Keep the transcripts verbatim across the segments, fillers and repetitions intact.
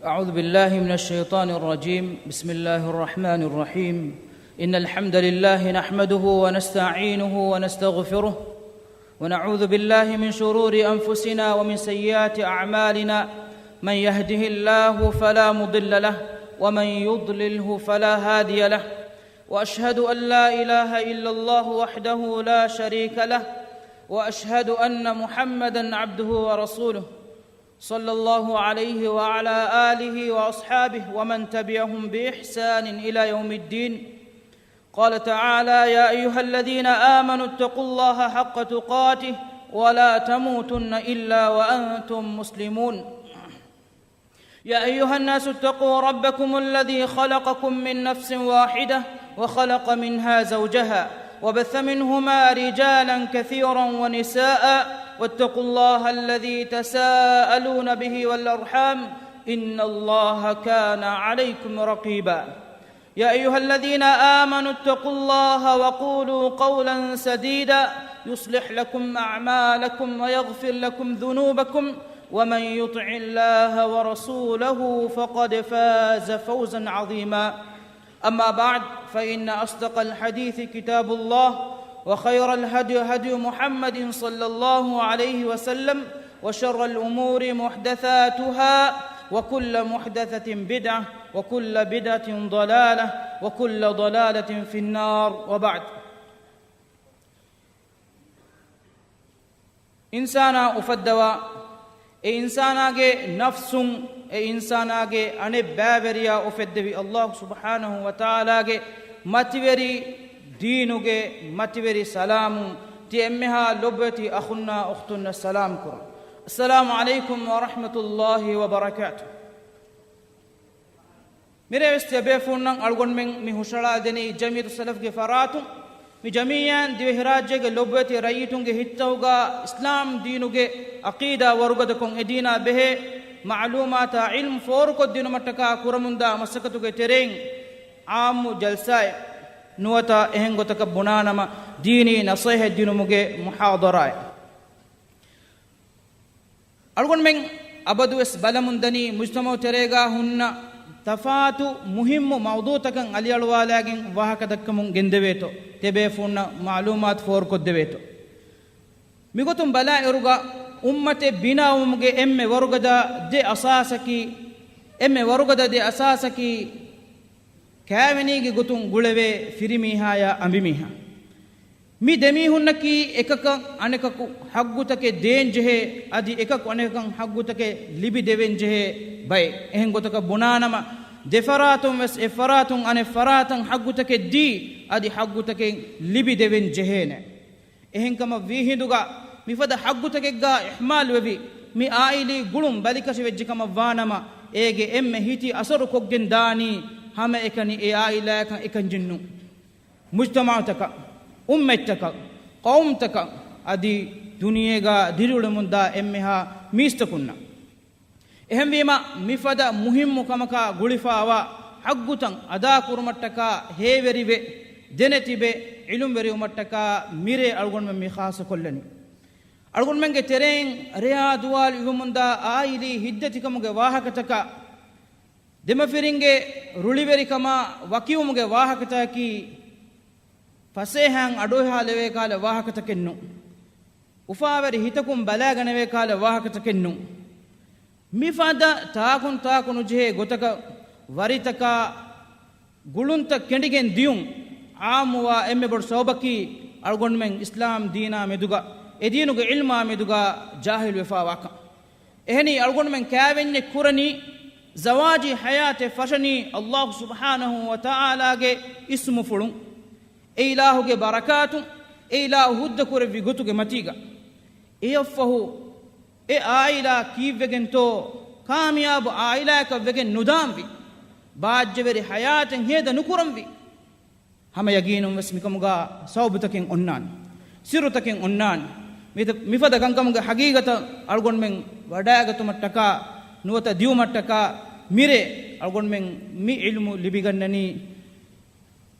أعوذ بالله من الشيطان الرجيم. بسم الله الرحمن الرحيم. إن الحمد لله نحمده ونستعينه ونستغفره، ونعوذ بالله من شرور أنفسنا ومن سيئات أعمالنا. من يهده الله فلا مضل له، ومن يضلله فلا هادي له. وأشهد أن لا إله إلا الله وحده لا شريك له، وأشهد أن محمدا عبده ورسوله، صلى الله عليه وعلى آله وأصحابه ومن تبعهم بإحسان إلى يوم الدين. قال تعالى: يا أيها الذين آمنوا اتقوا الله حق تقاته ولا تموتن إلا وأنتم مسلمون. يا أيها الناس اتقوا ربكم الذي خلقكم من نفس واحدة وخلق منها زوجها وبث منهما رجالا كثيرا ونساء واتقوا الله الذي تساءلون به والأرحام إن الله كان عليكم رقيبا. يا أيها الذين آمنوا اتقوا الله وقولوا قولا سديدا يصلح لكم أعمالكم ويغفر لكم ذنوبكم ومن يطع الله ورسوله فقد فاز فوزا عظيما. أما بعد، فإن أصدق الحديث كتاب الله، وخير الهدي هدي محمد صلى الله عليه وسلم، وشر الأمور محدثاتها، وكل محدثة بدعة، وكل بدعة ضلالة، وكل ضلالة في النار، وبعد. އިންސާނާ އުފައްދަވާ، އެ އިންސާނާގެ ނަފްސުން، އެ އިންސާނާގެ އަނެއް ބައިވެރިޔާ އުފެއްދެވި އައްލާހު ސުބްޙާނަހު ވަތަޢާލާގެ މަތިވެރި ދީނުގެ މަތިވެރި ސަލާމުން ތި އެންމެހާ ލޮބުވެތި އަޚުންނާ އުޚްތުންނަށް ސަލާމް ކުރަން. އައްސަލާމު ޢަލައިކުމް ވަރަޙްމަތުﷲި ވަބަރަކާތުހު. މިރޭވެސް ތިޔަބޭފުޅުންނަށް އަޅުގަނޑުމެން މި ހުށަހަޅާދެނީ ޖަމިއްޔަތު ސަލަފްގެ ފަރާތުން، މި ޖަމިއްޔާއިން ދިވެހިރާއްޖޭގެ ލޮބުވެތި ރައްޔިތުންގެ ހިތްތަކުގަ އިސްލާމް ދީނުގެ ޢަޤީދާ ވަރުގަދަކޮށް، އެ ދީނާ ބެހޭ މަޢުލޫމާތާ ޢިލްމު ފޯރުކޮށްދިނުމަށްޓަކާ ކުރަމުންދާ މަސައްކަތުގެ ތެރެއިން ޢާއްމު ޖަލްސާއެއް ނުވަތަ އެހެން ގޮތަކަށް ބުނާނަމަ ދީނީ ނަޞޭޙަތް ދިނުމުގެ މުޙާޟަރާއެއް. އަޅުގަނޑުމެން އަބަދުވެސް ބަލަމުން ދަނީ މުޖްތަމަޢު ތެރޭގަ ހުންނަ ތަފާތު މުހިއްމު މައުޟޫޢުތަކަށް އަލިއަޅުވާލާގެން ވާހަކަ ދައްކަމުން ގެންދެވޭތޯ، ތިޔަބޭފުޅުންނަށް މަޢުލޫމާތު ފޯރުކޮށްދެވޭތޯ. މިގޮތުން ބަލާއިރުގަ އުއްމަތެއް ބިނާވުމުގެ އެންމެ ވަރުގަދަ ދެ އަސާސަކީ، އެންމެ ވަރުގަދަ ދެ އަސާސަކީ، ކާވެނީގެ ގޮތުން ގުޅެވޭ ފިރިމީހާޔާ އަނބިމީހާ. މި ދެމީހުންނަކީ އެކަކަށް އަނެކަކު ޙައްޤުތަކެއް ދޭންޖެހޭ، އަދި އެކަކު އަނެކަކަށް ޙައްޤުތަކެއް ލިބިދެވެންޖެހޭ ބައެއް. އެހެން ގޮތަކަށް ބުނާނަމަ، ދެފަރާތުން ވެސް އެއްފަރާތުން އަނެއްފަރާތަށް ޙައްޤުތަކެއް ދީ، އަދި ޙައްޤުތަކެއް ލިބިދެވެން ޖެހޭނެ. އެހެންކަމަށް ވީހިނދުގަ މިފަދަ ޙައްޤުތަކެއްގަ އިހްމާލުވެވި، މި ޢާއިލީ ގުޅުން ބަލިކަށިވެއްޖެކަމަށް ވާނަމަ، އޭގެ އެންމެ ހިތި އަސަރު ކޮށްގެން ދާނީ ހަމައެކަނި އެ ޢާއިލާއަކަށް އެކަންޏެއްނު. މުޖްތަމަޢުތަކަށް، އުއްމަތްތަކަށް، ޤައުމުތަކަށް، އަދި ދުނިޔޭގަ ދިރިއުޅެމުންދާ އެންމެހާ މީސްތަކުންނަށް. އެހެންވީމަ، މިފަދަ މުހިއްމު ކަމަކާ ގުޅިފާވާ ޙައްޤުތައް އަދާކުރުމަށްޓަކާ ހޭވެރިވެ، ދެނެތިބެ، ޢިލްމުވެރިވުމަށްޓަކާ މިރޭ އަޅުގަނޑުމެން މި ޚާއްޞަކޮށްލަނީ. އަޅުގަނޑުމެންގެ ތެރެއިން ރެޔާ ދުވާލު އިވުމުންދާ ޢާއިލީ ހިތްދަތިކަމުގެ ވާހަކަތަކާ، ދެމަފިރިންގެ ރުޅިވެރިކަމާ ވަކިވުމުގެ ވާހަކަތަކަކީ، ފަސޭހައިން އަޑުއެހާލެވޭ ކަހަލަ ވާހަކަތަކެއްނު. އުފާވެރި ހިތަކުން ބަލާގަނެވޭ ކަހަލަ ވާހަކަތަކެއްނު. މިފަދަ ތާކުން ތާކު ނުޖެހޭ ގޮތަކަށް ވަރިތަކާ ގުޅުންތައް ކެނޑިގެން ދިޔުން ޢާއްމުވާ އެންމެ ބޮޑު ސަބަބަކީ އަޅުގަނޑުމެން އިސްލާމް ދީނާ މެދުގަ، އެ ދީނުގެ ޢިލްމާ މެދުގަ ޖާހިލުވެފާވާކަން. އެހެނީ އަޅުގަނޑުމެން ކާވެންޏެއް ކުރަނީ، ޒަވާޖީ ޙަޔާތެއް ފަށަނީ އައްލާހު ސުބްޙާނަހު ވަތަޢާލާގެ އިސްމުފުޅުން، އެ އިލާހުގެ ބަރަކާތުން، އެ އިލާހު ހުއްދަ ކުރެއްވި ގޮތުގެ މަތީގަ. އެއަށްފަހު އެ ޢާއިލާ ކީއްވެގެންތޯ ކާމިޔާބު ޢާއިލާއަކަށް ވެގެން ނުދާންވީ؟ ބާއްޖަވެރި ޙަޔާތެއް ހޭދަ ނުކުރަންވީ؟ ހަމަ ޔަގީނުން ވެސް މިކަމުގަ ސަބަބުތަކެއް އޮންނާނެ، ސިއްރުތަކެއް އޮންނާނެ. މި-، މިފަދަ ކަންކަމުގެ ޙަޤީޤަތަށް އަޅުގަނޑުމެން ވަޑައިގަތުމަށްޓަކާ ނުވަތަ ދިޔުމަށްޓަކާ މިރޭ އަޅުގަނޑުމެން މި ޢިލްމު ލިބިގަންނަނީ،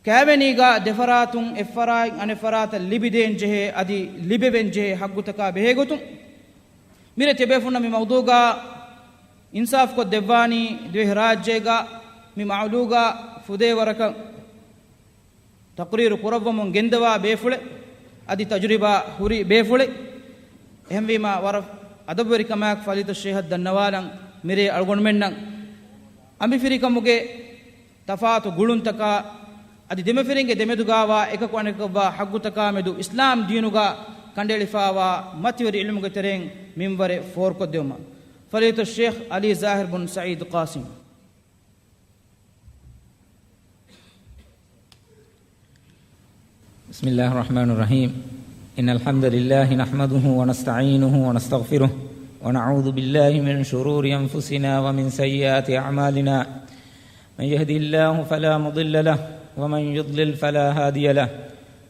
ކާވެނީގަ ދެފަރާތުން އެއްފަރާތް އަނެއްފަރާތަށް ލިބިދޭންޖެހޭ އަދި ލިބެވެންޖެހޭ ޙައްޤުތަކާ ބެހޭގޮތުން. މިރޭ ތިޔަބޭފުޅުންނަށް މި މައުޟޫޢުގަ އިންސާފުކޮށް ދެއްވާނީ ދިވެހިރާއްޖޭގަ މި މައުލޫގަ ފުދޭވަރަކަށް ތަޤްރީރު ކުރައްވަމުން ގެންދަވާ ބޭފުޅެއް، އަދި ތަޖުރިބާ ހުރި ބޭފުޅެއް. އެހެންވީމާ، ވަރަށް އަދަބުވެރިކަމާއެކު ފަޟީލަތުއްޝޭޚަށް ދަންނަވާލަން މިރޭ އަޅުގަނޑުމެންނަށް އަނބިފިރިކަމުގެ ތަފާތު ގުޅުންތަކާ، އަދި ދެމަފިރިންގެ ދެމެދުގާވާ އެކަކު އަނެކަކަށްވާ ޙައްގުތަކާ މެދު އިސްލާމް ދީނުގާ ކަނޑައެޅިފާވާ މަތިވެރި ޢިލްމުގެ ތެރެއިން މިންވަރެއް ފޯރުކޮށްދެއްވުމަށް. ފަޟީލަތު ޝޭޚް ޢަލީ ޒާހިރު ބުން ސަޢީދު ޤާސިމް. بسم الله الرحمن الرحيم. إن الحمد لله نحمده ونستعينه ونستغفره، ونعوذ بالله من شرور أنفسنا ومن سيئات أعمالنا. من يهده الله فلا مضل له، ومن يضلل فلا هادي له.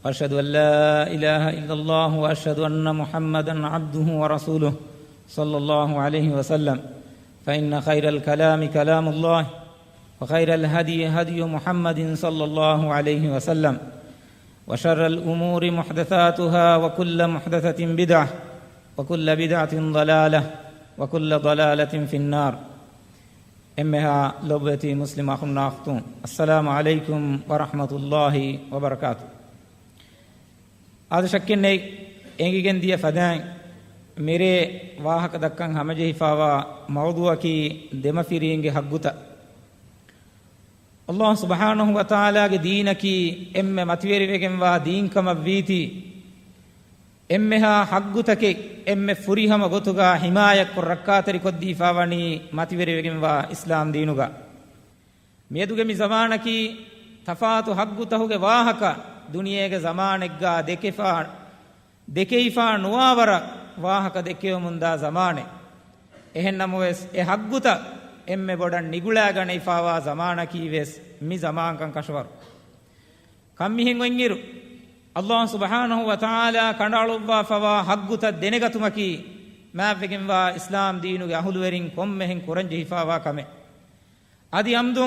وأشهد أن لا إله إلا الله، وأشهد أن محمدا عبده ورسوله، صلى الله عليه وسلم. فإن خير الكلام كلام الله، وخير الهدي هدي محمد صلى الله عليه وسلم، وشر الأمور محدثاتها، وكل محدثة بدعة، وكل بدعة ضلالة، وكل ضلالة في النار. އެންމެހާ ލޮބުވެތި މުސްލިމް އަޚުންނާ އުޚްތުން، السلام عليكم ورحمة الله وبركاته. އާދެ، ޝައްކެއް ނެތް، އެނގިގެން ދިޔަ ފަދައިން މިރޭ ވާހަކަ ދައްކަން ހަމަޖެހިފާވާ މައުޟޫޢަކީ ދެމަފިރީންގެ ޙައްގުތައް. ﷲ ސުބްޙާނަހޫ ވަތަޢާލާގެ ދީނަކީ އެންމެ މަތިވެރިވެގެންވާ ދީންކަމަށް ވީތީ، އެންމެހާ ޙައްގުތަކެއް އެންމެ ފުރިހަމަ ގޮތުގާ ޙިމާޔަތްކޮށް ރައްކާތެރިކޮށްދީފާވަނީ މަތިވެރިވެގެންވާ އިސްލާމް ދީނުގަ. މިއަދުގެ މި ޒަމާނަކީ ތަފާތު ޙައްގުތަހުގެ ވާހަކަ ދުނިޔޭގެ ޒަމާނެއްގާ ދެކެފާ، ދެކެވިފާ ނުވާވަރަށް ވާހަކަ ދެއްކެވެމުންދާ ޒަމާނެއް. އެހެންނަމަވެސް، އެ ޙައްގުތައް އެންމެ ބޮޑަށް ނިގުޅާގަނެވިފާވާ ޒަމާނަކީވެސް މި ޒަމާންކަން ކަށަވަރު. ކަންމިހެން އޮތްއިރު، ﷲ ސުބްޙާނަހޫ ވަތަޢާލާ ކަނޑައަޅުއްވާފަވާ ޙައްގުތައް ދެނެގަތުމަކީ، މާތްވެގެންވާ އިސްލާމް ދީނުގެ އަހުލުވެރިން ކޮންމެހެން ކުރަންޖެހިފާވާ ކަމެއް. އަދި އަމްދު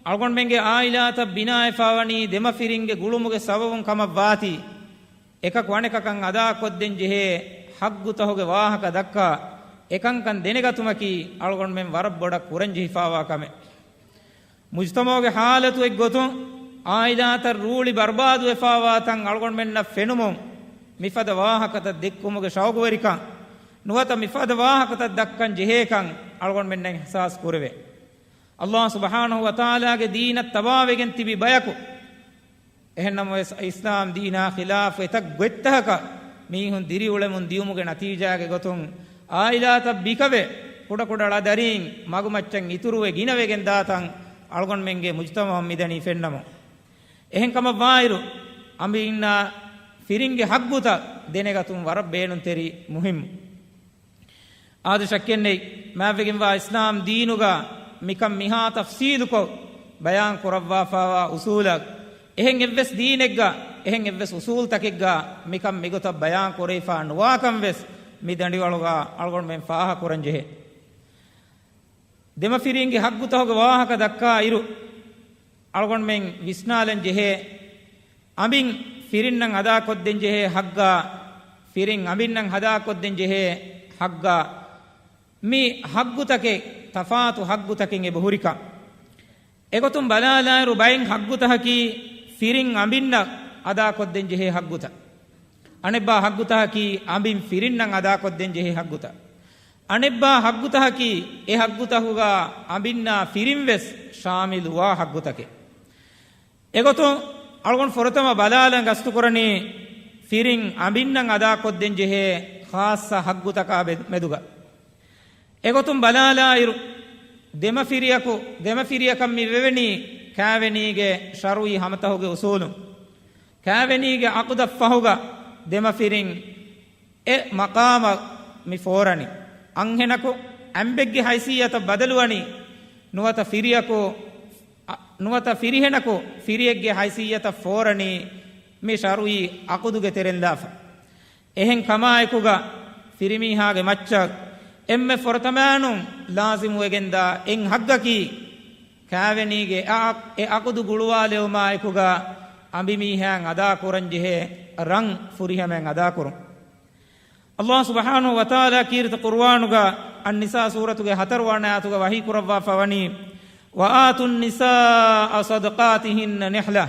އަޅުގަނޑުމެންގެ އާއިލާތައް ބިނާވެފާވަނީ ދެމަފިރިންގެ ގުޅުމުގެ ސަބަބުން ކަމަށްވާތީ، އެކަކު އަނެކަކަށް އަދާކޮށްދޭން ޖެހޭ ޙައްގުތަހުގެ ވާހަކަ ދައްކާ އެކަންކަން ދެނެގަތުމަކީ އަޅުގަނޑުމެން ވަރަށް ބޮޑަށް ކުރަންޖެހިފާވާ ކަމެއް. މުޖްތަމަޢުގެ ޙާލަތު އޮތްގޮތުން، އާއިލާތައް ރޫޅި ބަރުބާދުވެފާވާ ތަން އަޅުގަނޑުމެންނަށް ފެނުމުން، މިފަދަ ވާހަކަތައް ދެއްކުމުގެ ޝައުގުވެރިކަން ނުވަތަ މިފަދަ ވާހަކަތައް ދައްކަން ޖެހޭކަން އަޅުގަނޑުމެންނަށް އިޙްސާސް ކުރެވޭ. ﷲ ސުބްޙާނަހޫ ވަތަޢާލާގެ ދީނަށް ތަބާވެގެން ތިބި ބަޔަކު، އެހެންނަމަވެސް، އިސްލާމް ދީނާ ޚިލާފު އެތައް ގޮތްތަކަކަށް މީހުން ދިރިއުޅެމުން ދިޔުމުގެ ނަތީޖާގެ ގޮތުން، އާއިލާތައް ބިކަވެ، ކުޑަކުޑަ ޅަދަރީން މަގުމައްޗަށް އިތުރުވެ ގިނަވެގެން ދާތަން އަޅުގަނޑުމެންގެ މުޖްތަމަޢުން މިދަނީ ފެންނަމުން. އެހެންކަމަށްވާއިރު، އަނބިންނާ ފިރިންގެ ޙައްގުތައް ދެނެގަތުން ވަރަށް ބޭނުންތެރި މުހިއްމު. އާދެ، ޝައްކެއްނެތް، މާތްވެގެންވާ އިސްލާމް ދީނުގަ މިކަން މިހާ ތަފްޞީލުކޮށް ބަޔާން ކުރައްވާފާވާ އުޞޫލަށް، އެހެން އެއްވެސް ދީނެއްގަ، އެހެން އެއްވެސް އުޞޫލްތަކެއްގަ މިކަން މިގޮތަށް ބަޔާން ކުރެވިފާ ނުވާކަން ވެސް މި ދަނޑިވަޅުގަ އަޅުގަނޑުމެން ފާހަގަކުރަން ޖެހޭ. ދެމަފިރީންގެ ޙައްގުތަހުގެ ވާހަކަ ދައްކާ އިރު، އަޅުގަނޑުމެން ވިސްނާލަން ޖެހޭ، އަނބިން ފިރިންނަށް އަދާކޮށްދޭން ޖެހޭ ޙައްގާ، ފިރިން އަނބިންނަށް އަދާކޮށްދޭން ޖެހޭ ޙައްގާ، މި ޙައްގުތަކެއް ތަފާތު ޙައްގުތަކެއް އެބަހުރިކަން. އެގޮތުން ބަލާލާއިރު، ބައެއް ޙައްގުތަކަކީ ފިރިން އަނބިންނަށް އަދާކޮށްދޭން ޖެހޭ ޙައްގުތައް. އަނެއްބާ ޙައްގުތަކަކީ އަނބިން ފިރިންނަށް އަދާކޮށްދޭން ޖެހޭ ޙައްގުތައް. އަނެއްބާ ޙައްގުތަކަކީ އެ ޙައްގުތަކުގަ އަނބިންނާ ފިރިން ވެސް ޝާމިލުވާ ޙައްގުތަކެއް. އެގޮތުން އަޅުގަނޑު ފުރަތަމަ ބަލާލަން ގަސްތުކުރަނީ ފިރިން އަނބިންނަށް އަދާކޮށްދޭން ޖެހޭ ޚާއްޞަ ޙައްގުތަކާ ބެ-، މެދުގަ. އެގޮތުން ބަލާލާއިރު، ދެމަފިރިޔަކު، ދެމަފިރިޔަކަށް މި ވެވެނީ ކާވެނީގެ ޝަރުޢީ ހަމަތަހުގެ އުޞޫލުން. ކާވެނީގެ ޢަޤުދަށްފަހުގަ ދެމަފިރިން އެ މަޤާމަށް މި ފޯރަނީ. އަންހެނަކު އަނބެއްގެ ހައިސިއްޔަތަށް ބަދަލުވަނީ، ނުވަތަ ފިރިޔަކު، އަ، ނުވަތަ ފިރިހެނަކު ފިރިއެއްގެ ހައިސިއްޔަތަށް ފޯރަނީ މި ޝަރުޢީ ޢަޤުދުގެ ތެރެއިން ލާފަ. އެހެން ކަމާއެކުގަ ފިރިމީހާގެ މައްޗަށް އެންމެ ފުރަތަމައިނުން ލާޒިމުވެގެންދާ އެއް ޙައްޤަކީ، ކާވެނީގެ އެ ޢަ-، އެ ޢަޤުދު ގުޅުވާލެވުމާއެކުގަ އަނބިމީހާއަށް އަދާކުރަންޖެހޭ ރަން ފުރިހަމައަށް އަދާކުރުން. ﷲ ސުބްޙާނަހޫ ވަތަޢާލާ ކީރިތި ޤުރުއާނުގަ އައްނިސާ ސޫރަތުގެ ހަތަރު ވަނަ އާޔަތުގަ ވަޙީ ކުރައްވާފަ ވަނީ، "وآتوا النساء صدقاتهن نحلة."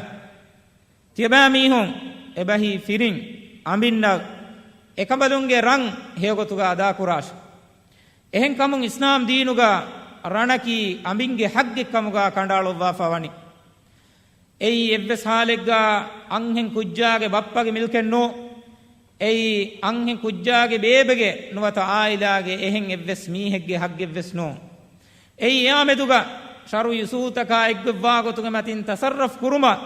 ތިޔަބައިމީހުން އެބަހީ ފިރިން އަނބިންނަށް އެކަނބަލުންގެ ރަން ހެޔޮގޮތުގަ އަދާކުރާށި. އެހެންކަމުން އިސްލާމް ދީނުގަ ރަނަކީ އަނބިންގެ ޙައްޤެއްކަމުގަ ކަނޑައަޅުއްވާފަ ވަނީ. އެއީ އެއްވެސް ޙާލެއްގަ އަންހެން ކުއްޖާގެ ބައްޕަގެ މިލްކެއް ނޫން. އެއީ އަންހެން ކުއްޖާގެ ބޭބެގެ ނުވަތަ ޢާއިލާގެ އެހެން އެއްވެސް މީހެއްގެ ޙައްޤެއްވެސް ނޫން. އެއީ އެއާ މެދުގަ ޝަރުޢީ އުޞޫލުތަކާ އެއްގޮތްވާ ގޮތުގެ މަތިން ތަޞައްރަފް ކުރުމަށް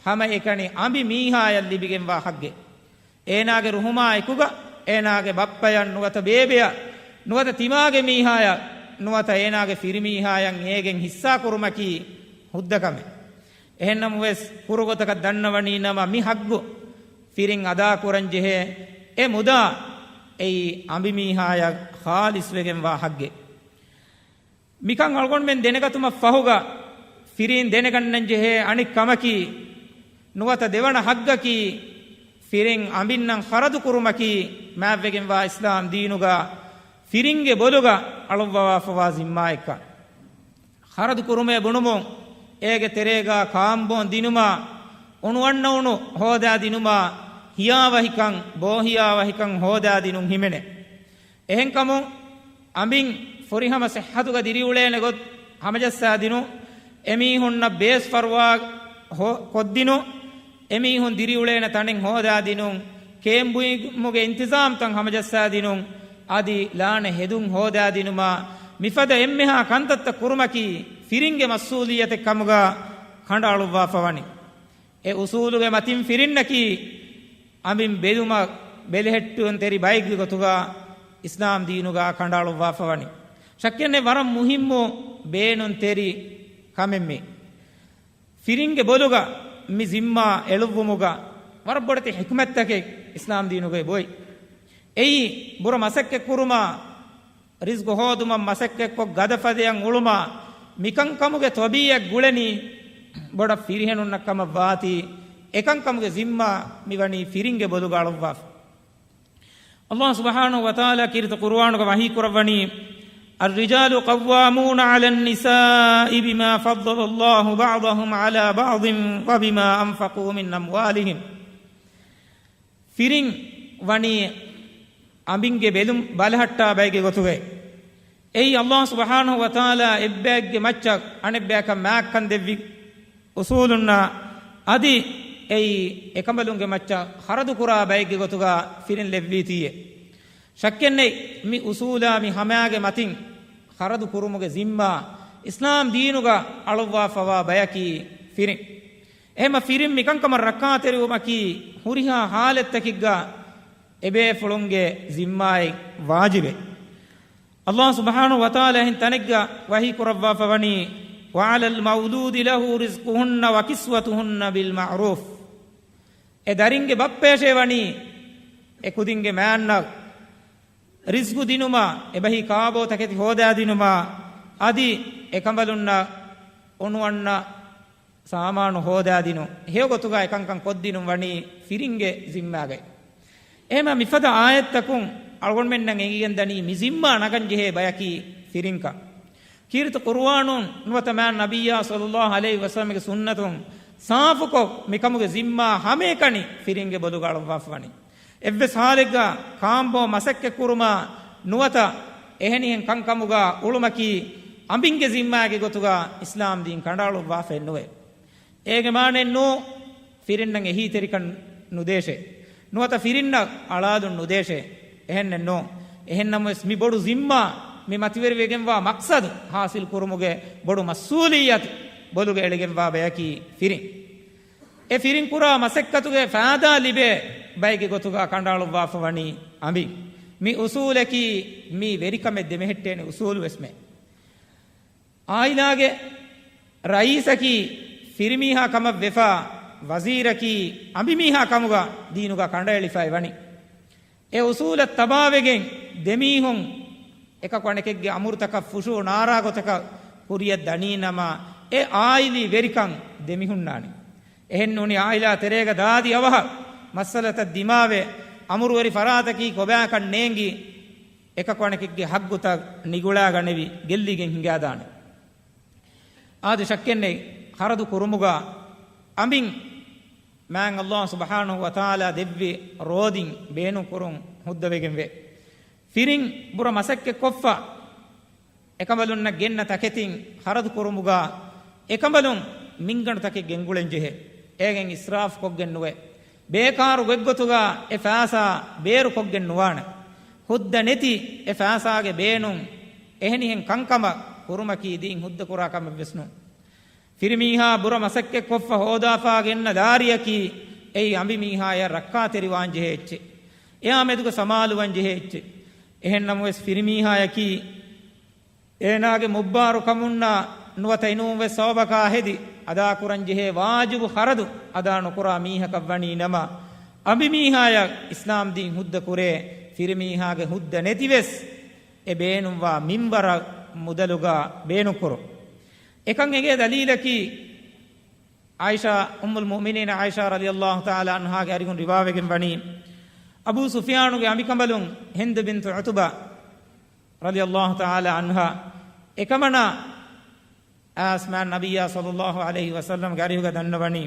ހަމައެކަނި އަނބި މީހާޔަށް ލިބިގެންވާ ޙައްޤެއް. އޭނާގެ ރުހުމާ އެކުގަ އޭނާގެ ބައްޕަޔަށް ނުވަތަ ބޭބެޔަށް ނުވަތަ ތިމާގެ މީހާޔަށް ނުވަތަ އޭނާގެ ފިރިމީހާޔަށް އޭގެން ޙިއްޞާ ކުރުމަކީ ހުއްދަ ކަމެއް. އެހެންނަމަވެސް، ކުރު ގޮތަކަށް ދަންނަވަނީ ނަމަ، މި ޙައްޤު ފިރިން އަދާކުރަންޖެހޭ އެ މުދާ އެއީ އަނބިމީހާޔަށް ޚާލިޞްވެގެންވާ ޙައްޤެއް. މިކަން އަޅުގަނޑުމެން ދެނެގަތުމަށް ފަހުގަ، ފިރިން ދެނެގަންނަންޖެހޭ އަނެއް ކަމަކީ، ނުވަތަ ދެވަނަ ޙައްޤަކީ، ފިރިން އަނބިންނަށް ޚަރަދު ކުރުމަކީ، މާތްވެގެންވާ އިސްލާމް ދީނުގަ ފިރިންގެ ބޮލުގަ އަޅުއްވަވާފަވާ ޒިންމާއެއްކަން. ޚަރަދު ކުރުމޭ ބުނުމުން، އޭގެ ތެރޭގަ ކާނބޯން ދިނުމާ، އުނުއަންނައުނު ހޯދާ ދިނުމާ، ހިޔާވަހިކަން، ބޯހިޔާވަހިކަން ހޯދާ ދިނުން ހިމެނޭ. އެހެންކަމުން، އަނބިން ފުރިހަމަ ޞިއްޙަތުގަ ދިރިއުޅޭނެ ގޮތް ހަމަޖައްސާދިނުން، އެމީހުންނަށް ބޭސް ފަރުވާ ހޯ-، ކޮށްދިނުން، އެމީހުން ދިރިއުޅޭނެ ތަނެއް ހޯދާދިނުން، ކޭނބުއިމުގެ އިންތިޒާމްތައް ހަމަޖައްސާދިނުން، އަދި ލާނެ ހެދުން ހޯދާދިނުމާ، މިފަދަ އެންމެހާ ކަންތައްތައް ކުރުމަކީ ފިރިންގެ މަސްއޫލިއްޔަތެއް ކަމުގަ ކަނޑައަޅުއްވާފަވަނީ. އެ އުސޫލުގެ މަތިން ފިރިންނަކީ އަނބިން ބެލުމަށް ބެލެހެއްޓުންތެރި ބައެއްގެ ގޮތުގަ އިސްލާމް ދީނުގަ ކަނޑައަޅުއްވާފަވަނީ. ޝައްކެއްނެތް ވަރަށް މުހިއްމު ބޭނުންތެރި ކަމެއް މީ. ފިރިންގެ ބޮލުގަ މި ޒިންމާ އެޅުއްވުމުގަ ވަރަށް ބޮޑެތި ޙިކްމަތްތަކެއް އިސްލާމް ދީނުގައި ބޮއި. އެއީ ބުރަ މަސައްކަތްކުރުމާ، ރިޒްގު ހޯދުމަށް މަސައްކަތްކޮށް ގަދަފަދައަށް އުޅުމާ، މިކަންކަމުގެ ތަބީޢަތް ގުޅެނީ ބޮޑަށް ފިރިހެނުންނަށް ކަމަށް ވާތީ، އެކަންކަމުގެ ޒިންމާ މިވަނީ ފިރިންގެ ބޮލުގަ އަޅުއްވާފަ. އައްލާހު ސުބްޙާނަހު ވަތަޢާލާ ކީރިތި ޤުރުއާނުގަ ވަޙީ ކުރައްވަނީ، "الرجال قوامون على النساء بما فضل الله بعضهم على بعض وبما أنفقوا من أموالهم." ފިރިން ވަނީ އަނބިންގެ ބެލުން ބަލަހައްޓާ ބައެއްގެ ގޮތުގައި. އެއީ އައްލާހު ސުބްޙާނަހު ވަތަޢާލާ އެއްބައެއްގެ މައްޗަށް އަނެއްބަޔަކަށް މާތްކަން ދެއްވި އުސޫލުންނާ، އަދި އެއީ އެކަނބަލުންގެ މައްޗަށް ޚަރަދު ކުރާ ބައެއްގެ ގޮތުގަ ފިރިން ލެއްވީތީއޭ. ޝައްކެއްނެތް، މި އުސޫލާ މި ހަމައިގެ މަތިން ޚަރަދު ކުރުމުގެ ޒިންމާ އިސްލާމް ދީނުގަ އަޅުއްވާފަވާ ބަޔަކީ ފިރިން. އެހެންމަ ފިރިން މިކަންކަމަށް ރައްކާތެރިވުމަކީ ހުރިހާ ޙާލަތްތަކެއްގަ އެބޭފުޅުންގެ ޒިންމާއެއް ވާޖިބެއް. އައްލާހު ސުބްޙާނަހު ވަތަޢާލާ އެހެން ތަނެއްގަ ވަޙީ ކުރައްވާފަވަނީ، "وعلى المولود له رزقهن وكسوتهن بالمعروف." އެ ދަރިންގެ ބައްޕަޔަށޭ ވަނީ އެ ކުދިންގެ މާންނަށް ރިޒްގު ދިނުމާ، އެބަހީ ކާބޯ ތަކެތި ހޯދާދިނުމާ، އަދި އެކަނބަލުންނަށް އުނުއަންނަ ސާމާނު ހޯދާދިނުން، ހެޔޮގޮތުގަ އެކަންކަން ކޮށްދިނުން ވަނީ ފިރިންގެ ޒިންމާގައި. އެހެންމަ މިފަދަ އާޔަތްތަކުން އަޅުގަނޑުމެންނަށް އެނގިގެންދަނީ މި ޒިންމާ ނަގަންޖެހޭ ބަޔަކީ ފިރިންކަން. ކީރިތި ޤުރުއާނުން ނުވަތަ މާތް ނަބިއްޔާ ޞައްލައްލާހު ޢަލައިހި ވަސައްލަމްގެ ސުންނަތުން ސާފުކޮށް، މިކަމުގެ ޒިންމާ ހަމައެކަނި ފިރިންގެ ބޮލުގަ އަޅުއްވާފަވަނީ. އެއްވެސް ޙާލެއްގަ ކާނބޯ މަސައްކަތްކުރުމާ ނުވަތަ އެހެނިހެން ކަންކަމުގަ އުޅުމަކީ އަނބިންގެ ޒިންމާގެ ގޮތުގަ އިސްލާމް ދީން ކަނޑައަޅުއްވާފައެއްނުވޭ. އޭގެ މާނައެއްނޫ، ފިރިންނަށް އެހީތެރިކަން ނުދޭށޭ. ނުވަތަ ފިރިންނަށް އަޅާލުން ނުދޭށޭ. އެހެންނެއްނޫ. އެހެންނަމަވެސް، މި ބޮޑު ޒިންމާ، މި މަތިވެރިވެގެންވާ މަޤްޞަދު ޙާޞިލް ކުރުމުގެ ބޮޑު މަސްއޫލިއްޔަތު ބޮލުގަ އެޅިގެންވާ ބަޔަކީ ފިރިން. އެ ފިރިން ކުރާ މަސައްކަތުގެ ފައިދާ ލިބޭ ބައެއްގެ ގޮތުގަ ކަނޑައަޅުއްވާފަ ވަނީ އަނބިން. މި އުސޫލަކީ މީ ވެރިކަމެއް ދެމެހެއްޓޭނެ އުސޫލުވެސްމެ. އާއިލާގެ ރައީސަކީ ފިރިމީހާ ކަމަށް ވެފަ، ވަޒީރަކީ އަނބިމީހާ ކަމުގަ ދީނުގަ ކަނޑައެޅިފައި ވަނީ. އެ އުސޫލަށް ތަބާވެގެން ދެމީހުން އެކަކު އަނެކެއްގެ އަމުރުތަކަށް ފުށޫ ނާރާ ގޮތަކަށް ކުރިޔަށް ދަނީ ނަމަ، އެ އާއިލީ ވެރިކަން ދެމިހުންނާނެ. އެހެންނޫނީ އާއިލާ ތެރޭގަ ދާދި އަވަހަށް މައްސަލަތައް ދިމާވެ، އަމުރުވެރި ފަރާތަކީ ކޮބާކަން ނޭނގި، އެކަކު އަނެކެއްގެ ހައްގުތައް ނިގުޅާގަނެވި ގެއްލިގެން ހިނގާދާނެ. އާދެ، ޝައްކެއްނެތް، ޚަރަދު ކުރުމުގަ އަނބިން މާތް ﷲ ސުބްޙާނަހޫ ވަތަޢާލާ ދެއްވި ރޯދިން ބޭނުންކުރުން ހުއްދަވެގެންވޭ. ފިރިން ބުރަ މަސައްކަތްކޮށްފަ، އެކަނބަލުންނަށް ގެންނަ ތަކެތިން ޚަރަދު ކުރުމުގަ އެކަނބަލުން މިންގަނޑު ތަކެއް ގެންގުޅެން ޖެހޭ. އޭގެން އިސްރާފު ކޮށްގެން ނުވޭ. ބޭކާރު ގޮތްގޮތުގަ އެ ފައިސާ ބޭރުކޮށްގެން ނުވާނެ. ހުއްދަ ނެތި އެ ފައިސާގެ ބޭނުން އެހެނިހެން ކަންކަމަށް ކުރުމަކީ ދީން ހުއްދަ ކުރާ ކަމެއް ވެސް ނޫން. ފިރިމީހާ ބުރަ މަސައްކަތްކޮށްފަ ހޯދާފާ ގެންނަ ލާރިއަކީ އެއީ އަނބިމީހާޔަށް ރައްކާތެރިވާން ޖެހޭ އެއްޗެއް. އެއާ މެދުގަ ސަމާލުވަން ޖެހޭ އެއްޗެއް. އެހެންނަމަވެސް ފިރިމީހާޔަކީ އޭނާގެ މުއްބާރުކަމުންނާ ނުވަތަ އިނޫންވެސް ސަބަބަކާ ހެދި އަދާކުރަންޖެހޭ ވާޖިބު ޚަރަދު އަދާ ނުކުރާ މީހަކަށްވަނީ ނަމަ، އަނބިމީހާޔަށް އިސްލާމްދީން ހުއްދަ ކުރޭ، ފިރިމީހާގެ ހުއްދަ ނެތިވެސް އެ ބޭނުންވާ މިންވަރަށް މުދަލުގަ ބޭނުންކުރުން. އެކަން އެނގޭ ދަލީލަކީ، ޢާއިޝާ، އުއްމުލް މުއުމިނީން ޢާއިޝާ ރަޟިޔަﷲ ތަޢާލާ ޢަންހާގެ އަރިހުން ރިވާވެގެން ވަނީ، އަބޫ ސުފްޔާނުގެ އަނބިކަނބަލުން ހިންދު ބިންތު ޢުތުބާ ރަޟިޔަﷲ ތަޢާލާ ޢަންހާ އެކަމަނާ އައިސް މާތް ނަބިއްޔާ ޞައްލަﷲ ޢަލައިހި ވަސައްލަމްގެ އަރިހުގަ ދަންނަވަނީ،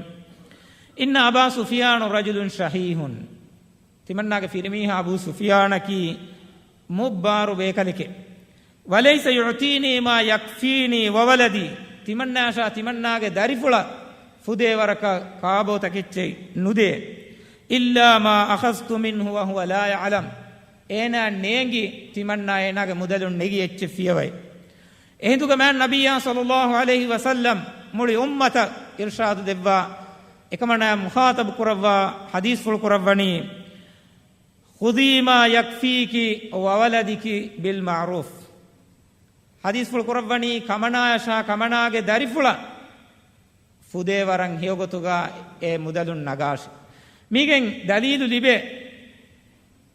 إن أبا سفيان رجل شحيح، ތިމަންނާގެ ފިރިމީހާ އަބޫ ސުފްޔާނަކީ މުއްބާރު ބޭކަލެކެއް. وليس يعطيني ما يكفيني وولدي، ތިމަންނާއަށާ ތިމަންނާގެ ދަރިފުޅަށް ފުދޭވަރަކަށް ކާބޯތަކެއްޗެއް ނުދޭ. إلا ما أخذت منه وهو لا يعلم، އޭނާ ނޭނގި ތިމަންނާ އޭނާގެ މުދަލުން ނެގި އެއްޗެއް ފިޔަވައި. އެހިނދުގަ މާތް ނަބިއްޔާ ޞައްލަﷲ ޢަލައިހި ވަސައްލަމް މުޅި އުއްމަތަށް އިރްޝާދު ދެއްވާ، އެކަމަނާ މުޚާޠަބު ކުރައްވާ ޙަދީޘްފުޅު ކުރައްވަނީ، خذي ما يكفيك وولدك بالمعروف. ޙަދީޘްފުޅު ކުރައްވަނީ ކަމަނާޔަށާ ކަމަނާގެ ދަރިފުޅަށް ފުދޭވަރަށް ހެޔޮގޮތުގަ އެ މުދަލުން ނަގާށި. މީގެން ދަލީލު ލިބޭ،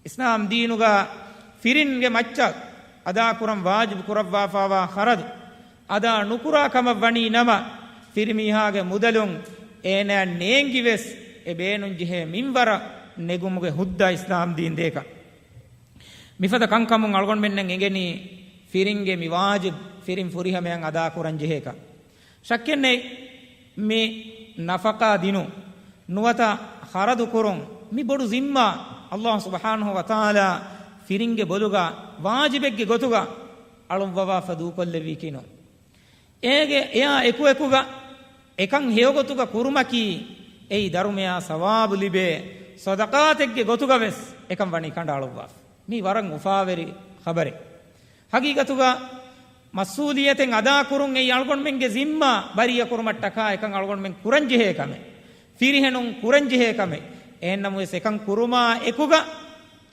އިސްލާމް ދީނުގަ ފިރިންގެ މައްޗަށް އަދާކުރަން ވާޖިބު ކުރައްވާފާވާ ޚަރަދު އަދާ ނުކުރާ ކަމަށް ވަނީ ނަމަ، ފިރިމީހާގެ މުދަލުން އޭނާ ނޭނގިވެސް އެ ބޭނުންޖެހޭ މިންވަރަށް ނެގުމުގެ ހުއްދަ އިސްލާމް ދީން ދޭކަން. މިފަދަ ކަންކަމުން އަޅުގަނޑުމެންނަށް އެނގެނީ ފިރިންގެ މި ވާޖިބު ފިރިން ފުރިހަމަޔަށް އަދާކުރަން ޖެހޭކަން. ޝައްކެއް ނެތް، މި ނަފަޤާ ދިނުން ނުވަތަ ޚަރަދު ކުރުން މި ބޮޑު ޒިންމާ ﷲ ސުބްޙާނަހޫ ވަތަޢާލާ ފިރިންގެ ބޮލުގަ ވާޖިބެއްގެ ގޮތުގަ އަޅުއްވަވާފަ ދޫކޮށްލެއްވީކީ ނޫން. އޭގެ އެއާ އެކުއެކުގަ އެކަން ހެޔޮގޮތުގަ ކުރުމަކީ އެއީ ދަރުމަޔާ ސަވާބު ލިބޭ ޞަދަޤާތެއްގެ ގޮތުގަވެސް އެކަން ވަނީ ކަނޑައަޅުއްވާފަ. މީ ވަރަށް އުފާވެރި ޚަބަރެއް. ހަގީގަތުގަ މަސްއޫލިއްޔަތެއް އަދާކުރުން އެއީ އަޅުގަނޑުމެންގެ ޒިންމާ ބަރީއަކުރުމަށްޓަކާ އެކަން އަޅުގަނޑުމެން ކުރަންޖެހޭ ކަމެއް. ފިރިހެނުން ކުރަންޖެހޭ ކަމެއް. އެހެންނަމަވެސް އެކަން ކުރުމާ އެކުގަ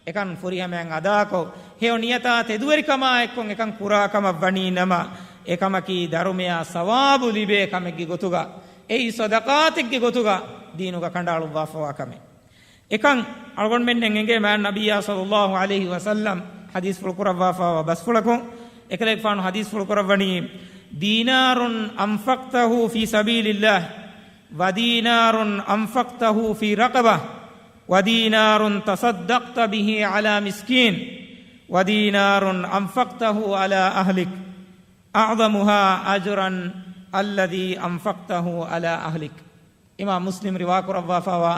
އެކަން ފުރިހަމަޔަށް އަދާކޮށް، ހެޔޮ ނިޔަތާ ތެދުވެރިކަމާ އެއްކޮށް އެކަން ކުރާ ކަމަށް ވަނީ ނަމަ، އެކަމަކީ ދަރުމަޔާ ސަވާބު ލިބޭ ކަމެއްގެ ގޮތުގަ، އެއީ ޞަދަޤާތެއްގެ ގޮތުގަ ދީނުގަ ކަނޑައަޅުއްވާފަވާ ކަމެއް. އެކަން އަޅުގަނޑުމެންނަށް އެނގޭ މާތް ނަބިއްޔާ ޞައްލަﷲ ޢަލައިހި ވަސައްލަމް ޙަދީޘްފުޅު ކުރައްވާފަވާ ބަސްފުޅަކުން، އެކަލޭގެފާނު ޙަދީޘްފުޅު ކުރައްވަނީ، دينار أنفقته في سبيل الله، ودينار أنفقته في رقبة، ودينار تصدقت به على مسكين، ودينار أنفقته على أهلك، أعظمها أجرا الذي أنفقته على أهلك. އިމާމް މުސްލިމް ރިވާކުރައްވާފަވާ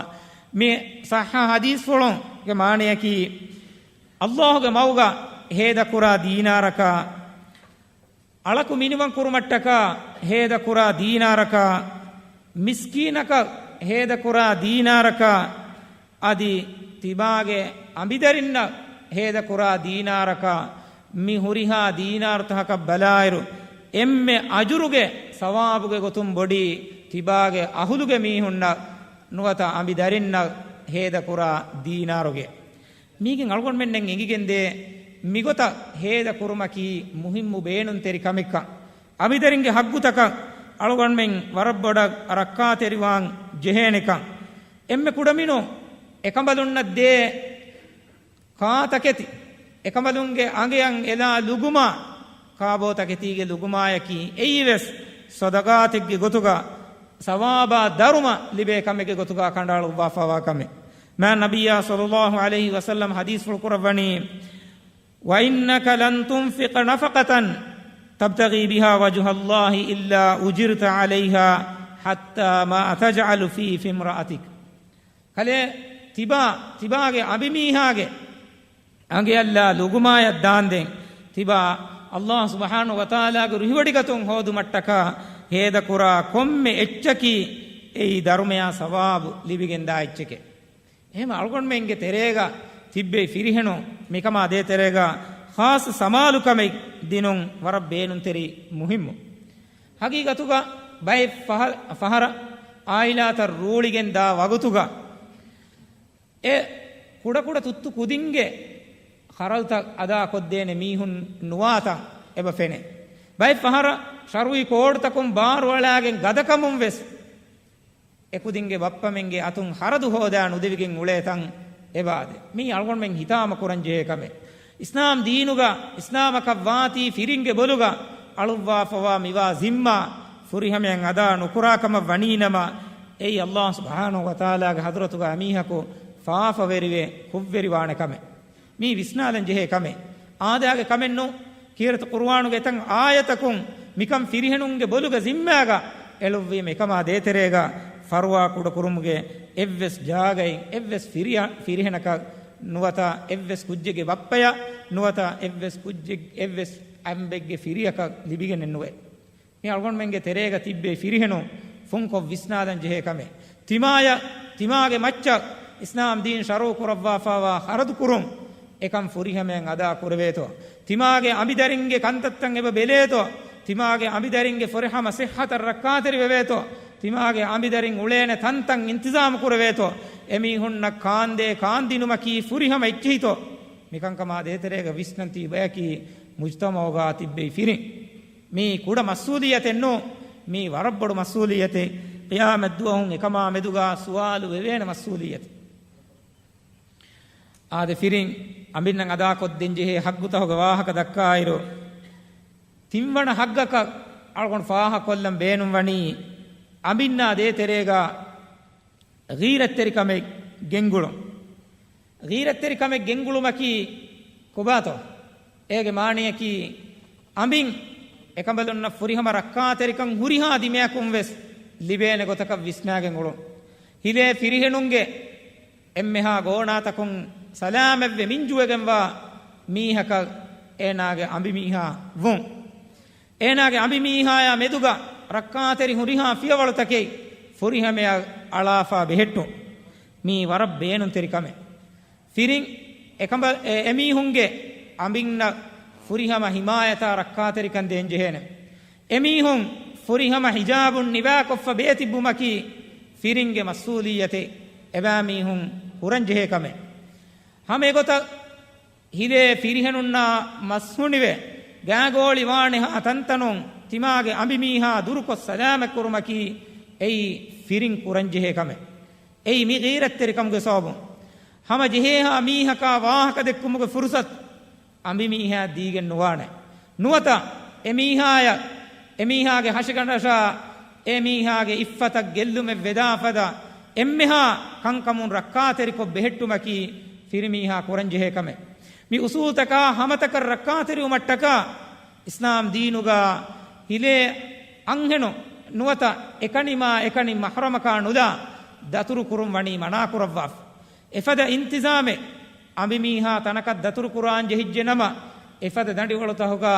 މި ޞައްޙަ ޙަދީޘްފުޅުގެ މާނަޔަކީ، ﷲގެ މަގުގަ ހޭދަކުރާ ދީނާރަކާ، އަޅަކު މިނިވަން ކުރުމަށްޓަކާ ހޭދަކުރާ ދީނާރަކާ، މިސްކީނަކަށް ހޭދަކުރާ ދީނާރަކާ، އަދި ތިބާގެ އަނބިދަރިންނަށް ހޭދަކުރާ ދީނާރަކާ، މި ހުރިހާ ދީނާރުތަކަކަށް ބަލާއިރު، އެންމެ އަޖުރުގެ ސަވާބުގެ ގޮތުން ބޮޑީ ތިބާގެ އަހުލުގެ މީހުންނަށް ނުވަތަ އަނބިދަރިންނަށް ހޭދަކުރާ ދީނާރުގެ. މީގެން އަޅުގަނޑުމެންނަށް އެނގިގެންދޭ، މިގޮތަށް ހޭދަ ކުރުމަކީ މުހިއްމު ބޭނުންތެރި ކަމެއްކަން. އަނބިދަރިންގެ ހައްގުތަކަށް އަޅުގަނޑުމެން ވަރަށް ބޮޑަށް ރައްކާތެރިވާން ޖެހޭނެކަން. އެންމެ ކުޑަމިނު އެކަނބަލުންނަށް ދޭ ކާ ތަކެތި، އެކަނބަލުންގެ އަނގަޔަށް އެލާ ލުގުމާ، ކާބޯ ތަކެތީގެ ލުގުމާޔަކީ އެއީވެސް ޞަދަޤާތެއްގެ ގޮތުގަ ސަވާބާ ދަރުމަ ލިބޭ ކަމެއްގެ ގޮތުގަ ކަނޑައަޅުއްވާފަވާ ކަމެއް. މާތް ނަބިއްޔާ ޞައްލަﷲ ޢަލައިހި ވަސައްލަމް ޙަދީޘްފުޅު ކުރައްވަނީ، وإنك لن تنفق نفقة تبتغي بها وجه الله إلا أجرت عليها حتى ما تجعل في في امرأتك. ކަލޭ، ތިބާ، ތިބާގެ އަނބިމީހާގެ އަނގެއަށްލާ ލުގުމާޔަށް ދާންދެން، ތިބާ ﷲ ސުބްޙާނަހޫ ވަތަޢާލާގެ ރުހިވޮޑިގަތުން ހޯދުމަށްޓަކާ ހޭދަކުރާ ކޮންމެ އެއްޗަކީ އެއީ ދަރުމަޔާ ސަވާބު ލިބިގެންދާ އެއްޗެކޭ. އެހެމަ އަޅުގަނޑުމެންގެ ތެރޭގަ ތިއްބެވި ފިރިހެނުން މިކަމާ ދޭތެރޭގަ ޚާއްޞަ ސަމާލުކަމެއް ދިނުން ވަރަށް ބޭނުންތެރި މުހިއްމު. ހަގީގަތުގަ ބައެއް ފަހަ-، ފަހަރަށް އާއިލާތައް ރޫޅިގެން ދާ ވަގުތުގަ އެ ކުޑަކުޑަ ތުއްތު ކުދިންގެ ޚަރަދުތައް އަދާކޮށްދޭނެ މީހުން ނުވާތަން އެބަ ފެނޭ. ބައެއް ފަހަރަށް ޝަރުއީ ކޯޑުތަކުން ބާރުއަޅާގެން ގަދަކަމުން ވެސް އެކުދިންގެ ބައްޕަމެންގެ އަތުން ޚަރަދު ހޯދާ ނުދެވިގެން އުޅޭތަން އެބާދެ. މީ އަޅުގަނޑުމެން ހިތާމަ ކުރަން ޖެހޭ ކަމެއް. އިސްލާމް ދީނުގަ އިސްލާމަކަށް ވާތީ ފިރިންގެ ބޮލުގަ އަޅުއްވާފަވާ މިވާ ޒިންމާ ފުރިހަމަޔަށް އަދާ ނުކުރާ ކަމަށް ވަނީނަމަ، އެއީ ﷲ ސުބްޙާނަހޫ ވަތަޢާލާގެ ޙަޟްރަތުގަ މީހަކު ފާފަވެރިވެ ކުށްވެރިވާނެ ކަމެއް. މީ ވިސްނާލަން ޖެހޭ ކަމެއް. އާދައިގެ ކަމެއް ނޫން. ކީރިތި ޤުރުއާނުގެ އެތައް އާޔަތަކުން މިކަން ފިރިހެނުންގެ ބޮލުގަ ޒިންމާގަ އެޅުއްވީމަ، އެކަމާ ދޭތެރޭގަ ފަރުވާ ކުޑަކުރުމުގެ އެއްވެސް ޖާގައިން އެއްވެސް ފިރިޔަ-، ފިރިހެނަކަށް ނުވަތަ އެއްވެސް ކުއްޖެއްގެ ބައްޕަޔަށް ނުވަތަ އެއްވެސް ކުއްޖެއް-، އެއްވެސް އަނބެއްގެ ފިރިޔަކަށް ލިބިގެނެއް ނުވޭ. މި އަޅުގަނޑުމެންގެ ތެރޭގަ ތިއްބެވި ފިރިހެނުން ފުންކޮށް ވިސްނާލަން ޖެހޭ ކަމެއް. ތިމާޔަށް، ތިމާގެ މައްޗަށް އިސްލާމް ދީން ޝަރުޢު ކުރައްވާފައިވާ ޚަރަދު ކުރުން އެކަން ފުރިހަމަޔަށް އަދާ ކުރެވޭތޯ؟ ތިމާގެ އަނބިދަރިންގެ ކަންތައްތައް އެބަ ބެލޭތޯ؟ ތިމާގެ އަނބިދަރިންގެ ފުރިހަމަ ޞިއްޙަތަށް ރައްކާތެރި ވެވޭތޯ؟ ތިމާގެ އަނބިދަރިން އުޅޭނެ ތަންތަން އިންތިޒާމު ކުރެވޭތޯ؟ އެމީހުންނަށް ކާންދޭ ކާންދިނުމަކީ ފުރިހަމަ އެއްޗެހިތޯ؟ މިކަންކަމާ ދޭތެރޭގަ ވިސްނަން ތިބި ބަޔަކީ މުޖްތަމަޢުގަ ތިއްބެވި ފިރިން. މީ ކުޑަ މަސްއޫލިއްޔަތެއް ނޫން، މީ ވަރަށް ބޮޑު މަސްއޫލިއްޔަތެއް. ޤިޔާމަތްދުވަހުން އެކަމާ މެދުގަ ސުވާލު ވެވޭނެ މަސްއޫލިއްޔަތެއް. އާދެ، ފިރިން އަނބިންނަށް އަދާކޮށްދޭން ޖެހޭ ޙައްޤުތަކުގެ ވާހަކަ ދައްކާއިރު، ތިންވަނަ ޙައްޤަކަށް އަޅުގަނޑު ފާހަގަކޮށްލަން ބޭނުންވަނީ، އަނބިންނާ ދޭތެރޭގަ ޣީރަތްތެރިކަމެއް ގެންގުޅުން. ޣީރަތްތެރިކަމެއް ގެންގުޅުމަކީ ކޮބާތޯ؟ އޭގެ މާނަޔަކީ، އަނބިން އެކަނބަލުންނަށް ފުރިހަމަ ރައްކާތެރިކަން ހުރިހާ ދިމަޔަކުން ވެސް ލިބޭނެ ގޮތަކަށް ވިސްނާގެން އުޅުން. ހިލޭ ފިރިހެނުންގެ އެންމެހާ ގޯނާތަކުން ސަލާމަތްވެ މިންޖުވެގެންވާ މީހަކަށް އޭނާގެ އަނބިމީހާ ވުން. އޭނާގެ އަނބިމީހާޔާ މެދުގަ ރައްކާތެރި ހުރިހާ ފިޔަވަޅުތަކެއް ފުރިހަމަޔަށް އަޅާފާ ބެހެއްޓުން. މީ ވަރަށް ބޭނުންތެރި ކަމެއް. ފިރިން އެކަނބަ-، އެ-، އެމީހުންގެ އަނބިންނަށް ފުރިހަމަ ހިމާޔަތާ ރައްކާތެރިކަން ދޭންޖެހޭނެ. އެމީހުން ފުރިހަމަ ހިޖާބުން ނިވާކޮށްފަ ބޭތިއްބުމަކީ ފިރިންގެ މަސްއޫލިއްޔަތެއް. އެބައިމީހުން ކުރަންޖެހޭ ކަމެއް. ހަމަ އެގޮތަށް ހިލޭ ފިރިހެނުންނާ މަސްހުނިވެ، ގާގޯޅި ވާނެހާ ތަންތަނުން ތިމާގެ އަނބިމީހާ ދުރުކޮށް ސަލާމަތްކުރުމަކީ އެއީ ފިރިން ކުރަންޖެހޭ ކަމެއް. އެއީ މި ޣީރަތްތެރިކަމުގެ ސަބަބުން. ހަމަ ޖެހޭހާ މީހަކާ ވާހަކަ ދެއްކުމުގެ ފުރުސަތު އަނބިމީހާ ދީގެން ނުވާނެ. ނުވަތަ އެމީހާޔަށް، އެމީހާގެ ހަށިގަނޑަށާ އެމީހާގެ އިއްފަތަށް ގެއްލުމެއް ވެދާ ފަދަ އެންމެހާ ކަންކަމުން ރައްކާތެރިކޮށް ބެހެއްޓުމަކީ ފިރިމީހާ ކުރަންޖެހޭ ކަމެއް. މި އުސޫލްތަކާ ހަމަތަކަށް ރައްކާތެރިވުމަށްޓަކާ އިސްލާމް ދީނުގަ ހިލޭ އަންހެނުން ނުވަތަ އެކަނިމާ އެކަނި މަޙްރަމަކާ ނުލާ ދަތުރު ކުރުން ވަނީ މަނާކުރައްވާފަ. އެފަދަ އިންތިޒާމެއް އަނބިމީހާ ތަނަކަށް ދަތުރު ކުރާން ޖެހިއްޖެ ނަމަ، އެފަދަ ދަނޑިވަޅުތަކުގަ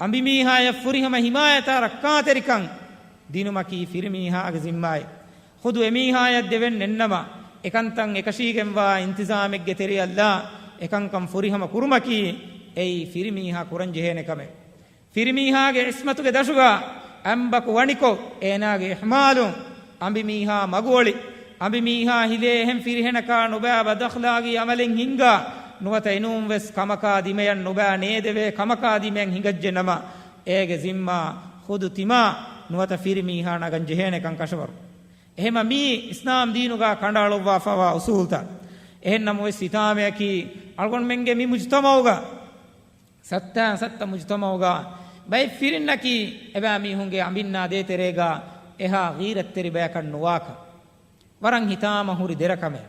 އަނބިމީހާޔަށް ފުރިހަމަ ހިމާޔަތާ ރައްކާތެރިކަން ދިނުމަކީ ފިރިމީހާގެ ޒިންމާއެއް. ޚުދު އެމީހާޔަށް ދެވެން ނެތްނަމަ، އެކަންތައް އެކަށީގެންވާ އިންތިޒާމެއްގެ ތެރެއަށްލާ އެކަންކަން ފުރިހަމަ ކުރުމަކީ އެއީ ފިރިމީހާ ކުރަންޖެހޭނެ ކަމެއް. ފިރިމީހާގެ އިސްމަތުގެ ދަށުގަ އަނބަކު ވަނިކޮށް، އޭނާގެ އިހްމާލުން، އަނބިމީހާ މަގުއޮޅި، އަނބިމީހާ ހިލޭ އެހެން ފިރިހެނަކާ ނުބައި ބަދްއަޚްލާގީ އަމަލެއް ހިންގާ، ނުވަތަ އެނޫންވެސް ކަމަކާ ދިމަޔަށް ނުބައި ނޭދެވޭ ކަމަކާ ދިމަޔަށް ހިނގައްޖެ ނަމަ، އޭގެ ޒިންމާ ޚުދު ތިމާ ނުވަތަ ފިރިމީހާ ނަގަން ޖެހޭނެކަން ކަށަވަރު. އެހެމަ މީ އިސްލާމް ދީނުގަ ކަނޑައަޅުއްވާފައިވާ އުސޫލްތައް. އެހެންނަމަވެސް ހިތާމަޔަކީ އަޅުގަނޑުމެންގެ މި މުޖްތަމަޢުގަ ސައްތާ ސައްތަ މުޖްތަމަޢުގަ ބައެއް ފިރިންނަކީ އެބައިމީހުންގެ އަނބިންނާ ދޭތެރޭގަ އެހާ ޣީރަތްތެރި ބަޔަކަށް ނުވާކަން. ވަރަށް ހިތާމަ ހުރި ދެރަ ކަމެއް.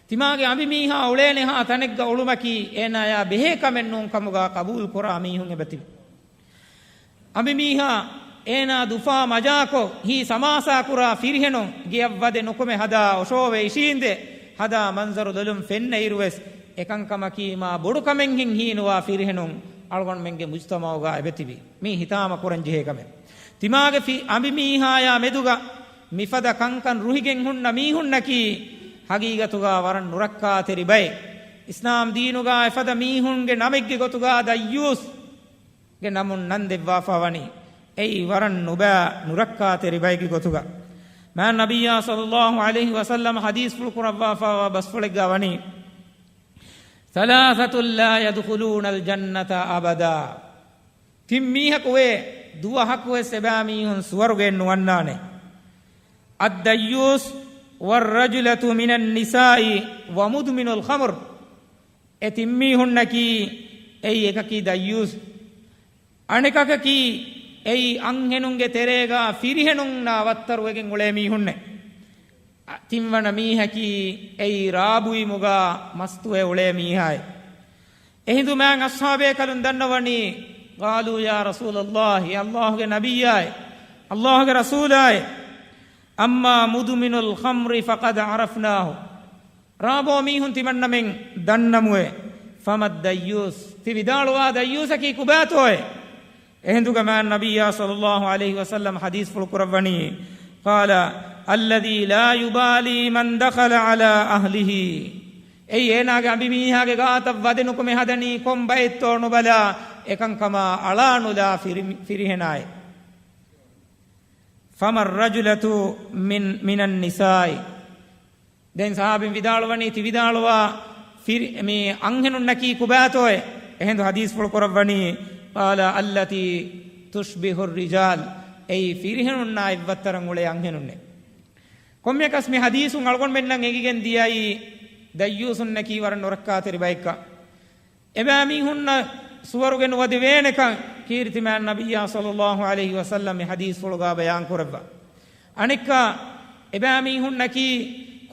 ތިމާގެ އަނބިމީހާ އުޅޭނެހާ ތަނެއްގަ އުޅުމަކީ އޭނާޔާ ބެހޭ ކަމެއް ނޫން ކަމުގަ ޤަބޫލު ކުރާ މީހުން އެބަތިބި. އަނބިމީހާ އޭނާ ދުފާ މަޖާކޮށް ހީ ސަމާސާ ކުރާ ފިރިހެނުން ގެޔަށް ވަދެ ނުކުމެ ހަދާ އޮށޯވެ އިށީނދެ ހަދާ މަންޒަރު ލޮލުން ފެންނައިރުވެސް އެކަންކަމަކީ މާ ބޮޑު ކަމެއްހެން ހީނުވާ ފިރިހެނުން އަޅުގަނޑުމެންގެ މުޖްތަމަޢުގަ އެބަތިބި. މީ ހިތާމަ ކުރަންޖެހޭ ކަމެއް. ތިމާގެ ފި-، އަނބިމީހާޔާ މެދުގަ މިފަދަ ކަންކަން ރުހިގެން ހުންނަ މީހުންނަކީ ހަގީގަތުގަ ވަރަށް ނުރައްކާތެރި ބައެއް. އިސްލާމް ދީނުގަ އެފަދަ މީހުންގެ ނަމެއްގެ ގޮތުގަ ދައްޔޫސް ގެ ނަމުން ނަން ދެއްވާފަ ވަނީ. އެއީ ވަރަށް ނުބައި ނުރައްކާތެރި ބައެއްގެ ގޮތުގަ. މާތް ނަބިއްޔާ ޞައްލައްލާހު ޢަލައިހި ވަސައްލަމަ ޙަދީޘްފުޅު ކުރައްވާފައިވާ ބަސްފުޅެއްގަ ވަނީ، ثلاثة لا يدخلون الجنة أبدا. ތިން މީހަކު ވޭ، ދުވަހަކުވެސް އެބައިމީހުން ސުވަރުގެއެއް ނުވަންނާނެ. الديوث والرجلة من النساء ومدمن الخمر. އެ ތިން މީހުންނަކީ، އެއީ އެކަކީ ދައްޔޫސް. އަނެކަކަކީ، އެއީ އަންހެނުންގެ ތެރޭގަ ފިރިހެނުންނާ ވައްތަރުވެގެން އުޅޭ މީހުންނެއް. ތިންވަނަ މީހަކީ، އެއީ ރާބުއިމުގަ މަސްތުވެ އުޅޭ މީހާއެއް. އެހިނދު މާތް އަޞްޙާބޭކަލުން ދަންނަވަނީ، قالوا يا رسول الله، އެ ﷲގެ ނަބިއްޔާއޭ، ﷲގެ ރަސޫލާއޭ، أما مدمن الخمر فقد عرفناه. ރާބޯ މީހުން ތިމަންނަމެން ދަންނަމުއޭ. فما الديوث، ތި ވިދާޅުވާ ދައްޔޫސަކީ ކުބާތޯއޭ؟ އެހިނދުގަ މާތް ނަބިއްޔާ ޞައްލައްލާހު ޢަލައިހި ވަސައްލަމަ ޙަދީޘްފުޅު ކުރައްވަނީ، قال الذي لا يبالي من دخل على أهله. އެއީ އޭނާގެ އަނބިމީހާގެ ގާތަށް ވަދެ ނުކުމެ ހަދަނީ ކޮން ބައެއްތޯ ނުބަލާ، އެކަންކަމާ އަޅާނުލާ ފިރި-، ފިރިހެނާއެއް. فما الرجلة من، من النساء. ދެން ޞަޙާބީން ވިދާޅުވަނީ، ތި ވިދާޅުވާ ފިރި-، މި އަންހެނުންނަކީ ކުބާތޯއޭ؟ އެހިނދު ޙަދީޘްފުޅު ކުރައްވަނީ، قال التي تشبه الرجال، އެއީ ފިރިހެނުންނާ އެއްވައްތަރަށް އުޅޭ އަންހެނުންނޭ. ކޮންމެއަކަސް މި ޙަދީޘުން އަޅުގަނޑުމެންނަށް އެނގިގެން ދިޔައީ ދައްޔޫސުންނަކީ ވަރަށް ނުރައްކާތެރި ބައެއްކަން. އެބައިމީހުންނަށް ސުވަރުގެ ނުވަދެވޭނެކަން ކީރިތި މާތް ނަބިއްޔާ ޞައްލައްލާހު ޢަލައިހި ވަސައްލަމަ މި ޙަދީޘްފުޅުގަ ބަޔާން ކުރައްވާ. އަނެއްކާ، އެބައިމީހުންނަކީ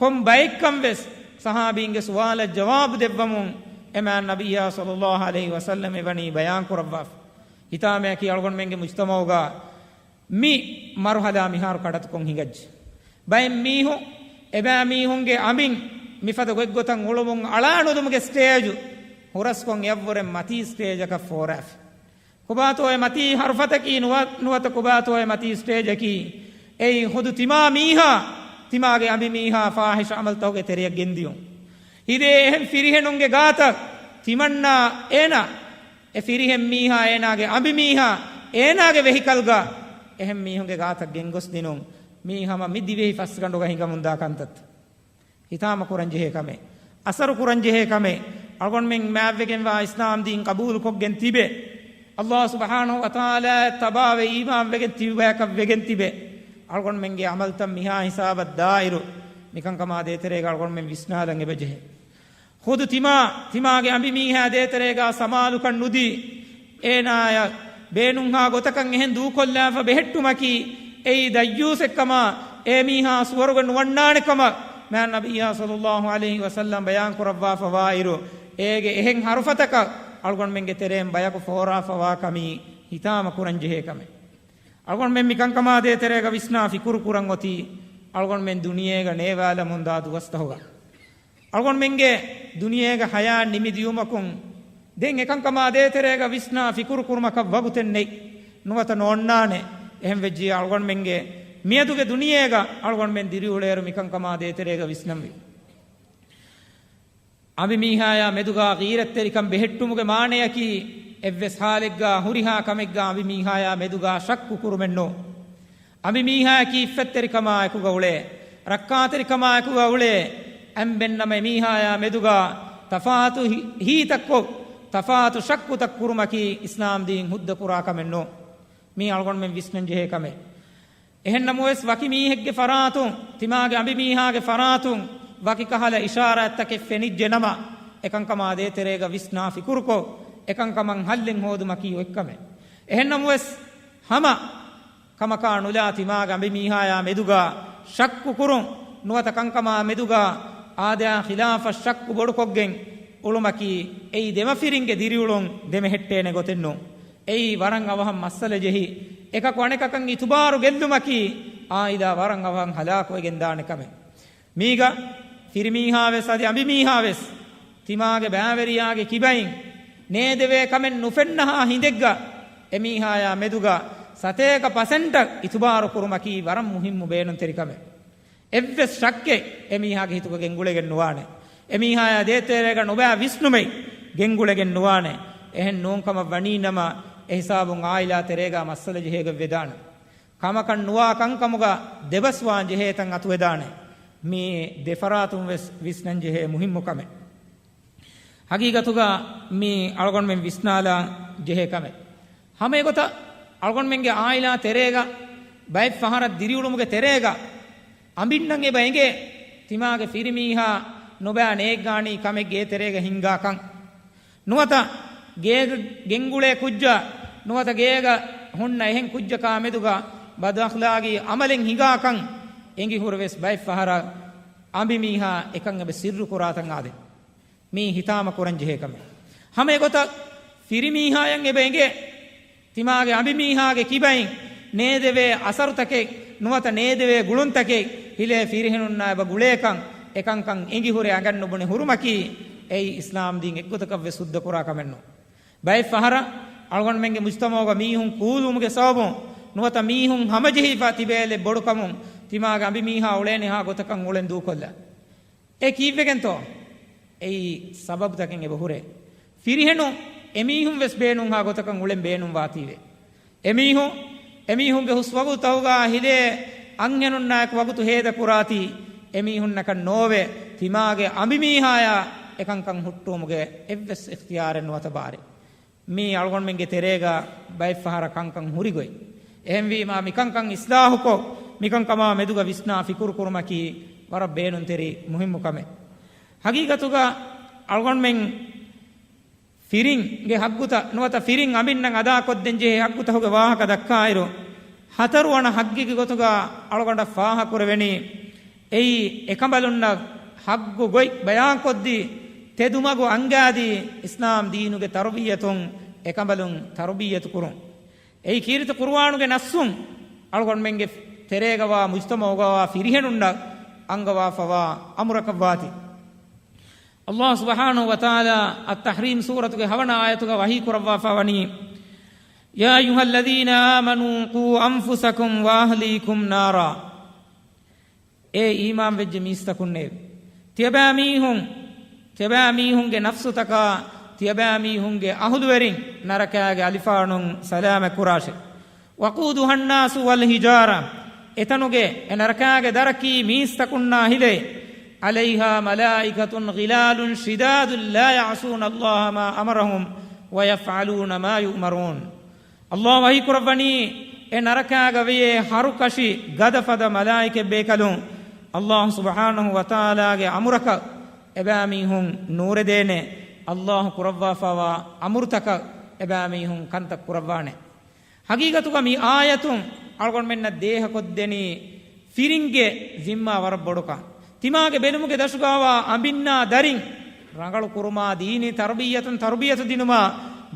ކޮން ބައެއްކަން ވެސް ޞަޙާބީންގެ ސުވާލަށް ޖަވާބު ދެއްވަމުން އެ މާތް ނަބިއްޔާ ޞައްލައްލާހު ޢަލައިހި ވަސައްލަމަ އެވަނީ ބަޔާން ކުރައްވާފަ. ހިތާމަޔަކީ އަޅުގަނޑުމެންގެ މުޖްތަމަޢުގަ މި މަރުޙަލާ މިހާރު ކަޑަތުކޮށް ހިނގައްޖެ. ބައެއް މީހުން އެބައިމީހުންގެ އަނބިން މިފަދަ ގޮތްގޮތަށް އުޅުމުން އަޅާނުލުމުގެ ސްޓޭޖު ހުރަސްކޮށް އެއަށްވުރެ މަތީ ސްޓޭޖަކަށް ފޯރާފި. ކޮބާތޯއެ މަތީ ހަރުފަތަކީ ނުވަ-، ނުވަތަ ކޮބާތޯއެ މަތީ ސްޓޭޖަކީ؟ އެއީ ޚުދު ތިމާ މީހާ، ތިމާގެ އަނބިމީހާ ފާޙިޝް ޢަމަލުތަކުގެ ތެރެޔަށް ގެންދިޔުން. ހިރޭ އެހެން ފިރިހެނުންގެ ގާތަށް ތިމަންނާ އޭނާ އެ ފިރިހެން މީހާ އޭނާގެ އަނބިމީހާ އޭނާގެ ވެހިކަލްގަ އެހެން މީހުންގެ ގާތަށް ގެންގޮސްދިނުން. މީ ހަމަ މި ދިވެހި ފަސްގަނޑުގަ ހިނގަމުންދާ ކަންތައްތައް. ހިތާމަ ކުރަންޖެހޭ ކަމެއް. އަސަރު ކުރަންޖެހޭ ކަމެއް. އަޅުގަނޑުމެން މާތްވެގެންވާ އިސްލާމް ދީން ޤަބޫލުކޮށްގެން ތިބެ، ﷲ ސުބްޙާނަހޫ ވަތަޢާލާއަށް ތަބާވެ އީމާންވެގެން ތިބި ބަޔަކަށް ވެގެން ތިބެ، އަޅުގަނޑުމެންގެ ޢަމަލުތައް މިހާ ހިސާބަށް ދާއިރު، މިކަންކަމާ ދޭތެރޭގަ އަޅުގަނޑުމެން ވިސްނާލަން އެބަޖެހޭ. ޚުދު ތިމާ، ތިމާގެ އަނބިމީހާ ދޭތެރޭގަ ސަމާލުކަން ނުދީ، އޭނާޔަށް ބޭނުންހާ ގޮތަކަށް އެހެން ދޫކޮށްލާފަ ބެހެއްޓުމަކީ، އެއީ ދައްޔޫސެއްކަމާ، އެ މީހާ ސުވަރުގެ ނުވަންނާނެ ކަމަށް މާތް ނަބިއްޔާ ޞައްލައްލާހު ޢަލައިހި ވަސައްލަމަ ބަޔާން ކުރައްވާފަ ވާއިރު، އޭގެ އެހެން ހަރުފަތަކަށް އަޅުގަނޑުމެންގެ ތެރޭން ބަޔަކު ފޯރާފަ ވާ ކަމީ ހިތާމަ ކުރަން ޖެހޭ ކަމެއް. އަޅުގަނޑުމެން މިކަންކަމާ ދޭތެރޭގަ ވިސްނާ ފިކުރު ކުރަން އޮތީ، އަޅުގަނޑުމެން ދުނިޔޭގަ ނޭވާލަމުންދާ ދުވަސްތަހުގަ. އަޅުގަނޑުމެންގެ ދުނިޔޭގެ ޙަޔާތް ނިމިދިޔުމަކުން، ދެން އެކަންކަމާ ދޭތެރޭގަ ވިސްނާ ފިކުރު ކުރުމަކަށް ވަގުތެއް ނެތް. ނުވަތަ ނޯންނާނެ. އެހެން ވެއްޖިއްޔާ އަޅުގަނޑުމެންގެ މިއަދުގެ ދުނިޔޭގަ އަޅުގަނޑުމެން ދިރިއުޅޭއިރު މިކަންކަމާ ދޭތެރޭގަ ވިސްނަންވީ. އަނބިމީހާޔާ މެދުގާ ޣީރަތްތެރިކަން ބެހެއްޓުމުގެ މާނަޔަކީ، އެއްވެސް ޙާލެއްގާ ހުރިހާ ކަމެއްގާ އަނބިމީހާޔާ މެދުގާ ޝައްކު ކުރުމެއްނޫން. އަނބިމީހާޔަކީ އިއްފަތްތެރިކަމާއެކުގަ އުޅޭ، ރައްކާތެރިކަމާއެކުގަ އުޅޭ، އަނބެންނަމަ އެމީހާޔާ މެދުގާ ތަފާތު ހި-، ހީތައްކޮށް، ތަފާތު ޝައްކުތައް ކުރުމަކީ އިސްލާމް ދީން ހުއްދަ ކުރާ ކަމެއް ނޫން. މީ އަޅުގަނޑުމެން ވިސްނަން ޖެހޭ ކަމެއް. އެހެންނަމަވެސް، ވަކި މީހެއްގެ ފަރާތުން، ތިމާގެ އަނބިމީހާގެ ފަރާތުން ވަކި ކަހަލަ އިޝާރާތްތަކެއް ފެނިއްޖެ ނަމަ، އެކަންކަމާ ދޭތެރޭގަ ވިސްނާ ފިކުރުކޮށް، އެކަންކަމަށް ހައްލެއް ހޯދުމަކީ އޮތްކަމެއް. އެހެންނަމަވެސް، ހަމަ ކަމަކާ ނުލާ ތިމާގެ އަނބިމީހާޔާ މެދުގާ ޝައްކު ކުރުން، ނުވަތަ ކަންކަމާ މެދުގާ އާދަޔާ ޚިލާފަށް ޝައްކު ބޮޑުކޮށްގެން އުޅުމަކީ، އެއީ ދެމަފިރިންގެ ދިރިއުޅުން ދެމެހެއްޓޭނެ ގޮތެއް ނޫން. އެއީ ވަރަށް އަވަހަށް މައްސަލަ ޖެހި، އެކަކު އަނެކަކަށް އިތުބާރު ގެއްލުމަކީ، އާއިލާ ވަރަށް އަވަހަށް ހަލާކުވެގެން ދާނެ ކަމެއް. މީގަ ފިރިމީހާވެސް އަދި އަނބިމީހާވެސް ތިމާގެ ބައިވެރިޔާގެ ކިބައިން ނޭދެވޭ ކަމެއް ނުފެންނަހާ ހިނދެއްގަ އެމީހާޔާ މެދުގަ ސަތޭކަ ޕަސެންޓަށް އިތުބާރު ކުރުމަކީ ވަރަށް މުހިއްމު ބޭނުންތެރި ކަމެއް. އެއްވެސް ޝައްކެއް އެމީހާގެ ހިތުގަ ގެންގުޅެގެން ނުވާނެ. އެމީހާޔާ ދޭތެރޭގަ ނުބައި ވިސްނުމެއް ގެންގުޅެގެން ނުވާނެ. އެހެން ނޫންކަމަށް ވަނީ ނަމަ، އެހިސާބުން އާއިލާ ތެރޭގަ މައްސަލަ ޖެހޭގޮތް ވެދާނެ. ކަމަކަށް ނުވާ ކަންކަމުގަ ދެބަސްވާން ޖެހޭ ތަން އަތުވެދާނެ. މީ ދެފަރާތުން ވެސް ވިސްނަން ޖެހޭ މުހިއްމު ކަމެއް. ހަގީގަތުގަ މީ އަޅުގަނޑުމެން ވިސްނާލާން ޖެހޭ ކަމެއް. ހަމަ އެގޮތަށް އަޅުގަނޑުމެންގެ އާއިލާ ތެރޭގަ ބައެއް ފަހަރަށް ދިރިއުޅުމުގެ ތެރޭގަ އަނބިންނަށް އެބަ އެނގޭ، ތިމާގެ ފިރިމީހާ ނުބައި ނޭއްގާނީ ކަމެއް ގޭ ތެރޭގަ ހިންގާކަން. ނުވަތަ ގޭގަ ގެންގުޅޭ ކުއްޖާ، ނުވަތަ ގޭގަ ހުންނަ އެހެން ކުއްޖަކާ މެދުގަ ބަދުއަޚްލާގީ އަމަލެއް ހިނގާކަން އެނގި ހުރެވެސް ބައެއް ފަހަރަށް އަނބިމީހާ އެކަން އެބަ ސިއްރު ކުރާތަން އާދެ. މީ ހިތާމަ ކުރަން ޖެހޭ ކަމެއް. ހަމަ އެގޮތަށް ފިރިމީހާޔަށް އެބަ އެނގޭ، ތިމާގެ އަނބިމީހާގެ ކިބައިން ނޭދެވޭ އަސަރުތަކެއް ނުވަތަ ނޭދެވޭ ގުޅުންތަކެއް ހިލޭ ފިރިހެނުންނާ އެބަ ގުޅޭކަން، އެކަންކަން އެނގިހުރެ އަނގަންނުބުނެ ހުރުމަކީ، އެއީ އިސްލާމް ދީން އެއްގޮތަކަށްވެސް ހުއްދަކުރާ ކަމެއް ނޫން. ބައެއް ފަހަރަށް އަޅުގަނޑުމެންގެ މުޖްތަމަޢުގަ މީހުން ކޫލުވުމުގެ ސަބަބުން ނުވަތަ މީހުން ހަމަޖެހިފަ ތިބޭލެއް ބޮޑުކަމުން ތިމާގެ އަނބިމީހާ އުޅޭނެހާ ގޮތަކަށް އުޅެން ދޫކޮށްލާ. އެ ކީއްވެގެންތޯ؟ އެއީ ސަބަބުތަކެއް އެބަ ހުރޭ. ފިރިހެނުން އެމީހުން ވެސް ބޭނުންހާ ގޮތަކަށް އުޅެން ބޭނުންވާތީވެ. އެމީހުން، އެމީހުންގެ ހުސްވަގުތުތަކުގަ ހިލޭ އަންހެނުންނާއެކު ވަގުތު ހޭދަކުރާތީ، އެމީހުންނަކަށް ނޯވޭ، ތިމާގެ އަނބިމީހާޔާ އެކަންކަން ހުއްޓުވުމުގެ އެއްވެސް އިޚްތިޔާރެއް ނުވަތަ ބާރެއް. މީ އަޅުގަނޑުމެންގެ ތެރޭގަ ބައެއް ފަހަރަށް ކަންކަން ހުރި ގޮތް. އެހެންވީމާ، މިކަންކަން އިސްލާހުކޮށް، މިކަންކަމާ މެދުގަ ވިސްނާ ފިކުރު ކުރުމަކީ ވަރަށް ބޭނުންތެރި މުހިއްމު ކަމެއް. ހަގީގަތުގަ އަޅުގަނޑުމެން ފިރިންގެ ހައްގުތައް ނުވަތަ ފިރިން އަނބިންނަށް އަދާކޮށްދޭން ޖެހޭ ހައްގުތަކުގެ ވާހަކަ ދައްކާއިރު، ހަތަރުވަނަ ހައްގެއްގެ ގޮތުގަ އަޅުގަނޑަށް ފާހަކުރެވެނީ، އެއީ އެކަނބަލުންނަށް ހައްގު ގޮތް ބަޔާންކޮށްދީ، ތެދުމަގު އަންގާދީ، އިސްލާމް ދީނުގެ ތަރުބިއްޔަތުން އެކަނބަލުން ތަރުބިއްޔަތު ކުރުން. އެއީ ކީރިތި ޤުރުއާނުގެ ނައްސުން އަޅުގަނޑުމެންގެ ތެރޭގަވާ މުޖްތަމަޢުގަވާ ފިރިހެނުންނަށް އަންގަވާފަވާ އަމުރަކަށްވާތީ. އައްލާހު ސުބްޙާނަހު ވަތަޢާލާ އައްތަޙްރީމް ސޫރަތުގެ ހަވަނަ އާޔަތުގަ ވަޙީ ކުރައްވާފަ ވަނީ، يا أيها الذين آمنوا قوا أنفسكم وأهليكم نارا. އޭ އީމާންވެއްޖެ މީސްތަކުންނޭވެ! ތިޔަބައިމީހުން، ތިޔަބައިމީހުންގެ ނަފްސުތަކާ، ތިޔަބައިމީހުންގެ އަހުލުވެރިން ނަރަކާގެ އަލިފާނުން ސަލާމަތް ކުރާށެ. وقودها الناس والحجارة، އެތަނުގެ އެ ނަރަކާގެ ދަރަކީ މީސްތަކުންނާ ހިލޭ. عليها ملائكة غلاظ شداد لا يعصون الله ما أمرهم ويفعلون ما يؤمرون. އައްލާހު ވަޙީ ކުރައްވަނީ، އެ ނަރަކާގަ ވެޔޭ ހަރުކަށި ގަދަފަދަ މަލާއިކަތް ބޭކަލުން، އައްލާހު ސުބްޙާނަހު ވަތަޢާލާގެ އަމުރަކަށް އެބައިމީހުން ނޫރެދޭނެ، އައްލާހު ކުރައްވާފަވާ އަމުރުތަކަށް އެބައިމީހުން ކަންތައް ކުރައްވާނެ. ހަގީގަތުގަ މި އާޔަތުން އަޅުގަނޑުމެންނަށް ދޭހަކޮށްދެނީ ފިރިންގެ ޒިންމާ ވަރަށް ބޮޑުކަން. ތިމާގެ ބެލުމުގެ ދަށުގަވާ އަނބިންނާ ދަރިން ރަނގަޅު ކުރުމާ، ދީނީ ތަރުބިއްޔަތުން ތަރުބިއްޔަތު ދިނުމާ،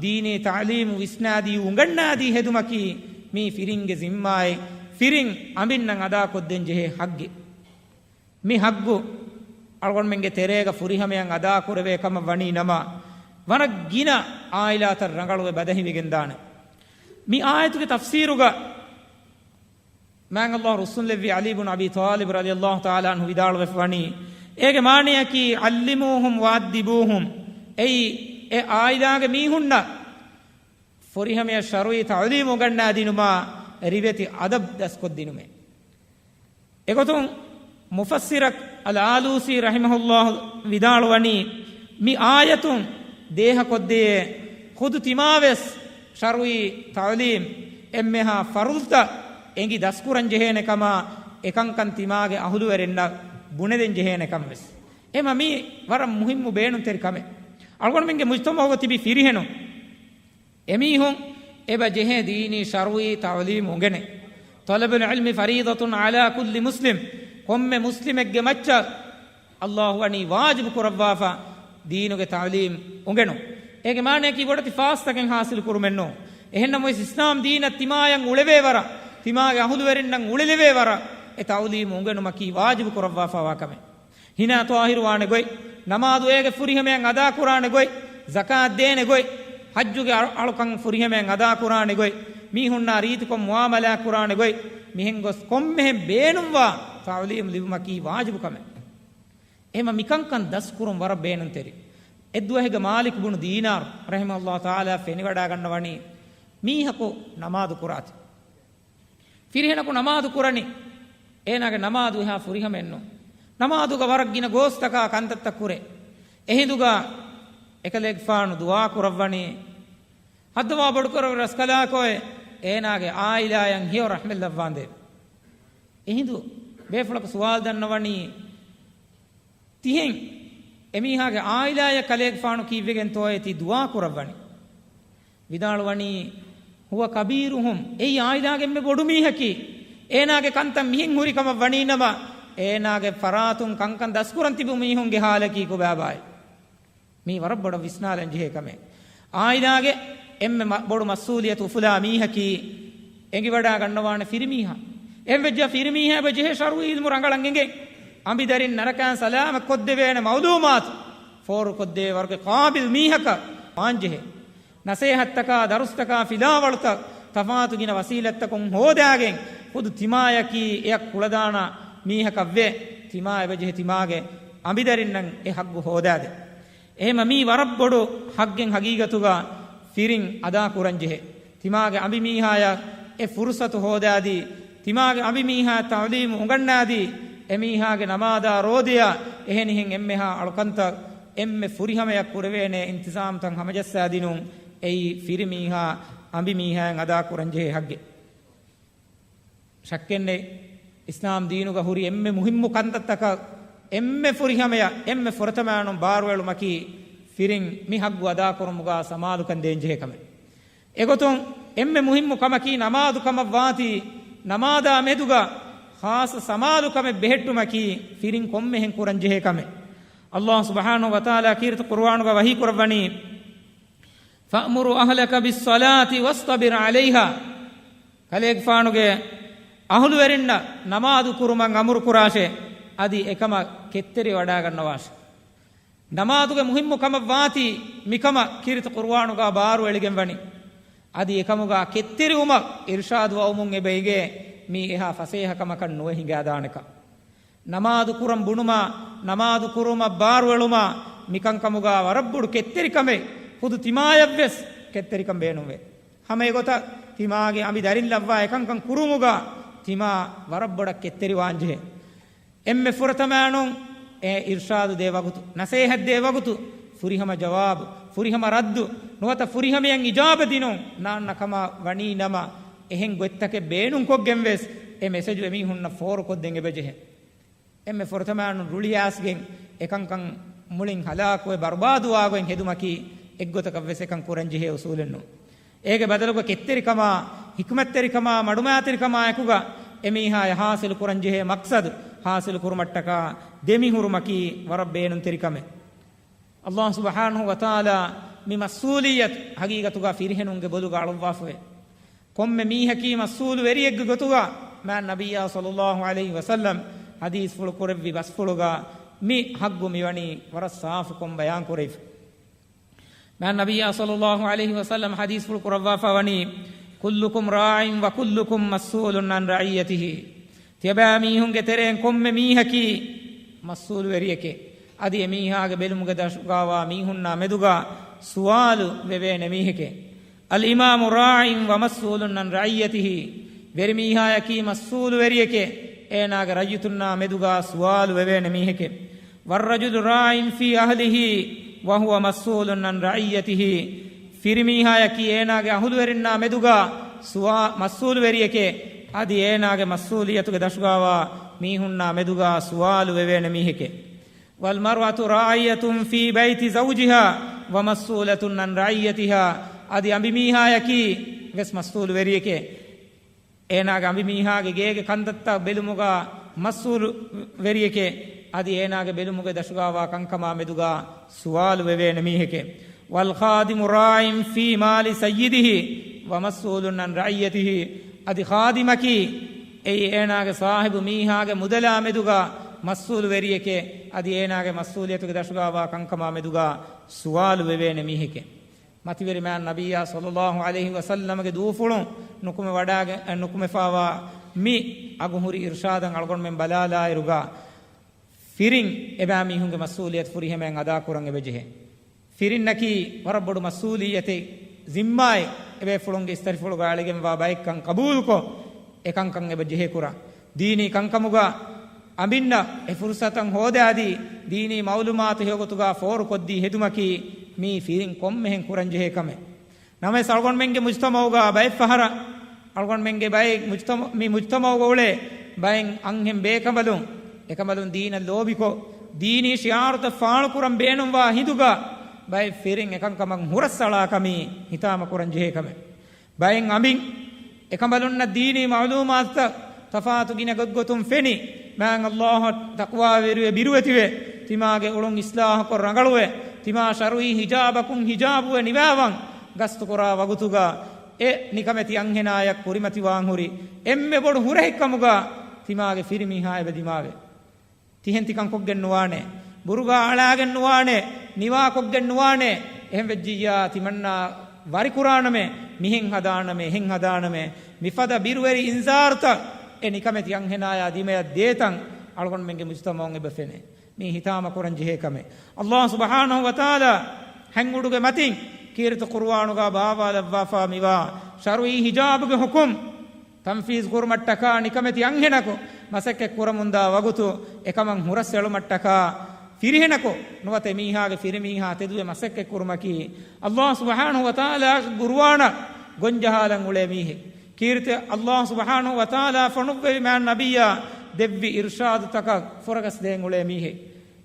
ދީނީ ތަޢުލީމު ވިސްނާދީ އުނގަންނާދީ ހެދުމަކީ މީ ފިރިންގެ ޒިންމާއެއް، ފިރިން އަނބިންނަށް އަދާކޮށްދޭން ޖެހޭ ހައްގެއް. މި ހައްގު އަޅުގަނޑުމެންގެ ތެރޭގަ ފުރިހަމަޔަށް އަދާކުރެވޭ ކަމަށް ވަނީ ނަމަ، ވަރަށް ގިނަ އާއިލާތައް ރަނގަޅުވެ ބަދަހިވެގެންދާނެ. މި އާޔަތުގެ ތަފްސީރުގަ މާތް އައްލާހު ރުއްސުންލެއްވި ޢަލީ ބުން އަބީ ޠާލިބް ރަޟިޔައްލާހު ތަޢާލާ ޢަންހު ވިދާޅުވެފަ ވަނީ، އޭގެ މާނަޔަކީ، علموهم وأدبوهم، އެއީ އެ އާއިލާގެ މީހުންނަށް ފުރިހަމަޔަށް ޝަރުޢީ ތަޢުލީމު އުނގަންނާދިނުމާ، ރިވެތި އަދަބް ދަސްކޮށްދިނުމޭ. އެގޮތުން މުފައްސިރު އަލްއާލޫސީ ރަޙިމަހުﷲ ވިދާޅުވަނީ، މި އާޔަތުން ދޭހަކޮށްދޭ ޚުދު ތިމާވެސް ޝަރުޢީ ތަޢުލީމް އެންމެހާ ފަރުޟުތައް އެނގި ދަސްކުރަން ޖެހޭނެ ކަމާ، އެކަންކަން ތިމާގެ އަހުލުވެރިންނަށް ބުނެދޭން ޖެހޭނެ ކަން ވެސް. އެމަ މީ ވަރަށް މުހިއްމު ބޭނުންތެރި ކަމެއް. އަޅުގަނޑުމެންގެ މުޖްތަމަޢުގަ ތިބި ފިރިހެނުން އެމީހުން އެބަ ޖެހޭ ދީނީ ޝަރުޢީ ތަޢުލީމު އުނގެނެ. طلب العلم فريضة على كل مسلم. ކޮންމެ މުސްލިމެއްގެ މައްޗަށް ﷲ ވަނީ ވާޖިބު ކުރައްވާފަ ދީނުގެ ތަޢުލީމް އުނގެނުން. އޭގެ މާނައަކީ ބޮޑެތި ފާސްތަކެއް ޙާޞިލު ކުރުމެއްނޫން. އެހެންނަމަވެސް އިސްލާމް ދީނަށް ތިމާޔަށް އުޅެވޭ ވަރަށް، ތިމާގެ އަހުލުވެރިންނަށް އުޅެލެވޭ ވަރަށް އެ ތަޢުލީމް އުނގެނުމަކީ ވާޖިބު ކުރައްވާފަވާ ކަމެއް. ހިނާ ޠާހިރުވާނެ ގޮތް، ނަމާދު އޭގެ ފުރިހަމަޔަށް އަދާކުރާނެ ގޮތް، ޒަކާތް ދޭނެ ގޮތް، ޙައްޖުގެ އަޅު-، އަޅުކަން ފުރިހަމަޔަށް އަދާކުރާނެ ގޮތް، މީހުންނާ ރީތިކޮށް މުޢާމަލާތް ކުރާނެ ގޮތް، މިހެން ގޮސް ކޮންމެހެން ބޭނުންވާ ތަޢުލީމް ލިބުމަކީ ވާޖިބު ކަމެއް. އެހެމަ މިކަންކަން ދަސްކުރުން ވަރަށް ބޭނުންތެރި. އެއްދުވަހެއްގަ މާލިކް ބުނު ދީނާރު ރަޙިމަހުﷲ ތަޢާލާ ފެނިވަޑާގަންނަވަނީ މީހަކު ނަމާދު ކުރާތި. ފިރިހެނަކު ނަމާދު ކުރަނީ، އޭނާގެ ނަމާދު އެހާ ފުރިހަމައެއްނު. ނަމާދުގަ ވަރަށް ގިނަ ގޯސްތަކާ ކަންތައްތައް ކުރޭ. އެހިނދުގަ އެކަލޭގެފާނު ދުޢާ ކުރައްވަނީ، ހައްދަވާ ބޮޑުކުރެއްވި ރަސްކަލާކޮއެ، އޭނާގެ ޢާއިލާޔަށް ހެޔޮ ރަޙްމަތް ލައްވާނދޭވެ. އެހިނދު ބޭފުޅަކު ސުވާލު ދަންނަވަނީ، ތިހެން އެމީހާގެ ޢާއިލާޔަށް ކަލޭގެފާނު ކީއްވެގެންތޯއޭ ތި ދުޢާ ކުރައްވަނީ؟ ވިދާޅުވަނީ، ހުވަ ކަބީރުހުމް، އެއީ ޢާއިލާގެ އެންމެ ބޮޑު މީހަކީ. އޭނާގެ ކަންތައް މިހެން ހުރި ކަމަށް ވަނީ ނަމަ، އޭނާގެ ފަރާތުން ކަންކަން ދަސްކުރަން ތިބި މީހުންގެ ޙާލަކީ ކޮބާބާއޭ؟ މީ ވަރަށް ބޮޑަށް ވިސްނާލަން ޖެހޭ ކަމެއް. ޢާއިލާގެ އެންމެ މަ-، ބޮޑު މަސްއޫލިއްޔަތު އުފުލާ މީހަކީ އެނގިވަޑާގަންނަވާނެ ފިރިމީހާ. އެހެންވެއްޖާ ފިރިމީހާ އެބަ ޖެހޭ ޝަރުޢީ ޢިލްމު ރަނގަޅަށް އެނގެން، އަނބިދަރިން ނަރަކައިން ސަލާމަތް ކޮށްދެވޭނެ މަޢުލޫމާތު ފޯރުކޮށްދޭ ވަރުގެ ޤާބިލް މީހަކަށް ވާންޖެހޭ. ނަޞޭޙަތްތަކާ، ދަރުސްތަކާ، ފިލާވަޅުތައް ތަފާތު ގިނަ ވަސީލަތްތަކުން ހޯދާގެން ޚުދު ތިމާޔަކީ އެއަށް ކުޅަދާނަ މީހަކަށްވެ، ތިމާ އެބަޖެހޭ ތިމާގެ އަނބިދަރިންނަށް އެ ޙައްޤު ހޯދާދޭ. އެހެމަ މީ ވަރަށް ބޮޑު ޙައްޤެއް ޙަޤީޤަތުގަ ފިރިން އަދާ ކުރަންޖެހޭ. ތިމާގެ އަނބިމީހާޔަށް އެ ފުރުޞަތު ހޯދާދީ، ތިމާގެ އަނބިމީހާ ތަޢުލީމު އުނގަންނާދީ، އެމީހާގެ ނަމާދާ ރޯދަޔާ އެހެނިހެން އެންމެހާ އަޅުކަންތައް އެންމެ ފުރިހަމަޔަށް ކުރެވޭނެ އިންތިޒާމްތައް ހަމަޖައްސާދިނުން އެއީ ފިރިމީހާ އަނބިމީހާއަށް އަދާކުރަންޖެހޭ ޙައްޤެއް. ޝައްކެއްނެތް، އިސްލާމް ދީނުގަ ހުރި އެންމެ މުހިއްމު ކަންތައްތަކަށް އެންމެ ފުރިހަމަޔަށް އެންމެ ފުރަތަމައިނުން ބާރުއެޅުމަކީ ފިރިން މި ޙައްޤު އަދާކުރުމުގަ ސަމާލުކަން ދޭންޖެހޭ ކަމެއް. އެގޮތުން އެންމެ މުހިއްމު ކަމަކީ ނަމާދު ކަމަށް ވާތީ، ނަމާދާ މެދުގަ ޚާއްޞަ ސަމާލުކަމެއް ބެހެއްޓުމަކީ ފިރިން ކޮންމެހެން ކުރަންޖެހޭ ކަމެއް. ﷲ ސުބްޙާނަހޫ ވަތަޢާލާ ކީރިތި ޤުރުއާނުގަ ވަޙީ ކުރައްވަނީ، فَأْمُرْ أَهْلَكَ بِالصَّلَاةِ وَاصْطَبِرْ عَلَيْهَا. ކަލޭގެފާނުގެ އަހުލުވެރިންނަށް ނަމާދު ކުރުމަށް އަމުރު ކުރާށޭ، އަދި އެކަމަށް ކެތްތެރިވަޑާގަންނަވާށޭ. ނަމާދުގެ މުހިއްމު ކަމަށް ވާތީ މިކަމަށް ކީރިތި ޤުރުއާނުގަ ބާރު އެޅިގެން ވަނީ. އަދި އެކަމުގަ ކެތްތެރިވުމަށް އިރުޝާދު ވައުމުން އެބަ އެނގޭ، މީ އެހާ ފަސޭހަ ކަމަކަށް ނުވެ ހިނގާދާނެކަން. ނަމާދު ކުރަން ބުނުމާ، ނަމާދު ކުރުމަށް ބާރުއެޅުމާ، މިކަންކަމުގަ ވަރަށް ބޮޑު ކެތްތެރިކަމެއް، ޚުދު ތިމާޔަށްވެސް ކެތްތެރިކަން ބޭނުންވޭ. ހަމަ އެގޮތަށް ތިމާގެ އަނބި ދަރިން ލައްވާ އެކަންކަން ކުރުމުގަ ތިމާ ވަރަށް ބޮޑަށް ކެތްތެރިވާންޖެހޭ. އެންމެ ފުރަތަމައިނުން އެ އިރްޝާދު ދޭ ވަގުތު، ނަސޭހަތް ދޭ ވަގުތު، ފުރިހަމަ ޖަވާބު، ފުރިހަމަ ރައްދު، ނުވަތަ ފުރިހަމަޔަށް އިޖާބަ ދިނުން ނާންނަ ކަމަށް ވަނީ ނަމަ، އެހެން ގޮތްތަކެއް ބޭނުންކޮށްގެން ވެސް އެ މެސެޖު އެމީހުންނަށް ފޯރުކޮށްދޭން އެބަޖެހޭ. އެންމެ ފުރަތަމައިނުން ރުޅިއައިސްގެން އެކަންކަން މުޅިން ހަލާކުވެ ބަރުބާދުވާގޮތް ހެދުމަކީ އެއްގޮތަކަށް ވެސް އެކަން ކުރަންޖެހޭ އުސޫލެއްނޫން. އޭގެ ބަދަލުގަ ކެތްތެރިކަމާ، ޙިކުމަތްތެރިކަމާ، މަޑުމައިތިރިކަމާ އެކުގަ އެމީހާޔަށް ޙާޞިލު ކުރަންޖެހޭ މަޤްޞަދު ޙާޞިލު ކުރުމަށްޓަކާ ދެމިހުރުމަކީ ވަރަށް ބޭނުންތެރި ކަމެއް. ﷲ ސުބްޙާނަހޫ ވަތަޢާލާ މި މަސްއޫލިއްޔަތު ޙަޤީޤަތުގަ ފިރިހެނުންގެ ބޮލުގަ އަޅުއްވާފަވޭ. ކޮންމެ މީހަކީ މަސްއޫލުވެރިއެއްގެ ގޮތުގަ މާތް ނަބިއްޔާ ޞައްލައްލާހު ޢަލައިހި ވަސައްލަމް ޙަދީޘްފުޅު ކުރެއްވި ބަސްފުޅުގަ މި ޙައްޤު މިވަނީ ވަރަށް ސާފުކޮށް ބަޔާންކުރެވިފަ. މާތް ނަބިއްޔާ ޞައްލައްލާހު ޢަލައިހި ވަސައްލަމް ޙަދީޘްފުޅު ކުރައްވާފަ ވަނީ، كُلُّكُمْ رَاعٍ وَكُلُّكُمْ مَسْئُولٌ عَنْ رَعِيَّتِهِ. ތިޔަބައިމީހުންގެ ތެރެއިން ކޮންމެ މީހަކީ މަސްއޫލުވެރިއެކޭ. އަދި އެމީހާގެ ބެލުމުގެ ދަށުގާވާ މީހުންނާ މެދުގާ ސުވާލު ވެވޭނެ މީހެކޭ. الْإِمَامُ رَاعٍ وَمَسْئُولٌ عَنْ رَعِيَّتِهِ. ވެރިމީހާޔަކީ މަސްއޫލުވެރިއެކޭ، އޭނާގެ ރައްޔިތުންނާ މެދުގާ ސުވާލު ވެވޭނެ މީހެކޭ. وَالرَّجُلُ رَاعٍ فِي أَهْلِهِ وَهُوَ مَسْئُولٌ عَنْ رَعِيَّتِهِ. ފިރިމީހާޔަކީ އޭނާގެ އަހުލުވެރިންނާ މެދުގާ ސުވާ-، މަސްއޫލުވެރިއެކޭ، އަދި އޭނާގެ މަސްއޫލިއްޔަތުގެ ދަށުގާވާ މީހުންނާ މެދުގާ ސުވާލު ވެވޭނެ މީހެކޭ. وَالْمَرْأَةُ رَاعِيَةٌ فِي بَيْتِ زَوْجِهَا وَمَسْئُولَةٌ عَنْ رَعِيَّتِهَا. އަދި އަނބިމީހާޔަކީ ވެސް މަސްއޫލުވެރިއެކޭ. އޭނާގެ އަނބިމީހާގެ ގޭގެ ކަންތައްތައް ބެލުމުގާ މަސްއޫލު ވެރިއެކޭ. އަދި އޭނާގެ ބެލުމުގެ ދަށުގާވާ ކަންކަމާ މެދުގާ ސުވާލު ވެވޭނެ މީހެކޭ. والخادم راع في مال سيده ومسؤول عن رعيته. އަދި ޚާދިމަކީ އެއީ އޭނާގެ ސާހިބު މީހާގެ މުދަލާ މެދުގާ މަސްއޫލުވެރިއެކޭ، އަދި އޭނާގެ މަސްއޫލިއްޔަތުގެ ދަށުގާވާ ކަންކަމާ މެދުގާ ސުވާލު ވެވޭނެ މީހެކޭ. މަތިވެރި މާތް ނަބިއްޔާ ޞައްލައްލާހު ޢަލައިހި ވަސައްލަމަގެ ދޫފުޅުން ނުކުމެވަޑާގެ، ނުކުމެފާވާ މި އަގުހުރި އިރުޝާދަށް އަޅުގަނޑުމެން ބަލާލާއިރުގާ، ފިރިން އެބައިމީހުންގެ މަސްއޫލިއްޔަތު ފުރިހަމައިން އަދާކުރަން އެބަޖެހޭ. ފިރިންނަކީ ވަރަށް ބޮޑު މަސްއޫލިއްޔަތެއް، ޒިންމާއެއް އެބޭފުޅުންގެ އިސްތަށިފުޅުގަ އަޅިގެންވާ ބައެއްކަން ޤަބޫލުކޮށް، އެކަންކަން އެބަ ޖެހޭކުރާ. ދީނީ ކަންކަމުގަ އަނބިންނަށް އެ ފުރުޞަތަށް ހޯދާދީ، ދީނީ މަޢުލޫމާތު ހެޔޮގޮތުގަ ފޯރުކޮށްދީ ހެދުމަކީ މީ ފިރިން ކޮންމެހެން ކުރަންޖެހޭ ކަމެއް. ނަމަވެސް އަޅުގަނޑުމެންގެ މުޖްތަމަޢުގަ ބައެއް ފަހަރަށް އަޅުގަނޑުމެންގެ ބައެއް މުޖްތަމަ-، މި މުޖްތަމަޢުގަ އުޅޭ ބައެއް އަންހެން ބޭކަނބަލުން، އެކަނބަލުން ދީނަށް ލޯބިކޮށް، ދީނީ ޝިޢާރުތައް ފާޅުކުރަން ބޭނުންވާ ހިނދުގަ ބައެއް ފިރިން އެކަންކަމަށް ހުރަސްއަޅާ ކަމީ ހިތާމަކުރަން ޖެހޭ ކަމެއް. ބައެއް އަނބިން އެކަނބަލުންނަށް ދީނީ މަޢުލޫމާތުތައް ތަފާތު ގިނަ ގޮތްގޮތުން ފެނި، މާތް ﷲ އަށް ތަޤްވާވެރިވެ ބިރުވެތިވެ، ތިމާގެ އުޅުން އިޞްލާޙުކޮށް ރަނގަޅުވެ، ތިމާ ޝަރުޢީ ހިޖާބަކުން ހިޖާބުވެ ނިވާވަން ގަސްތުކުރާ ވަގުތުގަ، އެ ނިކަމެތި އަންހެނާޔަށް ކުރިމަތިވާން ހުރި އެންމެ ބޮޑު ހުރަހެއްކަމުގަ ތިމާގެ ފިރިމީހާ އެބަ ދިމާވޭ. ތިހެން ތިކަން ކޮށްގެން ނުވާނެ، ބުރުގާ އަޅާގެން ނުވާނެ، ނިވާކޮށްގެން ނުވާނެ. އެހެން ވެއްޖިއްޔާ ތިމަންނާ ވަރިކުރާނަމޭ، މިހެން ހަދާނަމޭ، ހެން ހަދާނަމޭ. މިފަދަ ބިރުވެރި އިންޒާރުތައް އެ ނިކަމެތި އަންހެނާޔާ ދިމަޔަށް ދޭތަން އަޅުގަނޑުމެންގެ މުޖްތަމަޢުން އެބަ ފެނޭ. މީ ހިތާމަކުރަން ޖެހޭ ކަމެއް. ﷲ ސުބްޙާނަހޫ ވަތަޢާލާ ހެންއުޑުގެ މަތިން ކީރިތި ޤުރުއާނުގަ ބާވާލައްވާފާ މިވާ ޝަރުޢީ ހިޖާބުގެ ޙުކުމް ތަންފީޒު ކުރުމަށްޓަކާ ނިކަމެތި އަންހެނަކު މަސައްކަތް ކުރަމުންދާ ވަގުތު އެކަމަށް ހުރަސްއެޅުމަށްޓަކާ ފިރިހެނަކު ނުވަތަ މީހާގެ ފިރިމީހާ ތެދުވެ މަސައްކަތް ކުރުމަކީ، ﷲ ސުބްޙާނަހޫ ވަތަޢާލާ ގުރުއާނަށް ގޮންޖަހާލަން އުޅޭ މީހެއް. ކީރިތި ﷲ ސުބްޙާނަހޫ ވަތަޢާލާ ފޮނުއްވެވި މާތް ނަބިއްޔާ ދެއްވި އިރުޝާދުތަކަށް ފުރަގަސް ދޭން އުޅޭ މީހެއް.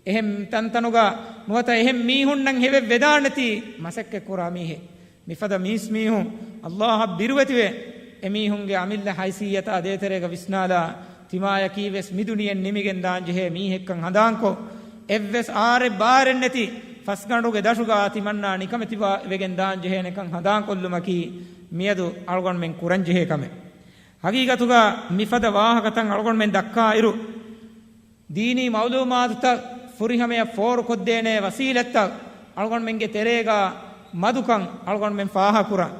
އެހެން ތަންތަނުގަ ނުވަތަ އެހެން މީހުންނަށް ހެވެއްވެދާނެތީ މަސައްކަތްކުރާ މީހެއް. މިފަދަ މީސްމީހުން ﷲ އަށް ބިރުވެތިވެ، އެމީހުންގެ އަމިއްލަ ހައިސިއްޔަތާ ދޭތެރޭގަ ވިސްނާލާ، ތިމާޔަކީވެސް މިދުނިޔެން ނިމިގެން ދާންޖެހޭ މީހެއްކަން ހަނދާންކޮށް، އެއްވެސް އާރެއް ބާރެއްނެތި ފަސްގަނޑުގެ ދަށުގަ ތިމަންނާ ނިކަމެތިވާ ވެގެން ދާންޖެހޭނެކަން ހަނދާންކޮށްލުމަކީ މިއަދު އަޅުގަނޑުމެން ކުރަންޖެހޭ ކަމެއް. ހަގީގަތުގަ މިފަދަ ވާހަކަތައް އަޅުގަނޑުމެން ދައްކާއިރު، ދީނީ މަޢުލޫމާތުތައް ފުރިހަމަޔަށް ފޯރުކޮށްދޭނޭ ވަސީލަތްތައް އަޅުގަނޑުމެންގެ ތެރޭގަ މަދުކަން އަޅުގަނޑުމެން ފާހަގަކުރަން.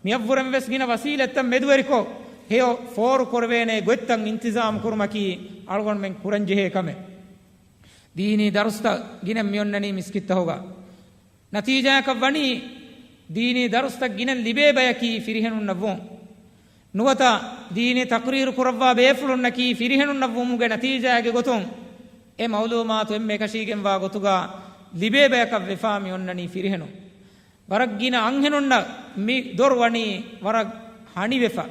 މިއަށްވުރެން ވެސް ގިނަ ވަސީލަތްތައް މެދުވެރިކޮށް، ހެޔޮ ފޯރުކުރެވޭނޭ ގޮތްތައް އިންތިޒާމު ކުރުމަކީ އަޅުގަނޑުމެން ކުރަންޖެހޭ ކަމެއް. ދީނީ ދަރުސްތައް ގިނަ މިއޮންނަނީ މިސްކިތްތަކުގަ. ނަތީޖާއަކަށް ވަނީ، ދީނީ ދަރުސްތައް ގިނަ ލިބޭ ބަޔަކީ ފިރިހެނުންނަށްވުން. ނުވަތަ ދީނީ ތަޤްރީރު ކުރައްވާ ބޭފުޅުންނަކީ ފިރިހެނުންނަށްވުމުގެ ނަތީޖާއެއްގެ ގޮތުން، އެ މަޢުލޫމާތު އެންމެ އެކަށީގެންވާ ގޮތުގަ ލިބޭ ބަޔަކަށް ވެފާ މި އޮންނަނީ ފިރިހެނުން. ވަރަށް ގިނަ އަންހެނުންނަށް މި ދޮރު ވަނީ ވަރަށް ހަނިވެފަ.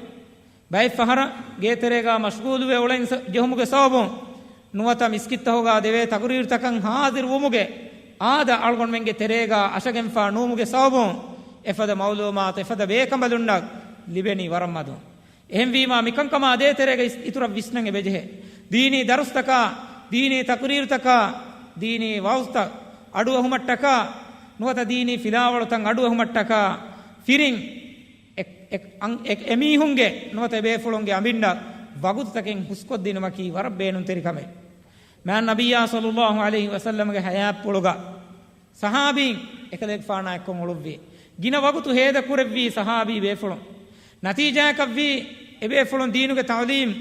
ބައެއް ފަހަރަށް ގޭތެރޭގަ މަޝްޣޫލުވެ އުޅެން ސަ-، ޖެހުމުގެ ސަބަބުން ނުވަތަ މިސްކިތްތަކުގަ ދެވޭ ތަޤްރީރުތަކަށް ހާޒިރުވުމުގެ އާދަ އަޅުގަނޑުމެންގެ ތެރޭގަ އަށަގެންފާ ނުވުމުގެ ސަބަބުން އެފަދަ މަޢުލޫމާތު އެފަދަ ބޭކަނބަލުންނަށް ލިބެނީ ވަރަށް މަދުން. އެހެންވީމާ، މިކަންކަމާ ދޭތެރޭގަ އިސް-، އިތުރަށް ވިސްނަން އެބަޖެހޭ. ދީނީ ދަރުސްތަކާ، ދީނީ ތަޤްރީރުތަކާ، ދީނީ ވަޢުޒުތައް އަޑުއެހުމަށްޓަކާ، ނުވަތަ ދީނީ ފިލާވަޅުތައް އަޑުއެހުމަށްޓަކާ، ފިރިން އެ-، އެ-، އަން-، އެ-، އެމީހުންގެ ނުވަތަ އެބޭފުޅުންގެ އަނބިންނަށް ވަގުތުތަކެއް ހުސްކޮށްދިނުމަކީ ވަރަށް ބޭނުންތެރި ކަމެއް. މާތް ނަބިއްޔާ ޞައްލައްލާހު ޢަލައިހި ވަސައްލަމްގެ ޙަޔާތްޕުޅުގަ ޞަޙާބީން އެކަލޭގެފާނާ އެއްކޮށް އުޅުއްވި. ގިނަ ވަގުތު ހޭދަކުރެއްވީ ޞަޙާބީ ބޭފުޅުން. ނަތީޖާއަކަށްވީ، އެބޭފުޅުން ދީނުގެ ތަޢުލީމް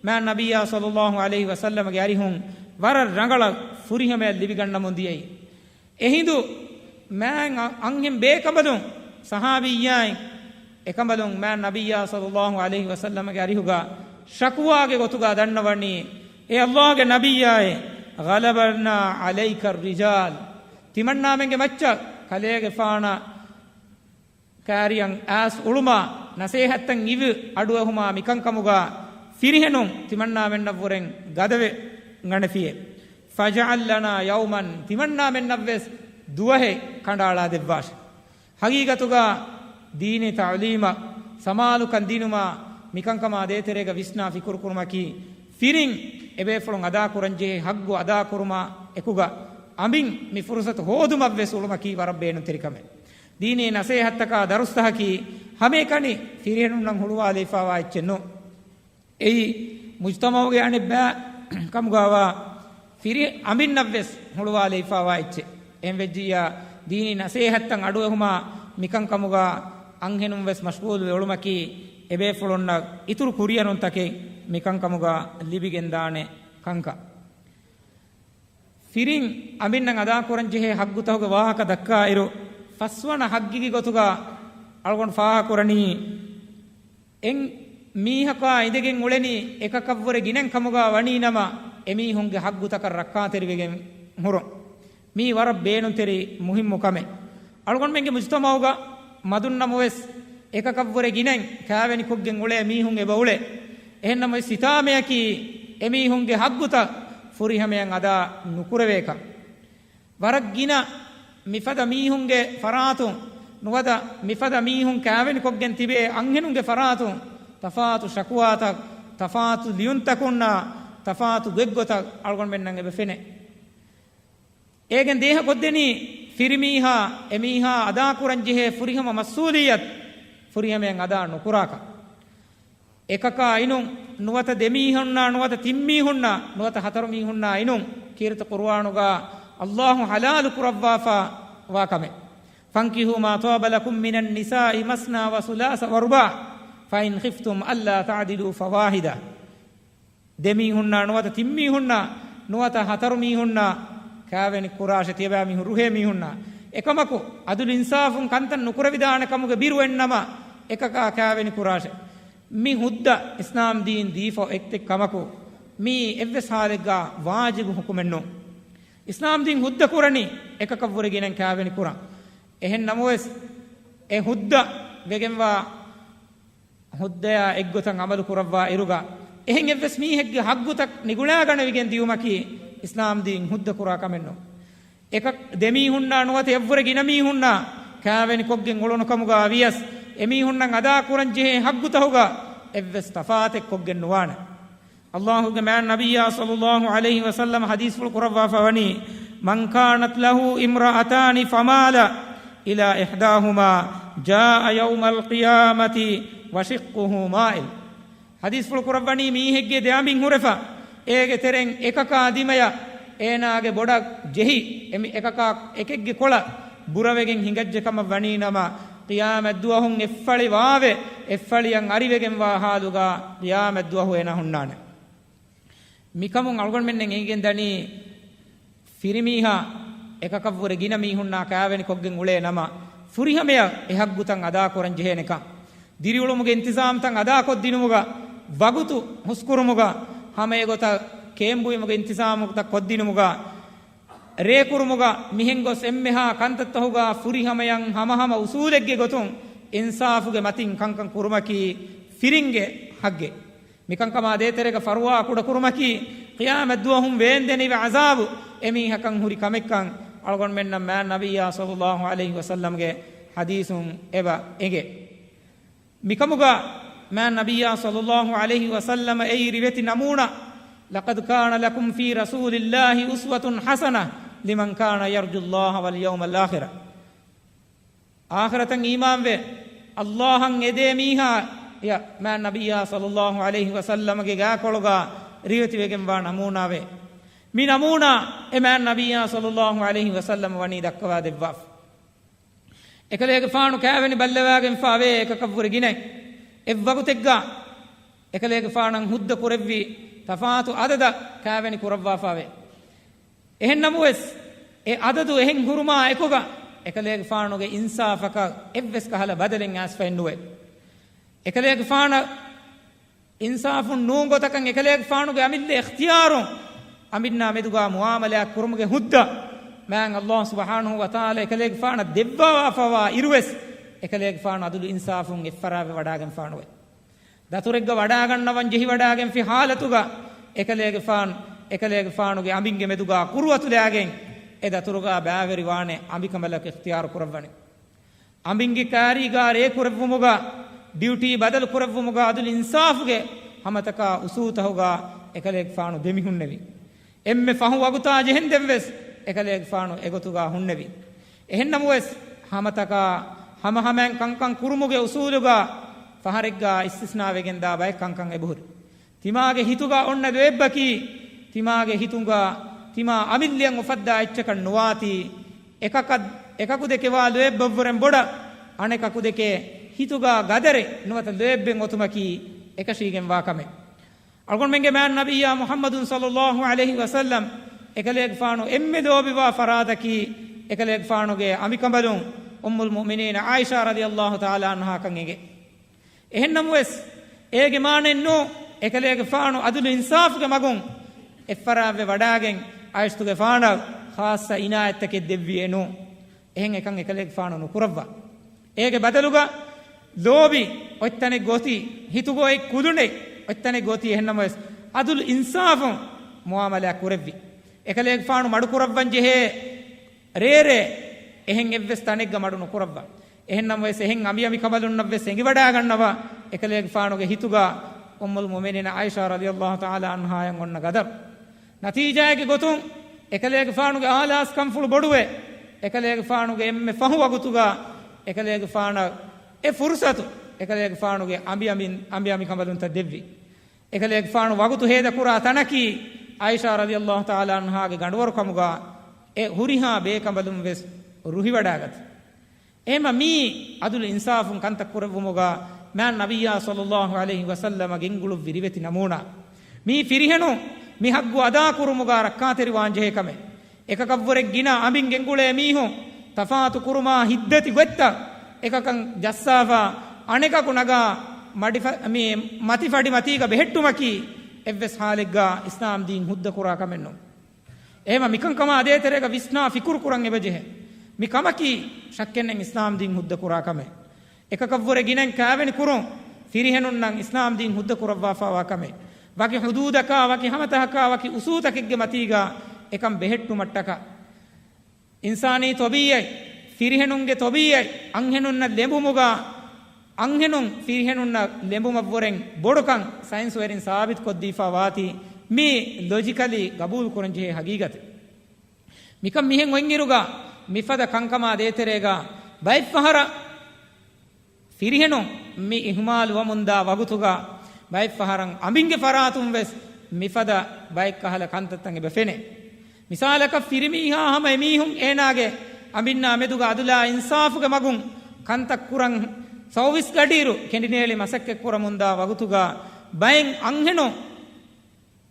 މާތް ނަބިއްޔާ ޞައްލައްލާހު ޢަލައިހި ވަސައްލަމްގެ އަރިހުން ވަރަށް ރަނގަޅަށް ފުރިހަމަޔަށް ލިބިގަންނަމުން ދިޔައީ. އެހިނދު މާތް އަ-، އަންހެން ބޭކަނބަލުން ޞަޙާބިއްޔާއިން އެކަނބަލުން މާތް ނަބިއްޔާ ޞައްލައްލާހު ޢަލައިހި ވަސައްލަމްގެ އަރިހުގަ ޝަކުވާގެ ގޮތުގަ ދަންނަވަނީ، އޭ ﷲގެ ނަބިއްޔާއޭ، غلبنا عليك الرجال. ތިމަންނާމެންގެ މައްޗަށް ކަލޭގެފާނަށް ކާރިއަށް އައިސް އުޅުމާ، ނަސޭހަތްތައް އިވި އަޑުއެހުމާ މިކަންކަމުގަ ފިރިހެނުން ތިމަންނާމެންނަށްވުރެން ގަދަވެ ގަނެފިއޭ. فاجعل لنا يوما، ތިމަންނާމެންނަށްވެސް ދުވަހެއް ކަނޑައަޅާދެއްވާށެ. ހަގީގަތުގަ ދީނީ ތަޢުލީމަށް ސަމާލުކަން ދިނުމާ، މިކަންކަމާ ދޭތެރޭގަ ވިސްނާ ފިކުރުކުރުމަކީ ފިރިން އެބޭފުޅުން އަދާކުރަންޖެހޭ ޙައްޤު އަދާކުރުމާ އެކުގަ އަނބިން މި ފުރުޞަތު ހޯދުމަށްވެސް އުޅުމަކީ ވަރަށް ބޭނުންތެރި ކަމެއް. ދީނީ ނަޞޭޙަތްތަކާ ދަރުސްތަކަކީ ހަމައެކަނި ފިރިހެނުންނަށް ހުޅުވާލެވިފާވާ އެއްޗެއް ނޫން. އެއީ މުޖްތަމަޢުގެ އަނެއްބައި ކަމުގަވާ ފިރި އަނބިންނަށްވެސް ހުޅުވާލެވިފާވާ އެއްޗެއް. އެހެންވެއްޖިއްޔާ، ދީނީ ނަޞޭޙަތްތައް އަޑުއެހުމާ މިކަންކަމުގަ އަންހެނުންވެސް މަޝްޣޫލުވެ އުޅުމަކީ އެބޭފުޅުންނަށް އިތުރު ކުރިއެރުންތަކެއް މިކަންކަމުގަ ލިބިގެންދާނެ ކަންކަން. ފިރިން އަނބިންނަށް އަދާކުރަންޖެހޭ ޙައްޤުތަކުގެ ވާހަކަ ދައްކާއިރު، ފަސްވަނަ ޙައްޤެއްގެ ގޮތުގަ އަޅުގަނޑު ފާހަގަކުރަނީ، އެއް މީހަކާ އިނދެގެން އުޅެނީ އެކަކަށްވުރެ ގިނައިން ކަމުގަ ވަނީ ނަމަ، އެމީހުންގެ ޙައްޤުތަކަށް ރައްކާތެރިވެގެން ހުރުން. މީ ވަރަށް ބޭނުންތެރި މުހިއްމު ކަމެއް. އަޅުގަނޑުމެންގެ މުޖްތަމަޢުގަ މަދުންނަމަވެސް، އެކަކަށްވުރެ ގިނައިން ކާވެނިކޮށްގެން އުޅޭ މީހުން އެބަ އުޅޭ. އެހެންނަމަވެސް، ހިތާމަޔަކީ އެމީހުންގެ ޙައްޤުތައް ފުރިހަމަޔަށް އަދާ ނުކުރެވޭކަން. ވަރަށް ގިނަ މިފަދަ މީހުންގެ ފަރާތުން ނުވަތަ މިފަދަ މީހުން ކާވެނިކޮށްގެން ތިބޭ އަންހެނުންގެ ފަރާތުން ތަފާތު ޝަކުވާތައް، ތަފާތު ލިޔުންތަކުންނާ، ތަފާތު ގޮތްގޮތަށް އަޅުގަނޑުމެންނަށް އެބަ ފެނޭ. އޭގެން ދޭހަ ކޮށްދެނީ ފިރިމީހާ، އެމީހާ އަދާކުރަންޖެހޭ ފުރިހަމަ މަސްއޫލިއްޔަތު ފުރިހަމަޔަށް އަދާ ނުކުރާކަށް. އެކަކާ އިނުން، ނުވަތަ ދެމީހުންނާ، ނުވަތަ ތިންމީހުންނާ، ނުވަތަ ހަތަރު މީހުންނާ އިނުން، ކީރިތި ޤުރުއާނުގަ ﷲ ޙަލާލު ކުރައްވާފަ ވާ ކަމެއް. فانكحوا ما طاب لكم من النساء مثنى وثلاث ورباع فإن خفتم ألا تعدلوا فواحدة. ދެމީހުންނާ، ނުވަތަ ތިންމީހުންނާ، ނުވަތަ ހަތަރު މީހުންނާ ކާވެނި ކުރާށެ، ތިޔަބައިމީހުން ރުހޭ މީހުންނާ. އެކަމަކު، އަދުލު އިންސާފުން ކަންތައް ނުކުރެވިދާނެ ކަމުގެ ބިރު އޮތްނަމަ، އެކަކާ ކާވެނި ކުރާށެ. މި ހުއްދަ އިސްލާމް ދީން ދީފަ އޮތް ކަމަކު، މީ އެއްވެސް ހާލެއްގަ ވާޖިބު ޙުކުމެއް ނޫން. އިސްލާމް ދީން ހުއްދަ ކުރަނީ އެކަކަށްވުރެ ގިނައިން ކާވެނި ކުރަން. އެހެން ނަމަވެސް، އެ ހުއްދަ ވެގެންވާ ހުއްދަޔާ އެއްގޮތަށް ޢަމަލު ކުރައްވާ އިރުގަ، އެހެން އެއްވެސް މީހެއްގެ ޙައްޤުތައް ނިގުޅާގަނެވިގެން ދިޔުމަކީ އިސްލާމް ދީން ހުއްދަ ކުރާ ކަމެއް ނޫން. އެކަ، ދެމީހުންނާ ނުވަތަ އެއްވުރެ ގިނަ މީހުންނާ ކާވެނިކޮށްގެން އުޅުނު ކަމުގަ ވިޔަސް، އެމީހުންނަށް އަދާކުރަންޖެހޭ ޙައްޤުތަހުގަ އެއްވެސް ތަފާތެއް ކޮށްގެން ނުވާނެ. ﷲ ގެ މާތް ނަބިއްޔާ ޞައްލައްލާހު ޢަލައިހި ވަސައްލަމަ ޙަދީޘްފުޅު ކުރައްވާފަ ވަނީ، من كانت له امرأتان فمال إلى إحداهما جاء يوم القيامة وشقه مائل. ޙަދީޘްފުޅު ކުރައްވަނީ، މީހެއްގެ ދެ އަނބިން ހުރެފަ، އޭގެ ތެރެއިން އެކަކާ ދިމަޔަށް އޭނާގެ ބޮޑަށް ޖެހި، އެ މި، އެކަކާ އެކެއްގެ ކޮޅަށް ބުރަވެގެން ހިނގައްޖެ ކަމަށް ވަނީ ނަމަ، ޤިޔާމަތްދުވަހުން އެއްފަޅި ވާވެ، އެއްފަޅިއަށް އަރިވެގެންވާ ޙާލުގަ ޤިޔާމަތްދުވަހު އޭނާ ހުންނާނެ. މިކަމުން އަޅުގަނޑުމެންނަށް އެނގިގެން ދަނީ، ފިރިމީހާ އެކަކަށްވުރެ ގިނަ މީހުންނާ ކާވެނިކޮށްގެން އުޅޭ ނަމަ، ފުރިހަމަޔަށް އެ ޙައްޤުތައް އަދާކުރަން ޖެހޭނެކަން. ދިރިއުޅުމުގެ އިންތިޒާމްތައް އަދާކޮށްދިނުމުގަ، ވަގުތު ހުސްކުރުމުގަ، ހަމައެގޮތަށް ކޭންބުއިމުގެ އިންތިޒާމުތައް ކޮށްދިނުމުގަ، ރޭކުރުމުގަ، މިހެން ގޮސް އެންމެހާ ކަންތައްތަހުގަ ފުރިހަމަޔަށް ހަމަހަމަ އުސޫލެއްގެ ގޮތުން އިންސާފުގެ މަތިން ކަންކަން ކުރުމަކީ ފިރިންގެ ޙައްޤެއް. މިކަންކަމާ ދޭތެރޭގަ ފަރުވާ ކުޑަކުރުމަކީ، ޤިޔާމަތްދުވަހުން ވޭންދެނިވި ޢަޒާބު އެމީހަކަށް ހުރި ކަމެއްކަން އަޅުގަނޑުމެންނަށް މާތް ނަބިއްޔާ ޞައްލައްލާހު ޢަލައިހި ވަސައްލަމްގެ ޙަދީޘުން އެބަ އެނގޭ. މިކަމުގަ މާތް ނަބިއްޔާ ޞައްލައްލާހު ޢަލައިހި ވަސައްލަމަ އެއީ ރިވެތި ނަމޫނާ، لقد كان لكم في رسول الله أسوة حسنة لمن كان يرجو الله واليوم الآخر. އާޚިރަތަށް އީމާންވެ، ﷲ އަށް އެދޭ މީހާ ޔަ މާތް ނަބިއްޔާ ޞައްލައްލާހު ޢަލައިހި ވަސައްލަމަގެ ގާކޮޅުގަ ރިވެތިވެގެންވާ ނަމޫނާވެ. މި ނަމޫނާ އެ މާތް ނަބިއްޔާ ޞައްލައްލާހު ޢަލައިހި ވަސައްލަމަ ވަނީ ދައްކަވާ ދެއްވާފަ. އެކަލޭގެފާނު ކާވެނި ބައްލަވާގެންފާވޭ އެކަކަށްވުރެ ގިނައިން. އެއްވަގުތެއްގަ އެކަލޭގެފާނަށް ހުއްދަ ކުރެއްވި ތަފާތު އަދަދަށް ކާވެނި ކުރައްވާފާވޭ. އެހެން ނަމަވެސް، އެ އަދަދު އެހެން ހުރުމާ އެކުގަ، އެކަލޭގެފާނުގެ އިންސާފަކަށް އެއްވެސް ކަހަލަ ބަދަލެއް އައިސްފައެއް ނުވޭ. އެކަލޭގެފާނަށް އިންސާފުން ނޫން ގޮތަކަށް އެކަލޭގެފާނުގެ އަމިއްލަ އިޚްތިޔާރުން އަނބިންނާ މެދުގަ މުޢާމަލާތް ކުރުމުގެ ހުއްދަ، މާތް ﷲ ސުބްޙާނަހޫ ވަތަޢާލާ އެކަލޭގެފާނަށް ދެއްވާފަވާ އިރުވެސް، އެކަލޭގެފާނު އަދުލު އިންސާފުން އެއްފަރާވެ ވަޑާގެންފާނުވޭ. ދަތުރެއްގަ ވަޑާގަންނަވަން ޖެހިވަޑާގެންފި ޙާލަތުގަ، އެކަލޭގެފާން، އެކަލޭގެފާނުގެ އަނބިންގެ މެދުގަ ކުރުއަތުލާގެން، އެ ދަތުރުގަ ބައިވެރިވާނެ އަނބިކަނބަލަކަށް އިޚްތިޔާރު ކުރައްވަނީ. އަނބިންގެ ކާރީގަ ރޭ ކުރެއްވުމުގަ، ޑިއުޓީ ބަދަލު ކުރެއްވުމުގަ އަދުލު އިންސާފުގެ ހަމަތަކާ އުސޫލުތަކުގަ އެކަލޭގެފާނު ދެމި ހުންނެވި. އެންމެ ފަހު ވަގުތާ ޖެހެންދެން ވެސް އެކަލޭގެފާނު އެގޮތުގަ ހުންނެވި. އެހެންނަމަވެސް، ހަމަތަކާ ހަމަހަމައިން ކަންކަން ކުރުމުގެ އުސޫލުގަ ފަހަރެއްގަ އިސްތިސްނާވެގެންދާ ބައެއް ކަންކަން އެބަހުރި. ތިމާގެ ހިތުގަ އޮންނަ ލޯތްބަކީ، ތިމާގެ ހިތުގަ ތިމާ އަމިއްލައަށް އުފައްދާ އެއްޗަކަށް ނުވާތީ، އެކަކަށް، އެކަކުދެކެވާ ލޯތްބަށްވުރެން ބޮޑަށް، އަނެކަކުދެކެ ހިތުގަ ގަދަރެއް ނުވަތަ ލޯތްބެއް އޮތުމަކީ އެކަށީގެންވާ ކަމެއް. އަޅުގަނޑުމެންގެ މާތް ނަބިއްޔާ މުޙައްމަދު ޞައްލައްލާހު ޢަލައިހި ވަސައްލަމް އެކަލޭގެފާނު އެންމެ ލޯބިވާ ފަރާތަކީ، އެކަލޭގެފާނުގެ އަނބިކަނބަލުން އުއްމުލް މުއުމިނީނަ ޢާއިޝާ ރަޟިޔައްލާހު ތަޢާލާ ޢަންހާ ކަން އެނގޭ. އެހެންނަމަވެސް، އޭގެ މާނައެއް ނޫން، އެކަލޭގެފާނު ޢަދުލު އިންސާފުގެ މަގުން އެއްފަރާތްވެ ވަޑާގެން އައިސްތުގެފާނަށް ޚާއްޞަ އިނާޔަތްތަކެއް ދެއްވިއެއް ނޫން. އެހެން އެކަން އެކަލޭގެފާނު ނުކުރައްވާ. އޭގެ ބަދަލުގަ ލޯބި އޮތްތަނެއްގަ އޮތީ، ހިތުގަ އޮތް ކުލުނެއް އޮތްތަނެއްގަ އޮތީ. އެހެންނަމަވެސް، ޢަދުލު އިންސާފުން މުޢާމަލާތް ކުރެއްވި. އެކަލޭގެފާނު މަޑުކުރައްވަން ޖެހޭ ރޭރޭ އެހެން އެއްވެސް ތަނެއްގަ މަޑު ނުކުރައްވާ. އެހެންނަމަވެސް، އެހެން އަނބިއަނބިކަނބަލުންނަށްވެސް އެނގިވަޑާގަންނަވާ އެކަލޭގެފާނުގެ ހިތުގަ އުއްމުލް މުއުމިނީނަ ޢާއިޝާ ރަޟިޔައްލާހު ތަޢާލާ ޢަންހާއަށް އޮންނަ ގަދަރު. ނަތީޖާއެއްގެ ގޮތުން އެކަލޭގެފާނުގެ އާލާސްކަންފުޅު ބޮޑުވެ، އެކަލޭގެފާނުގެ އެންމެ ފަހު ވަގުތުގަ އެކަލޭގެފާނަށް އެ ފުރުޞަތު އެކަލޭގެފާނުގެ އަނބިއަނބި، އަނބިއަނބިކަނބަލުންތައް ދެއްވި. އެކަލޭގެފާނު ވަގުތު ހޭދަކުރާ ތަނަކީ ޢާއިޝާ ރަޟިޔައްލާހު ތަޢާލާ ޢަންހާގެ ގަނޑުވަރުކަމުގަ އެ ހުރިހާ ބޭކަނބަލުން ވެސް ރުހިވަޑާގަތީ. އެހެންމަ މީ ޢަދުލު އިންސާފުން ކަންތައް ކުރެއްވުމުގަ މާތް ނަބިއްޔާ ޞައްލައްލާހު ޢަލައިހި ވަސައްލަމަ ގެންގުޅުއްވި ރިވެތި ނަމޫނާ. މީ ފިރިހެނުން މި ޙައްޤު އަދާކުރުމުގަ ރައްކާތެރިވާންޖެހޭ ކަމެއް. އެކަކަށްވުރެ ގިނަ އަނބިން ގެންގުޅޭ މީހުން ތަފާތު ކުރުމާ ހިތްދަތި ގޮތްތައް އެކަކަށް ޖައްސާފަ، އަނެކަކު ނަގާ މަޑިފަ-، މި މަތި ފަޑިމަތީގަ ބެހެއްޓުމަކީ އެއްވެސް ޙާލެއްގަ އިސްލާމް ދީން ހުއްދަ ކުރާ ކަމެއް ނޫން. އެހެންމަ މިކަންކަމާ ދޭތެރޭގަ ވިސްނާ ފިކުރު ކުރަން އެބަޖެހޭ. މި ކަމަކީ ޝައްކެއްނެތް އިސްލާމް ދީން ހުއްދަ ކުރާ ކަމެއް. އެކަކަށްވުރެ ގިނައިން ކާވެނި ކުރުން ފިރިހެނުންނަށް އިސްލާމް ދީން ހުއްދަ ކުރައްވާފައިވާ ކަމެއް. ވަކި ޙުދޫދަކާ، ވަކި ހަމަތަކަކާ، ވަކި އުސޫލުތަކެއްގެ މަތީގަ އެކަން ބެހެއްޓުމަށްޓަކާ. އިންސާނީ ޠަބީޢަތް، ފިރިހެނުންގެ ޠަބީޢަތް، އަންހެނުންނަށް ލެނބުމުގަ، އަންހެނުން ފިރިހެނުންނަށް ލެނބުމަށްވުރެން ބޮޑުކަން ސައިންސްވެރިން ސާބިތުކޮށްދީފަ ވާތީ، މީ ލޮޖިކަލީ ގަބޫލު ކުރަންޖެހޭ ހަގީގަތެއް. މިކަން މިހެން އޮތްއިރުގަ، މިފަދަ ކަންކަމާ ދޭތެރޭގަ، ބައެއްފަހަރަށް ފިރިހެނުން މި އިހުމާލުވަމުންދާ ވަގުތުގަ، ބައެއްފަހަރަށް އަނބިންގެ ފަރާތުން ވެސް މިފަދަ ބައެއްކަހަލަ ކަންތައްތައް އެބަ ފެނޭ. މިސާލަކަށް، ފިރިމީހާ ހަމަ އެމީހުން އޭނާގެ އަނބިންނާ މެދުގަ އަދުލާ އިންސާފުގެ މަގުން ކަންތައް ކުރަން ސައުވީސް ގަޑިއިރު ކެނޑިނޭޅި މަސައްކަތްކުރަމުންދާ ވަގުތުގަ، ބައެއް އަންހެނުން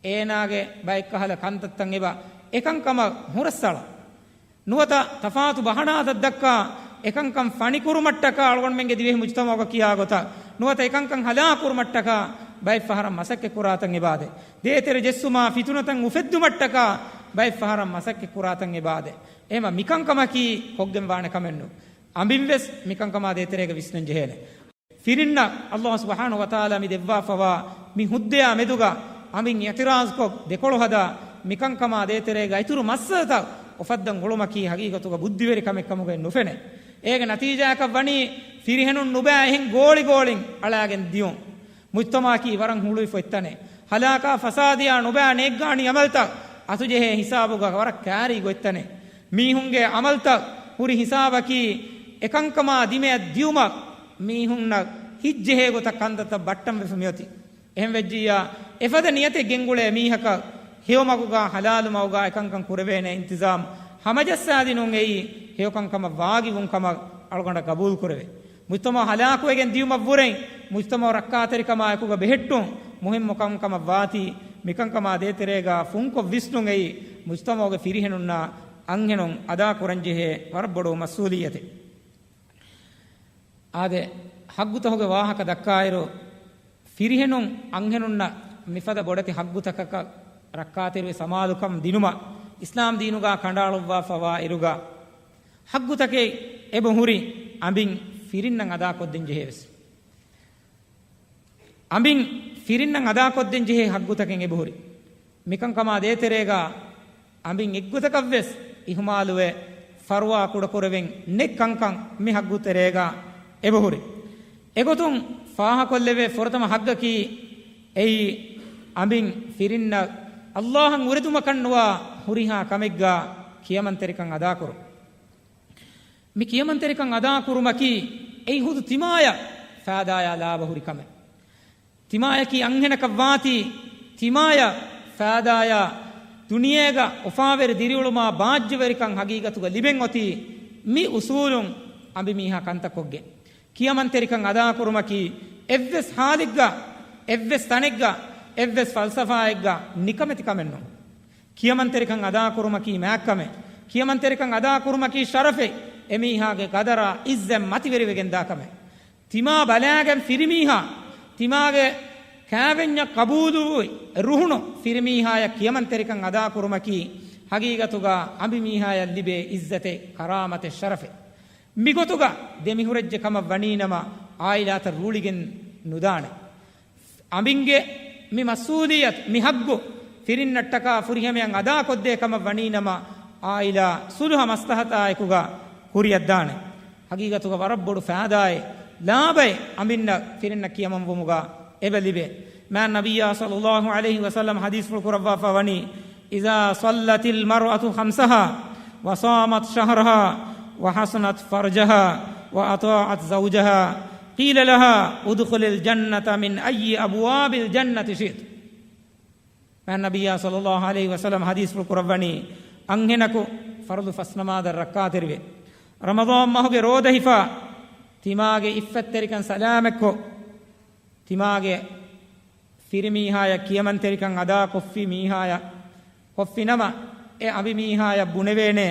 އޭނާގެ ބައެއްކަހަލަ ކަންތައްތައް އެބަ އެކަންކަމަށް ހުރަސްއަޅާ. ނުވަތަ ތަފާތު ބަހަނާތައް ދައްކާ އެކަންކަން ފަނިކުރުމަށްޓަކާ އަޅުގަނޑުމެންގެ ދިވެހި މުޖްތަމަޢުގަ ކިޔާ ގޮތަށް، ނުވަތަ އެކަންކަން ހަލާކުކުރުމަށްޓަކާ ބައެއްފަހަރަށް މަސައްކަތްކުރާތަން އެބާދޭ. ދޭތެރެ ޖެއްސުމާ ފިތުނަތައް އުފެއްދުމަށްޓަކާ ބައެއްފަހަރަށް މަސައްކަތްކުރާތަން އެބާދޭ. އެހެންމަ މިކަންކަމަކީ ކޮށްގެން ވާނެ ކަމެއް ނޫން. އަނބިން ވެސް މިކަންކަމާ ދޭތެރޭގަ ވިސްނަން ޖެހޭނެ. ފިރިންނަށް ﷲ ސުބްޙާނަހޫ ވަތަޢާލާ މި ދެއްވާފަވާ މި ހުއްދަޔާ މެދުގަ އަނބިން އިޢުތިރާޟްކޮށް ދެކޮޅު ހަދާ މިކަންކަމާ ދޭތެރޭގަ އިތުރު މައްސަލަތައް އުފައްދަން ގުޅުމަކީ ހަގީގަތުގަ ބުއްދިވެރި ކަމެއް ކަމުގައި ނުފެނޭ. އޭގެ ނަތީޖާއަކަށް ވަނީ ފިރިހެނުން ނުބައި އެހެން ގޯޅި ގޯޅިން އަޅާގެން ދިޔުން. މުޖްތަމަޢަކީ ވަރަށް ހުޅުވިފަ އޮތް ތަނެއް. ހަލާކާ ފަސާދަޔާ ނުބައި ނޭއްގާނީ ޢަމަލުތައް އަތުޖެހޭ ހިސާބުގަ ވަރަށް ކާރީ ގޮތްތަނެއް. މީހުންގެ ޢަމަލުތައް ހުރި ހިސާބަކީ އެކަންކަމާ ދިމަޔަށް ދިޔުމަށް މީހުންނަށް ހިތްޖެހޭ ގޮތަށް ކަންތައްތައް ބައްޓަންވެފަ މިއޮތީ. އެހެންވެއްޖިއްޔާ، އެފަދަ ނިޔަތެއް ގެންގުޅޭ މީހަކަށް ހެޔޮމަގުގަ ޙަލާލު މަގުގަ އެކަންކަން ކުރެވޭނެ އިންތިޒާމް ހަމަޖައްސާދިނުން އެއީ ހެޔޮކަންކަމަށް ވާގިވުން ކަމަށް އަޅުގަނޑަށް ގަބޫލުކުރެވޭ. މުޖްތަމަޢު ހަލާކުވެގެން ދިޔުމަށްވުރެން މުޖްތަމަޢު ރައްކާތެރިކަމާއެކުގަ ބެހެއްޓުން މުހިއްމު ކަންކަމަށް ވާތީ، މިކަންކަމާ ދޭތެރޭގަ ފުންކޮށް ވިސްނުން އެއީ މުޖްތަމަޢުގެ ފިރިހެނުންނާ އަންހެނުން އަދާކުރަންޖެހޭ ވަރަށް ބޮޑު މަސްއޫލިއްޔަތެއް. އާދެ، ޙައްޤުތަކުގެ ވާހަކަ ދައްކާއިރު، ފިރިހެނުން އަންހެނުންނަށް މިފަދަ ބޮޑެތި ޙައްޤުތަކަކަށް ރައްކާތެރިވެ ސަމާލުކަން ދިނުމަށް އިސްލާމް ދީނުގަ ކަނޑައަޅުއްވާފަވާ އިރުގަ، ޙައްޤުތަކެއް އެބަހުރި އަނބިން ފިރިންނަށް އަދާކޮށްދޭން ޖެހޭވެސް. އަނބިން ފިރިންނަށް އަދާކޮށްދޭން ޖެހޭ ޙައްޤުތަކެއް އެބަހުރި. މިކަންކަމާ ދޭތެރޭގަ އަނބިން އެއްގޮތަކަށްވެސް އިހުމާލުވެ، ފަރުވާ ކުޑަކުރެވެން ނެތް ކަންކަން މި ޙައްޤު ތެރޭގަ އެބަހުރި. އެގޮތުން ފާހަކޮށްލެވޭ ފުރަތަމަ ޙައްޤަކީ، އެއީ، އަނބިން ފިރިންނަށް ﷲ އަށް އުރެދުމަކަށްނުވާ ހުރިހާ ކަމެއްގަ ކިޔަމަންތެރިކަން އަދާކުރުން. މި ކިޔަމަންތެރިކަން އަދާކުރުމަކީ، އެއީ ހުދު ތިމާޔަށް ފައިދާޔާ ލާބަ ހުރި ކަމެއް. ތިމާޔަކީ އަންހެނަކަށް ވާތީ، ތިމާޔަށް ފައިދާޔާ، ދުނިޔޭގަ އުފާވެރި ދިރިއުޅުމާ ބާއްޖަވެރިކަން ހަގީގަތުގަ ލިބެން އޮތީ މި އުސޫލުން އަނބިމީހާ ކަންތައް ކޮށްގެން. ކިޔަމަންތެރިކަން އަދާކުރުމަކީ، އެއްވެސް ހާލެއްގަ، އެއްވެސް ތަނެއްގަ، އެއްވެސް ފަލްސަފާއެއްގަ ނިކަމެތި ކަމެއް ނޫން. ކިޔަމަންތެރިކަން އަދާކުރުމަކީ މާތްކަމެއް. ކިޔަމަންތެރިކަން އަދާކުރުމަކީ ޝަރަފެއް. އެމީހާގެ ގަދަރާ އިއްޒަތް މަތިވެރިވެގެން ދާ ކަމެއް. ތިމާ ބަލާގެން ފިރިމީހާ، ތިމާގެ ކާވެންޏަށް ޤަބޫލުވި ރުހުނު ފިރިމީހާޔަށް ކިޔަމަންތެރިކަން އަދާކުރުމަކީ، ހަގީގަތުގަ އަނބިމީހާޔަށް ލިބޭ އިއްޒަތެއް، ކަރާމަތެއް، ޝަރަފެއް. މިގޮތުގަ ދެމިހުރެއްޖެ ކަމަށް ވަނީނަމަ، އާއިލާތައް ރޫޅިގެން ނުދާނެ. އަނބިންގެ މި މަސްއޫލިއްޔަތު، މި ހައްގު ފިރިންނަށްޓަކާ ފުރިހަމަޔަށް އަދާކޮށްދޭ ކަމަށް ވަނީނަމަ، އާއިލާ ޞުލްހަ މަސްލަހަތާއެކުގަ ކުރިއަށްދާނެ. ހަގީގަތުގަ ވަރަށް ބޮޑު ފައިދާއެއް، ލާބައެއް އަނބިންނަށް ފިރިންނަށް ކިޔަމަންވުމުގަ އެބަ ލިބޭ. މާތް ނަބިއްޔާ ޞައްލައްލާހު ޢަލައިހި ވަސައްލަމަ ޙަދީޘްފުޅު ކުރައްވާފަ ވަނީ، إذا صلت المرأة خمسها وصامت شهرها وحصنت فرجها وأطاعت زوجها قيل لها ادخلي الجنة من أي أبواب الجنة شئت. މާތް ނަބިއްޔާ ޞައްލައްލާހު ޢަލައިހި ވަސައްލަމަ ޙަދީޘްފުޅު ކުރައްވަނީ، އަންހެނަކު ފަރުޟު ފަސް ނަމާދަށް ރައްކާތެރިވެ، ރަމަޟާން މަހުގެ ރޯދަ ހިފާ، ތިމާގެ އިއްފަތްތެރިކަން ސަލާމަތްކޮށް، ތިމާގެ ފިރިމީހާޔަށް ކިޔަމަންތެރިކަން އަދާކޮށްފި މީހާޔަށް ކޮށްފިނަމަ، އެ އަނބިމީހާޔަށް ބުނެވޭނެ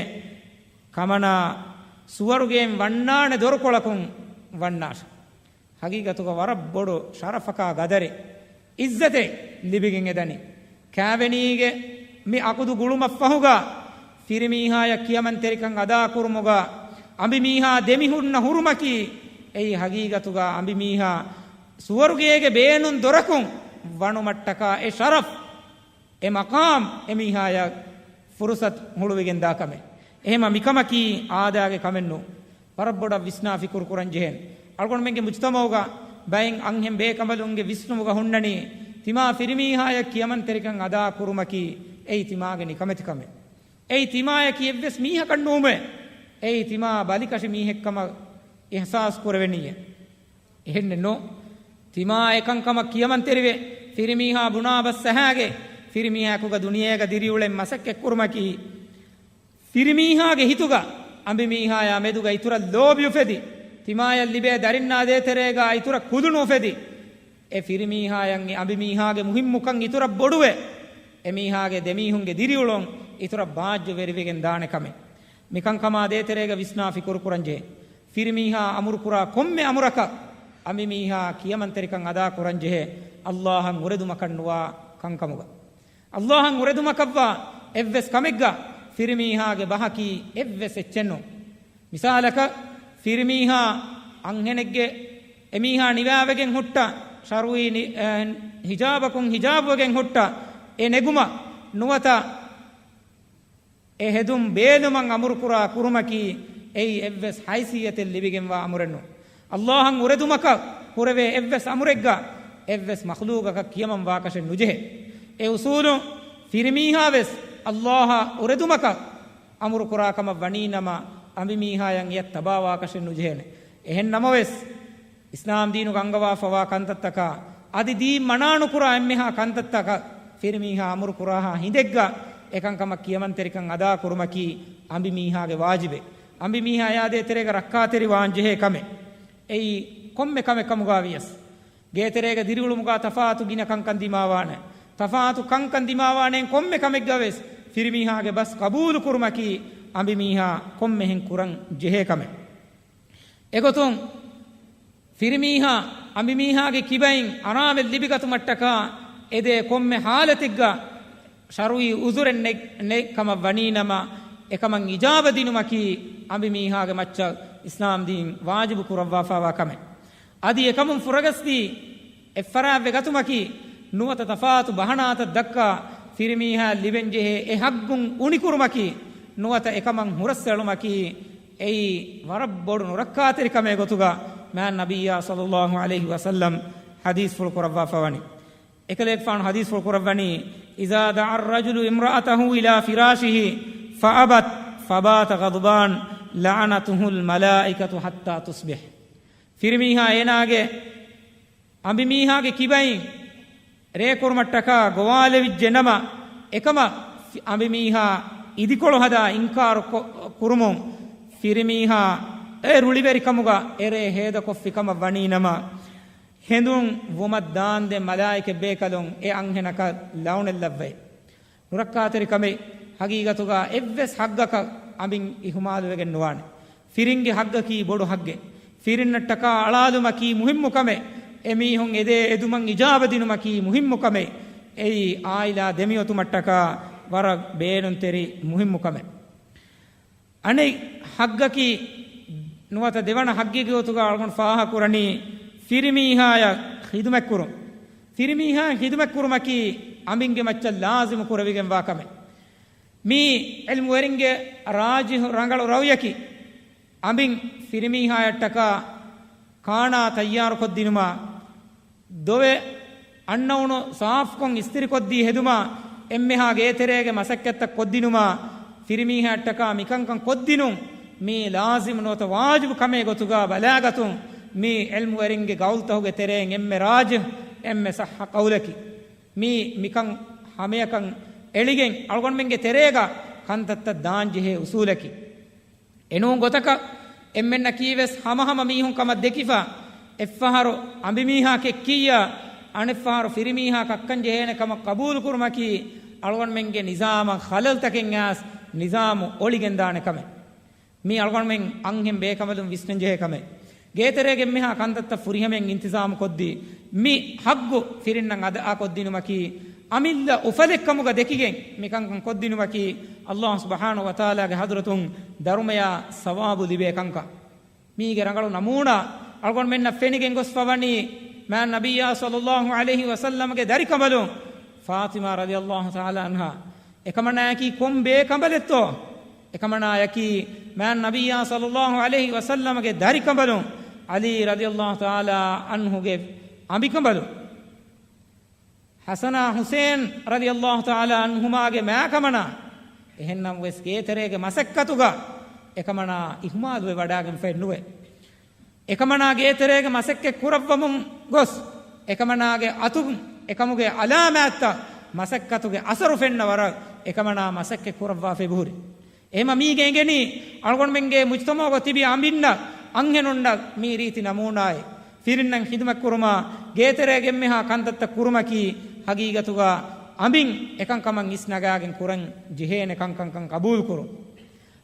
ކަމަނާ ސުވަރުގެއިން ވަންނާނެ ދޮރުކޮޅަކުން ވަންނާށެ. ހަގީގަތުގަ ވަރަށް ބޮޑު ޝަރަފަކާ ގަދަރެއް، އިއްޒަތެއް ލިބިގެން އެދަނީ. ކާވެނީގެ މި އަޤުދު ގުޅުމަށްފަހުގަ، ފިރިމީހާޔަށް ކިޔަމަންތެރިކަން އަދާކުރުމުގަ، އަނބިމީހާ ދެމިހުންނަ ހުރުމަކީ، އެއީ ހަގީގަތުގަ އަނބިމީހާ ސުވަރުގޭގެ ބޭނުން ދޮރަކުން ވަނުމަށްޓަކާ އެ ޝަރަފް، އެ މަޤާމް އެމީހާޔަށް ފުރުޞަތު ހުޅުވިގެން ދާ ކަމެއް. އެހެންމަ މިކަމަކީ އާދައިގެ ކަމެއް ނޫން. ވަރަށް ބޮޑަށް ވިސްނާ ފިކުރު ކުރަން ޖެހޭނެ. އަޅުގަނޑުމެންގެ މުޖުތަމަޢުގަ ބައެއް އަންހެން ބޭކަނބަލުންގެ ވިސްނުމުގަ ހުންނަނީ، ތިމާ ފިރިމީހާޔަށް ކިޔަމަންތެރިކަން އަދާ ކުރުމަކީ އެއީ ތިމާގެ ނިކަމެތި ކަމެއް. އެއީ ތިމާޔަކީ އެއްވެސް މީހަކަށް ނޫމޭ. އެއީ ތިމާ ބަލިކަށި މީހެއްކަމަށް އިޙްސާސް ކުރެވެނީއޭ. އެހެންނެއް ނޫން. ތިމާ އެކަންކަމަށް ކިޔަމަންތެރިވެ، ފިރިމީހާ ބުނާ ބަސް އަހާގެ، ފިރިމީހާއެކުގަ ދުނިޔޭގަ ދިރިއުޅެން މަސައްކަތްކުރުމަކީ، ފިރިމީހާގެ ހިތުގަ އަނބިމީހާޔާ މެދުގަ އިތުރަށް ލޯބި އުފެދި، ތިމާޔަށް ލިބޭ ދަރިންނާ ދޭތެރޭގަ އިތުރަށް ކުލުނު އުފެދި، އެ ފިރިމީހާޔަށް އެ އަނބިމީހާގެ މުހިއްމުކަން އިތުރަށް ބޮޑުވެ، އެމީހާގެ ދެމީހުންގެ ދިރިއުޅުން އިތުރަށް ބާއްޖަވެރިވެގެން ދާނެ ކަމެއް. މިކަންކަމާ ދޭތެރޭގަ ވިސްނާ ފިކުރު ކުރަންޖެހޭ. ފިރިމީހާ އަމުރުކުރާ ކޮންމެ އަމުރަކަށް އަނބިމީހާ ކިޔަމަންތެރިކަން އަދާ ކުރަންޖެހޭ، ﷲ އަށް އުރެދުމަކަށްނުވާ ކަންކަމުގަ. ﷲ އަށް އުރެދުމަކަށްވާ އެއްވެސް ކަމެއްގަ ފިރިމީހާގެ ބަހަކީ އެއްވެސް އެއްޗެއް ނޫން. މިސާލަކަށް، ފިރިމީހާ އަންހެނެއްގެ އެމީހާ ނިވާވެގެން ހުއްޓާ، ޝަރުޢީ ނި-، އެ، ހިޖާބަކުން ހިޖާބުވެގެން ހުއްޓާ، އެ ނެގުމަށް ނުވަތަ އެ ހެދުން ބޭލުމަށް އަމުރުކުރާ ކުރުމަކީ، އެއީ އެއްވެސް ހައިސިއްޔަތެއް ލިބިގެންވާ އަމުރެއް ނޫން. ﷲ އަށް އުރެދުމަކަށް ކުރެވޭ އެއްވެސް އަމުރެއްގަ އެއްވެސް މަޚްލޫގަކަށް ކިޔަމަން ވާކަށެއް ނުޖެހޭ. އެ އުސޫލުން ފިރިމީހާވެސް ﷲ އަށް އުރެދުމަކަށް އަމުރުކުރާ ކަމަށް ވަނީނަމަ، އަނބިމީހާޔަށް އެޔަށް ތަބާވާކަށެއް ނުޖެހޭނެ. އެހެން ނަމަވެސް، އިސްލާމް ދީނުގަ އަންގަވާފަވާ ކަންތައްތަކާ، އަދި ދީން މަނާނުކުރާ އެންމެހާ ކަންތައްތަކަށް ފިރިމީހާ އަމުރު ކުރާހާ ހިނދެއްގަ އެކަންކަމަށް ކިޔަމަންތެރިކަން އަދާ ކުރުމަކީ އަނބިމީހާގެ ވާޖިބެއް. އަނބިމީހާޔާ ދޭތެރޭގަ ރައްކާތެރިވާން ޖެހޭ ކަމެއް. އެއީ ކޮންމެ ކަމެއް ކަމުގަ ވިޔަސް، ގޭތެރޭގަ ދިރިއުޅުމުގަ ތަފާތު ގިނަ ކަންކަން ދިމާވާނެ. ތަފާތު ކަންކަން ދިމާވާނެ ކޮންމެ ކަމެއްގަ ވެސް ފިރިމީހާގެ ބަސް ޤަބޫލު ކުރުމަކީ އަނބިމީހާ ކޮންމެހެން ކުރަން ޖެހޭ ކަމެއް. އެގޮތުން، ފިރިމީހާ އަނބިމީހާގެ ކިބައިން އަރާމެއް ލިބިގަތުމަށްޓަކާ އެދޭ ކޮންމެ ހާލަތެއްގަ ޝަރުޢީ ޢުޛުރެއް ނެ-، ނެތް ކަމަށް ވަނީނަމަ، އެކަމަށް އިޖާބަ ދިނުމަކީ އަނބިމީހާގެ މައްޗަށް އިސްލާމް ދީން ވާޖިބު ކުރައްވާފަވާ ކަމެއް. އަދި އެކަމުން ފުރަގަސްދީ އެއްފަރާތްވެ ގަތުމަކީ، ނުވަތަ ތަފާތު ބަހަނާތައް ދައްކާ ފިރިމީހާ ލިބެންޖެހޭ އެ ޙައްޤުން އުނިކުރުމަކީ، ނުވަތަ އެކަމަށް ހުރަސްއެޅުމަކީ، އެއީ ވަރަށް ބޮޑު ނުރައްކާތެރިކަމެއް ގޮތުގަ މާތް ނަބިއްޔާ ޞައްލައްލާހު ޢަލައިހި ވަސައްލަމް ޙަދީޘްފުޅު ކުރައްވާފަވަނީ. އެކަލޭގެފާނު ޙަދީޘްފުޅު ކުރައްވަނީ، إذا دعا الرجل امرأته إلى فراشه فأبت فبات غضبان لعنته الملائكة حتى تصبح. ފިރިމީހާ އޭނާގެ އަނބިމީހާގެ ކިބައިން ރޭ ކުރުމަށްޓަކާ ގޮވާލެވިއްޖެ ނަމަ، އެކަމަށް ފި-، އަނބިމީހާ އިދިކޮޅު ހަދާ އިންކާރު ކޮ-، ކުރުމުން، ފިރިމީހާ އެ ރުޅިވެރިކަމުގަ އެރޭ ހޭދަކޮށްފި ކަމަށް ވަނީ ނަމަ، ހެނދުން ވުމަށް ދާންދެން މަލާއިކަތް ބޭކަލުން އެ އަންހެނަކަށް ލައުނަތް ލައްވައި. ނުރައްކާތެރިކަމެއް ހަގީގަތުގަ އެއްވެސް ހައްގަކަށް އަނބިން އިހުމާލުވެގެން ނުވާނެ. ފިރިންގެ ހައްގަކީ ބޮޑު ހައްގެއް. ފިރިންނަށްޓަކާ އަޅާލުމަކީ މުހިއްމު ކަމެއް. އެމީހުން އެދޭ އެދުމަށް އިޖާބަ ދިނުމަކީ މުހިއްމު ކަމެއް. އެއީ އާއިލާ ދެމިއޮތުމަށްޓަކާ ވަރަށް ބޭނުންތެރި މުހިއްމު ކަމެއް. އަނެއް ހައްގަކީ ނުވަތަ ދެވަނަ ހައްގެއްގެ ގޮތުގަ އަޅުގަނޑު ފާހަގަކުރަނީ ފިރިމީހާޔަށް ޚިދުމަތްކުރުން. ފިރިމީހާޔަށް ޚިދުމަތްކުރުމަކީ އަނބިންގެ މައްޗަށް ލާޒިމު ކުރެވިގެންވާ ކަމެއް. މީ ޢިލްމުވެރިންގެ ރާޖިޙު ރަނގަޅު ރައުޔަކީ، އަނބިން ފިރިމީހާޔަށްޓަކާ ކާނާ ތައްޔާރުކޮށްދިނުމާ، ދޮވެ އަންނައުނު ސާފުކޮށް އިސްތިރިކޮށްދީ ހެދުމާ، އެންމެހާ ގޭތެރޭގެ މަސައްކަތްތައް ކޮށްދިނުމާ، ފިރިމީހާއަށްޓަކާ މިކަންކަން ކޮށްދިނުން، މީ ލާޒިމު ނުވަތަ ވާޖިބު ކަމެއް ގޮތުގަ ބަލާގަތުން، މީ ޢިލްމުވެރިންގެ ޤައުލުތަކުގެ ތެރެއިން އެންމެ ރާޖިޙު، އެންމެ ޞައްޙަ ޤައުލަކީ. މީ މިކަން ހަމަޔަކަށް އެޅިގެން އަޅުގަނޑުމެންގެ ތެރޭގަ ކަންތައްތައް ދާންޖެހޭ އުޞޫލަކީ. އެނޫން ގޮތަކަށް އެންމެންނަކީވެސް ހަމަހަމަ މީހުން ކަމަށް ދެކިފަ، އެއްފަހަރު އަނބިމީހާ ކެއްކިއްޔާ، އަނެއްފަހަރު ފިރިމީހާ ކައްކަން ޖެހޭނެ ކަމަށް ޤަބޫލުކުރުމަކީ، އަޅުގަނޑުމެންގެ ނިޒާމަށް ޚަލަލްތަކެއް އައިސް ނިޒާމު އޮޅިގެންދާނެ ކަމެއް. މީ އަޅުގަނޑުމެން އަންހެން ބޭކަނބަލުން ވިސްނަންޖެހޭ ކަމެއް. ގޭތެރޭގެ އެންމެހާ ކަންތައްތައް ފުރިހަމައިން އިންތިޒާމު ކޮށްދީ، މި ޙައްޤު ފިރިންނަށް އަދާކޮށްދިނުމަކީ، އަމިއްލަ އުފަލެއްކަމުގަ ދެކިގެން މިކަންކަން ކޮށްދިނުމަކީ، ﷲ ސުބްޙާނަހޫ ވަތަޢާލާގެ ޙަޟްރަތުން ދަރުމަޔާ ސަވާބު ލިބޭ ކަންކަން. މީގެ ރަނގަޅު ނަމޫނާ އަޅުގަނޑުމެންނަށް ފެނިގެން ގޮސްފަވަނީ، މާތް ނަބިއްޔާ ޞައްލައްލާހު ޢަލައިހި ވަސައްލަމްގެ ދަރިކަނބަލުން ފާޠިމާ ރަޟިޔައްލާހު ތަޢާލާ ޢަންހާ. އެކަމަނާއަކީ ކޮން ބޭކަނބަލެއްތޯ؟ އެކަމަނާއަކީ މާތް ނަބިއްޔާ ޞައްލައްލާހު ޢަލައިހި ވަސައްލަމްގެ ދަރިކަނބަލުން ޢަލީ ރަޟިޔައްލާހު ތަޢާލާ ޢަންހުގެ އަނބިކަނބަލުން. ޙަސަނާ ޙުސައިން ރަޟިޔައްލާހު ތަޢާލާ ޢަންހުމާގެ މާކަމަނާ، އެހެންނަމަވެސް ގޭތެރޭގެ މަސައްކަތުގަ އެކަމަނާ އިހުމާލުވެ ވަޑާގެންފައެއް ނުވޭ. އެކަމަނާ ގޭތެރޭގެ މަސައްކަތް ކުރައްވަމުން ގޮސް، އެކަމަނާގެ އަތުން އެކަމުގެ ޢަލާމާތްތައް، މަސައްކަތުގެ އަސަރު ފެންނަ ވަރަށް އެކަމަނާ މަސައްކަތް ކުރައްވާފައި ބުހުރި. އެހެމަ މީގެ އެނގެނީ، އަޅުގަނޑުމެންގެ މުޖްތަމަޢުގަ ތިބި އަނބިންނަށް، އަންހެނުންނަށް މީ ރީތި ނަމޫނާއެއް. ފިރިންނަށް ޚިދުމަތް ކުރުމާ، ގޭތެރޭގެ އެންމެހާ ކަންތައްތައް ކުރުމަކީ، ޙަޤީޤަތުގަ އަނބިން އެކަންކަމަށް އިސްނަގާގެން ކުރަން ޖެހޭނެ ކަންކަންކަން ޤަބޫލުކުރުން.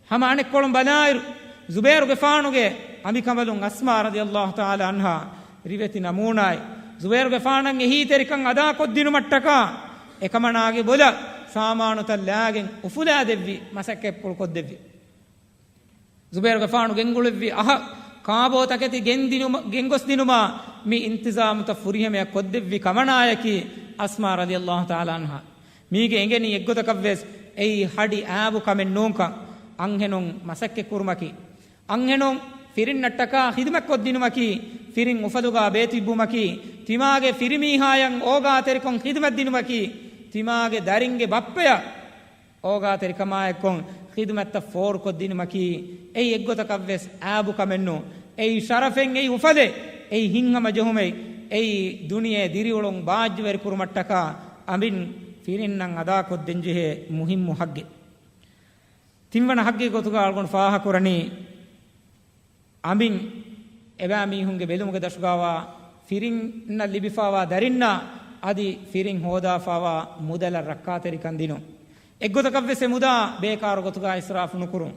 ހަމަ އަނެއްކޮޅުން ބަލާއިރު، ޒުބޭރުގެފާނުގެ އަނބިކަނބަލުން އަސްމާ ރަޟިޔައްލާހު ތަޢާލާ ޢަންހާ ރިވެތި ނަމޫނާއެއް. ޒުބޭރުގެފާނަށް އެހީތެރިކަން އަދާކޮށްދިނުމަށްޓަކާ، އެކަމަނާގެ ބޮލަށް ސާމާނުތައް ލާގެން އުފުލާދެއްވި، މަސައްކަތްޕުޅު ކޮށްދެއްވި. ޒުބޭރުގެފާނު ގެންގުޅެއްވި އަހަށް ކާބޯ ތަކެތި ގެންދިނުމަ-، ގެންގޮސްދިނުމާ، މި އިންތިޒާމުތައް ފުރިހަމަޔަށް ކޮށްދެއްވި ކަމަނާޔަކީ، އަސްމާ ރަޟިޔައްލާހު ތަޢާލާ ޢަންހާ. މީގެ އެނގެނީ އެއްގޮތަކަށްވެސް އެއީ ހަޑި އާބު ކަމެއް ނޫންކަން. އަންހެނުން މަސައްކަތް ކުރުމަކީ، އަންހެނުން ފިރިންނަށްޓަކާ ޚިދުމަތްކޮށްދިނުމަކީ، ފިރިން އުފަލުގާ ބޭތިއްބުމަކީ، ތިމާގެ ފިރިމީހާޔަށް އޯގާތެރިކޮށް ޚިދުމަތްދިނުމަކީ، ތިމާގެ ދަރިންގެ ބައްޕަޔަށް އޯގާތެރިކަމާއެއްކޮށް ޚިދުމަތްތައް ފޯރުކޮށްދިނުމަކީ، އެއީ އެއްގޮތަކަށްވެސް އާބު ކަމެއްނޫން. އެއީ ޝަރަފެއް، އެއީ އުފަލެއް، އެއީ ހިތްހަމަޖެހުމެއް، އެއީ ދުނިޔެ ދިރިއުޅުން ބާއްޖަވެރިކުރުމަށްޓަކާ އަނބިން ފިރިންނަށް އަދާކޮށްދޭންޖެހޭ މުހިއްމު ހައްގެއް. ތިންވަނަ ހައްގެއް ގޮތުގަ އަޅުގަނޑު ފާހަކުރަނީ، އަނބިން އެބައިމީހުންގެ ބެލުމުގެ ދަށުގާވާ ފިރިންނަށް ލިބިފާވާ ދަރިންނާ އަދި ފިރިން ހޯދާފާވާ މުދަލަށް ރައްކާތެރިކަން ދިނުން. އެއްގޮތަކަށްވެސް އެ މުދާ ބޭކާރު ގޮތުގާ އިސްރާފު ނުކުރުން.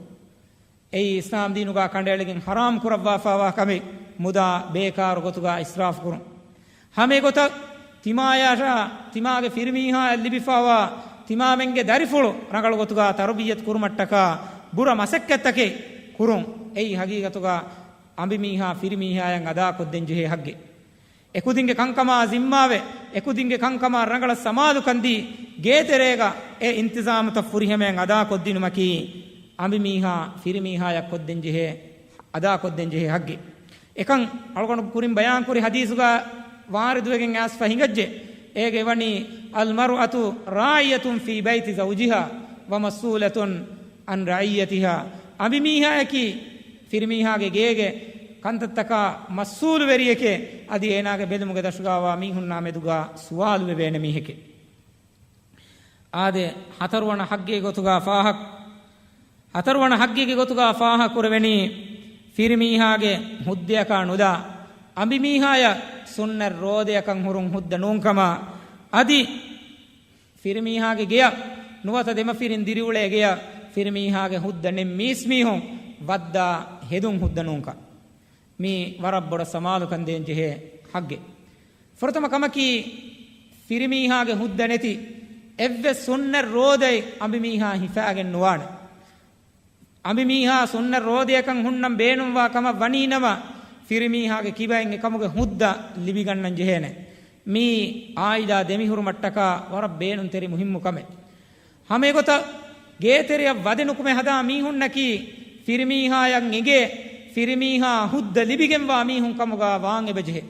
އެއީ އިސްލާމް ދީނުގާ ކަނޑައެޅިގެން ޙަރާމް ކުރައްވާފާވާ ކަމެއް، މުދާ ބޭކާރު ގޮތުގާ އިސްރާފު ކުރުން. ހަމަ އެގޮތަށް ތިމާޔާއަށާ ތިމާގެ ފިރިމީހާއަށް ލިބިފާވާ ތިމާމެންގެ ދަރިފުޅު ރަނގަޅު ގޮތުގާ ތަރުބިއްޔަތު ކުރުމަށްޓަކާ ބުރަ މަސައްކަތްތަކެއް ކުރުން. އެއީ ހަގީގަތުގާ އަނބިމީހާ ފިރިމީހާޔަށް އަދާކޮށްދޭންޖެހޭ ހައްގެއް. އެކުދިންގެ ކަންކަމާ ޒިންމާވެ، އެކުދިންގެ ކަންކަމާ ރަނގަޅަށް ސަމާލުކަންދީ، ގޭތެރޭގަ އެ އިންތިޒާމުތައް ފުރިހަމަޔަށް އަދާކޮށްދިނުމަކީ، އަނބިމީހާ ފިރިމީހާޔަށް ކޮށްދޭންޖެހޭ، އަދާކޮށްދޭންޖެހޭ ހައްގެއް. އެކަން އަޅުގަނޑު ކުރިން ބަޔާންކުރި ޙަދީޘުގަ ވާރިދުވެގެން އައިސްފަ ހިނގައްޖެ. އޭގެ ވަނީ، المرأة راعية في بيت زوجها ومسؤولة عن رعيتها. އަނބިމީހާޔަކީ ފިރިމީހާގެ ގޭގެ ކަންތައްތަކާ މަސްއޫލުވެރިއެކޭ، އަދި އޭނާގެ ބެލުމުގެ ދަށުގާވާ މީހުންނާ މެދުގާ ސުވާލުވެވޭނެ މީހެކޭ. އާދެ، ހަތަރުވަނަ ޙައްޤެއް ގޮތުގާ ފާހަ-، ހަތަރުވަނަ ޙައްޤެއްގެ ގޮތުގާ ފާހަގަކުރެވެނީ، ފިރިމީހާގެ ހުއްދަޔަކާ ނުލާ، އަނބިމީހާޔަށް ސުންނަތް ރޯދަޔަކަށް ހުރުން ހުއްދަ ނޫންކަމާ، އަދި ފިރިމީހާގެ ގެޔަށް ނުވަތަ ދެމަފިރިން ދިރިއުޅޭ ގެޔަށް ފިރިމީހާގެ ހުއްދަ ނެތް މީސްމީހުން ވައްދާ ހެދުން ހުއްދަ ނޫންކަން. މީ ވަރަށް ބޮޑަށް ސަމާލުކަން ދޭން ޖެހޭ ޙައްޤެއް. ފުރަތަމަ ކަމަކީ، ފިރިމީހާގެ ހުއްދަ ނެތި އެއްވެސް ސުންނަތް ރޯދައެއް އަނބިމީހާ ހިފާގެން ނުވާނެ. އަނބިމީހާ ސުންނަތް ރޯދަޔަކަށް ހުންނަން ބޭނުންވާ ކަމަށް ވަނީ ނަމަ، ފިރިމީހާގެ ކިބައިން އެކަމުގެ ހުއްދަ ލިބިގަންނަން ޖެހޭނެ. މީ އާއިލާ ދެމިހުރުމަށްޓަކާ ވަރަށް ބޭނުންތެރި މުހިއްމު ކަމެއް. ހަމައެގޮތަށް ގޭތެރެއަށް ވަދެ ނުކުމެ ހަދާ މީހުންނަކީ، ފިރިމީހާޔަށް އެނގޭ ފިރިމީހާ ހުއްދަ ލިބިގެންވާ މީހުން ކަމުގާ ވާން އެބަޖެހޭ.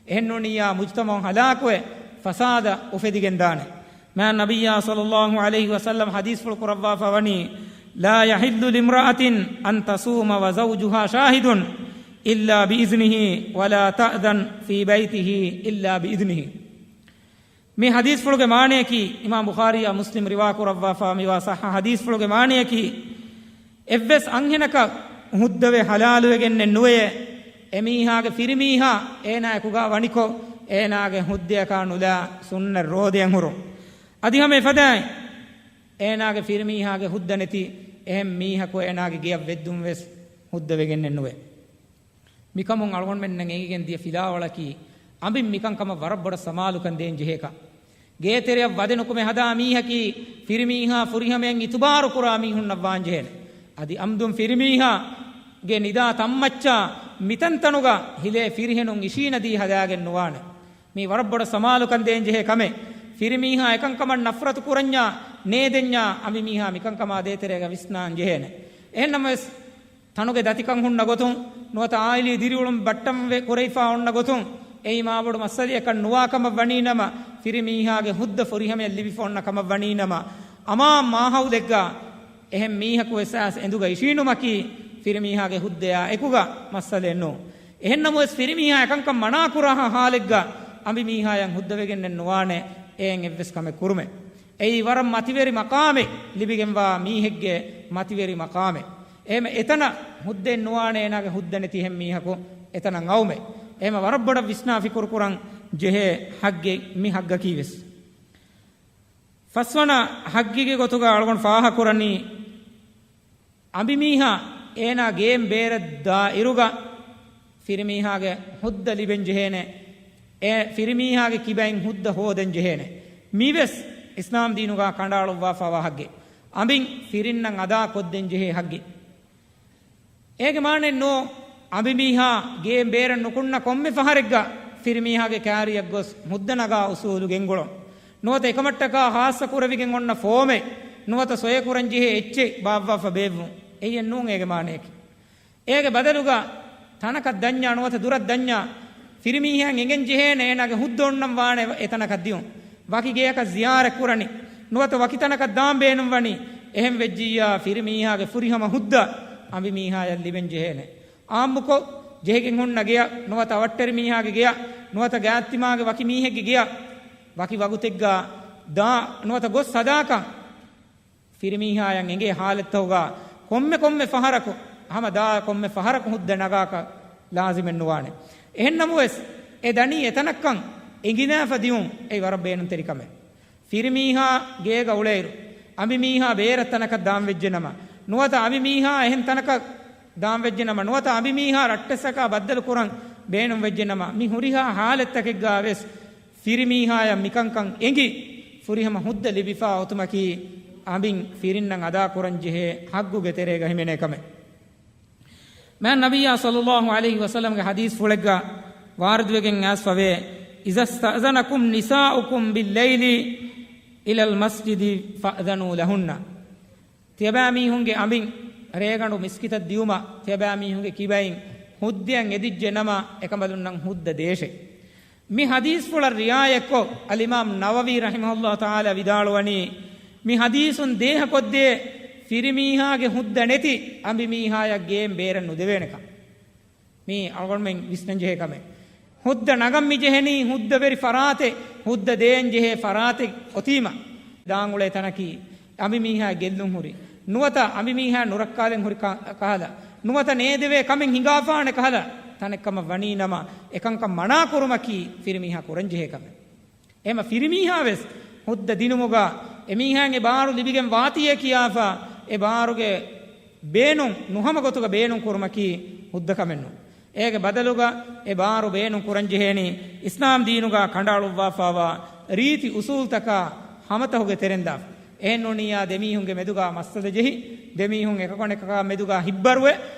އެހެންނޫނިއްޔާ މުޖްތަމަޢު ހަލާކުވެ، ފަސާދަ އުފެދިގެންދާނެ. މާތް ނަބިއްޔާ ޞައްލައްލާހު ޢަލައިހި ވަސައްލަމް ޙަދީޘްފުޅު ކުރައްވާފަ ވަނީ، لا يحل لامرأة أن تصوم وزوجها شاهد إلا بإذنه ولا تأذن في بيته إلا بإذنه. މި ޙަދީޘްފުޅުގެ މާނަޔަކީ، އިމާމް ބުޚާރީއާ މުސްލިމް ރިވާކުރައްވާފާ މިވާ ޞައްޙަ ޙަދީޘްފުޅުގެ މާނަޔަކީ، އެއްވެސް އަންހެނަކަށް ހުއްދަވެ ޙަލާލުވެގެންނެއް ނުވޭ، އެމީހާގެ ފިރިމީހާ އޭނާއެކުގާ ވަނިކޮށް، އޭނާގެ ހުއްދަޔަކާ ނުލާ ސުންނަތް ރޯދަޔަށް ހުރުން. އަދި ހަމަ އެފަދައިން، އޭނާގެ ފިރިމީހާގެ ހުއްދަ ނެތި އެހެން މީހަކު އޭނާގެ ގެޔަށް ވެއްދުން ވެސް ހުއްދަވެގެންނެއް ނުވޭ. މިކަމުން އަޅުގަނޑުމެންނަށް އެނގިގެން ދިޔަ ފިލާވަޅަކީ، އަނބިން މިކަންކަމަށް ވަރަށް ބޮޑަށް ސަމާލުކަން ދޭން ޖެހޭކަން. ގޭތެރެއަށް ވަދެ ނުކުމެ ހަދާ މީހަކީ، ފިރިމީހާ ފުރިހަމަޔަށް އިތުބާރު ކުރާ މީހުންނަށް ވާން ޖެހޭނެ. އަދި އަމްދުން ފިރިމީހާގެ ނިދާ ތަންމައްޗާ މިތަންތަނުގަ ހިލޭ ފިރިހެނުން އިށީނަދީ ހަދާގެން ނުވާނެ. މީ ވަރަށް ބޮޑަށް ސަމާލުކަން ދޭން ޖެހޭ ކަމެއް. ފިރިމީހާ އެކަންކަމަށް ނަފްރަތު ކުރަންޏާ، ނޭދެންޏާ، އަނބިމީހާ މިކަންކަމާ ދޭތެރޭގަ ވިސްނާން ޖެހޭނެ. އެހެންނަމަވެސް، ތަނުގެ ދަތިކަން ހުންނަ ގޮތުން، ނުވަތަ އާއިލީ ދިރިއުޅުން ބައްޓަންވެ ކުރެވިފާ އޮންނަ ގޮތުން، އެއީ މާބޮޑު މައްސަލައަކަށް ނުވާ ކަމަށް ވަނީ ނަމަ، ފިރިމީހާގެ ހުއްދަ ފުރިހަމަޔަށް ލިބިފަ އޮންނަ ކަމަށް ވަނީ ނަމަ، އަމާން މާހައުލެއްގަ އެހެން މީހަކު ވެސް އައިސް އެނދުގަ އިށީނުމަކީ، ފިރިމީހާގެ ހުއްދަޔާ އެކުގަ މައްސަލައެއް ނޫން. އެހެންނަމަވެސް، ފިރިމީހާ އެކަންކަން މަނާކުރާހާ ހާލެއްގަ، އަނބިމީހާޔަށް ހުއްދަވެގެންނެއް ނުވާނެ އެއިން އެއްވެސް ކަމެއް ކުރުމެއް. އެއީ ވަރަށް މަތިވެރި މަޤާމެއް، ލިބިގެންވާ މީހެއްގެ މަތިވެރި މަޤާމެއް. އެހެމަ އެތަނަށް ހުއްދައެއް ނުވާނެ އޭނާގެ ހުއްދަ ނެތި އެހެން މީހަކު އެތަނަށް އައުމެއް. އެހެމަ ވަރަށް ބޮޑަށް ވިސްނާ ފިކުރު ކުރަން ޖެހޭ ޙައްޤެއް މި ޙައްޤަކީ ވެސް. ފަސްވަނަ ޙައްޤެއްގެ ގޮތުގަ އަޅުގަނޑު ފާހަ ކުރަނީ، އަނބިމީހާ އޭނާ ގޭން ބޭރަށް ދާ އިރުގަ ފިރިމީހާގެ ހުއްދަ ލިބެން ޖެހޭނެ. އެ ފިރިމީހާގެ ކިބައިން ހުއްދަ ހޯދަން ޖެހޭނެ. މިވެސް އިސްލާމް ދީނުގަ ކަނޑައަޅުއްވާފަވާ ޙައްޤެއް. އަނބިން ފިރިންނަށް އަދާ ކޮށްދޭން ޖެހޭ ޙައްޤެއް. އޭގެ މާނައެއް ނޫން، އަނބިމީހާ ގޭން ބޭރަށް ނުކުންނަ ކޮންމެ ފަހަރެއްގަ ފިރިމީހާގެ ކާރިއަށް ގޮސް ހުއްދަ ނަގާ އުސޫލު ގެންގުޅުން. ނުވަތަ އެކަމަށްޓަކާ ޚާއްޞަ ކުރެވިގެން އޮންނަ ފޯމެއް، ނުވަތަ ސޮއެ ކުރަން ޖެހޭ އެއްޗެއް ބާއްވާފަ ބޭއްވުން. އެއެއް ނޫން އޭގެ މާނަޔަކީ. އޭގެ ބަދަލުގަ ތަނަކަށް ދަންޏާ ނުވަތަ ދުރަށް ދަންޏާ ފިރިމީހާއަށް އެނގެން ޖެހޭނެ އޭނާގެ ހުއްދަ އޮންނަން ވާނެ އެތަނަކަށް ދިއުން. ވަކި ގެޔަކަށް ޒިޔާރަތް ކުރަނީ، ނުވަތަ ވަކި ތަނަކަށް ދާން ބޭނުން ވަނީ. އެހެން ވެއްޖިއްޔާ ފިރިމީހާގެ ފުރިހަމަ ހުއްދަ އަނބިމީހާޔަށް ލިބެން ޖެހޭނެ. އާއްމުކޮށް، ޖެހިގެން ހުންނަ ގެޔަށް ނުވަތަ އަވަށްޓެރިމީހާގެ ގެޔަށް ނުވަތަ ގާތްތިމާގެ ވަކި މީހެއްގެ ގެޔަށް ވަކި ވަގުތެއްގަ ދާ ނުވަތަ ގޮސް ހަދާކަށް ފިރިމީހާޔަށް އެނގޭ ހާލަތްތަކުގަ ކޮންމެ ކޮންމެ ފަހަރަކު، ހަމަ ދާ ކޮންމެ ފަހަރަކު ހުއްދަ ނަގާކަށް ލާޒިމެއް ނުވާނެ. އެހެންނަމަވެސް، އެ ދަނީ އެތަނަށްކަން އެނގިލާފަ ދިއުން އެއީ ވަރަށް ބޭނުންތެރި ކަމެއް. ފިރިމީހާ ގޭގަ އުޅޭއިރު، އަނބިމީހާ ބޭރަށް ތަނަކަށް ދާން ވެއްޖެނަމަ، ނުވަތަ އަނބިމީހާ އެހެން ތަނަކަށް ދާން ވެއްޖެނަމަ، ނުވަތަ އަނބިމީހާ ރައްޓެއްސަކާ ބައްދަލު ކުރަން ބޭނުން ވެއްޖެނަމަ، މި ހުރިހާ ހާލަތްތަކެއްގަ ވެސް ފިރިމީހާޔަށް މިކަންކަން އެނގި، ފުރިހަމަ ހުއްދަ ލިބިފާ އޮތުމަކީ އަނބިން ފިރިންނަށް އަދާކުރަން ޖެހޭ ޙައްޤުގެ ތެރޭގަ ހިމެނޭ ކަމެއް. މާތް ނަބިއްޔާ ޞައްލައްލާހު ޢަލައިހި ވަސައްލަމްގެ ޙަދީޘްފުޅެއްގަ ވާރިދުވެގެން އައިސްފަވޭ، إذا استأذنكم نساؤكم بالليل إلى المسجد فأذنوا لهن. ތިޔަބައިމީހުންގެ އަނބިން ރޭގަނޑު މިސްކިތަށް ދިއުމަށް ތިޔަބައިމީހުންގެ ކިބައިން ހުއްދައަށް އެދިއްޖެ ނަމަ، އެކަނބަލުންނަށް ހުއްދަ ދޭށޭ. މި ޙަދީޘްފުޅަށް ރިޢާޔަތްކޮށް، އަލްއިމާމް ނަވަވީ ރަޙިމަހުﷲ ތަޢާލާ ވިދާޅުވަނީ، މި ޙަދީޘުން ދޭހަކޮށްދޭ ފިރިމީހާގެ ހުއްދަ ނެތި އަނބިމީހާޔަށް ގޭން ބޭރަށް ނުދެވޭނެކަން. މީ އަޅުގަނޑުމެން ވިސްނަންޖެހޭ ކަމެއް. ހުއްދަ ނަގަން މިޖެހެނީ ހުއްދަވެރި ފަރާތެއް، ހުއްދަ ދޭންޖެހޭ ފަރާތެއް އޮތީމަ، ދާނގުޅޭ ތަނަކީ އަނބިމީހާ ގެއްލުން ހުރި، ނުވަތަ އަނބިމީހާ ނުރައްކާލެން ހުރި ކަ-، ކަހަލަ، ނުވަތަ ނޭދެވޭ ކަމެއް ހިނގާފާނެ ކަހަލަ ތަނެއްކަމަށް ވަނީ ނަމަ، އެކަންކަން މަނާކުރުމަކީ ފިރިމީހާ ކުރަންޖެހޭ ކަމެއް. އެހެމަ ފިރިމީހާވެސް ހުއްދަ ދިނުމުގަ އެމީހާއިން އެ ބާރު ލިބިގެން ވާތީއޭ ކިޔާފަ، އެ ބާރުގެ ބޭނުން ނުހަމަ ގޮތުގަ ބޭނުން ކުރުމަކީ ހުއްދަ ކަމެއް ނޫން. އޭގެ ބަދަލުގަ އެ ބާރު ބޭނުން ކުރަންޖެހޭނީ އިސްލާމް ދީނުގަ ކަނޑައަޅުއްވާފަވާ ރީތި އުސޫލްތަކާ ހަމަތަހުގެ ތެރެއިންދާފަ. އެހެންނޫނިއްޔާ ދެމީހުންގެ މެދުގަ މައްސަލަ ޖެހި، ދެމީހުން އެކަކު އަނެކަކާ މެދުގަ ހިއްބަރުވެ،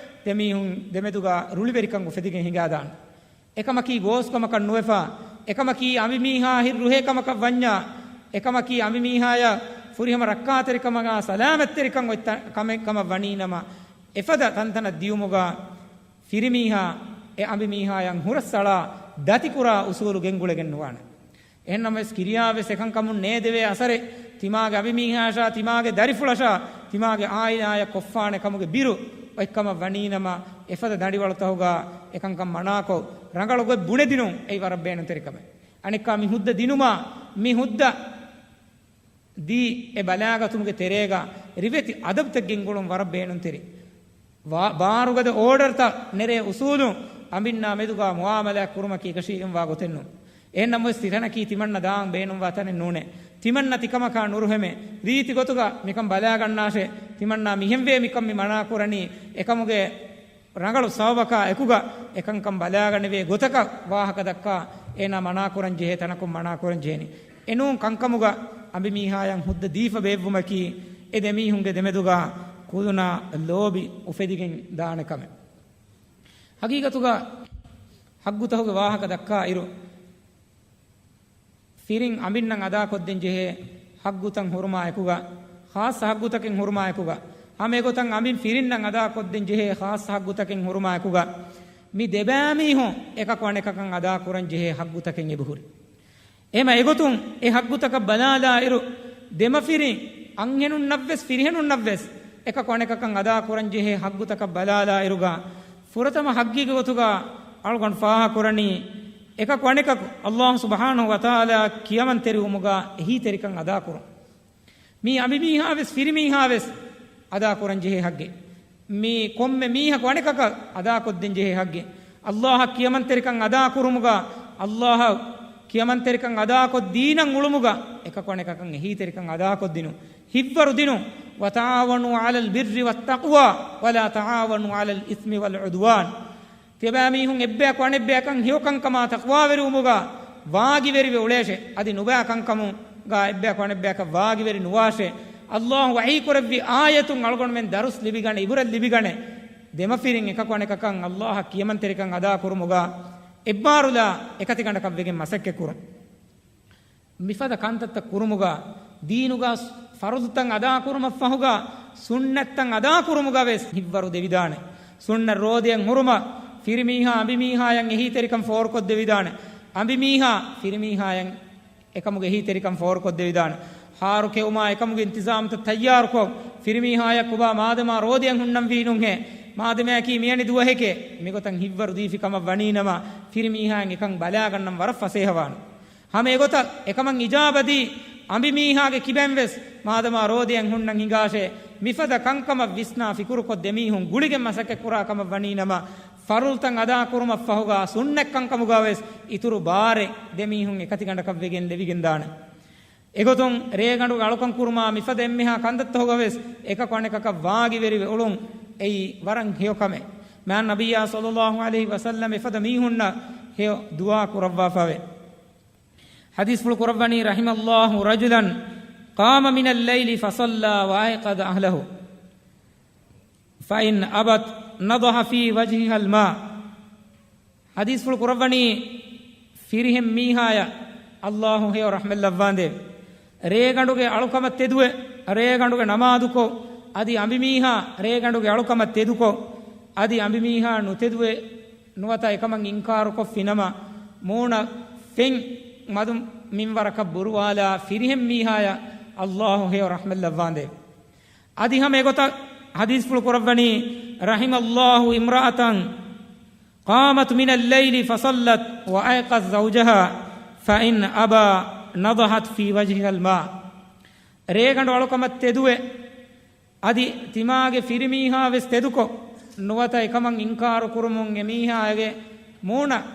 ދެމީހުން ދެމެދުގަ ރުޅިވެރިކަން އުފެދިގެން ހިނގާދާނެ. އެކަމަކީ ގޯސްކަމަކަށް ނުވެފަ، އެކަމަކީ އަނބިމީހާ ހިތް ރުހޭ ކަމަކަށް ވަންޏާ، އެކަމަކީ އަނބިމީހާޔަށް ފުރިހަމަ ރައްކާތެރިކަމާ ސަލާމަތްތެރިކަން އޮތް ތަ-، ކަމެއް ކަމަށް ވަނީ ނަމަ، އެފަދަ ތަންތަނަށް ދިޔުމުގަ ފިރިމީހާ އެ އަނބިމީހާޔަށް ހުރަސްއަޅާ ދަތިކުރާ އުސޫލު ގެންގުޅެގެން ނުވާނެ. އެހެންނަމަވެސް ކިރިޔާވެސް އެކަންކަމުން ނޭދެވޭ އަސަރެއް ތިމާގެ އަނބިމީހާޔަށާ، ތިމާގެ ދަރިފުޅަށާ، ތިމާގެ އާއިލާޔަށް ކޮށްފާނެ ކަމުގެ ބިރު އޮތްކަމަށް ވަނީނަމަ، އެފަދަ ދަނޑިވަޅުތަހުގަ އެކަންކަން މަނާކޮށް، ރަނގަޅު ގޮތް ބުނެދިނުން އެއީ ވަރަށް ބޭނުންތެރި ކަމެއް. އަނެއްކާ މި ހުއްދަ ދިނުމާ، މި ހުއްދަ ދީ އެ ބަލާގަތުމުގެ ތެރޭގަ ރިވެތި އަދަބުތައް ގެންގުޅުން ވަރަށް ބޭނުންތެރި. ވާ-، ބާރުގަދަ އޯޑަރުތައް ނެރޭ އުސޫލުން އަނބިންނާ މެދުގަ މުއާމަލާތް ކުރުމަކީ އެކަށީގެންވާ ގޮތެއް ނޫން. އެހެންނަމަވެސް ތިތަނަކީ ތިމަންނަ ދާން ބޭނުންވާ ތަނެއް ނޫނޭ. ތިމަންނަ ތިކަމަކާ ނުރުހެމޭ. ރީތި ގޮތުގަ މިކަން ބަލާގަންނާށޭ. ތިމަންނާ މިހެންވޭ މިކަން މި މަނާކުރަނީ. އެކަމުގެ ރަނގަޅު ސަބަބަކާ އެކުގަ އެކަންކަން ބަލާގަނެވޭ ގޮތަކަށް ވާހަކަ ދައްކާ އޭނާ މަނާކުރަން ޖެހޭ ތަނަކުން މަނާކުރަން ޖެހެނީ. އެނޫން ކަންކަމުގަ އަނބިމީހާޔަށް ހުއްދަ ދީފަ ބޭއްވުމަކީ އެ ދެމީހުންގެ ދެމެދުގަ ކުލުނާ ލޯބި އުފެދިގެން ދާނެ ކަމެއް. ހަގީގަތުގަ ހައްގުތަހުގެ ވާހަކަ ދައްކާ އިރު، ފިރިން އަނބިންނަށް އަދާކޮށްދޭން ޖެހޭ ހައްގުތައް ހުރުމާ އެކުގަ، ޚާއްޞަ ހައްގުތަކެއް ހުރުމާ އެކުގަ، ހަމަ އެގޮތަށް އަނބިން ފިރިންނަށް އަދާކޮށްދޭން ޖެހޭ ޚާއްޞަ ހައްގުތަކެއް ހުރުމާ އެކުގަ، މި ދެބައިމީހުން އެކަކު އަނެކަކަށް އަދާކުރަން ޖެހޭ ހައްގުތަކެއް އެބަހުރި. އެހެމަ އެގޮތުން އެ ހައްގުތަކަށް ބަލާލާ އިރު، ދެމަފިރިން އަންހެނުންނަށްވެސް ފިރިހެނުންނަށްވެސް އެކަކު އަނެކަކަށް އަދާކުރަން ޖެހޭ ހައްގުތަކަށް ބަލާލާ އިރުގަ، ފުރަތަމަ ހައްގީގެ ގޮތުގަ އަޅުގަނޑު ފާހަގަކުރަނީ، އެކަކު އަނެކަކު އައްލާހު ސުބްޙާނަހު ވަތަޢާލާ ކިޔަމަންތެރިވުމުގަ އެހީތެރިކަން އަދާކުރުން. މީ އަނބިމީހާވެސް ފިރިމީހާވެސް އަދާކުރަން ޖެހޭ ހައްގެއް. މީ ކޮންމެ މީހަކު އަނެކަކަށް އަދާކޮށްދޭން ޖެހޭ ހައްގެއް. އައްލާހަށް ކިޔަމަންތެރިކަން އަދާކުރުމުގަ، އައްލާހަށް ކިޔަމަންތެރިކަން އަދާކޮށްދީނަން އުޅުމުގަ، އެކަކު އަނެކަކަށް އެހީތެރިކަން އަދާކޮށްދިނުން. ހިތްވަރު ދިނުން. وتعاونوا على البر والتقوى ولا تعاونوا على الإثم والعدوان. ތިޔަބައިމީހުން އެއްބަޔަކު އަނެއްބަޔަކަށް ހެޔޮކަންކަމާ ތަޤްވާވެރިވުމުގަ ވާގިވެރިވެ އުޅޭށޭ. އަދި ނުބައި ކަންކަމުގަ އެއްބަޔަކު އަނެއްބަޔަކަށް ވާގިވެރި ނުވާށޭ. އައްލާހު ވަޙީކުރެއްވި އާޔަތުން އަޅުގަނޑުމެން ދަރުސް ލިބިގަނެ، އިބުރަތް ލިބިގަނެ. ދެމަފިރިން އެކަކު އަނެކަކަށް އައްލާހަށް ކިޔަމަންތެރިކަން އަދާކުރުމުގަ އެއްބާރުލާ އެކަތިގަނޑަކަށް ވެގެން މަސައްކަތްކުރުން. މިފަދަ ކަންތައްތައް ކުރުމުގަ، ދީނުގަ ފަރުޟުތައް އަދާކުރުމަށްފަހުގަ، ސުންނަތްތައް އަދާކުރުމުގަވެސް ހިތްވަރު ދެވިދާނެ. ސުންނަތް ރޯދައަށް ހުރުމަށް ފިރިމީހާ އަނބިމީހާޔަށް އެހީތެރިކަން ފޯރުކޮށްދެވިދާނެ. އަނބިމީހާ ފިރިމީހާޔަށް އެކަމުގެ އެހީތެރިކަން ފޯރުކޮށްދެވިދާނެ. ހާރު ކެއުމާ އެކަމުގެ އިންތިޒާމްތައް ތައްޔާރުކޮށް، ފިރިމީހާޔަށް ކޮބާ މާދަމާ ރޯދައަށް ހުންނަންވީ ނޫންހޭ، މާދަމާއަކީ މިއަނި ދުވަހެކޭ، މިގޮތަށް ހިތްވަރު ދީފި ކަމަށް ވަނީނަމަ، ފިރިމީހާއަށް އެކަން ބަލާގަންނަން ވަރަށް ފަސޭހަވާނެ. ހަމަ އެގޮތަށް އެކަމަށް އިޖާބަދީ، އަނބިމީހާގެ ކިބައިންވެސް މާދަމާ ރޯދައަށް ހުންނަން ހިނގާށޭ، މިފަދަ ކަންކަމަށް ވިސްނާ ފިކުރުކޮށް ދެމީހުން ގުޅިގެން މަސައްކަތްކުރާ ކަމަށް ވަނީނަމަ، ފަރުޟުތައް އަދާކުރުމަށްފަހުގަ ސުންނަތް ކަންކަމުގަވެސް އިތުރު ބާރެއް ދެމީހުން އެކަތިގަނޑަކަށްވެގެން ލެވިގެންދާނެ. އެގޮތުން ރޭގަނޑުގެ އަޅުކަން ކުރުމާ މިފަދަ އެންމެހާ ކަންތައްތަހުގަވެސް އެކަކު އަނެކަކަށް ވާގިވެރިވެ އުޅުން އެއީ ވަރަށް ހެޔޮ ކަމެއް. މާތް ނަބިއްޔާ ޞައްލައްލާހު ޢަލައިހި ވަސައްލަމް އެފަދަ މީހުންނަށް ހެޔޮ ދުޢާ ކުރައްވާފަވޭ. ޙަދީޘްފުޅު ކުރައްވަނީ، رحم الله رجلا قام من الليل فصلى وأيقظ أهله فإن أبت نضح في وجهها الماء. ޙަދީޘްފުޅު ކުރައްވަނީ، ފިރިހެން މީހާޔަށް އައްލާހު ހެޔޮ ރަޙްމަތްލައްވާނދޭވެ. ރޭގަނޑުގެ އަޅުކަމަށް ތެދުވެ، ރޭގަނޑުގެ ނަމާދުކޮށް، އަދި އަނބިމީހާ ރޭގަނޑުގެ އަޅުކަމަށް ތެދުކޮށް، އަދި އަނބިމީހާ ނުތެދުވެ، ނުވަތަ އެކަމަށް އިންކާރުކޮށްފިނަމަ، މޫނަށް ފެން މަދު މިންވަރަކަށް ބުރުވާލާ ފިރިހެން މީހާޔަށް އައްލާހު ހެޔޮ ރަޙްމަތް ލައްވާނދޭ. އަދި ހަމަ އެގޮތަށް ޙަދީޘްފުޅު ކުރައްވަނީ، رحم الله امرأة قامت من الليل فصلت وأيقظت زوجها فإن أبى نضحت في وجهها الماء. ރޭގަނޑު އަޅުކަމަށް ތެދުވެ، އަދި ތިމާގެ ފިރިމީހާ ވެސް ތެދުކޮށް، ނުވަތަ އެކަމަށް އިންކާރު ކުރުމުން އެމީހާގެ މޫނަށް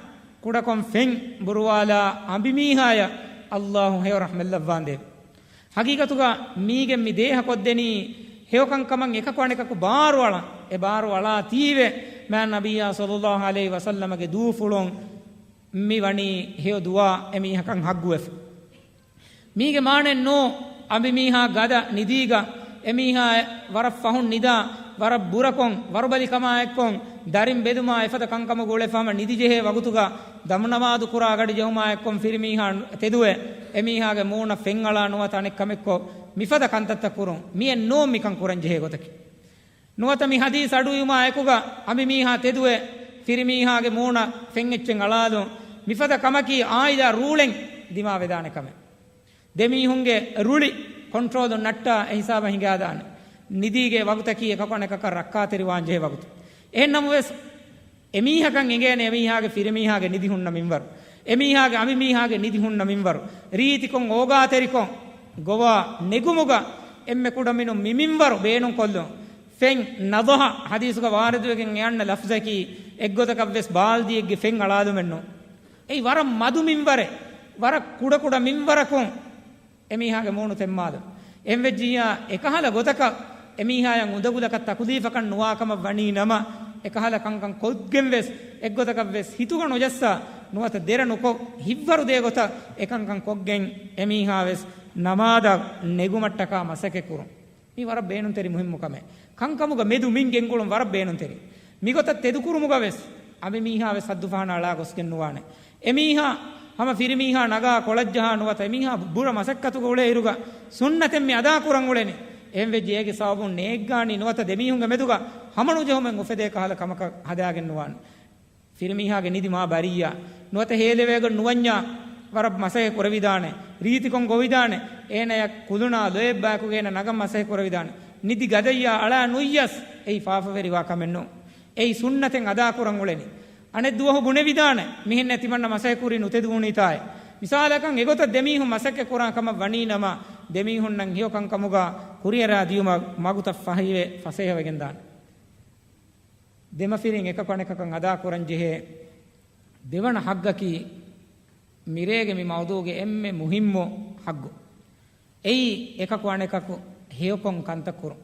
ކުޑަކޮށް ފެން ބުރުވާލާ އަނބިމީހާޔަށް އައްލާހު ހެޔޮ ރަޙްމަތް ލައްވާނދޭ. ހަގީގަތުގަ މީގެން މި ދޭހަ ކޮށްދެނީ ހެޔޮކަންކަމަށް އެކަކު އަނެކަކު ބާރުއަޅާ. އެ ބާރު އަޅާ ތީވެ، މާތް ނަބިއްޔާ ޞައްލައްލާހު ޢަލައިހި ވަސައްލަމަގެ ދޫފުޅުން މި ވަނީ ހެޔޮ ދުޢާ އެމީހަކަށް ހައްގުވެފަ. މީގެ މާނައެއް ނޫ، އަނބިމީހާ ގަދަ ނިދީގަ، އެމީހާ ވަރަށް ފަހުން ނިދާ، ވަރަށް ބުރަކޮށް، ވަރުބަލިކަމާ އެއްކޮށް، ދަރިން ބެލުމާ އެފަދަ ކަންކަމުގަ އުޅެފަ ހަމަ ނިދި ޖެހޭ ވަގުތުގަ، ދަމުނަމާދު ކުރާ ގަޑި ޖެހުމާ އެއްކޮށް ފިރިމީހާ ތެދުވެ، އެމީހާގެ މޫނަށް ފެން އަޅާ ނުވަތަ އަނެއް ކަމެއްކޮށް، މިފަދަ ކަންތައްތައް ކުރުން. މިއެއް ނޫން މިކަން ކުރަން ޖެހޭ ގޮތަކީ. ނުވަތަ މި ޙަދީޘް އަޑުއިވުމާ އެކުގަ އަނބިމީހާ ތެދުވެ، ފިރިމީހާގެ މޫނަށް ފެން އެއްޗެއް އަޅާލުން. މިފަދަ ކަމަކީ އާއިލާ ރޫޅެއް ދިމާވެދާނެ ކަމެއް. ދެމީހުންގެ ރުޅި ކޮންޓްރޯލުން ނައްޓާ އެ ހިސާބަށް ހިނގާދާނެ. ނިދީގެ ވަގުތަކީ އެކަކު އަނެކަކަށް ރައްކާތެރިވާން ޖެހޭ ވަގުތު. އެހެން ނަމަވެސް، އެމީހަކަށް އެނގޭނެ އެމީހާގެ ފިރިމީހާގެ ނިދި ހުންނަ މިންވަރު، އެމީހާގެ އަނބިމީހާގެ ނިދި ހުންނަ މިންވަރު، ރީތިކޮށް އޯގާތެރިކޮށް ގޮވާ ނެގުމުގަ އެންމެ ކުޑަމިނުން މި މިންވަރު ބޭނުންކޮށްލުން. ފެން ނަޟަޙަ ޙަދީޘުގަ ވާރިދުވެގެން އެ އަންނަ ލަފްޒަކީ، އެއްގޮތަކަށްވެސް ބާލްދިއެއްގެ ފެން އަޅާލުމެއްނު. އެއީ ވަރަށް މަދު މިންވަރެއް، ވަރަށް ކުޑަކުޑަ މިންވަރަކުން އެމީހާގެ މޫނު ތެއްމާލުން. އެހެންވެއްޖިއްޔާ، އެކަހަލަ ގޮތަކަށް އެމީހާޔަށް އުނދަގުލަކަށް ތަކުލީފަކަށް ނުވާކަމަށް ވަނީ ނަމަ، އެކަހަލަ ކަންކަން ކޮށްގެންވެސް އެއްގޮތަކަށްވެސް ހިތުގަ ނުޖައްސާ، ނުވަތަ ދެރަ ނުކޮށް، ހިތްވަރުދޭ ގޮތަށް އެކަންކަން ކޮށްގެން އެމީހާވެސް ނަމާދަށް ނެގުމަށްޓަކާ މަސައްކަތްކުރުން. މީ ވަރަށް ބޭނުންތެރި މުހިއްމު ކަމެއް. ކަންކަމުގަ މެދު މިން ގެންގުޅުން ވަރަށް ބޭނުންތެރި. މިގޮތަށް ތެދުކުރުމުގަވެސް އަނބިމީހާވެސް ހައްދުފަހަނަ އަޅާ ގޮސްގެން ނުވާނެ. އެމީހާ ހަމަ ފިރިމީހާ ނަގާ ކޮޅަށްޖަހާ ނުވަތަ އެމީހާ ބުރަ މަސައްކަތުގަ އުޅޭ އިރުގަ ސުންނަތެއް މި އަދާކުރަން އުޅެނީ. އެހެންވެއްޖެ އޭގެ ސަބަބުން ނޭއްގާނީ ނުވަތަ ދެމީހުންގެ މެދުގަ ހަމަނުޖެހުމެއް އުފެދޭ ކަހަލަ ކަމަކަށް ހަދާގެން ނުވާނެ. ފިރިމީހާގެ ނިދި މާ ބަރިއްޔާ، ނުވަތަ ހޭލެވޭގޮތް ނުވަންޏާ ވަރަށް މަސައްކަތް ކުރެވިދާނެ، ރީތިކޮށް ގޮވިދާނެ، އޭނަޔަށް ކުލުނާ ލޮއެއް ބަޔަކުގެ އޭނަ ނަގަން މަސައްކަތް ކުރެވިދާނެ. ނިދި ގަދައްޔާ އަޅާ ނުއްޔަސް އެއީ ފާފަވެރިވާ ކަމެއް ނޫން. އެއީ ސުންނަތެއް އަދާކުރަން އުޅެނީ. އަނެއް ދުވަހު ބުނެވިދާނެ، މިހެންނޭ ތިމަންނަ މަސައްކަތް ކުރީ ނުތެދުވުނީތާއޭ. މިސާލަކަށް އެގޮތަށް ދެމީހުން މަސައްކަތް ކުރާ ކަމަށް ވަނީ ނަމަ، ދެމީހުންނަށް ހެޔޮ ކަންކަމުގަ ކުރިއަރާ ދިޔުމަށް މަގުތައް ފަހިވެ ފަސޭހަވެގެންދާނެ. ދެމަފިރިން އެކަކު އަނެކަކަށް އަދާކުރަން ޖެހޭ ދެވަނަ ޙައްޤަކީ، މިރޭގެ މި މައުޟޫޢުގެ އެންމެ މުހިއްމު ޙައްޤު. އެއީ އެކަކު އަނެކަކު ހެޔޮކޮށް ކަންތައް ކުރުން.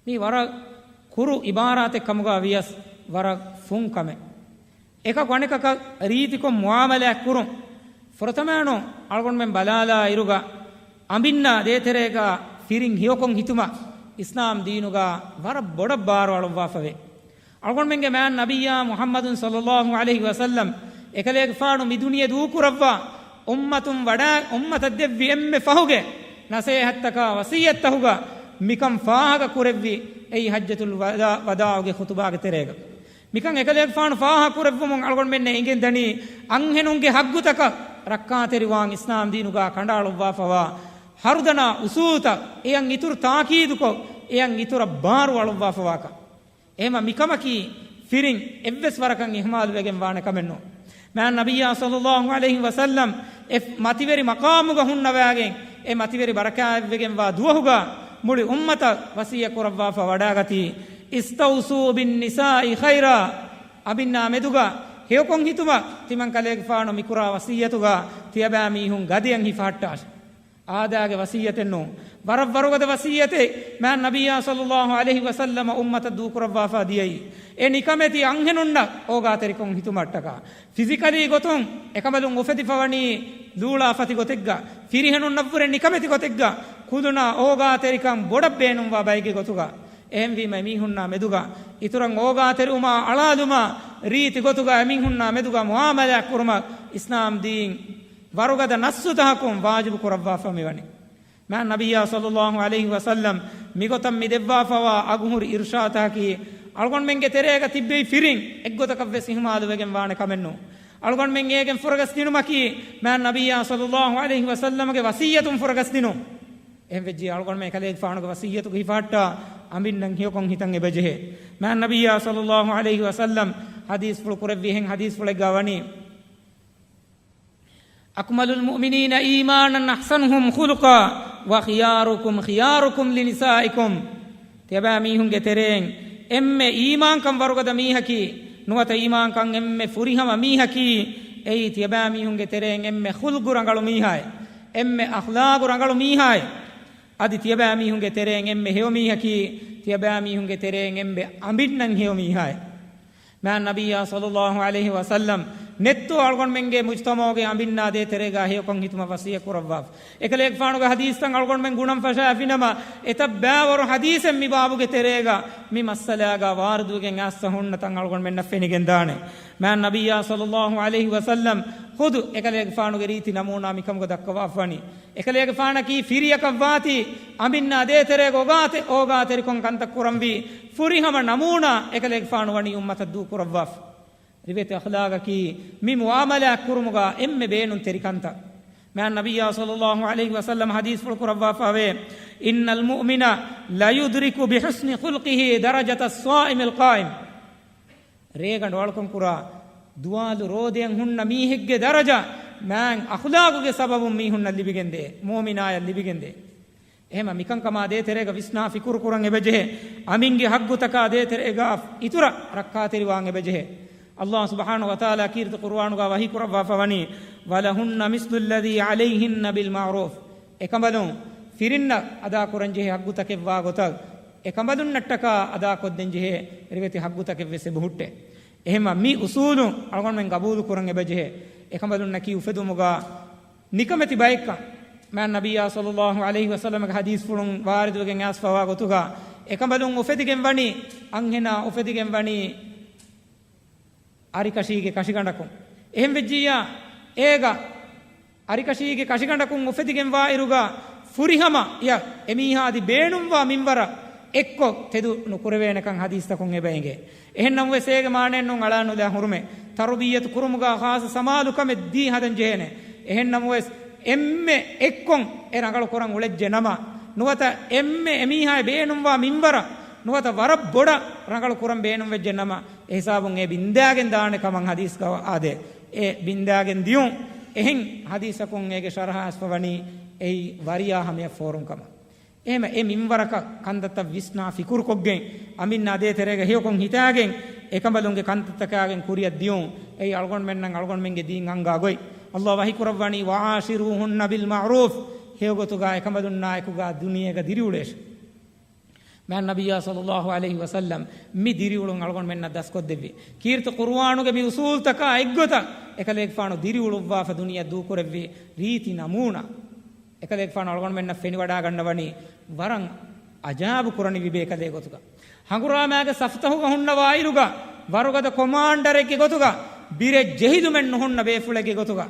މީ ވަރަށް ކުރު ޢިބާރާތެއް ކަމުގަ ވިޔަސް ވަރަށް ފުން ކަމެއް. އެކަކު އަނެކަކަށް ރީތިކޮށް މުޢާމަލާތް ކުރުން. ފުރަތަމައިނު އަޅުގަނޑުމެން ބަލާލާ އިރުގަ އަނބިންނާ ދޭތެރޭގަ ފިރިން ހެޔޮކޮށް ހިތުމަށް އިސްލާމް ދީނުގަ ވަރަށް ބޮޑަށް ބާރު އަޅުއްވާފަވޭ. އަޅުގަނޑުމެންގެ މާތް ނަބިއްޔާ މުޙައްމަދު ޞައްލައްލާހު ޢަލައިހި ވަސައްލަމް އެކަލޭގެފާނު މި ދުނިޔެ ދޫކުރައްވާ އުއްމަތުން ވަޑާ، އުއްމަތަށް ދެއްވި އެންމެ ފަހުގެ ނަސޭހަތްތަކާ ވަޞިއްޔަތްތަކުގަ މިކަން ފާހަގަ ކުރެއްވި އެއީ ޙައްޖަތުލް ވަދާ، ވަދާޢުގެ ޚުޠުބާގެ ތެރޭގަ. މިކަން އެކަލޭގެފާނު ފާހަގަ ކުރެއްވުމުން އަޅުގަނޑުމެންނަށް އެނގެން ދަނީ، އަންހެނުންގެ ޙައްޤުތަކަށް ރައްކާތެރިވާން އިސްލާމް ދީނުގަ ކަނޑައަޅުއްވާފަވާ ހަރުދަނާ އުޞޫލުތައް، އެއަށް އިތުރު ތާކީދުކޮށް، އެއަށް އިތުރަށް ބާރު އަޅުއްވާފަވާކަން. އެހެމަ މިކަމަކީ ފިރިން އެއްވެސް ވަރަކަށް އިހުމާލުވެގެން ވާނެ ކަމެއްނޫން. މާތް ނަބިއްޔާ ޞައްލައްލާހު ޢަލައިހި ވަސައްލަމް އެ މަތިވެރި މަޤާމުގަ ހުންނަވާގެން، އެ މަތިވެރި ބަރަކާތްވެގެންވާ ދުވަހުގަ މުޅި އުއްމަތަށް ވަޞިއްޔަތް ކުރައްވާފަ ވަޑާގަތީ، اسْتَوْصُوا بِالنِّسَاءِ خَيْرًا. އަނބިންނާ މެދުގަ ހެޔޮކޮށް ހިތުމަށް ތިމަން ކަލޭގެފާނު މިކުރާ ވަޞިއްޔަތުގަ ތިޔަބައިމީހުން ގަދަޔަށް ހިފަހައްޓާށި. އާދައިގެ ވަޞިއްޔަތެއްނޫން. ވަރަށް ވަރުގަދަ ވަޞިއްޔަތެއް މާތް ނަބިއްޔާ ޞައްލައްލާހު ޢަލައިހި ވަސައްލަމަ އުއްމަތަށް ދޫކުރައްވާފަ ދިޔައީ. އެ ނިކަމެތި އަންހެނުންނަށް އޯގާތެރިކޮށް ހިތުމަށްޓަކާ. ފިޒިކަލީ ގޮތުން އެކަމަލުން އުފެދިފަވަނީ ލޫޅާ ފަތި ގޮތެއްގަ، ފިރިހެނުންނަށްވުރެ ނިކަމެތި ގޮތެއްގަ، ކުލުނާ އޯގާތެރިކަން ބޮޑަށް ބޭނުންވާ ބައެއްގެ ގޮތުގަ. އެހެންވީމަ އެމީހުންނާ މެދުގަ އިތުރަށް އޯގާތެރިވުމާ އަޅާލުމާ ރީތި ގޮތުގަ އެމީހުންނާ މެދުގަ މުޢާމަލާތް ކުރުމަށް އިސްލާމް ދީން ވަރުގަދަ ނައްޞުތަކަކުން ވާޖިބު ކުރައްވާފަ މިވަނީ. މާތް ނަބިއްޔާ ޞައްލައްލާހު ޢަލައިހި ވަސައްލަމް މިގޮތަށް މި ދެއްވާފަވާ އަގުހުރި އިރުޝާދުތަކަކީ، އަޅުގަނޑުމެންގެ ތެރޭގަ ތިއްބެވި ފިރިން އެއްގޮތަކަށްވެސް އިހުމާލުވެގެން ވާނެ ކަމެއްނޫން. އަޅުގަނޑުމެން އޭގެން ފުރަގަސް ދިނުމަކީ، މާތް ނަބިއްޔާ ޞައްލައްލާހު ޢަލައިހި ވަސައްލަމަގެ ވަޞިއްޔަތުން ފުރަގަސް ދިނުން. އެހެން ވެއްޖެ އަޅުގަނޑުމެން އެކަލޭގެފާނުގެ ވަޞިއްޔަތުގެ ހިފަހައްޓާ އަނބިންނަން ހެޔޮކޮށް ހިތަން އެބަޖެހޭ. މާތް ނަބިއްޔާ ޞައްލައްލާހު ޢަލައިހި ވަސައްލަމް ޙަދީޘްފުޅު ކުރެއްވި އެހެން ޙަދީޘްފުޅެއްގާ ވަނީ، أكمل المؤمنين إيمانا أحسنهم خلقا وخياركم خياركم لنسائكم. ތިޔަބައިމީހުންގެ ތެރެއިން އެންމެ އީމާންކަން ވަރުގަދަ މީހަކީ، ނުވަތަ އީމާންކަން އެންމެ ފުރިހަމަ މީހަކީ، އެއީ ތިޔަބައިމީހުންގެ ތެރެއިން އެންމެ ޚުލްޤު ރަނގަޅު މީހާއޭ، އެންމެ އަޚްލާޤު ރަނގަޅު މީހާއޭ. އަދި ތިޔަބައިމީހުންގެ ތެރެއިން އެންމެ ހެޔޮ މީހަކީ، ތިޔަބައިމީހުންގެ ތެރެއިން އެންމެ އަނބިންނަން ހެޔޮ މީހާއޭ. މާތް ނަބިއްޔާ ޞައްލައްލާހު ޢަލައިހި ވަސައްލަމް ނެތްތޯ އަޅުގަނޑުމެންގެ މުޖްތަމަޢުގެ އަނބިންނާ ދޭތެރޭގާ ހެޔޮކޮށް ހިތުމަށް ވަޞިއްޔަތް ކުރައްވާފަ. އެކަލޭގެފާނުގެ ޙަދީޘްތައް އަޅުގަނޑުމެން ގުނަން ފަށާފިނަމަ، އެތައް ބައިވަރު ޙަދީޘެއް މި ބާބުގެ ތެރޭގަ މި މައްސަލާގާ ވާރިދުވެގެން އައިސްފަ ހުންނަތަން އަޅުގަނޑުމެންނަށް ފެނިގެންދާނެ. މާތް ނަބިއްޔާ ޞައްލައްލާހު ޢަލައިހި ވަސައްލަމް ޚުދު އެކަލޭގެފާނުގެ ރީތި ނަމޫނާ މިކަމުގަ ދައްކަވާފަވަނީ. އެކަލޭގެފާނަކީ ފިރިއަކަށްވާތީ، އަނބިންނާ ދޭތެރޭގަ އޮގާތެ-، އޯގާތެރިކޮށް ކަންތައް ކުރަންވީ، ފުރިހަމަ ނަމޫނާ އެކަލޭގެފާނު ވަނީ އުއްމަތަށް ދޫކުރައްވާފަ. ރިވެތި އަޚްލާގަކީ މި މުޢާމަލާތް ކުރުމުގަ އެންމެ ބޭނުންތެރި ކަންތައް. މާތް ނަބިއްޔާ ޞައްލައްލާހު ޢަލައިހި ވަސައްލަމް ޙަދީޘްފުޅު ކުރައްވާފަވޭ، إن المؤمن ليدرك بحسن خلقه درجة الصائم القائم. ރޭގަނޑު އަޅުކަން ކުރާ، ދުވާލު ރޯދަޔަށް ހުންނަ މީހެއްގެ ދަރަޖަ މާތް އަޚްލާގުގެ ސަބަބުން މީހުންނަށް ލިބިގެންދޭ، މުއުމިނާޔަށް ލިބިގެންދޭ. އެހެމަ މިކަންކަމާ ދޭތެރޭގަ ވިސްނާ ފިކުރު ކުރަން އެބަޖެހޭ. އަނބިންގެ ހައްގުތަކާ ދޭތެރޭގަ އިތުރަށް ރައްކާތެރިވާން އެބަޖެހޭ. ﷲ ސުބްޙާނަހު ވަތަޢާލާ ކީރިތި ޤުރުއާނުގަ ވަޙީ ކުރައްވާފަވަނީ، ولهن مثل الذي عليهن بالمعروف. އެކަނބަލުން ފިރިންނަށް އަދާކުރަންޖެހޭ ހައްގުތަކެއްވާ ގޮތަށް، އެކަނބަލުންނަށްޓަކާ އަދާކޮށްދޭންޖެހޭ ރިވެތި ހައްގުތަކެއްވެސް އެބަހުއްޓޭ. އެހެމަ މި އުސޫލު އަޅުގަނޑުމެން ގަބޫލު ކުރަން އެބަޖެހޭ. އެކަނބަލުންނަކީ އުފެދުމުގަ ނިކަމެތި ބައެއްކަން. މާތް ނަބިއްޔާ ޞައްލައްލާހު ޢަލައިހި ވަސައްލަމަގެ ޙަދީޘްފުޅުން ވާރިދުވެގެން އައިސްފަވާ ގޮތުގަ، އެކަނބަލުން އުފެދިގެން ވަނީ، އަންހެނާ އުފެދިގެން ވަނީ އަރިކަށީގެ ކަށިގަނޑަކުން. އެހެން ވެއްޖިއްޔާ، އޭގަ އަރިކަށީގެ ކަށިގަނޑަކުން އުފެދިގެންވާއިރުގަ، ފުރިހަމަ އެ އެމީހާ އަދި ބޭނުންވާ މިންވަރަށް އެއްކޮށް ތެދު ނުކުރެވޭނެކަން ޙަދީޘްތަކުން އެބަ އެނގޭ. އެހެންނަމަވެސް އޭގެ މާނައެއް ނޫން އަޅާނުލާ ހުރުމޭ. ތަރުބިއްޔަތު ކުރުމުގަ ޚާއްޞަ ސަމާލުކަމެއް ދީ ހަދަން ޖެހޭނެ. އެހެންނަމަވެސް، އެންމެ އެއްކޮށް އެ ރަނގަޅު ކުރަން އުޅެއްޖެ ނަމަ، ނުވަތަ އެންމެ އެމީހާ ބޭނުންވާ މިންވަރަށް، ނުވަތަ ވަރަށް ބޮޑަށް ރަނގަޅު ކުރަން ބޭނުންވެއްޖެ ނަމަ، އެ ހިސާބުން އެ ބިންދާގެން ދާނެ ކަމަށް ޙަދީޘްގަ އާދޭ. އެ ބިންދާގެން ދިޔުން. އެހެން ޙަދީޘަކުން އޭގެ ޝަރަޙަ އައިސްފަވަނީ އެއީ ވަރިޔާ ހަމަޔަށް ފޯރުން ކަމަށް. އެހެމަ އެ މިންވަރަކަށް ކަންތައްތައް ވިސްނާ ފިކުރުކޮށްގެން، އަނބިންނާ ދޭތެރޭގަ ހެޔޮކޮށް ހިތާގެން، އެކަނބަލުންގެ ކަންތައްތަކާގެން ކުރިއަށް ދިޔުން. އެއީ އަޅުގަނޑުމެންނަށް އަޅުގަނޑުމެންގެ ދީން އަންގާ ގޮތް. ﷲ ވަޙީ ކުރައްވަނީ، وعاشروهن بالمعروف. ހެޔޮގޮތުގަ އެކަނބަލުންނާ އެކުގަ ދުނިޔޭގަ ދިރިއުޅޭށި. މާތް ނަބިއްޔާ ޞައްލައްލާހު ޢަލައިހި ވަސައްލަމް މި ދިރިއުޅުން އަޅުގަނޑުމެންނަށް ދަސްކޮށްދެއްވި. ކީރިތި ޤުރުއާނުގެ މި އުޞޫލުތަކާ އެއްގޮތަށް އެކަލޭގެފާނު ދިރިއުޅުއްވާފަ ދުނިޔެއަށް ދޫކުރެއްވި ރީތި ނަމޫނާ. އެކަލޭގެފާނު އަޅުގަނޑުމެންނަށް ފެނިވަޑާގަންނަވަނީ ވަރަށް އަޖާބު ކުރަނިވި ބޭކަލެއް ގޮތުގަ. ހަނގުރާމައިގެ ސަފުތަހުގަ ހުންނަވާއިރުގަ، ވަރުގަދަ ކޮމާންޑަރެއްގެ ގޮތުގަ، ބިރެއް ޖެހިލުމެއް ނުހުންނަ ބޭފުޅެއްގެ ގޮތުގަ،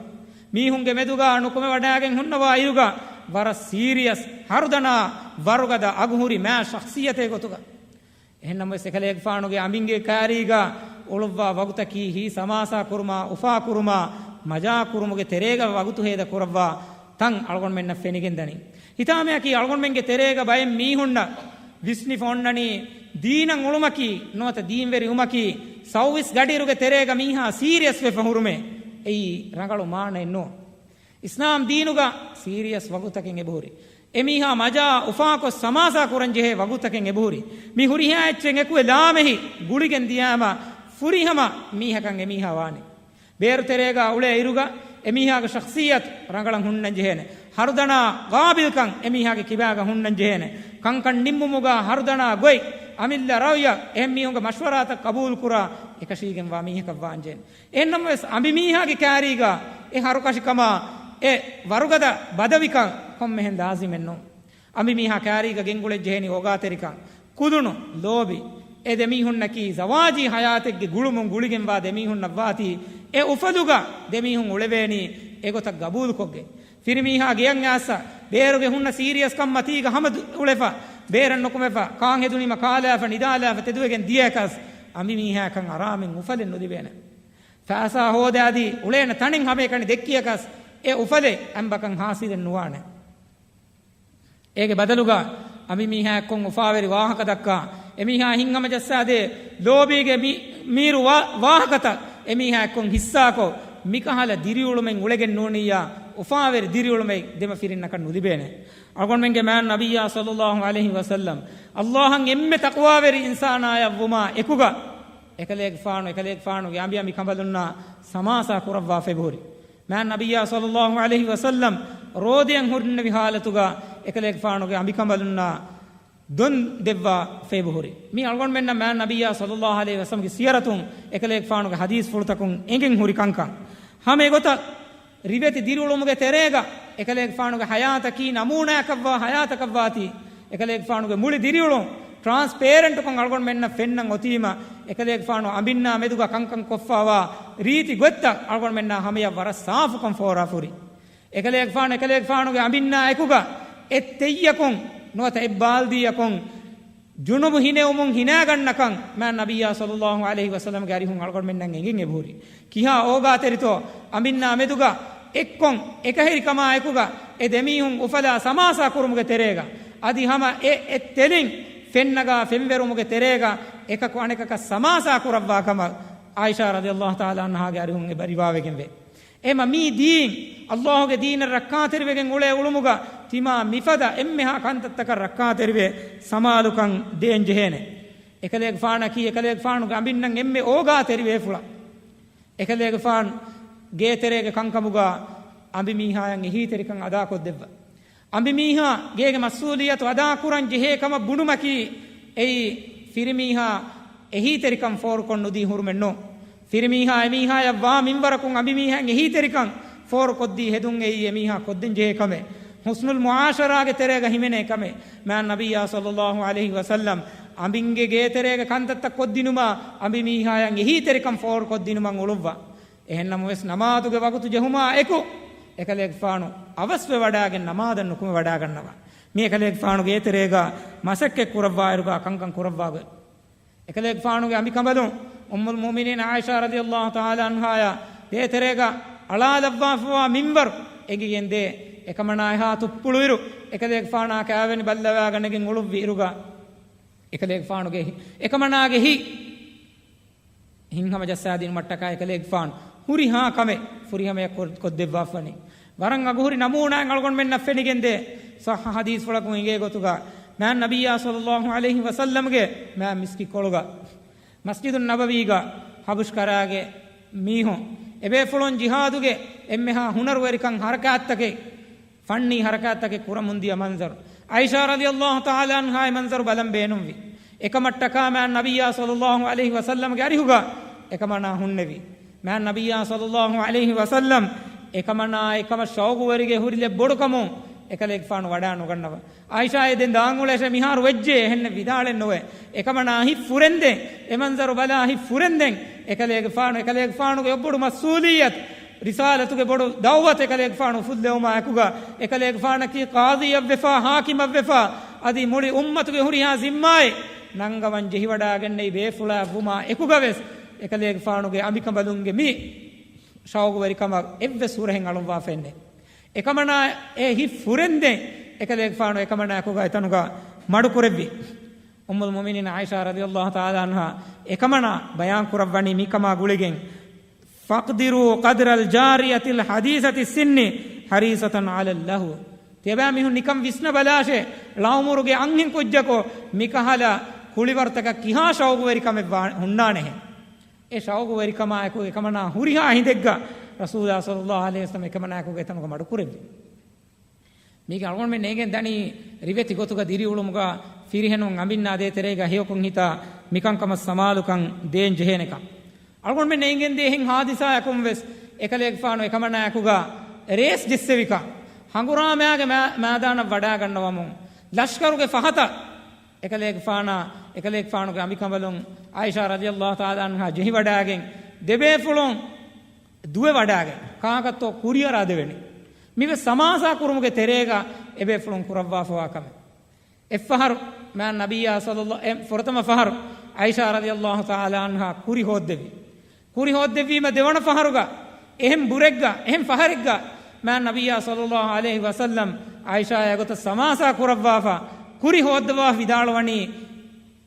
މީހުންގެ މެދުގަ ނުކުމެވަޑާގެން ހުންނަވާ އިރުގަ، ވަރަށް ސީރިއަސް، ހަރުދަނާ، ވަރުގަދަ އަގުހުރި މާ ޝަޚްޞިއްޔަތެއް ގޮތުގަ. އެހެންނަމަވެސް، އެކަލޭގެފާނުގެ އަނބިންގެ ކާރީގަ އުޅުއްވާ ވަގުތަކީ ހީ ސަމާސާ ކުރުމާ، އުފާ ކުރުމާ، މަޖާ ކުރުމުގެ ތެރޭގަ ވަގުތު ހޭދަ ކުރައްވާ ތަން އަޅުގަނޑުމެންނަށް ފެނިގެންދަނީ. ހިތާމަޔަކީ އަޅުގަނޑުމެންގެ ތެރޭގަ ބައެއް މީހުންނަށް ވިސްނިފަ އޮންނަނީ، ދީނަށް އުޅުމަކީ ނުވަތަ ދީންވެރި ވުމަކީ ސައުވީސް ގަޑިއިރުގެ ތެރޭގަ މީހާ ސީރިއަސް ވެފަ ހުރުމޭ. އެއީ ރަނގަޅު މާނައެއް ނޫން. އިސްލާމް ދީނުގަ ސީރިއަސް ވަގުތަކެއް އެބަހުރި. އެމީހާ މަޖާ އުފާކޮށް ސަމާސާ ކުރަންޖެހޭ ވަގުތަކެއް އެބަހުރި. މި ހުރިހާ އެއްޗެއް އެކުވެ ލާމެހި ގުޅިގެން ދިޔާމަ ފުރިހަމަ މީހަކަށް އެމީހާ ވާނެ. ބޭރު ތެރޭގަ އުޅޭ އިރުގަ އެމީހާގެ ޝަޚްޞިއްޔަތު ރަނގަޅަށް ހުންނަން ޖެހޭނެ. ހަރުދަނާ ގާބިލްކަން އެމީހާގެ ކިބާގަ ހުންނަން ޖެހޭނެ. ކަންކަން ނިންމުމުގަ ހަރުދަނާ ގޮތް، އަމިއްލަ ރައުޔަށް އެހެން މީހުންގެ މަޝްވަރާތައް ޤަބޫލު ކުރާ އެކަށީގެންވާ މީހަކަށް ވާން ޖެހޭނެ. އެހެންނަމަވެސް، އަނބިމީހާގެ ކާރީގަ އެ ހަރުކަށިކަމާ، އެ ވަރުގަދަ ބަދަވިކަން ކޮންމެހެން ލާޒިމެއް ނޫން. އަނބިމީހާ ކާރީގަ ގެންގުޅެއްޖެހެނީ އޯގާތެރިކަން، ކުލުނު، ލޯބި. އެ ދެމީހުންނަކީ ޒަވާޖީ ޙަޔާތެއްގެ ގުޅުމުން ގުޅިގެންވާ ދެމީހުންނަށްވާތީ، އެ އުފަލުގަ ދެމީހުން އުޅެވޭނީ އެގޮތަށް ގަބޫލުކޮށްގެން. ފިރިމީހާ ގެޔަށް އައިސް، ބޭރުގެ ހުންނަ ސީރިއަސްކަން މަތީގަ ހަމަ ދު-، އުޅެފަ، ބޭރަށް ނުކުމެފަ، ކާން ހެދުނީމަ ކާލާފަ، ނިދާލާފަ ތެދުވެގެން ދިޔައަކަސް، އަނބިމީހާކަން އަރާމެއް އުފަލެއް ނުލިބޭނެ. ފައިސާ ހޯދާދީ އުޅޭނެ ތަނެއް ހަމައެކަނި ދެއްކިޔަކަސް، އެ އުފަލެއް އަނބަކަން ހާސިލެއް ނުވާނެ. އޭގެ ބަދަލުގަ އަނބިމީހާ އެއްކޮށް އުފާވެރި ވާހަކަ ދައްކާ، އެމީހާ ހިތްހަމަޖައްސާދޭ ލޯބީގެ މި-، މީރު ވާ-، ވާހަކަތައް އެމީހާ އެއްކޮށް ހިއްސާކޮށް، މިކަހަލަ ދިރިއުޅުމެއް އުޅެގެން ނޫނިއްޔާ، އުފާވެރި ދިރިއުޅުމެއް ދެމަފިރިންނަކަށް ނުލިބޭނެ. އަޅުގަނޑުމެންގެ މާތް ނަބިއްޔާ ޞައްލައްލާހު ޢަލައިހި ވަސައްލަމް، ﷲ އަށް އެންމެ ތަޤްވާވެރި އިންސާނާޔަށް ވުމާ އެކުގަ، އެކަލޭގެފާނު، އެކަލޭގެފާނުގެ އަނބި އަނބި ކަނބަލުންނާ ސަމާސާ ކުރައްވާފައި ހުރި. މާތް ނަބިއްޔާ ޞައްލައްލާހު ޢަލައިހި ވަސައްލަމް ރޯދައަށް ހުރިންނެވި ޙާލަތުގަ އެކަލޭގެފާނުގެ އަނބިކަނބަލުންނާ ދޮން ދެއްވާ ފޭބު ހުރި. މީ އަޅުގަނޑުމެންނަށް މާތް ނަބިއްޔާ ޞައްލައްލާހު ޢަލައިހި ވަސައްލަމްގެ ސިޔަރަތުން އެކަލޭގެފާނުގެ ޙަދީޘްފުޅުތަކުން އެނގެން ހުރި ކަންކަން. ހަމަ އެގޮތަށް ރިވެތި ދިރިއުޅުމުގެ ތެރޭގަ އެކަލޭގެފާނުގެ ޙަޔާތަކީ ނަމޫނާއަކަށްވާ ޙަޔާތަކަށްވާތީ، އެކަލޭގެފާނުގެ މުޅި ދިރިއުޅުން ޓްރާންސްޕޭރެންޓުކޮށް އަޅުގަނޑުމެންނަށް ފެންނަން އޮތީމަ، އެކަލޭގެފާނު އަނބިންނާ މެދުގަ ކަންކަން ކޮށްފައިވާ ރީތި ގޮތްތައް އަޅުގަނޑުމެންނާ ހަމަޔަށް ވަރަށް ސާފުކަން ފޯރާފަ ހުރި. އެކަލޭގެފާނު، އެކަލޭގެފާނުގެ އަނބިންނާ އެކުގަ އެއް ތެއްޔަކުން ނުވަތަ އެއް ބާލްދީއަކުން ޖުނުބު ހިނެވުމުން ހިނާގަންނަކަން މާތް ނަބިއްޔާ ޞައްލައްލާހު ޢަލައިހި ވަސައްލަމްގެ އަރިހުން އަޅުގަނޑުމެންނަށް އެނގެން އެބަހުރި. ކިހާ އޯގާތެރިތޯ އަނބިންނާ މެދުގަ އެއްކޮށް އެކަހެރިކަމާ އެކުގަ އެ ދެމީހުން އުފަލާ ސަމާސާ ކުރުމުގެ ތެރޭގަ، އަދި ހަމަ އެ އެއް ތެލިން ފެންނަގާ ފެންވެރުމުގެ ތެރޭގަ އެކަކު އަނެކަކަށް ސަމާސާ ކުރައްވާ ކަމަށް ޢާއިޝާ ރަޟިޔައްލާހު ތަޢާލާ ޢަންހާގެ އަރިހުން އެބަ ރިވާވެގެންވޭ. އެމަ މީ ދީން، ﷲގެ ދީނަށް ރައްކާތެރިވެގެން އުޅޭ އުޅުމުގަ ތިމާ މިފަދަ އެންމެހާ ކަންތައްތަކަށް ރައްކާތެރިވެ ސަމާލުކަން ދޭން ޖެހޭނެ. އެކަލޭގެފާނަކީ އެކަލޭގެފާނުގެ އަނބިންނަށް އެންމެ އޯގާތެރި ބޭފުޅަށް. އެކަލޭގެފާނު ގޭތެރޭގެ ކަންކަމުގަ އަނބިމީހާޔަށް އެހީތެރިކަން އަދާކޮށްދެއްވަ. އަނބިމީހާ ގޭގެ މަސްއޫލިއްޔަތު އަދާކުރަން ޖެހޭ ކަމަށް ބުނުމަކީ، އެއީ ފިރިމީހާ އެހީތެރިކަން ފޯރުކޮށް ނުދީ ހުރުމެއް ނޫން. ފިރިމީހާ އެމީހާޔަށް ވާ މިންވަރަކުން އަނބިމީހާއަށް އެހީތެރިކަން ފޯރުކޮށްދީ ހެދުން އެއީ އެމީހާ ކޮށްދޭން ޖެހޭ ކަމެއް. ޙުސްނުލް މުޢާޝަރާގެ ތެރޭގަ ހިމެނޭ ކަމެއް. މާތް ނަބިއްޔާ ޞައްލައްލާހު ޢަލައިހި ވަސައްލަމް އަނބިންގެ ގޭތެރޭގެ ކަންތައްތައް ކޮށްދިނުމާ، އަނބިމީހާޔަށް އެހީތެރިކަން ފޯރުކޮށްދިނުމަށް އުޅުއްވާ. އެހެންނަމަވެސް، ނަމާދުގެ ވަގުތު ޖެހުމާ އެކު، އެކަލޭގެފާނު އަވަސްވެވަޑާގެން ނަމާދަށް ނުކުމެވަޑާގަންނަވާ. މީ އެކަލޭގެފާނު ގޭތެރޭގަ މަސައްކަތް ކުރައްވާއިރުގަ ކަންކަން ކުރައްވާ ގޮތް. އެކަލޭގެފާނުގެ އަނބިކަނބަލުން އުއްމުލް މުއުމިނީން ޢާއިޝާ ރަޟިޔައްލާހު ތަޢާލާ ޢަންހާޔާ ދޭތެރޭގަ އަޅާލައްވާފަވާ މިންވަރު އެނގިގެންދޭ. އެކަމަނާ އެހާ ތުއްޕުޅުއިރު، އެކަލޭގެފާނާ ކާވެނި ބައްލަވާގަނެގެން އުޅުއްވި އިރުގަ، އެކަލޭގެފާނުގެ ހި-، އެކަމަނާގެ ހި-، ހިތްހަމަޖައްސާދިނުމަށްޓަކާ އެކަލޭގެފާނު ހުރިހާ ކަމެއް ފުރިހަމަޔަށް ކޮށް-، ކޮށްދެއްވާފަނީ. ވަރަށް އަގުހުރި ނަމޫނާއެއް އަޅުގަނޑުމެންނަށް ފެނިގެންދޭ. ޞައްޙަ ޙަދީޘްފުޅަކުން އެނގޭ ގޮތުގަ، މާތް ނަބިއްޔާ ޞައްލައްލާހު ޢަލައިހި ވަސައްލަމްގެ މާތް މިސްކިތްކޮޅުގަ، މަސްޖިދުއް ނަބަވީގަ ހަބަޝްކަރާގެ މީހުން، އެބޭފުޅުން ޖިހާދުގެ އެންމެހާ ހުނަރުވެރިކަން ޙަރަކާތްތަކެއް، ފަންނީ ޙަރަކާތްތަކެއް ކުރަމުންދިޔަ މަންޒަރު. ޢާއިޝާ ރަޟިޔައްލާހު ތަޢާލާ ޢަންހާ އެ މަންޒަރު ބަލަން ބޭނުންވި. އެކަމަށްޓަކާ މާތް ނަބިއްޔާ ޞައްލައްލާހު ޢަލައިހި ވަސައްލަމްގެ އަރިހުގަ އެކަމަނާ ހުންނެވި. މާތް ނަބިއްޔާ ޞައްލައްލާހު ޢަލައިހި ވަސައްލަމް އެކަމަނާ އެކަމަށް ޝައުގުވެރިގެ ހުރިލެއް ބޮޑުކަމުން އެކަލޭގެފާނު ވަޑާ ނުގަންނަވަ. ޢާއިޝާ އެ ދެން ދާން އުޅޭށޭ މިހާރު ވެއްޖެ އެހެންނެއް ވިދާޅެއް ނުވޭ. އެކަމަނާ ހިތް ފުރެންދެން، އެ މަންޒަރު ބަލާ ހިތް ފުރެންދެން، އެކަލޭގެފާނު، އެކަލޭގެފާނުގެ އެއްބޮޑު މަސްއޫލިއްޔަތު، ރިސާލަތުގެ ބޮޑު ދަޢުވަތު އެކަލޭގެފާނު އުފުއްލެވުމާ އެކުގަ، އެކަލޭގެފާނަކީ ޤާޟީއަށްވެފާ، ޙާކިމަށްވެފާ، އަދި މުޅި އުއްމަތުގެ ހުރިހާ ޒިންމާއެއް ނަންގަވަން ޖެހިވަޑާގެންނެވި ބޭފުޅާ ވުމާ އެކުގަވެސް، އެކަލޭގެފާނުގެ އަނބިކަނބަލުންގެ މި ޝައުގުވެރިކަމަށް އެއްވެސް ހުރަހެއް އަޅުއްވާފައެއްނެއް. އެކަމަނާ އެ ހިތް ފުރެންދެން އެކަލޭގެފާނު އެކަމަނާ އެކުގަ އެތަނުގަ މަޑުކުރެއްވި. އުއްމުލް މުއުމިނީން ޢާއިޝާ ރަޟިޔައްލާހު ތަޢާލާ ޢަންހާ އެކަމަނާ ބަޔާން ކުރައްވަނީ މިކަމާ ގުޅިގެން، فاقدروا قدر الجارية الحديثة السن حريصة على اللهو. ތިޔަބައިމީހުން ނިކަން ވިސްނަބަލާށޭ، ޅައުމުރުގެ އަންހެން ކުއްޖަކު މިކަހަލަ ކުޅިވަރުތަކަށް ކިހާ ޝައުގުވެރިކަމެއް ވާ-، ހުންނާނެހެން. އެ ޝައުގުވެރިކަމާއެކު އެކަމަނާ ހުރިހާ ހިނދެއްގަ ރަސޫލާ ޞައްލައްލާހު ޢަލައިހި ވަސައްލަމް އެކަމަނާއެކުގަ އެތަނުގަ މަޑުކުރެއްވި. މީގެ އަޅުގަނޑުމެން ނޭނގެން ދަނީ ރިވެތި ގޮތުގަ ދިރިއުޅުމުގަ ފިރިހެނުން އަނބިންނާ ދޭތެރޭގަ ހެޔޮކޮށް ހިތާ މިކަންކަމަށް ސަމާލުކަން ދޭން ޖެހޭނެކަން. އަޅުގަނޑުމެން ނޭނގެންދޭ އެހެން ހާދިސާއަކުން ވެސް އެކަލޭގެފާނު އެކަމަނާއެކުގަ ރޭސް ޖެއްސެވިކަން، ހަނގުރާމައިގެ މައި-، މައިދާނަށް ވަޑާގަންނަވަމުން، ލަޝްކަރުގެ ފަހަތަށް އެކަލޭގެފާނާ، އެކަލޭގެފާނުގެ އަނބިކަނބަލުން ޢާއިޝާ ރަޟިޔައްލާހު ތަޢާލާ ޢަންހާ ޖެހިވަޑާގެން ދެބޭފުޅުން ދުވެވަޑާގެން ކާކަށްތޯ ކުރިއަރާ ދެވެނީ. މިވެސް ސަމާސާ ކުރުމުގެ ތެރޭގަ އެބޭފުޅުން ކުރައްވާފަވާ ކަމެއް. އެއްފަހަރު މާތް ނަބިއްޔާ ޞައްލައްލާ-، އެ ފުރަތަމަ ފަހަރު ޢާއިޝާ ރަޟިޔައްލާހު ތަޢާލާ ޢަންހާ ކުރި ހޯއްދެވި. ކުރި ހޯއްދެއްވީމަ ދެވަނަ ފަހަރުގަ، އެހެން ބުރެއްގަ، އެހެން ފަހަރެއްގަ، މާތް ނަބިއްޔާ ޞައްލައްލާހު ޢަލައިހި ވަސައްލަމް ޢާއިޝާއާ ގޮތަށް ސަމާސާ ކުރައްވާފަ، ކުރި ހޯއްދަވާފަ ވިދާޅުވަނީ،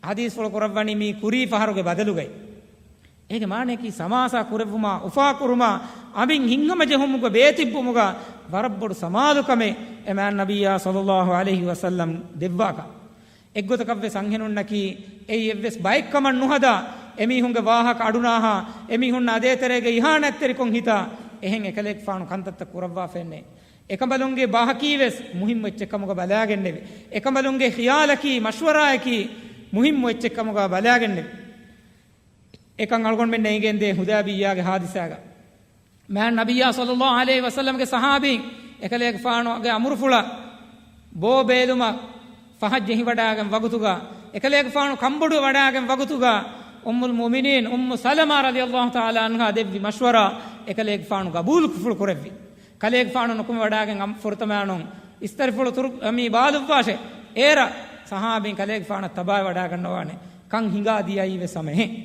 ޙަދީޘްފުޅު ކުރައްވަނީ މީ ކުރީ ފަހަރުގެ ބަދަލުގައި. އޭގެ މާނަޔަކީ ސަމާސާ ކުރެއްވުމާ، އުފާކުރުމާ، އަނބިން ހިތްހަމަޖެހުމުގަ ބޭތިއްބުމުގަ ވަރަށް ބޮޑު ސަމާލުކަމެއް އެ މާތް ނަބިއްޔާ ޞައްލައްލާހު ޢަލައިހި ވަސައްލަމް ދެއްވާކަން. އެއްގޮތަކަށްވެސް އަންހެނުންނަކީ އެއީ އެއްވެސް ބައެއްކަމަށް ނުހަދާ، އެމީހުންގެ ވާހަކަ އަޑުނާހާ، އެމީހުންނަށް އަދޭތެރޭގަ އިހާނަތްތެރިކޮށް ހިތާ، އެހެން އެކަލޭގެފާނު ކަންތައްތައް ކުރައްވާފައެއްނެތް. އެކަނބަލުންގެ ބަހަކީވެސް މުހިއްމު އެއްޗެއްކަމުގަ ބަލާގެންނެވި. އެކަނބަލުންގެ ޚިޔާލަކީ، މަޝްވަރާއަކީ މުހިއްމު އެއްޗެއްކަމުގަ ބަލާގެންނެވި. އެކަން އަޅުގަނޑުމެންނަށް އެނގެންދޭ ހުދައިބިއްޔާގެ ހާދިސާގަ. މާތް ނަބިއްޔާ ޞައްލައްލާހު ޢަލައިހި ވަސައްލަމްގެ ޞަޙާބީން އެކަލޭގެފާނުގެ އަމުރުފުޅަށް ބޯ ބޭލުމަށް ފަހަށް ޖެހިވަޑާގެން ވަގުތުގަ، އެކަލޭގެފާނު ކަނބޮޑުވެވަޑާގެން ވަގުތުގަ، އުއްމުލް މުއުމިނީން އުއްމު ސަލަމާ ރަޟިޔައްލާހު ތަޢާލާ ޢަންހާ ދެއްވި މަޝްވަރާ އެކަލޭގެފާނު ގަބޫލުފުޅު ކުރެއްވި. ކަލޭގެފާނު ނުކުމެވަޑާގެން އަމް-، ފުރަތަމައިނުން އިސްތަށިފުޅު ތުރު-، މީ ބާލުއްވާށޭ. އޭރަށް ޞަޙާބީން ކަލޭގެފާނަށް ތަބާވެވަޑާގަންނަވާނެ. ކަން ހިނގާ ދިޔައީވެސް ހަމަ އެހެން.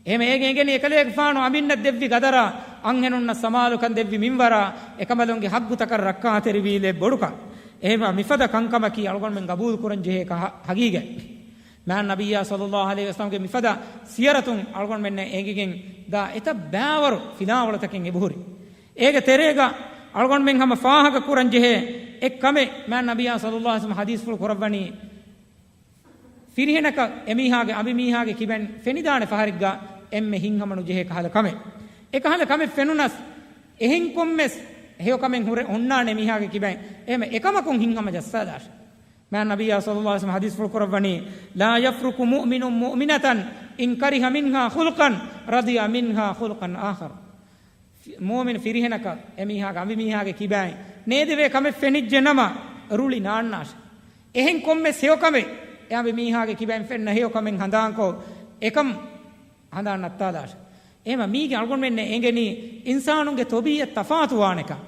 އެހެމަ އޭގެ އެނގެނީ އެކަލޭގެފާނު އަނބިންނަށް ދެއްވި ގަދަރާ، އަންހެނުންނަށް ސަމާލުކަން ދެއްވި މިންވަރާ، އެކަނބަލުންގެ ހައްގުތަކަށް ރައްކާތެރިވީލެއް ބޮޑުކަން. އެހެމަ މިފަދަ ކަންކަމަކީ އަޅުގަނޑުމެން ގަބޫލު ކުރަން ޖެހޭ ކަހަ-، ހަގީގަތް. މާތް ނަބިއްޔާ ޞައްލައްލާހު ޢަލައިހި ވަސައްލަމްގެ މިފަދަ ސިޔަރަތުން އަޅުގަނޑުމެންނަށް އެނގިގެން ދާ އެތައް ބައިވަރު ފިލާވަޅުތަކެއް އެބަހުރި. އޭގެ ތެރޭގަ އަޅުގަނޑުމެން ހަމަ ފާހަގަ ކުރަން ޖެހޭ އެއް ކަމެއް، މާތް ނަބިއްޔާ ޞައްލައްލާހު ޢަލައިހި ވަސައްލަމް ޙަދީޘްފުޅު ކުރައްވަނީ، ފިރިހެނަކަށް އެމީހާގެ އަނބިމީހާގެ ކިބައިން ފެނިދާނެ ފަހަރެއްގަ އެންމެ ހިތްހަމަނުޖެހޭ ކަހަލަ ކަމެއް. އެކަހަލަ ކަމެއް ފެނުނަސް، އެހެން ކޮންމެސް ހެޔޮކަމެއް ހުރެ އޮންނާނެ އެމީހާގެ ކިބައިން، އެހެމަ އެކަމަކުން ހިތްހަމަ ޖައްސާލާށޭ. މާތް ނަބިއްޔާ ޞައްލައްލާހު ޢަލައިހި ވަސައްލަމް ޙަދީޘްފުޅު ކުރައްވަނީ، "لا يفرق مؤمن مؤمنة إن كره منها خلقا رضي منها خلقا آخر." މުއުމިން ފިރިހެނަކަށް އެމީހާގެ އަނބިމީހާގެ ކިބައިން ނޭދެވޭ ކަމެއް ފެނިއްޖެ ނަމަ، ރުޅި ނާންނާށޭ. އެހެން ކޮންމެސް ހެޔޮކަމެއް އެ އަނބިމީހާގެ ކިބައިން ފެންނަ ހެޔޮކަމެއް ހަނދާންކޮށް، އެކަން ހަނދާން ނައްތާލާށޭ. އެހެމަ މީގެ އަޅުގަނޑުމެންނަށް އެނގެނީ އިންސާނުންގެ ތޮބީއަތް ތަފާތުވާނެކަން.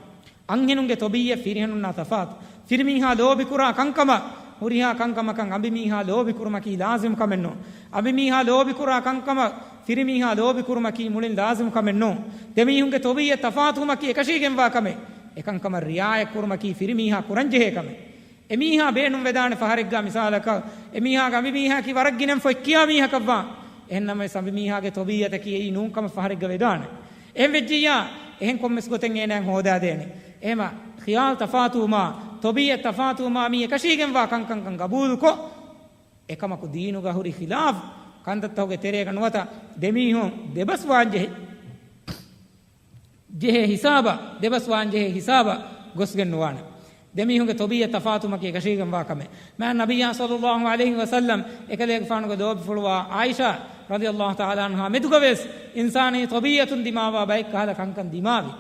އަންހެނުންގެ ތޮބީއަތް ފިރިހެނުންނާ ތަފާތު. ފިރިމީހާ ލޯބިކުރާ ކަންކަމަށް ހުރިހާ ކަންކަމަކަށް އަނބިމީހާ ލޯބިކުރުމަކީ ލާޒިމް ކަމެއް ނޫން. އަނބިމީހާ ލޯބިކުރާ ކަންކަމަށް ފިރިމީހާ ލޯބިކުރުމަކީ މުޅިން ލާޒިމް ކަމެއް ނޫން. ދެމީހުންގެ ތޮބީއަތް ތަފާތުވުމަކީ އެކަށީގެންވާ ކަމެއް. އެކަންކަމަށް ރިޢާޔަތް ކުރުމަކީ ފިރިމީހާ ކުރަންޖެހޭ ކަމެއް. އެމީހާ ބޭނުންވެދާނެ ފަހަރެއްގަ މިސާލަކަށް، އެމީހާގެ އަނބިމީހާއަކީ ވަރަށް ގިނަ ފޮތްކިޔާ މީހަކަށްވާން. އެހެންނަމަވެސް އަނބިމީހާގެ ތޮބީއަތަކީ އެއީ ނޫންކަމަށް ފަހަރެއްގަ ވެދާނެ. އެހެން ވެއްޖިއްޔާ، އެހެން ކޮންމެސް ގޮތެއް އޭނާއަށް ހޯދާދޭނެ. އެހެމަ ޚިޔާލް ތަފާތުވުމާ، ތޮބީއަތް ތަފާތުވުމާ މީ އެކަށީގެންވާ ކަންކަންކަން ގަބޫލުކޮށް، އެކަމަކު ދީނުގަ ހުރި ޚިލާފް ކަންތައްތަކުގެ ތެރޭގަ ނުވަތަ ދެމީހުން ދެބަސް ވާންޖެހޭ ޖެހޭ ހިސާބަށް، ދެބަސް ވާންޖެހޭ ހިސާބަށް ގޮސްގެން ނުވާނެ. ދެމީހުންގެ ތޮބީއަތް ތަފާތުވުމަކީ އެކަށީގެންވާ ކަމެއް. މާތް ނަބިއްޔާ ޞައްލައްލާހު ޢަލައިހި ވަސައްލަމް އެކަލޭގެފާނުގެ ލޯބިފުޅުވާ ޢާއިޝާ ރަޟިޔައްލާހު ތަޢާލާ ޢަންހާ މެދުގަވެސް އިންސާނީ ޠަބީޢަތުން ދިމާވާ ބައެއް ކަހަލަ ކަންކަން ދިމާވި.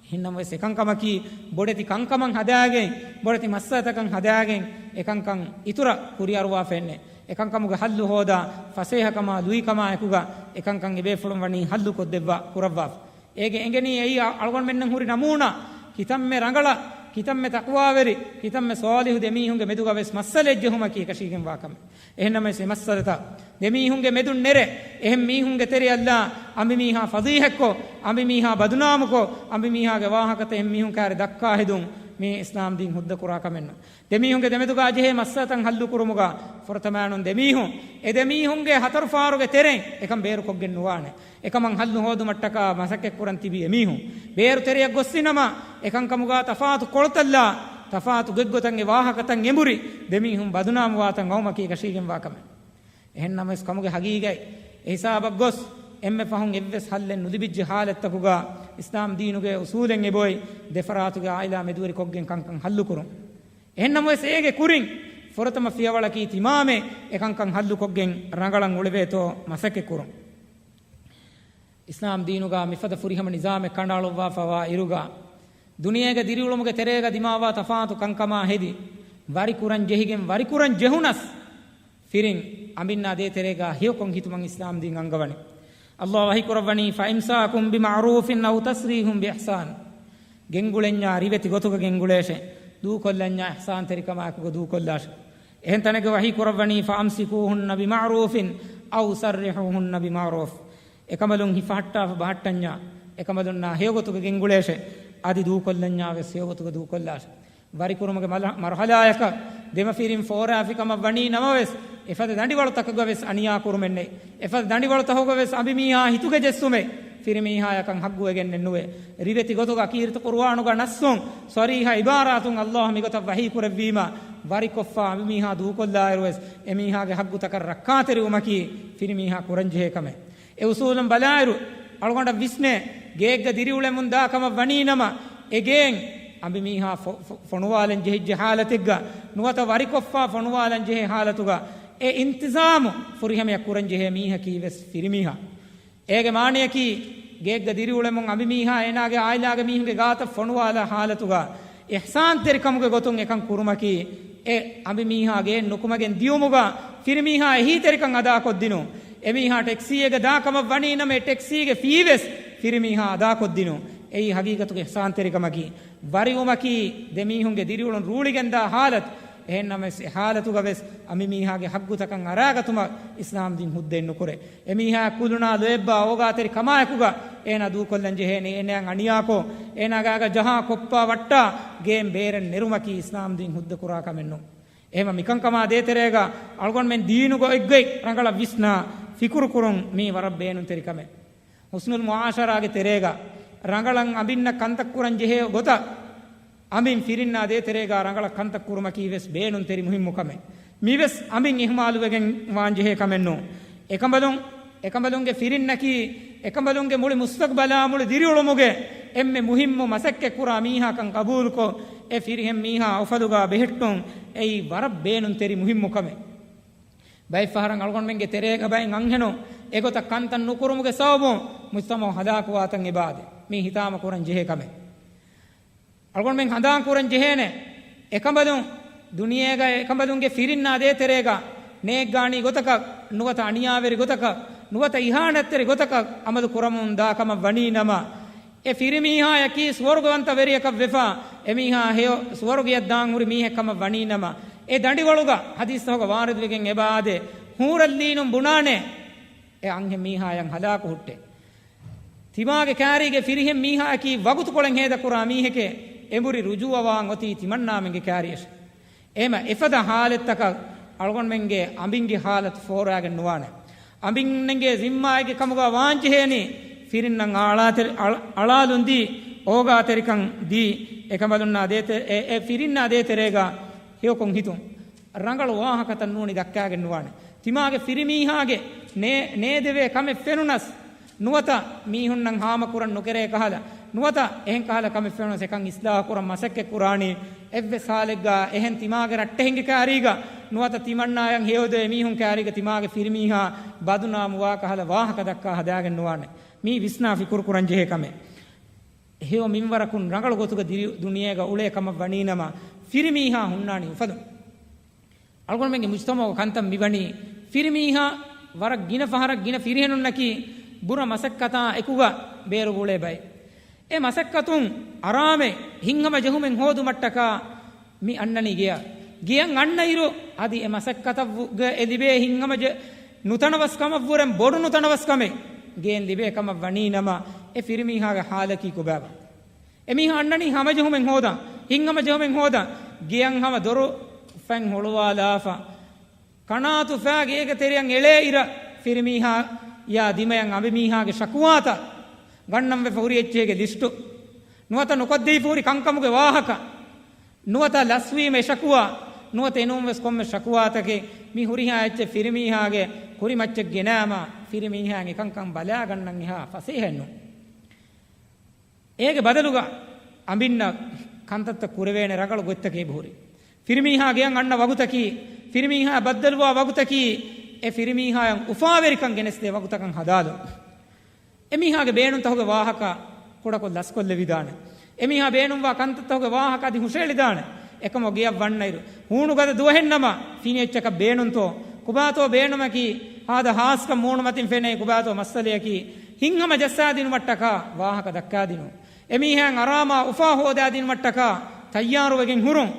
އެހެންނަމަވެސް އެކަންކަމަކީ ބޮޑެތި ކަންކަމަށް ހަދާގެން، ބޮޑެތި މައްސަލަތަކަށް ހަދާގެން އެކަންކަން އިތުރަށް ކުރިއަރުވާފައެއްނެއް. އެކަންކަމުގެ ހައްލު ހޯދާ ފަސޭހަކަމާ ލުއިކަމާ އެކުގަ އެކަންކަން އެބޭފުޅުން ވަނީ ހައްލު ކޮށްދެއްވާ ކުރައްވާފަ. އޭގެ އެނގެނީ އެއީ އަ-، އަޅުގަނޑުމެންނަށް ހުރި ނަމޫނާ، ކިތަންމެ ރަނގަޅަށް، ކިތަންމެ ތަޤްވާވެރި، ކިތަންމެ ޞާލިޙު ދެމީހުންގެ މެދުގަވެސް މައްސަލައެއް ޖެހުމަކީ އެކަށީގެންވާ ކަމެއް. އެހެންނަމަވެސް އެ މައްސަލަތައް ދެމީހުންގެ މެދުން ނެރެ، އެހެން މީހުންގެ ތެރެއަށްލާ، އަނބިމީހާ ފަޟީޙަތްކޮށް، އަނބިމީހާ ބަދުނާމުކޮށް، އަނބިމީހާގެ ވާހަކަތައް އެހެން މީހުން ކާރި ދައްކާ ހެދުން މީ އިސްލާމް ދީން ހުއްދަކުރާ ކަމެއް ނޫން. ދެމީހުންގެ ދެމެދުގާ ޖެހޭ މައްސަލަތައް ހައްލުކުރުމުގާ ފުރަތަމައިނުން ދެމީހުން އެ ދެމީހުންގެ ހަތަރު ފާރުގެ ތެރެއިން އެކަން ބޭރުކޮށްގެން ނުވާނެ. އެކަމަށް ހައްލު ހޯދުމަށްޓަކާ މަސައްކަތްކުރަން ތިބި އެމީހުން ބޭރު ތެރެއަށް ގޮއްސިނަމަ، އެކަންކަމުގާ ތަފާތު ކޮޅުތައްލާ، ތަފާތު ގޮތްގޮތަށް އެ ވާހަކަތައް އެނބުރި، ދެމީހުން ބަދުނާމުވާތަން އައުމަކީ އެކަށީގެންވާ ކަމެއް. އެހެންނަމަވެސް ކަމުގެ ހަގީގަތް އެހިސާބަށް ގޮސް، އެންމެ ފަހުން އެއްވެސް ހައްލެއް ނުލިބިއްޖެ ހާލަތްތަކުގާ، އިސްލާމް ދީނުގެ އުސޫލެއް އެބޮތް، ދެފަރާތުގެ އާއިލާ މެދުވެރިކޮށްގެން ކަންކަން ހައްލުކުރުން. އެހެންނަމަވެސް އޭގެ ކުރިން ފުރަތަމަ ފިޔަވަޅަކީ ތިމާމެ އެކަންކަން ހައްލުކޮށްގެން ރަނގަޅަށް އުޅެވޭތޯ މަސައްކަތްކުރުން. އިސްލާމް ދީނުގާ މިފަދަ ފުރިހަމަ ނިޒާމެއް ކަނޑައަޅުއްވާފަވާ އިރުގާ، ދުނިޔޭގެ ދިރިއުޅުމުގެ ތެރޭގަ ދިމާވާ ތަފާތު ކަންކަމާ ހެދި، ވަރިކުރަން ޖެހިގެން ވަރިކުރަން ޖެހުނަސް، ފިރިން އަނބިންނާ ދޭތެރޭގާ ހެޔޮކޮށް ހިތުމަށް އިސްލާމް ދީން އަންގަވަނީ. ﷲ ވަޙީކުރައްވަނީ، "فإمساك بمعروف أو تسريح بإحسان." ގެންގުޅެންޏާ ރިވެތި ގޮތުގަ ގެންގުޅޭށޭ، ދޫކޮށްލަންޏާ އިޙްސާންތެރިކަމާއެކުގަ ދޫކޮށްލާށޭ. އެހެން ތަނެއްގަ ވަޙީކުރައްވަނީ، "فأمسكوهن بمعروف أو سرحوهن بمعروف." އެކަނބަލުން ހިފަހައްޓާފަ ބަހައްޓަންޏާ، އެކަނބަލުންނާ ހެޔޮގޮތުގަ ގެންގުޅޭށެ. އަދި ދޫކޮށްލަންޏާ ވެސް ހެޔޮގޮތުގަ ދޫކޮށްލާށެ. ވަރިކުރުމުގެ މަރ-، މަރުހަލާޔަކަށް ދެމަފިރިން ފޯރާފިކަމަށް ވަނީ ނަމަވެސް، އެފަދަ ދަނޑިވަޅުތަކުގަ ވެސް އަނިޔާ ކުރުމެއް ނެތް. އެފަދަ ދަނޑިވަޅުތަކުގަ ވެސް އަނބިމީހާ ހިތުގެ ޖެއްސުމެއް ފިރިމީހާޔަކަށް ހައްގުވެގެންނެއް ނުވޭ. ރިވެތި ގޮތުގަ ކީރިތި ޤުރުއާނުގަ ނައްސުން ޞަރީޙަ އިބާރާތުން ﷲ މިގޮތަށް ވަޙީ ކުރެއްވީމަ، ވަރިކޮށްފަ އަނބިމީހާ ދޫކޮށްލާއިރު ވެސް އެމީހާގެ ހައްގުތަކަށް ރައްކާތެރިވުމަކީ ފިރިމީހާ ކުރަންޖެހޭ ކަމެއް. އެ އުސޫލުން ބަލާއިރު، އަޅުގަނޑަށް ވިސްނޭ، ގެއެއްގަ ދިރިއުޅެމުން ދާ ކަމަށް ވަނީ ނަމަ، އެ ގެއިން އަނބިމީހާ ފޮ-، ފޮ-، ފޮނުވާލަން ޖެހިއްޖެ ހާލަތެއްގަ ނުވަތަ ވަރިކޮށްފަ ފޮނުވާލަން ޖެހޭ ހާލަތުގަ އެ އިންތިޒާމު ފުރިހަމަޔަށް ކުރަން ޖެހޭ މީހަކީ ވެސް ފިރިމީހާ. އޭގެ މާނަޔަކީ، ގެއެއްގަ ދިރިއުޅެމުން އަނބިމީހާ އޭނާގެ އާއިލާގެ މީހުންގެ ގާތަށް ފޮނުވާލާ ހާލަތުގަ އިޙްސާންތެރިކަމުގެ ގޮތުން އެކަން ކުރުމަކީ، އެ އަނބިމީހާ ގެއެއް ނުކުމެގެން ދިޔުމުގަ ފިރިމީހާ އެހީތެރިކަން އަދާކޮށްދިނުން. އެމީހާ ޓެކްސީއެއްގަ ދާ ކަމަށް ވަނީ ނަމަ، އެ ޓެކްސީގެ ފީ ވެސް ފިރިމީހާ އަދާކޮށްދިނުން. އެއީ ހަގީގަތުގެ އިޙްސާންތެރިކަމަކީ. ވަރިވުމަކީ ދެމީހުންގެ ދިރިއުޅުން ރޫޅިގެންދާ ހާލަތު. އެހެންނަމަވެސް، އެ ހާލަތުގަ ވެސް އަނބިމީހާގެ ހައްގުތަކަށް އަރާގަތުމަށް އިސްލާމްދީން ހުއްދައެއް ނުކުރޭ. އެމީހާ ކުލުނާ ލޯތްބާ އޯގާތެރި ކަމާއެކުގަ އޭނާ ދޫކޮށްލަން ޖެހޭނީ، އޭނާއަށް އަނިޔާކޮށް، އޭނާގެ އަގަށް ޖަހާ ކޮއްޕާ ވައްޓާ ގެއިން ބޭރެއް ނެރުމަކީ އިސްލާމްދީން ހުއްދަ ކުރާ ކަމެއް ނޫން. އެހެންވީމަ މިކަންކަމާ ދޭތެރޭގަ އަޅުގަނޑުމެން ދީނުގަ އޮތްގޮތް ރަނގަޅަށް ވިސްނާ ފިކުރު ކުރުން މީ ވަރަށް ބޭނުންތެރި ކަމެއް. ޙުސްނުލް މުޢާޝަރާގެ ތެރޭގަ ރަނގަޅަށް އަނބިންނަށް ކަންތައް ކުރަން ޖެހޭ ގޮތަށް، އަނބިން ފިރިންނާ ދޭތެރޭގަ ރަނގަޅަށް ކަންތައް ކުރުމަކީ ވެސް ބޭނުންތެރި މުހިއްމު ކަމެއް. މިވެސް އަނބިން އިހުމާލުވެގެން ވާން ޖެހޭ ކަމެއް ނޫން. އެކަނބަލުން، އެކަނބަލުންގެ ފިރިންނަކީ، އެކަނބަލުންގެ މުޅި މުސްތަޤްބަލާ މުޅި ދިރިއުޅުމުގެ އެންމެ މުހިއްމު މަސައްކަތް ކުރާ މީހާކަން ޤަބޫލުކޮށް، އެ ފިރިހެން މީހާ އުފަލުގަ ބެހެއްޓުން އެއީ ވަރަށް ބޭނުންތެރި މުހިއްމު ކަމެއް. ބައެއް ފަހަރަށް އަޅުގަނޑުމެންގެ ތެރޭގަ ބައެއް އަންހެނުން އެގޮތަށް ކަންތައް ނުކުރުމުގެ ސަބަބުން މުޖްތަމަޢު ހަލާކުވާތަން އެބައާދޭ. މީ ހިތާމަ ކުރަން ޖެހޭ ކަމެއް. އަޅުގަނޑުމެން ހަނދާން ކުރަން ޖެހޭނެ، އެކަނބަލުން ދުނިޔޭގަ އެކަނބަލުންގެ ފިރިންނާ ދޭތެރޭގަ ނޭއްގާނީ ގޮތަކަށް، ނުވަތަ އަނިޔާވެރި ގޮތަކަށް، ނުވަތަ އިހާނަތްތެރި ގޮތަކަށް އަމަލު ކުރަމުން ދާ ކަމަށް ވަނީ ނަމަ، އެ ފިރިމީހާޔަކީ ސުވަރުގަވަންތަ ވެރިޔަކަށް ވެފަ، އެމީހާ ހެޔޮ ސުވަރުގެޔަށް ދާން ހުރި މީހެއް ކަމަށް ވަނީ ނަމަ، އެ ދަނޑިވަޅުގަ ޙަދީޘްތަކުގަ ވާރިދުވެގެން އެބައާދޭ، ޙޫރަލްޢީނުން ބުނާނެ، އެ އަންހެން މީހާޔަށް ހަލާކު ހުއްޓޭ. ތިމާގެ ކާރީގެ ފިރިހެން މީހާޔަކީ ވަގުތުކޮޅެއް ހޭދަކުރާ މީހެކޭ، އެނބުރި ރުޖޫޢަވާން އޮތީ ތިމަންނާމެންގެ ކާރިޔަށް. އެހެންވީމަ އެފަދަ ޙާލަތްތަކަށް އަޅުގަނޑުމެންގެ އަނބިންގެ ޙާލަތު ފޯރާގެން ނުވާނެ. އަނބިންނެންގެ ޒިންމާއެއްގެ ކަމުގަ ވާންޖެހޭނީ، ފިރިންނަށް އަޅާތެރި-، އަޅ-، އަޅާލުން ދީ، އޯގާތެރިކަން ދީ، އެކަނބަލުންނާ ދޭތެ-، އެ، އެ ފިރިންނާ ދޭތެރޭގަ ހެޔޮކޮށް ހިތުން. ރަނގަޅު ވާހަކަތައް ނޫނީ ދައްކާގެން ނުވާނެ. ތިމާގެ ފިރިމީހާގެ ނޭ-، ނޭދެވޭ ކަމެއް ފެނުނަސް، ނުވަތަ މީހުންނަށް ހާމަކުރަން ނުކެރޭ ކަހަލަ، ނުވަތަ އެހެން ކަހަލަ ކަމެއް ފެނުނަސް އެކަން އިސްލާޙު ކުރަން މަސައްކަތް ކުރާނީ، އެއްވެސް ހާލެއްގަ އެހެން ތިމާގެ ރައްޓެހިންގެ ކާރީގަ، ނުވަތަ ތިމަންނާޔަށް ހެޔޮދެވޭ މީހުން ކާރީގަ ތިމާގެ ފިރިމީހާ ބަދުނާމުވާ ކަހަލަ ވާހަކަ ދައްކާ ހަދާގެން ނުވާނެ. މީ ވިސްނާ ފިކުރު ކުރަން ޖެހޭ ކަމެއް. ހެޔޮ މިންވަރަކުން ރަނގަޅު ގޮތުގަ ދިރި-، ދުނިޔޭގަ އުޅޭ ކަމަށް ވަނީ ނަމަ، ފިރިމީހާ ހުންނާނީ އުފަލުން. އަޅުގަނޑުމެންގެ މުޖްތަމަޢުގަ ކަންތައް މިވަނީ، ފިރިމީހާ ވަރަށް ގިނަ ފަހަރަށް ގިނަ ފިރިހެނުންނަކީ ބުރަ މަސައްކަތާ އެކުގަ ބޭރުގަ އުޅޭ ބައެއް. އެ މަސައްކަތުން އަރާމެއް ހިތްހަމަޖެހުމެއް ހޯދުމަށްޓަކާ މި އަންނަނީ ގެޔަށް. ގެޔަށް އަންނައިރު އަދި އެ މަސައްކަތަށް ވު-، ގަ އެ ލިބޭ ހިތްހަމަޖެ-، ނުތަނަވަސްކަމަށްވުރެން ބޮޑު ނުތަނަވަސްކަމެއް ގެއިން ލިބޭ ކަމަށް ވަނީ ނަމަ، އެ ފިރިމީހާގެ ޙާލަކީ ކޮބާބާ؟ އެމީހާ އަންނަނީ ހަމަޖެހުމެއް ހޯދަން، ހިތްހަމަޖެހުމެއް ހޯދަން، ގެޔަށް ހަމަ ދޮރު ފަތް ހުޅުވާލާފަ، ކަނާތު ފައި ގޭގެ ތެރެއަށް އެޅޭ އިރަށް ފިރިމީހާޔާ ދިމަޔަށް އަނބިމީހާގެ ޝަކުވާތައް ގަންނަން ވެފަ ހުރި އެއްޗެހިގެ ލިސްޓު، ނުވަތަ ނުކޮށްދީފަ ހުރި ކަންކަމުގެ ވާހަކަ، ނުވަތަ ލަސްވީމަ އެ ޝަކުވާ، ނުވަތަ އެނޫންވެސް ކޮންމެ ޝަކުވާތަކެއް މި ހުރިހާ އެއްޗެއް ފިރިމީހާގެ ކުރިމައްޗަށް ގެނައިމަ، ފިރިމީހާ އެކަންކަން ބަލާގަންނަން އެހާ ފަސޭހައެއް ނޫން. އޭގެ ބަދަލުގަ އަނބިންނަށް ކަންތައްތައް ކުރެވޭނެ ރަނގަޅު ގޮތްތަކެއް އެބަހުރި. ފިރިމީހާ ގެޔަށް އަންނަ ވަގުތަކީ، ފިރިމީހާ ބައްދަލުވާ ވަގުތަކީ، އެ ފިރިމީހާޔަށް އުފާވެރިކަން ގެނެސްދޭ ވަގުތަކަށް ހަދާލުން. އެމީހާގެ ބޭނުންތަކުގެ ވާހަކަ ކުޑަކޮށް ލަސްކޮށްލެވިދާނެ. އެމީހާ ބޭނުންވާ ކަންތައްތަކުގެ ވާހަކަ އަދި ހުށައެޅިދާނެ. އެކަމަކު ގެޔަށް ވަންނައިރު، ހޫނުގަދަ ދުވަހެއްނަމަ، ފިނިއެއްޗަކަށް ބޭނުންތޯ؟ ކޮބާތޯ ބޭނުމަކީ؟ ހާދަ ހާސްކަން މޫނުމަތިން ފެނޭ ކޮބާތޯ މައްސަލަޔަކީ؟ ހިތްހަމަ ޖައްސާދިނުމަށްޓަކާ ވާހަކަ ދައްކާދިނުން. އެމީހާއަށް އަރާމާ އުފާ ހޯދާދިނުމަށްޓަކާ ތައްޔާރުވެގެން ހުރުން.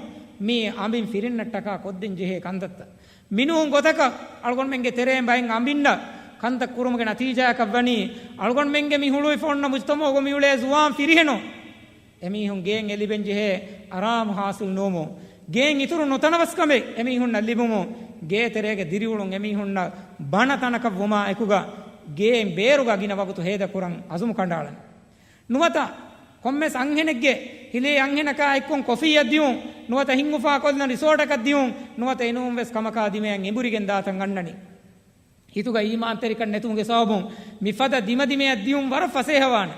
މީ އަނބިން ފިރިންނަށްޓަކާ ކޮށްދޭން ޖެހޭ ކަންތައްތައް. މިނޫން ގޮތަކަށް އަޅުގަނޑުމެންގެ ތެރޭން ބައެއް އަނބިންނަށް ކަންތައް ކުރުމުގެ ނަތީޖާއަކަށް ވަނީ، އަޅުގަނޑުމެންގެ މި ހުޅުވިފަ އޮންނަ މުޖްތަމަޢުގަ މިއުޅޭ ޒުވާން ފިރިހެނުން. އެމީހުން ގޭން އެ ލިބެން ޖެހޭ އަރާމު ހާސިލް ނުވުމުން، ގޭން އިތުރު ނުތަނަވަސްކަމެއް އެމީހުންނަށް ލިބުމުން، ގޭތެރޭގެ ދިރިއުޅުން އެމީހުންނަށް ބަނަ ތަނަކަށް ވުމާ އެކުގަ، ގޭން ބޭރުގަ ގިނަ ވަގުތު ހޭދަކުރަން އަޒުމު ކަނޑައަޅަން. ނުވަތަ ކޮންމެސް އަންހެނެއްގެ ހިލޭ އަންހެނަކާ އެއްކޮން ކޮފީއަށް ދިއުން، ނުވަތަ ހިތް އުފާކޮށްލަން ރިސޯޓަކަށް ދިއުން، ނުވަތަ އެނޫން ވެސް ކަމަކާ ދިމަޔަށް އެނބުރިގެން ދާތަން އަންނަނީ. ހިތުގަ އީމާންތެރިކަން ނެތުމުގެ ސަބަބުން މިފަދަ ދިމަދިމަޔަށް ދިއުން ވަރަށް ފަސޭހަވާނެ.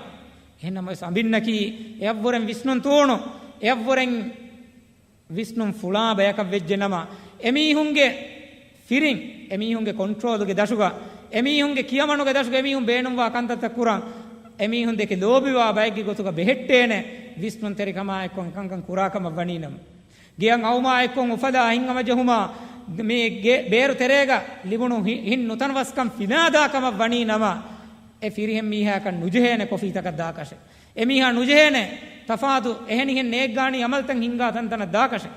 އެހެންނަމަވެސް އަނބިންނަކީ އެއަށްވުރެން ވިސްނުން ތޫނު، އެއަށްވުރެން ވިސްނުން ފުޅާ ބަޔަކަށް ވެއްޖެ ނަމަ، އެމީހުންގެ ފިރިން، އެމީހުންގެ ކޮންޓްރޯލުގެ ދަށުގަ، އެމީހުންގެ ކިޔަމަނުގެ ދަށުގަ އެމީހުން ބޭނުންވާ ކަންތައްތައް ކުރަން، އެމީހުން ދެކެ ލޯބިވާ ބައެއްގެ ގޮތުގަ ބެހެއްޓޭނެ. ވިސްނުންތެރިކަމާ އެއްކޮށް އެކަންކަން ކުރާކަމަށް ވަނީ ނަމަ، ގެއަށް އައުމާ އެއްކޮށް އުފަލާ ހިތްހަމަޖެހުމާ، މި ގެ ބޭރު ތެރޭގަ ލިބުނު ހި-، ހިތް ނުތަނަވަސްކަން ފިލާދާ ކަމަށް ވަނީ ނަމަ، އެ ފިރިހެން މީހާއަކަށް ނުޖެހޭނެ ކޮފީތަކަށް ދާކަށެއް. އެމީހާ ނުޖެހޭނެ ތަފާތު އެހެނިހެން ނޭއްގާނީ އަމަލްތައް ހިންގާ ތަންތަނަށް ދާކަށެއް.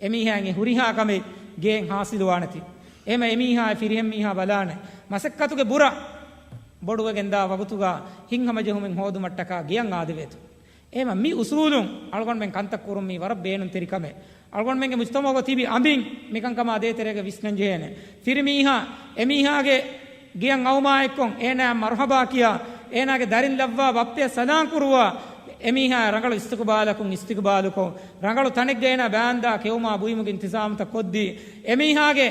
އެމީހާއަށް އެ ހުރިހާ ކަމެއް ގޭން ހާސިލުވާނެތީ. އެހެމަ އެމީހާ އެ ފިރިހެން މީހާ ބަލާނެ މަސައްކަތުގެ ބުރަ ބޮޑުވެގެންދާ ވަގުތުގަ ހިތްހަމަޖެހުމެއް ހޯދުމަށްޓަކާ ގެއަށް އާދެވޭތޯ. އެހެމަ މި އުސޫލުން އަޅުގަނޑުމެން ކަންތައް ކުރުން މީ ވަރަށް ބޭނުންތެރި ކަމެއް. އަޅުގަނޑުމެންގެ މުޖްތަމަޢުގަ ތިބި އަނބިން މިކަންކަމާ ދޭތެރޭގަ ވިސްނަން ޖެހޭނެ. ފިރިމީހާ، އެމީހާގެ ގެއަށް އައުމާ އެއްކޮށް، އޭނާއަށް މަރުޙަބާ ކިޔާ، އޭނާގެ ދަރިން ލައްވާ، ބައްޕަޔަށް ސަލާން ކުރުވާ، އެމީހާ ރަނގަޅު އިސްތިޤުބާލަކުން އިސްތިޤުބާލުކޮށް، ރަނގަޅު ތަނެއްގަ އޭނާ ބާންދާ ކެއުމާ ބުއިމުގެ އިންތިޒާމުތައް ކޮށްދީ، އެމީހާގެ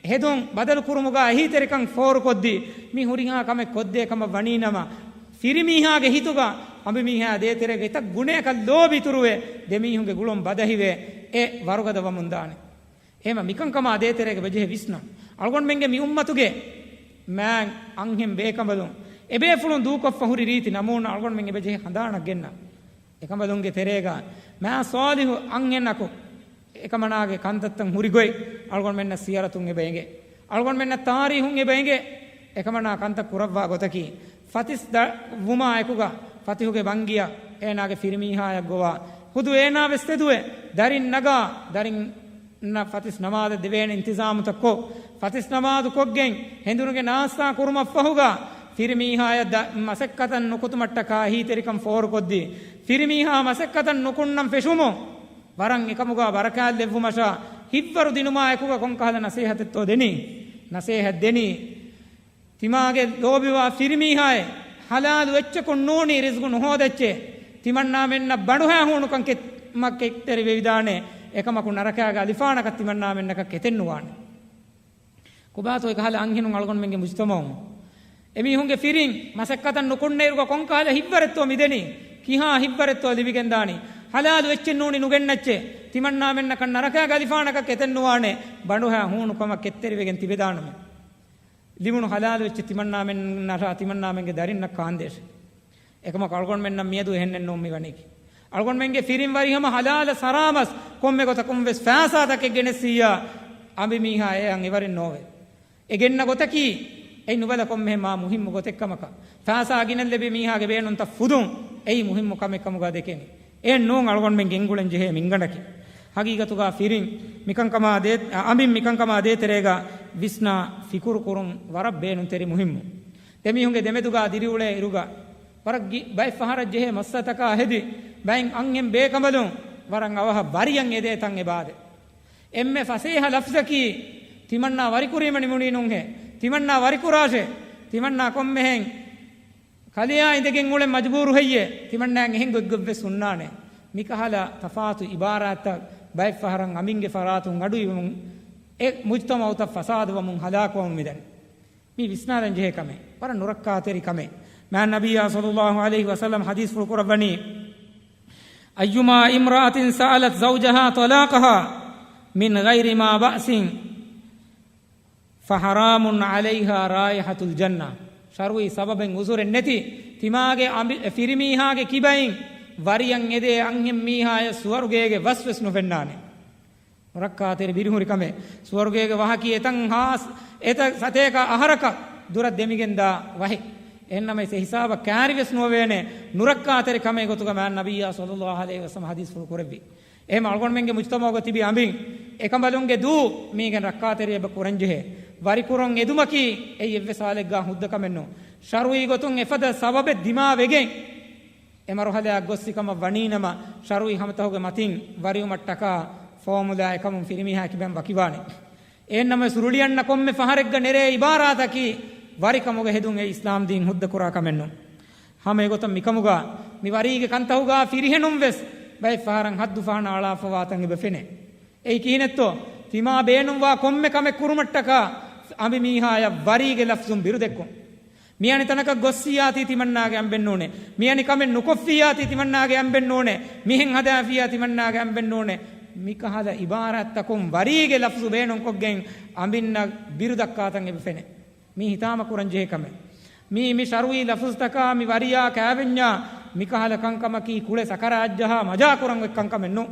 ހެދުން ބަދަލު ކުރުމުގަ އެހީތެރިކަން ފޯރުކޮށްދީ، މި ހުރިހާ ކަމެއް ކޮށްދޭ ކަމަށް ވަނީ ނަމަ، ފިރިމީހާގެ ހިތުގަ އަނބިމީހާ ދޭތެރޭގަ އެތައް ގުނަޔަކަށް ލޯބި އިތުރުވެ، ދެމީހުންގެ ގުޅުން ބަދަހިވެ، އެ ވަރުގަދަ ވަމުން ދާނެ. އެހެމަ މިކަންކަމާ ދޭތެރޭގަ ވެޖެހޭ ވިސްނަން. އަޅުގަނޑުމެންގެ މި އުއްމަތުގެ މާތް އަންހެން ބޭކަނބަލުން އެބޭފުޅުން ދޫކޮށްފަ ހުރި ރީތި ނަމޫނާ އަޅުގަނޑުމެން އެބަޖެހޭ ހަނދާނަށް ގެންނަން. އެކަނބަލުންގެ ތެރޭގަ މާ ސޯލިހު އަންހެނަކު އެކަމަނާގެ ކަންތައްތައް ހުރި ގޮތް އަޅުގަނޑުމެންނަށް ސިޔަރަތުން އެބަ އެނގޭ. އަޅުގަނޑުމެންނަށް ތާރީހުން އެބަ އެނގޭ. އެކަމަނާ ކަންތައް ކުރައްވާ ގޮތަކީ، ފަތިސް ދަ-، ވުމާ އެކުގަ ފަތިހުގެ ބަންގިއަށް އޭނާގެ ފިރިމީހާޔަށް ގޮވާ، ހުދު އޭނާ ވެސް ތެދުވެ، ދަރިން ނަގާ، ދަރިން ނަ-، ފަތިސް ނަމާދަށް ދެވޭނެ އިންތިޒާމުތައް ކޮށް، ފަތިސް ނަމާދު ކޮށްގެން، ހެނދުނުގެ ނާސްތާ ކުރުމަށްފަހުގަ، ފިރިމީހާޔަށް ދަ-، މަސައްކަތަށް ނުކުތުމަށްޓަކާ އެހީތެރިކަން ފޯރުކޮށްދީ، ފިރިމީހާ މަސައްކަތަށް ނުކުންނަން ފެށުމުން، ވަރަށް އެކަމުގަ ބަރަކާތްލެއްވުމަށާ، ހިތްވަރު ދިނުމާ އެކުގަ ކޮންކަހަލަ ނަސޭހަތެއްތޯ ދެނީ؟ ނަސޭހަތް ދެނީ، ތިމާގެ ލޯބިވާ ފިރިމީހާއޭ، ޙަލާލު އެއްޗަކުން ނޫނީ ރިޒްގު ނުހޯދައްޗޭ. ތިމަންނާމެންނަށް ބަނޑުހައި ހޫނުކަން ކެ-، މަ-، ކެތްތެރިވެވިދާނެ. އެކަމަކު ނަރަކާގެ އަލިފާނަކަށް ތިމަންނާމެންނަކަށް ކެތެއް ނުވާނެ. ކޮބާތޯ އެކަހަލަ އަންހެނުން އަޅުގަނޑުމެންގެ މުޖްތަމަޢު؟ އެމީހުންގެ ފިރިން މަސައްކަތަށް ނުކުންނައިރުގަ ކޮންކަހަލަ ހިތްވަރެއްތޯ މިދެނީ؟ ކިހާ ހިތްވަރެއްތޯ ލިބިގެންދާނީ؟ ޙަލާލު އެއްޗެއް ނޫނީ ނުގެންނައްޗޭ. ތިމަންނާމެންނަކަށް ނަރަކާގެ އަލިފާނަކަށް ކެތެއް ނުވާނެ. ބަނޑުހައި ހޫނުކަމަށް ކެތްތެރިވެގެން ތިބެދާނަމޭ. ލިބުނު ޙަލާލު އެއްޗެއް ތިމަންނާމެންނަށާ ތިމަންނާމެންގެ ދަރިންނަށް ކާންދޭށޭ. އެކަމަކު އަޅުގަނޑުމެންނަށް މިއަދު އެހެންނެއް ނޫން މިވަނީކީ. އަޅުގަނޑުމެންގެ ފިރިން ވަރިހަމަ ޙަލާލަށް ސަރާމަސް ކޮންމެ ގޮތަކުން ވެސް ފައިސާތަކެއް ގެނެއްސިއްޔާ، އަނބިމީހާ އެއަށް އެވަރެއް ނޯވޭ. އެ ގެންނަ ގޮތަކީ، އެއީ ނުބަލަ ކޮންމެހެން މާ މުހިއްމު ގޮތެއްކަމަކަށް. ފައިސާ ގިނައިން ލިބި މީހާގެ ބޭނުންތައް ފުދުން، އެއީ މުހިއްމު ކަމެއް ކަމުގަ ދެކެނީ. އެހެން ނޫން އަޅުގަނޑުމެން ގެންގުޅެން ޖެހޭ މިންގަނޑަކީ. ހަގީގަތުގަ ފިރިން މިކަންކަމާ ދޭ-، އަނބިން މިކަންކަމާ ދޭތެރޭގަ ވިސްނާ ފިކުރު ކުރުން ވަރަށް ބޭނުންތެރި މުހިއްމު. ދެމީހުންގެ ދެމެދުގަ ދިރިއުޅޭ އިރުގަ ވަރަށް ގި-، ބައެއް ފަހަރަށް ޖެހޭ މައްސަތަކާ ހެދި، ބައެއް އަންހެން ބޭކަނބަލުން ވަރަށް އަވަހަށް ވަރިޔަށް އެދޭ ތަން އެބަ އާދޭ. އެންމެ ފަސޭހަ ލަފްޒަކީ، ތިމަންނާ ވަރިކުރީމަ ނިމުނީ ނޫންހޭ، ތިމަންނާ ވަރިކުރާށޭ، ތިމަންނާ ކޮންމެހެން ކަލެއާ އިނދެގެން އުޅެން މަޖުބޫރު ހެއްޔޭ؟ ތިމަންނާއަށް އެހެން ގޮތްގޮތްވެސް ހުންނާނެ. މިކަހަލަ ތަފާތު އިބާރާތްތައް ބައެއް ފަހަރަށް އަނބިންގެ ފަރާތުން އަޑުއިވުމުން އެ މުޖްތަމަޢުތައް ފަސާދަވަމުން ހަލާކުވަމުން މިދަނީ. މީ ވިސްނާލަން ޖެހޭ ކަމެއް. ވަރަށް ނުރައްކާތެރި ކަމެއް. މާތް ނަބިއްޔާ ޞައްލައްލާހު ޢަލައިހި ވަސައްލަމް ޙަދީޘްފުޅު ކުރައްވަނީ، أيما امرأة سألت زوجها طلاقها من غير ما بأس فحرام عليها رائحة الجنة. ޝަރުޢީ ސަބަބެއް ޢުޛުރެއް ނެތި، ތިމާގެ އަނބި-، ފިރިމީހާގެ ކިބައިން ވަރިޔަށް އެދޭ އަންހެން މީހާޔަށް ސުވަރުގޭގެ ވަސްވެސް ނުފެންނާނެ. ނުރައްކާތެރި ބިރުހުރި ކަމެއް. ސުވަރުގޭގެ ވަހަކީ އެތަން ހާސް، އެތައް ސަތޭކަ އަހަރަކަށް ދުރަށް ދެމިގެންދާ ވަހެއް. އެހެންނަމަވެސް އެ ހިސާބަށް ކާރިވެސް ނުވެވޭނެ. ނުރައްކާތެރި ކަމެއް ގޮތުގަ މާތް ނަބިއްޔާ ޞައްލައްލާހު ޢަލައިހި ވަސައްލަމް ޙަދީޘްފުޅު ކުރެއްވި. އެހެން އަޅުގަނޑުމެންގެ މުޖްތަމަޢުގަ ތިބި އަނބިން އެކަނބަލުންގެ ދޫ މީގެން ރައްކާތެރި އެބަ ކުރަންޖެހޭ. ވަރިކުރަން އެދުމަކީ އެއީ އެއްވެސް ހާލެއްގާ ހުއްދަ ކަމެއް ނޫން. ޝަރުޢީ ގޮތުން އެފަދަ ސަބަބެއް ދިމާވެގެން އެ މަރުހަލާއަށް ގޮއްސި ކަމަށް ވަނީ ނަމަ، ޝަރުޢީ ހަމަތަކުގެ މަތިން ވަރިވުމަށްޓަކާ ފޯމުލާ އެކަމުން ފިރިމީހާ ކިބައިން ވަކިވާނެ. އެހެންނަމަވެސް ރުޅިއަންނަ ކޮންމެ ފަހަރެއްގަ ނެރޭ އިބާރާތަކީ ވަރިކަމުގަ ހެދުން އެއީ އިސްލާމްދީން ހުއްދަ ކުރާ ކަމެއް ނޫން. ހަމަ އެގޮތަށް މިކަމުގަ މި ވަރީގެ ކަންތަހުގަ ފިރިހެނުން ވެސް ބައެއް ފަހަރަށް ހައްދު ފަހަނަ އަޅާފަވާތަން އެބަ ފެނޭ. އެއީ ކިހިނެއްތޯ؟ ތިމާ ބޭނުންވާ ކޮންމެ ކަމެއް ކުރުމަށްޓަކާ އަނބިމީހާޔަށް ވަރީގެ ލަފްޒުން ބިރުދެއްކުން. މިއަނި ތަނަކަށް ގޮއްސިއްޔާތީ ތިމަންނާގެ އަނބެއް ނޫނޭ. މިއަނި ކަމެއް ނުކޮށްފިއްޔާތީ ތިމަންނާގެ އަނބެއް ނޫނޭ. މިހެން ހަދާފިއްޔާ ތިމަންނާގެ އަނބެއް ނޫނޭ. މިކަހަލަ އިބާރާތްތަކުން ވަރީގެ ލަފްޒު ބޭނުންކޮށްގެން އަނބިންނަށް ބިރުދައްކާތަން އެބަ ފެނޭ. މީ ހިތާމަ ކުރަން ޖެހޭ ކަމެއް. މީ، މި ޝަރުޢީ ލަފުޒުތަކާ މި ވަރިޔާ ކާވެންޏާ މިކަހަލަ ކަންކަމަކީ ކުޅެ ސަކަރާތްޖަހާ މަޖާކުރަން އޮތް ކަންކަމެއް ނޫން.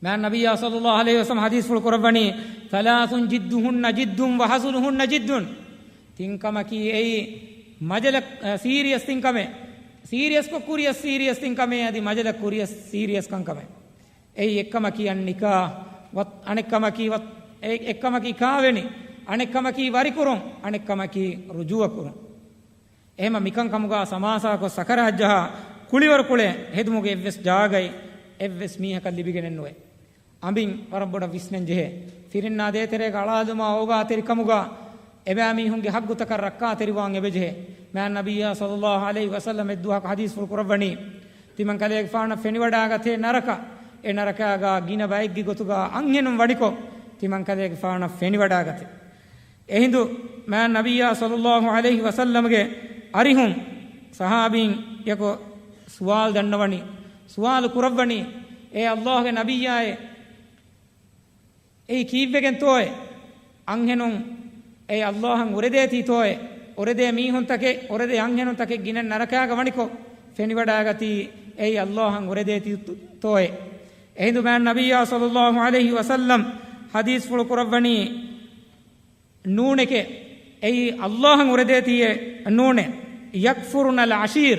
މާތް ނަބިއްޔާ ޞައްލައްލާހު ޢަލައިހި ވަސައްލަމަ ޙަދީޘްފުޅު ކުރައްވަނީ، ثلاث جدهن جد وهزلهن جد. ތިން ކަމަކީ އެއީ މަޖަލަށް، އަ، ސީރިއަސް ތިން ކަމެއް. ސީރިއަސްކޮށް ކުރިޔަސް ސީރިއަސް ތިން ކަމެއް އަދި މަޖަލަށް ކުރިޔަސް ސީރިއަސް ކަންކަމެއް. އެއީ އެއްކަމަކީ އައްނިކާޙް، ވަތް-، އަނެއްކަމަކީ ވަތް-، އެ-، އެއްކަމަކީ ކާވެނި، އަނެއްކަމަކީ ވަރިކުރުން، އަނެއްކަމަކީ ރުޖޫޢަކުރުން. އެހެމަ މިކަންކަމުގާ ސަމާސާކޮށް ސަކަރާތްޖަހާ ކުޅިވަރުކުޅެ ހެދުމުގެ އެއްވެސް ޖާގައެއް އެއްވެސް މީހަކަށް ލިބިގެނެއްނުވޭ. އަނބިން ވަރަށް ބޮޑަށް ވިސްނަން ޖެހޭ. ފިރިންނާ ދޭތެރޭގަ އަޅާލުމާ އޯގާތެރިކަމުގާ އެބައިމީހުންގެ ހައްގުތަކަށް ރައްކާތެރިވާން އެބަޖެހޭ. މާތް ނަބިއްޔާ ޞައްލައްލާހު ޢަލައިހި ވަސައްލަމަ އެއްދުވަހަކު ޙަދީޘްފުޅު ކުރައްވަނީ، ތިމަން ކަލޭގެފާނަށް ފެނިވަޑާގަތޭ ނަރަކަ، އެ ނަރަކާގާ ގިނަ ބައެއްގެ ގޮތުގާ އަންހެނުން ވަނިކޮށް، ތިމަން ކަލޭގެފާނަށް ފެނިވަޑާގަތޭ. އެހިނދު މާތް ނަބިއްޔާ ޞައްލައްލާހު ޢަލައިހި ވަސައްލަމަގެ އަރިހުން ޞަޙާބީން ޔަކު ސުވާލު ދަންނަވަނީ، ސުވާލު ކުރައްވަނީ، އޭ ﷲގެ ނަބިއްޔާއޭ، އެއީ ކީއްވެގެންތޯއޭ؟ އަންހެނުން އެއީ ﷲއަށް އުރެދޭތީތޯއޭ؟ އުރެދޭ މީހުންތަކެއް، އުރެދޭ އަންހެނުންތަކެއް ގިނަ ނަރަކާގަ ވަނިކޮށް ފެނިވަޑާގަތީ އެއީ ﷲއަށް އުރެދޭތީތޯއޭ؟ އެހިނދު މާތް ނަބިއްޔާ ޞައްލައްލާހު ޢަލައިހި ވަސައްލަމަ ޙަދީޘްފުޅު ކުރައްވަނީ، ނޫނެކޭ، އެއީ ﷲއަށް އުރެދޭތީއޭ ނޫނޭ. يكفرن العشير،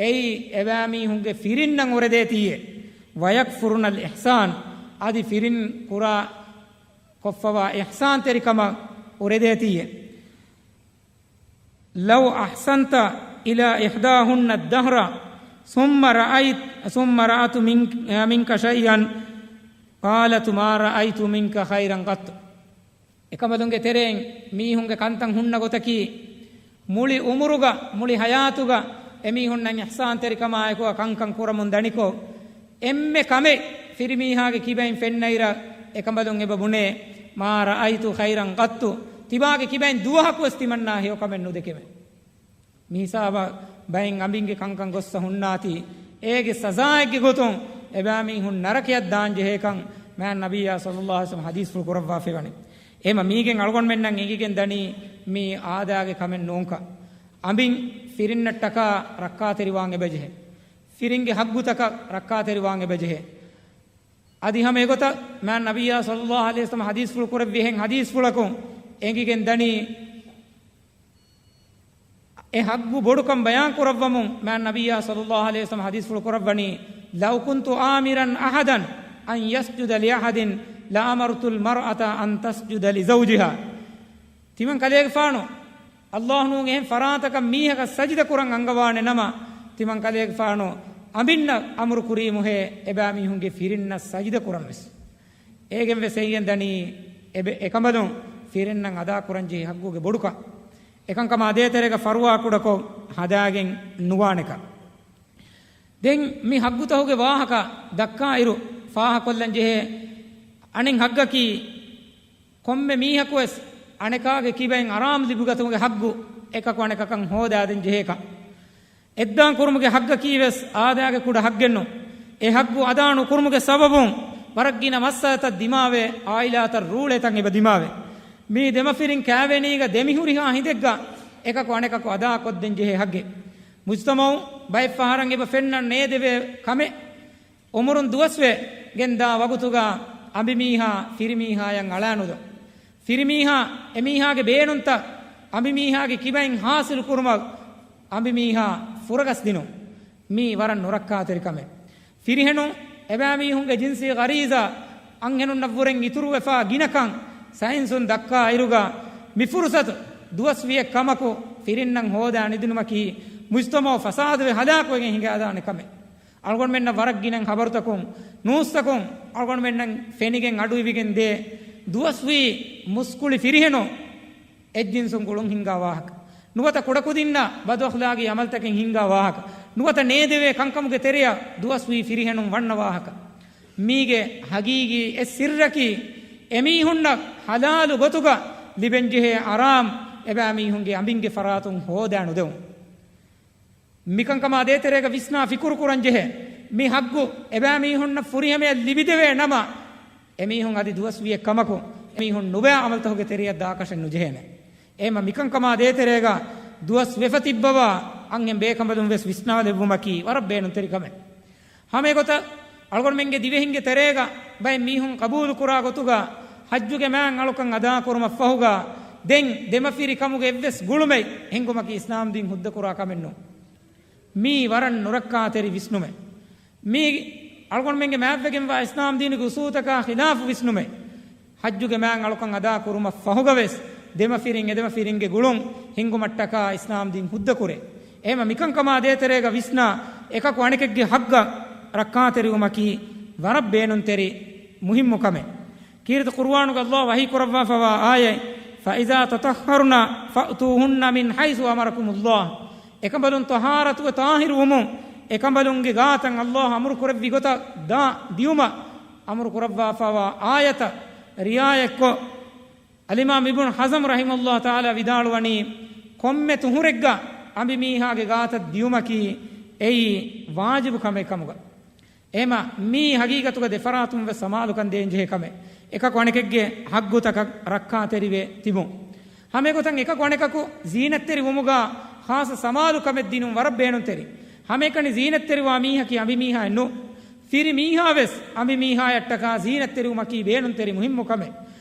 އެއީ އެބައިމީހުންގެ ފިރިންނަށް އުރެދޭތީއޭ. ويكفرن الإحسان، އަދި ފިރިން ކުރާ ކޮށްފަވާ އިޙްސާންތެރިކަމަށް އުރެދޭތީއޭ. لو أحسنت إلى إحداهن الدهر ثم رأيت، ثم رأت منك، منك شيئا قالت ما رأيت منك خيرا قط. އެކަނބަލުންގެ ތެރެއިން މީހުންގެ ކަންތައް ހުންނަ ގޮތަކީ، މުޅި އުމުރުގަ، މުޅި ޙަޔާތުގަ އެމީހުންނަށް އިޙްސާންތެރިކަމާއެކު ކަންކަން ކުރަމުން ދަނިކޮށް، އެންމެ ކަމެއް ފިރިމީހާގެ ކިބައިން ފެންނައިރަށް އެކަނބަލުން އެބަ ބުނޭ، ما رأيت خيرا قط، ތިބާގެ ކިބައިން ދުވަހަކުވެސް ތިމަންނާ ހެޔޮ ކަމެއް ނުދެކެމެ. މި ހިސާބަށް ބައެއް އަނބިންގެ ކަންކަން ގޮއްސަ ހުންނާތީ، އޭގެ ސަޒާއެއްގެ ގޮތުން އެބައިމީހުން ނަރަކަޔަށް ދާން ޖެހޭކަން މާތް ނަބިއްޔާ ޞައްލައްލާހު ޢަލައިހި ވަސައްލަމަ ޙަދީޘްފުޅު ކުރައްވާފައިވަނީ. އެހެމަ މީގެން އަޅުގަނޑުމެންނަށް އެނގިގެން ދަނީ މީ އާދައިގެ ކަމެއް ނޫންކަން. އަނބިން ފިރިންނަށްޓަކާ ރައްކާތެރިވާން އެބަޖެހޭ. ފިރިންގެ ހައްގުތަކަށް ރައްކާތެރިވާން އެބަޖެހޭ. އަދި ހަމަ އެގޮތަށް މާތް ނަބިއްޔާ ޞައްލައްލާހު ޢަލައިހި ވަސައްލަމަ ޙަދީޘްފުޅު ކުރެއްވި އެހެން ޙަދީޘްފުޅަކުން އެނގިގެން ދަނީ، އެ ހައްގު ބޮޑުކަން ބަޔާން ކުރައްވަމުން މާތް ނަބިއްޔާ ޞައްލައްލާހު ޢަލައިހި ވަސައްލަމަ ޙަދީޘްފުޅު ކުރައްވަނީ، لو كنت آمرا أحدا أن يسجد لأحد لأمرت المرأة أن تسجد لزوجها. ތިމަން ކަލޭގެފާނު، ﷲ ނޫން އެހެން ފަރާތަކަށް މީހަކަށް ސަޖިދަ ކުރަން އަންގަވާނެ ނަމަ، ތިމަން ކަލޭގެފާނު އަނބިންނަށް އަމުރު ކުރީމުހޭ އެބައިމީހުންގެ ފިރިންނަށް ސަޖިދަ ކުރަން ވެސް. އޭގެން ވެސް އެނގިގެން ދަނީ، އެބެ-، އެކަނބަލުން ފިރިންނަށް އަދާ ކުރަންޖެހޭ ހައްގުގެ ބޮޑުކަން. އެކަންކަމާ ދޭތެރޭގަ ފަރުވާ ކުޑަކޮށް ހަދާގެން ނުވާނެކަން. ދެން މި ހައްގުތަހުގެ ވާހަކަ ދައްކާއިރު، ފާހަކޮށްލަން ޖެހޭ އަނެއް ހައްގަކީ، ކޮންމެ މީހަކުވެސް އަނެކާގެ ކިބައިން އަރާމް ލިބިގަތުމުގެ ހައްގު އެކަކު އަނެކަކަށް ހޯދާދޭން ޖެހޭކަން. އެއްދާން ކުރުމުގެ ހައްގަކީވެސް އާދައިގެ ކުޑަ ހައްގެއްނު. އެ ހައްގު އަދާ ނުކުރުމުގެ ސަބަބުން ވަރަށް ގިނަ މައްސަލަތައް ދިމާވޭ، އާއިލާތައް ރޫޅޭތަން އެބަ ދިމާވޭ. މީ ދެމަފިރިން ކާވެނީގަ ދެމިހުރިހާ ހިނދެއްގަ އެކަކު އަނެކަކު އަދާކޮށްދޭން ޖެހޭ ހައްގެއް. މުޖްތަމައު ބައެއް ފަހަރަށް އެބަ ފެންނަން ނޭދެވޭ ކަމެއް. އުމުރުން ދުވަސްވެ ގެންދާ ވަގުތުގަ އަނބިމީހާ ފިރިމީހާޔަށް އަޅާނުދަން. ފިރިމީހާ އެމީހާގެ ބޭނުންތައް އަނބިމީހާގެ ކިބައިން ހާސިލު ކުރުމަށް އަނބިމީހާ ފުރަގަސްދިނުން. މީ ވަރަށް ނުރައްކާތެރި ކަމެއް. ފިރިހެނުން އެބައިމީހުންގެ ޖިންސީ ޣަރީޒާ އަންހެނުންނަށްވުރެން އިތުރުވެފާ ގިނަކަން ސައިންސުން ދައްކާ އިރުގަ މި ފުރުސަތު ދުވަސްވިއެއް ކަމަކު ފިރިންނަށް ހޯދާ ނިދުނުމަކީ މުޖްތަމައު ފަސާދަވެ ހަލާކުވެގެން ހިނގާދާނެ ކަމެއް. އަޅުގަނޑުމެންނަށް ވަރަށް ގިނަ ހަބަރުތަކުން، ނޫސްތަކުން އަޅުގަނޑުމެންނަށް ފެނިގެން އަޑުއިވިގެން ދޭ ދުވަސްވީ މުސްކުޅި ފިރިހެނުން އެއްޖިންސުން ގުޅުން ހިންގާ ވާހަކަ. ނުވަތަ ކުޑަކުދިންނަށް ބަދުއަޚްލާގީ ޢަމަލުތަކެއް ހިންގާ ވާހަކަ. ނުވަތަ ނޭދެވޭ ކަންކަމުގެ ތެރެއަށް ދުވަސްވީ ފިރިހެނުން ވަންނަ ވާހަކަ. މީގެ ހަގީގީ އެއް ސިއްރަކީ، އެމީހުންނަށް ޙަލާލު ގޮތުގަ ލިބެންޖެހޭ އަރާމް އެބައިމީހުންގެ އަނބިންގެ ފަރާތުން ހޯދާ ނުދެވުން. މިކަންކަމާ ދޭތެރޭގަ ވިސްނާ ފިކުރު ކުރަން ޖެހޭ. މި ޙައްޤު އެބައިމީހުންނަށް ފުރިހަމަޔަށް ލިބިދެވޭ ނަމަ، އެމީހުން އަދި ދުވަސްވިއެއް ކަމަކު، އެމީހުން ނުބައި ޢަމަލުތަކުގެ ތެރެއަށް ދާކަށެއް ނުޖެހޭނެ. އެހެންމަ މިކަންކަމާ ދޭތެރޭގަ ދުވަސް ވެފަ ތިއްބަވާ އަންހެން ބޭކަނބަލުން ވެސް ވިސްނާލެއްވުމަކީ ވަރަށް ބޭނުންތެރި ކަމެއް. ހަމައެގޮތަށް އަޅުގަނޑުމެންގެ ދިވެހިންގެ ތެރޭގަ ބައެއް މީހުން ޤަބޫލު ކުރާ ގޮތުގަ ޙައްޖުގެ މާތް އަޅުކަން އަދާކުރުމަށް ފަހުގަ ދެން ދެމަފިރި ކަމުގެ އެއްވެސް ގުޅުމެއް ހިންގުމަކީ އިސްލާމްދީން ހުއްދަކުރާ ކަމެއް ނޫން. މީ ވަރަށް ނުރައްކާތެރި ވިސްނުމެއް. މީ އަޅުގަނޑުމެންގެ މާތްވެގެންވާ އިސްލާމްދީނުގެ އުސޫލުތަކާ ޚިލާފު ވިސްނުމެއް. ޙައްޖުގެ މާތް އަޅުކަން އަދާ ކުރުމަށް ފަހުގަވެސް ދެމަފިރިން އެދެމަފިރިންގެ ގުޅުން ހިންގުމަށްޓަކާ އިސްލާމްދީން ހުއްދަކުރޭ. އެހެންމަ މިކަންކަމާ ދޭތެރޭގަ ވިސްނާ އެކަކު އަނެކެއްގެ ޙައްޤަށް ރައްކާތެރިވުމަކީ ވަރަށް ބޭނުންތެރި މުހިއްމު ކަމެއް. ކީރިތި ޤުރުއާނުގަ ﷲ ވަޙީ ކުރައްވާފަވާ އާޔަތް، "فإذا تطهرن فأتوهن من حيث أمركم الله." އެކަނބަލުން ޠަހާރަތުވެ ޠާހިރުވުމުން، އެކަނބަލުންގެ ގާތަށް ﷲ އަމުރު ކުރެއްވި ގޮތަށް ދާ ދިޔުމަށް އަމުރު ކުރައްވާފަވާ އާޔަތަށް ރިޢާޔަތްކޮށް، އަލްއިމާމް އިބްނު ޙަޒަމް ރަޙިމަހުﷲ ތަޢާލާ ވިދާޅުވަނީ، ކޮންމެ ތުހުރެއްގަ އަނބިމީހާގެ ގާތަށް ދިޔުމަކީ އެއީ ވާޖިބު ކަމެއް ކަމުގަ. އެހެމަ މީ ހަގީގަތުގަ ދެފަރާތުން ވެސް ސަމާލުކަން ދޭންޖެހޭ ކަމެއް. އެކަކު އަނެކެއްގެ ޙައްޤުތަކަށް ރައްކާތެރިވެ ތިބުން. ހަމައެގޮތަށް އެކަކު އަނެކަކު ޒީނަތްތެރި ވުމުގަ ޚާއްޞަ ސަމާލުކަމެއް ދިނުން ވަރަށް ބޭނުންތެރި. ހަމައެކަނި ޒީނަތްތެރިވާ މީހަކީ އަނބިމީހާއެއް ނޫން. ފިރި މީހާ ވެސް އަނބިމީހާޔަށްޓަކާ ޒީނަތްތެރިވުމަކީ ބޭނުންތެރި މުހިއްމު ކަމެއް.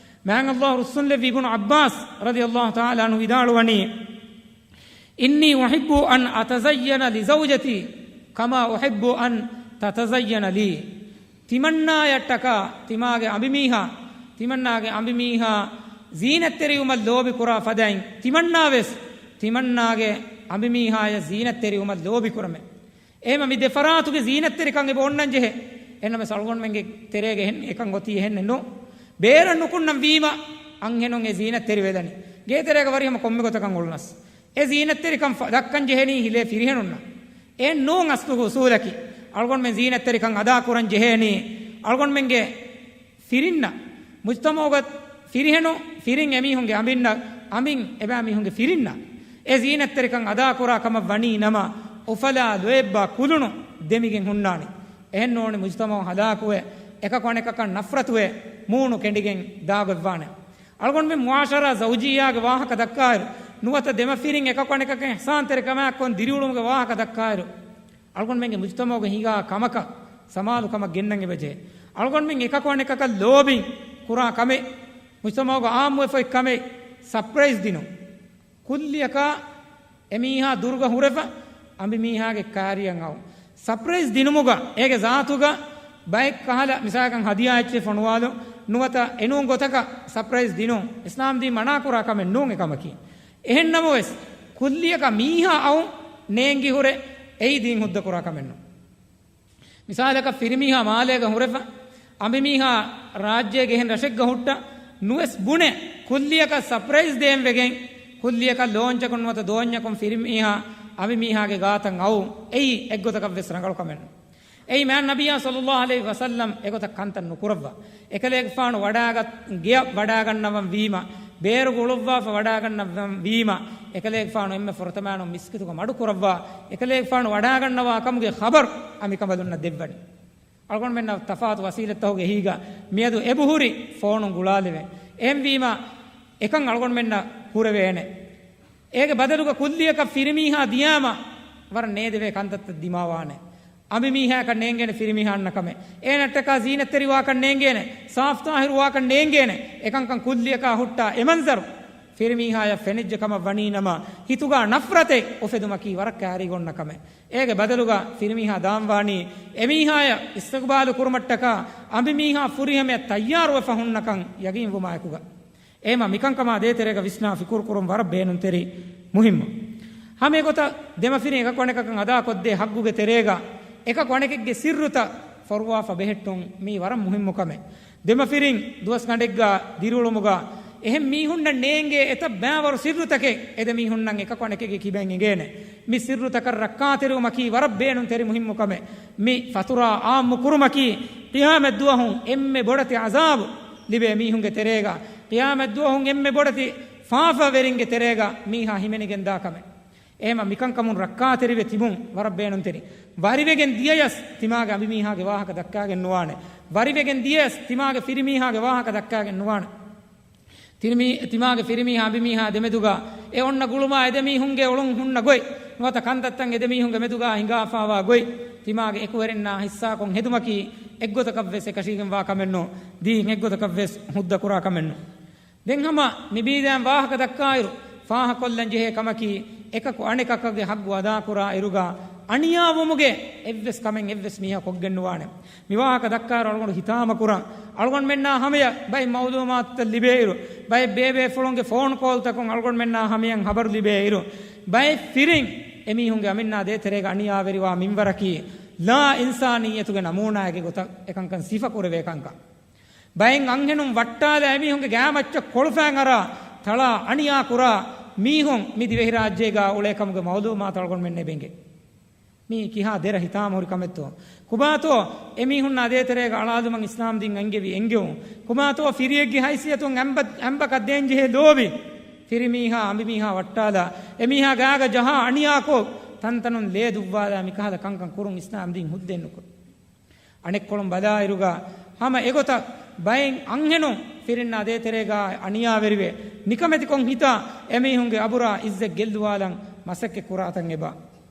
މާތް ﷲ ރުއްސުންލެއްވި އިބްނު ޢައްބާސް ރަޟިޔަﷲ ތަޢާލާ ޢަންހު ވިދާޅުވަނީ، "إني أحب أن أتزين لزوجتي كما أحب أن تتزين لي." ތިމަންނާޔަށްޓަކާ ތިމާގެ އަނބިމީހާ، ތިމަންނާގެ އަނބިމީހާ ޒީނަތްތެރިވުމަށް ލޯބި ކުރާ ފަދައިން، ތިމަންނާ ވެސް ތިމަންނާގެ އަނބިމީހާޔަށް ޒީނަތްތެރިވުމަށް ލޯބި ކުރަމޭ. އެހެމަ މި ދެފަރާތުގެ ޒީނަތްތެރިކަން އެބަ އޮންނަން ޖެހޭ. އެހެންނަމަވެސް އަޅުގަނޑުމެންގެ ތެރޭގަ އެހެން އެކަން އޮތީ އެހެންނެއް ނޫން. ބޭރަށް ނުކުންނަން ވީމަ އަންހެނުން އެ ޒީނަތްތެރި ވެލަނީ. ގޭތެރޭގަ ވަރިހަމަ ކޮންމެ ގޮތަކަށް އުޅުނަސް، އެ ޒީނަތްތެރިކަން ފަ-، ދައްކަން ޖެހެނީ ހިލޭ ފިރިހެނުންނަށް. އެހެން ނޫން އަސްލުގެ އުސޫލަކީ. އަޅުގަނޑުމެން ޒީނަތްތެރިކަން އަދާ ކުރަން ޖެހޭނީ އަޅުގަނޑުމެންގެ ފިރިންނަށް، މުޖްތަމަޢުގަ ފިރިހެނުން، ފިރިން އެމީހުންގެ އަނބިންނަށް، އަނބިން އެބައިމީހުންގެ ފިރިންނަށް އެ ޒީނަތްތެރިކަން އަދާކުރާ ކަމަށް ވަނީ ނަމަ، އުފަލާ ލޯތްބާ ކުލުނު ދެމިގެން ހުންނާނެ. އެހެން ނޫނީ މުޖްތަމަޢު ހަލާކުވެ، އެކަކު އަނެކަކަށް ނަފްރަތުވެ، މޫނު ކެނޑިގެން ދާގޮތްވާނެ. އަޅުގަނޑުމެން މުޢާޝަރާ ޒައުޖިއްޔާގެ ވާހަކަ ދައްކާއިރު، ނުވަތަ ދެމަފިރިން އެކަކު އަނެކަކަށް އިޙްސާންތެރިކަމާއެކު ދިރިއުޅުމުގެ ވާހަކަ ދައްކާއިރު، އަޅުގަނޑުމެންގެ މުޖްތަމަޢުގަ ހިނގާ ކަމަކަށް ސަމާލުކަމަށް ގެންނަން އެބަޖެހޭ. އަޅުގަނޑުމެން އެކަކު އަނެކަކަށް ލޯބިން ކުރާ ކަމެއް، މުޖްތަމަޢުގަ ޢާއްމުވެފަ އޮތް ކަމެއް، ސަޕްރައިޒް ދިނުން. ކުއްލިއަކާ އެމީހާ ދުރުގަ ހުރެފަ، އަނބިމީހާގެ ކާރިއަށް އައުން. ސަޕްރައިޒް ދިނުމުގަ އޭގެ ޒާތުގަ ބައެއް ކަހަލަ، މިސާލަކަށް ހަދިޔާ އެއްޗެއް ފޮނުވާލުން، ނުވަތަ އެނޫން ގޮތަކަށް ސަޕްރައިޒް ދިނުން، އިސްލާމްދީން މަނާކުރާ ކަމެއް ނޫން އެކަމަކީ. އެހެންނަމަވެސް، ކުއްލިއަކަށް މީހާ އައުން ނޭނގި ހުރެ، އެއީ ދީން ހުއްދަކުރާ ކަމެއް ނޫން. މިސާލަކަށް، ފިރިމީހާ މާލޭގަ ހުރެފަ، އަނބިމީހާ ރާއްޖޭގެ އެހެން ރަށެއްގަ ހުއްޓަ، ނުވެސް ބުނެ، ކުއްލިއަކަށް ސަޕްރައިޒް ދޭން ވެގެން، ކުއްލިއަކަށް ލޯންޗަކުން ނުވަތަ ދޯންޏަކުން ފިރިމީހާ އަނބިމީހާގެ ގާތަށް އައު، އެއީ އެއްގޮތަކަށް ވެސް ރަނގަޅު ކަމެއް ނޫން. އެއީ މާތް ނަބިއްޔާ ޞައްލައްލާހު ޢަލައިހި ވަސައްލަމް އެގޮތަށް ކަންތައް ނުކުރައްވާ. އެކަލޭގެފާނު ވަޑާގަ-، ގެޔަށް ވަޑާގަންނަވަން ވީމަ، ބޭރުގަ އުޅުއްވާފަ ވަޑާގަންނަވަން ވީމަ، އެކަލޭގެފާނު އެންމެ ފުރަތަމައިނު މިސްކިތުގަ މަޑުކުރައްވާ، އެކަލޭގެފާނު ވަޑާގަންނަވާ ކަމުގެ ޚަބަރު އަނބިކަނބަލުންނަށް ދެއްވަނީ. އަޅުގަނޑުމެންނަށް ތަފާތު ވަސީލަތްތަކުގެ އެހީގަ މިއަދު އެބަހުރި ފޯނުން ގުޅާލެވޭ. އެހެންވީމަ، އެކަން އަޅުގަނޑުމެންނަށް ހުރެވޭނެ. އޭގެ ބަދަލުގަ ކުއްލިއަކަށް ފިރިމީހާ ދިޔާމަ، ވަރަށް ނޭދެވޭ ކަންތައްތައް ދިމާވާނެ. އަނބިމީހާއަކަށް ނޭނގޭނެ ފިރިމީހާ އަންނަ ކަމެއް. އޭނައަށްޓަކާ ޒީނަތްތެރިވާކަށް ނޭނގޭނެ. ސާފްތާހިރުވާކަށް ނޭނގޭނެ. އެކަންކަން ކުއްލިއަކާ ހުއްޓާ އެ މަންޒަރު ފިރިމީހާޔަށް ފެނިއްޖެ ކަމަށް ވަނީ ނަމަ، ހިތުގަ ނަފްރަތެއް އުފެދުމަކީ ވަރަށް ކާރީގަ އޮންނަ ކަމެއް. އޭގެ ބަދަލުގަ ފިރިމީހާ ދާންވާނީ އެމީހާޔަށް އިސްތިޤްބާލު ކުރުމަށްޓަކާ އަނބިމީހާ ފުރިހަމަޔަށް ތައްޔާރުވެފަ ހުންނަކަން ޔަގީންވުމާއެކުގަ. އެހެމަ މިކަންކަމާ ދޭތެރޭގަ ވިސްނާ ފިކުރު ކުރުން ވަރަށް ބޭނުންތެރި މުހިއްމު. ހަމަ އެގޮތަށް ދެމަފިރިން އެކަކު އަނެކަކަށް އަދާކޮށްދޭ ހައްގުގެ ތެރޭގަ އެކަކު އަނެކެއްގެ ސިއްރުތައް ފޮރުވާފަ ބެހެއްޓުން މީ ވަރަށް މުހިއްމު ކަމެއް. ދެމަފިރިން ދުވަސްގަނޑެއްގަ ދިރިއުޅުމުގަ އެހެން މީހުންނަށް ނޭނގޭ އެތައް ބައިވަރު ސިއްރުތަކެއް އެ ދެ މީހުންނަށް އެކަކު އަނެކެއްގެ ކިބައިން އެނގޭނެ. މި ސިއްރުތަކަށް ރައްކާތެރިވުމަކީ ވަރަށް ބޭނުންތެރި މުހިއްމު ކަމެއް. މި ފަތުރާ އާއްމު ކުރުމަކީ ޤިޔާމަތް ދުވަހު އެންމެ ބޮޑެތި ޢަޒާބު ލިބޭ މީހުންގެ ތެރޭގަ، ޤިޔާމަތް ދުވަހު އެންމެ ބޮޑެތި ފާފަވެރިންގެ ތެރޭގަ މީހާ ހިމެނިގެންދާ ކަމެއް. އެހެމަ މިކަންކަމުން ރައްކާތެރިވެ ތިބުން ވަރަށް ބޭނުންތެރި. ވަރިވެގެން ދިޔަޔަސް ތިމާގެ އަނބިމީހާގެ ވާހަކަ ދައްކާގެން ނުވާނެ. ވަރިވެގެން ދިޔަޔަސް ތިމާގެ ފިރިމީހާގެ ވާހަކަ ދައްކާގެން ނުވާނެ. ތިރިމީ-، ތިމާގެ ފިރިމީހާ އަނބިމީހާ ދެމެދުގަ އެ އޮންނަ ގުޅުމާ އެދެމީހުންގެ އޮޅުން ހުންނަ ގޮތް، ނުވަތަ ކަންތައްތައް އެދެމީހުންގެ މެދުގަ ހިނގާފާވާ ގޮތް، ތިމާގެ އެކުވެރިންނާ ހިއްސާކޮށް ހެދުމަކީ އެއްގޮތަކަށްވެސް އެކަށީގެންވާ ކަމެއްނު، ދީން އެއްގޮތަކަށްވެސް ހުއްދަކުރާ ކަމެއްނު. ދެން ހަމަ މި ބީދައިން ވާހަކަ ދައްކާއިރު، ފާހަކޮށްލަން ޖެހޭ ކަމަކީ، އެކަކު އަނެކަކަށްގެ ހައްގު އަދާކުރާ އިރުގަ، އަނިޔާވުމުގެ އެއްވެސް ކަމެއް އެއްވެސް މީހާ ކޮށްގެން ނުވާނެ. މި ވާހަކަ ދައްކާއިރު އަޅުގަނޑު ހިތާމަކުރަން، އަޅުގަނޑުމެންނާ ހަމަޔަށް ބައެއް މައުލޫމާތުތައް ލިބޭއިރު، ބައެއް ބޭބޭފުޅުންގެ ފޯން ކޯލްތަކުން އަޅުގަނޑުމެންނާ ހަމަޔަށް ހަބަރު ލިބޭއިރު، ބައެއް ފިރިން އެމީހުންގެ އަމިއްލަ ދޭތެރޭގަ އަނިޔާވެރިވާ މިންވަރަކީ، ލާ އިންސާނިއްޔަތުގެ ނަމޫނާއެއްގެ ގޮތަށް އެކަންކަން ސިފަކުރެވޭ ކަންކަން. ބައެއް އަންހެނުން ވައްޓާލާ އެމީހުންގެ ގާމައްޗަށް ކޮޅުފައިން އަރާ، ތަޅާ އަނިޔާ ކުރާ މީހުން މި ދިވެހިރާއްޖޭގަ އުޅޭ ކަމުގެ މައުލޫމާތު އަޅުގަނޑުމެންނަށް އެބަ އެނގޭ. މީ ކިހާ ދެރަ ހިތާމަހުރި ކަމެއްތޯ؟ ކޮބާތޯ އެމީހުންނާ ދޭތެރޭގަ އަޅާލުމަށް އިސްލާމް ދީން އެންގެވި އެންގެވުން؟ ކޮބާތޯ ފިރިއެއްގެ ހައިސިއްޔަތުން އަނބަ-، އަނބަކަށް ދޭންޖެހޭ ލޯބި؟ ފިރިމީހާ އަނބިމީހާ ވައްޓާލާ، އެމީހާ ގާގަ ޖަހާ އަނިޔާކޮށް، ތަންތަނުން ލޭ ދުއްވާލާ މިކަހަލަ ކަންކަން ކުރުން އިސްލާމް ދީން ހުއްދައެއްނުކުރޭ. އަނެއްކޮޅުން ބަލާއިރުގަ ހަމަ އެގޮތަށް ބައެއް އަންހެނުން ފިރިންނާ ދޭތެރޭގަ އަނިޔާވެރިވެ، ނިކަމެތިކޮށް ހިތާ އެމީހުންގެ އަބުރާ އިއްޒަތް ގެއްލުވާލަން މަސައްކަތް ކުރާތަން އެބަ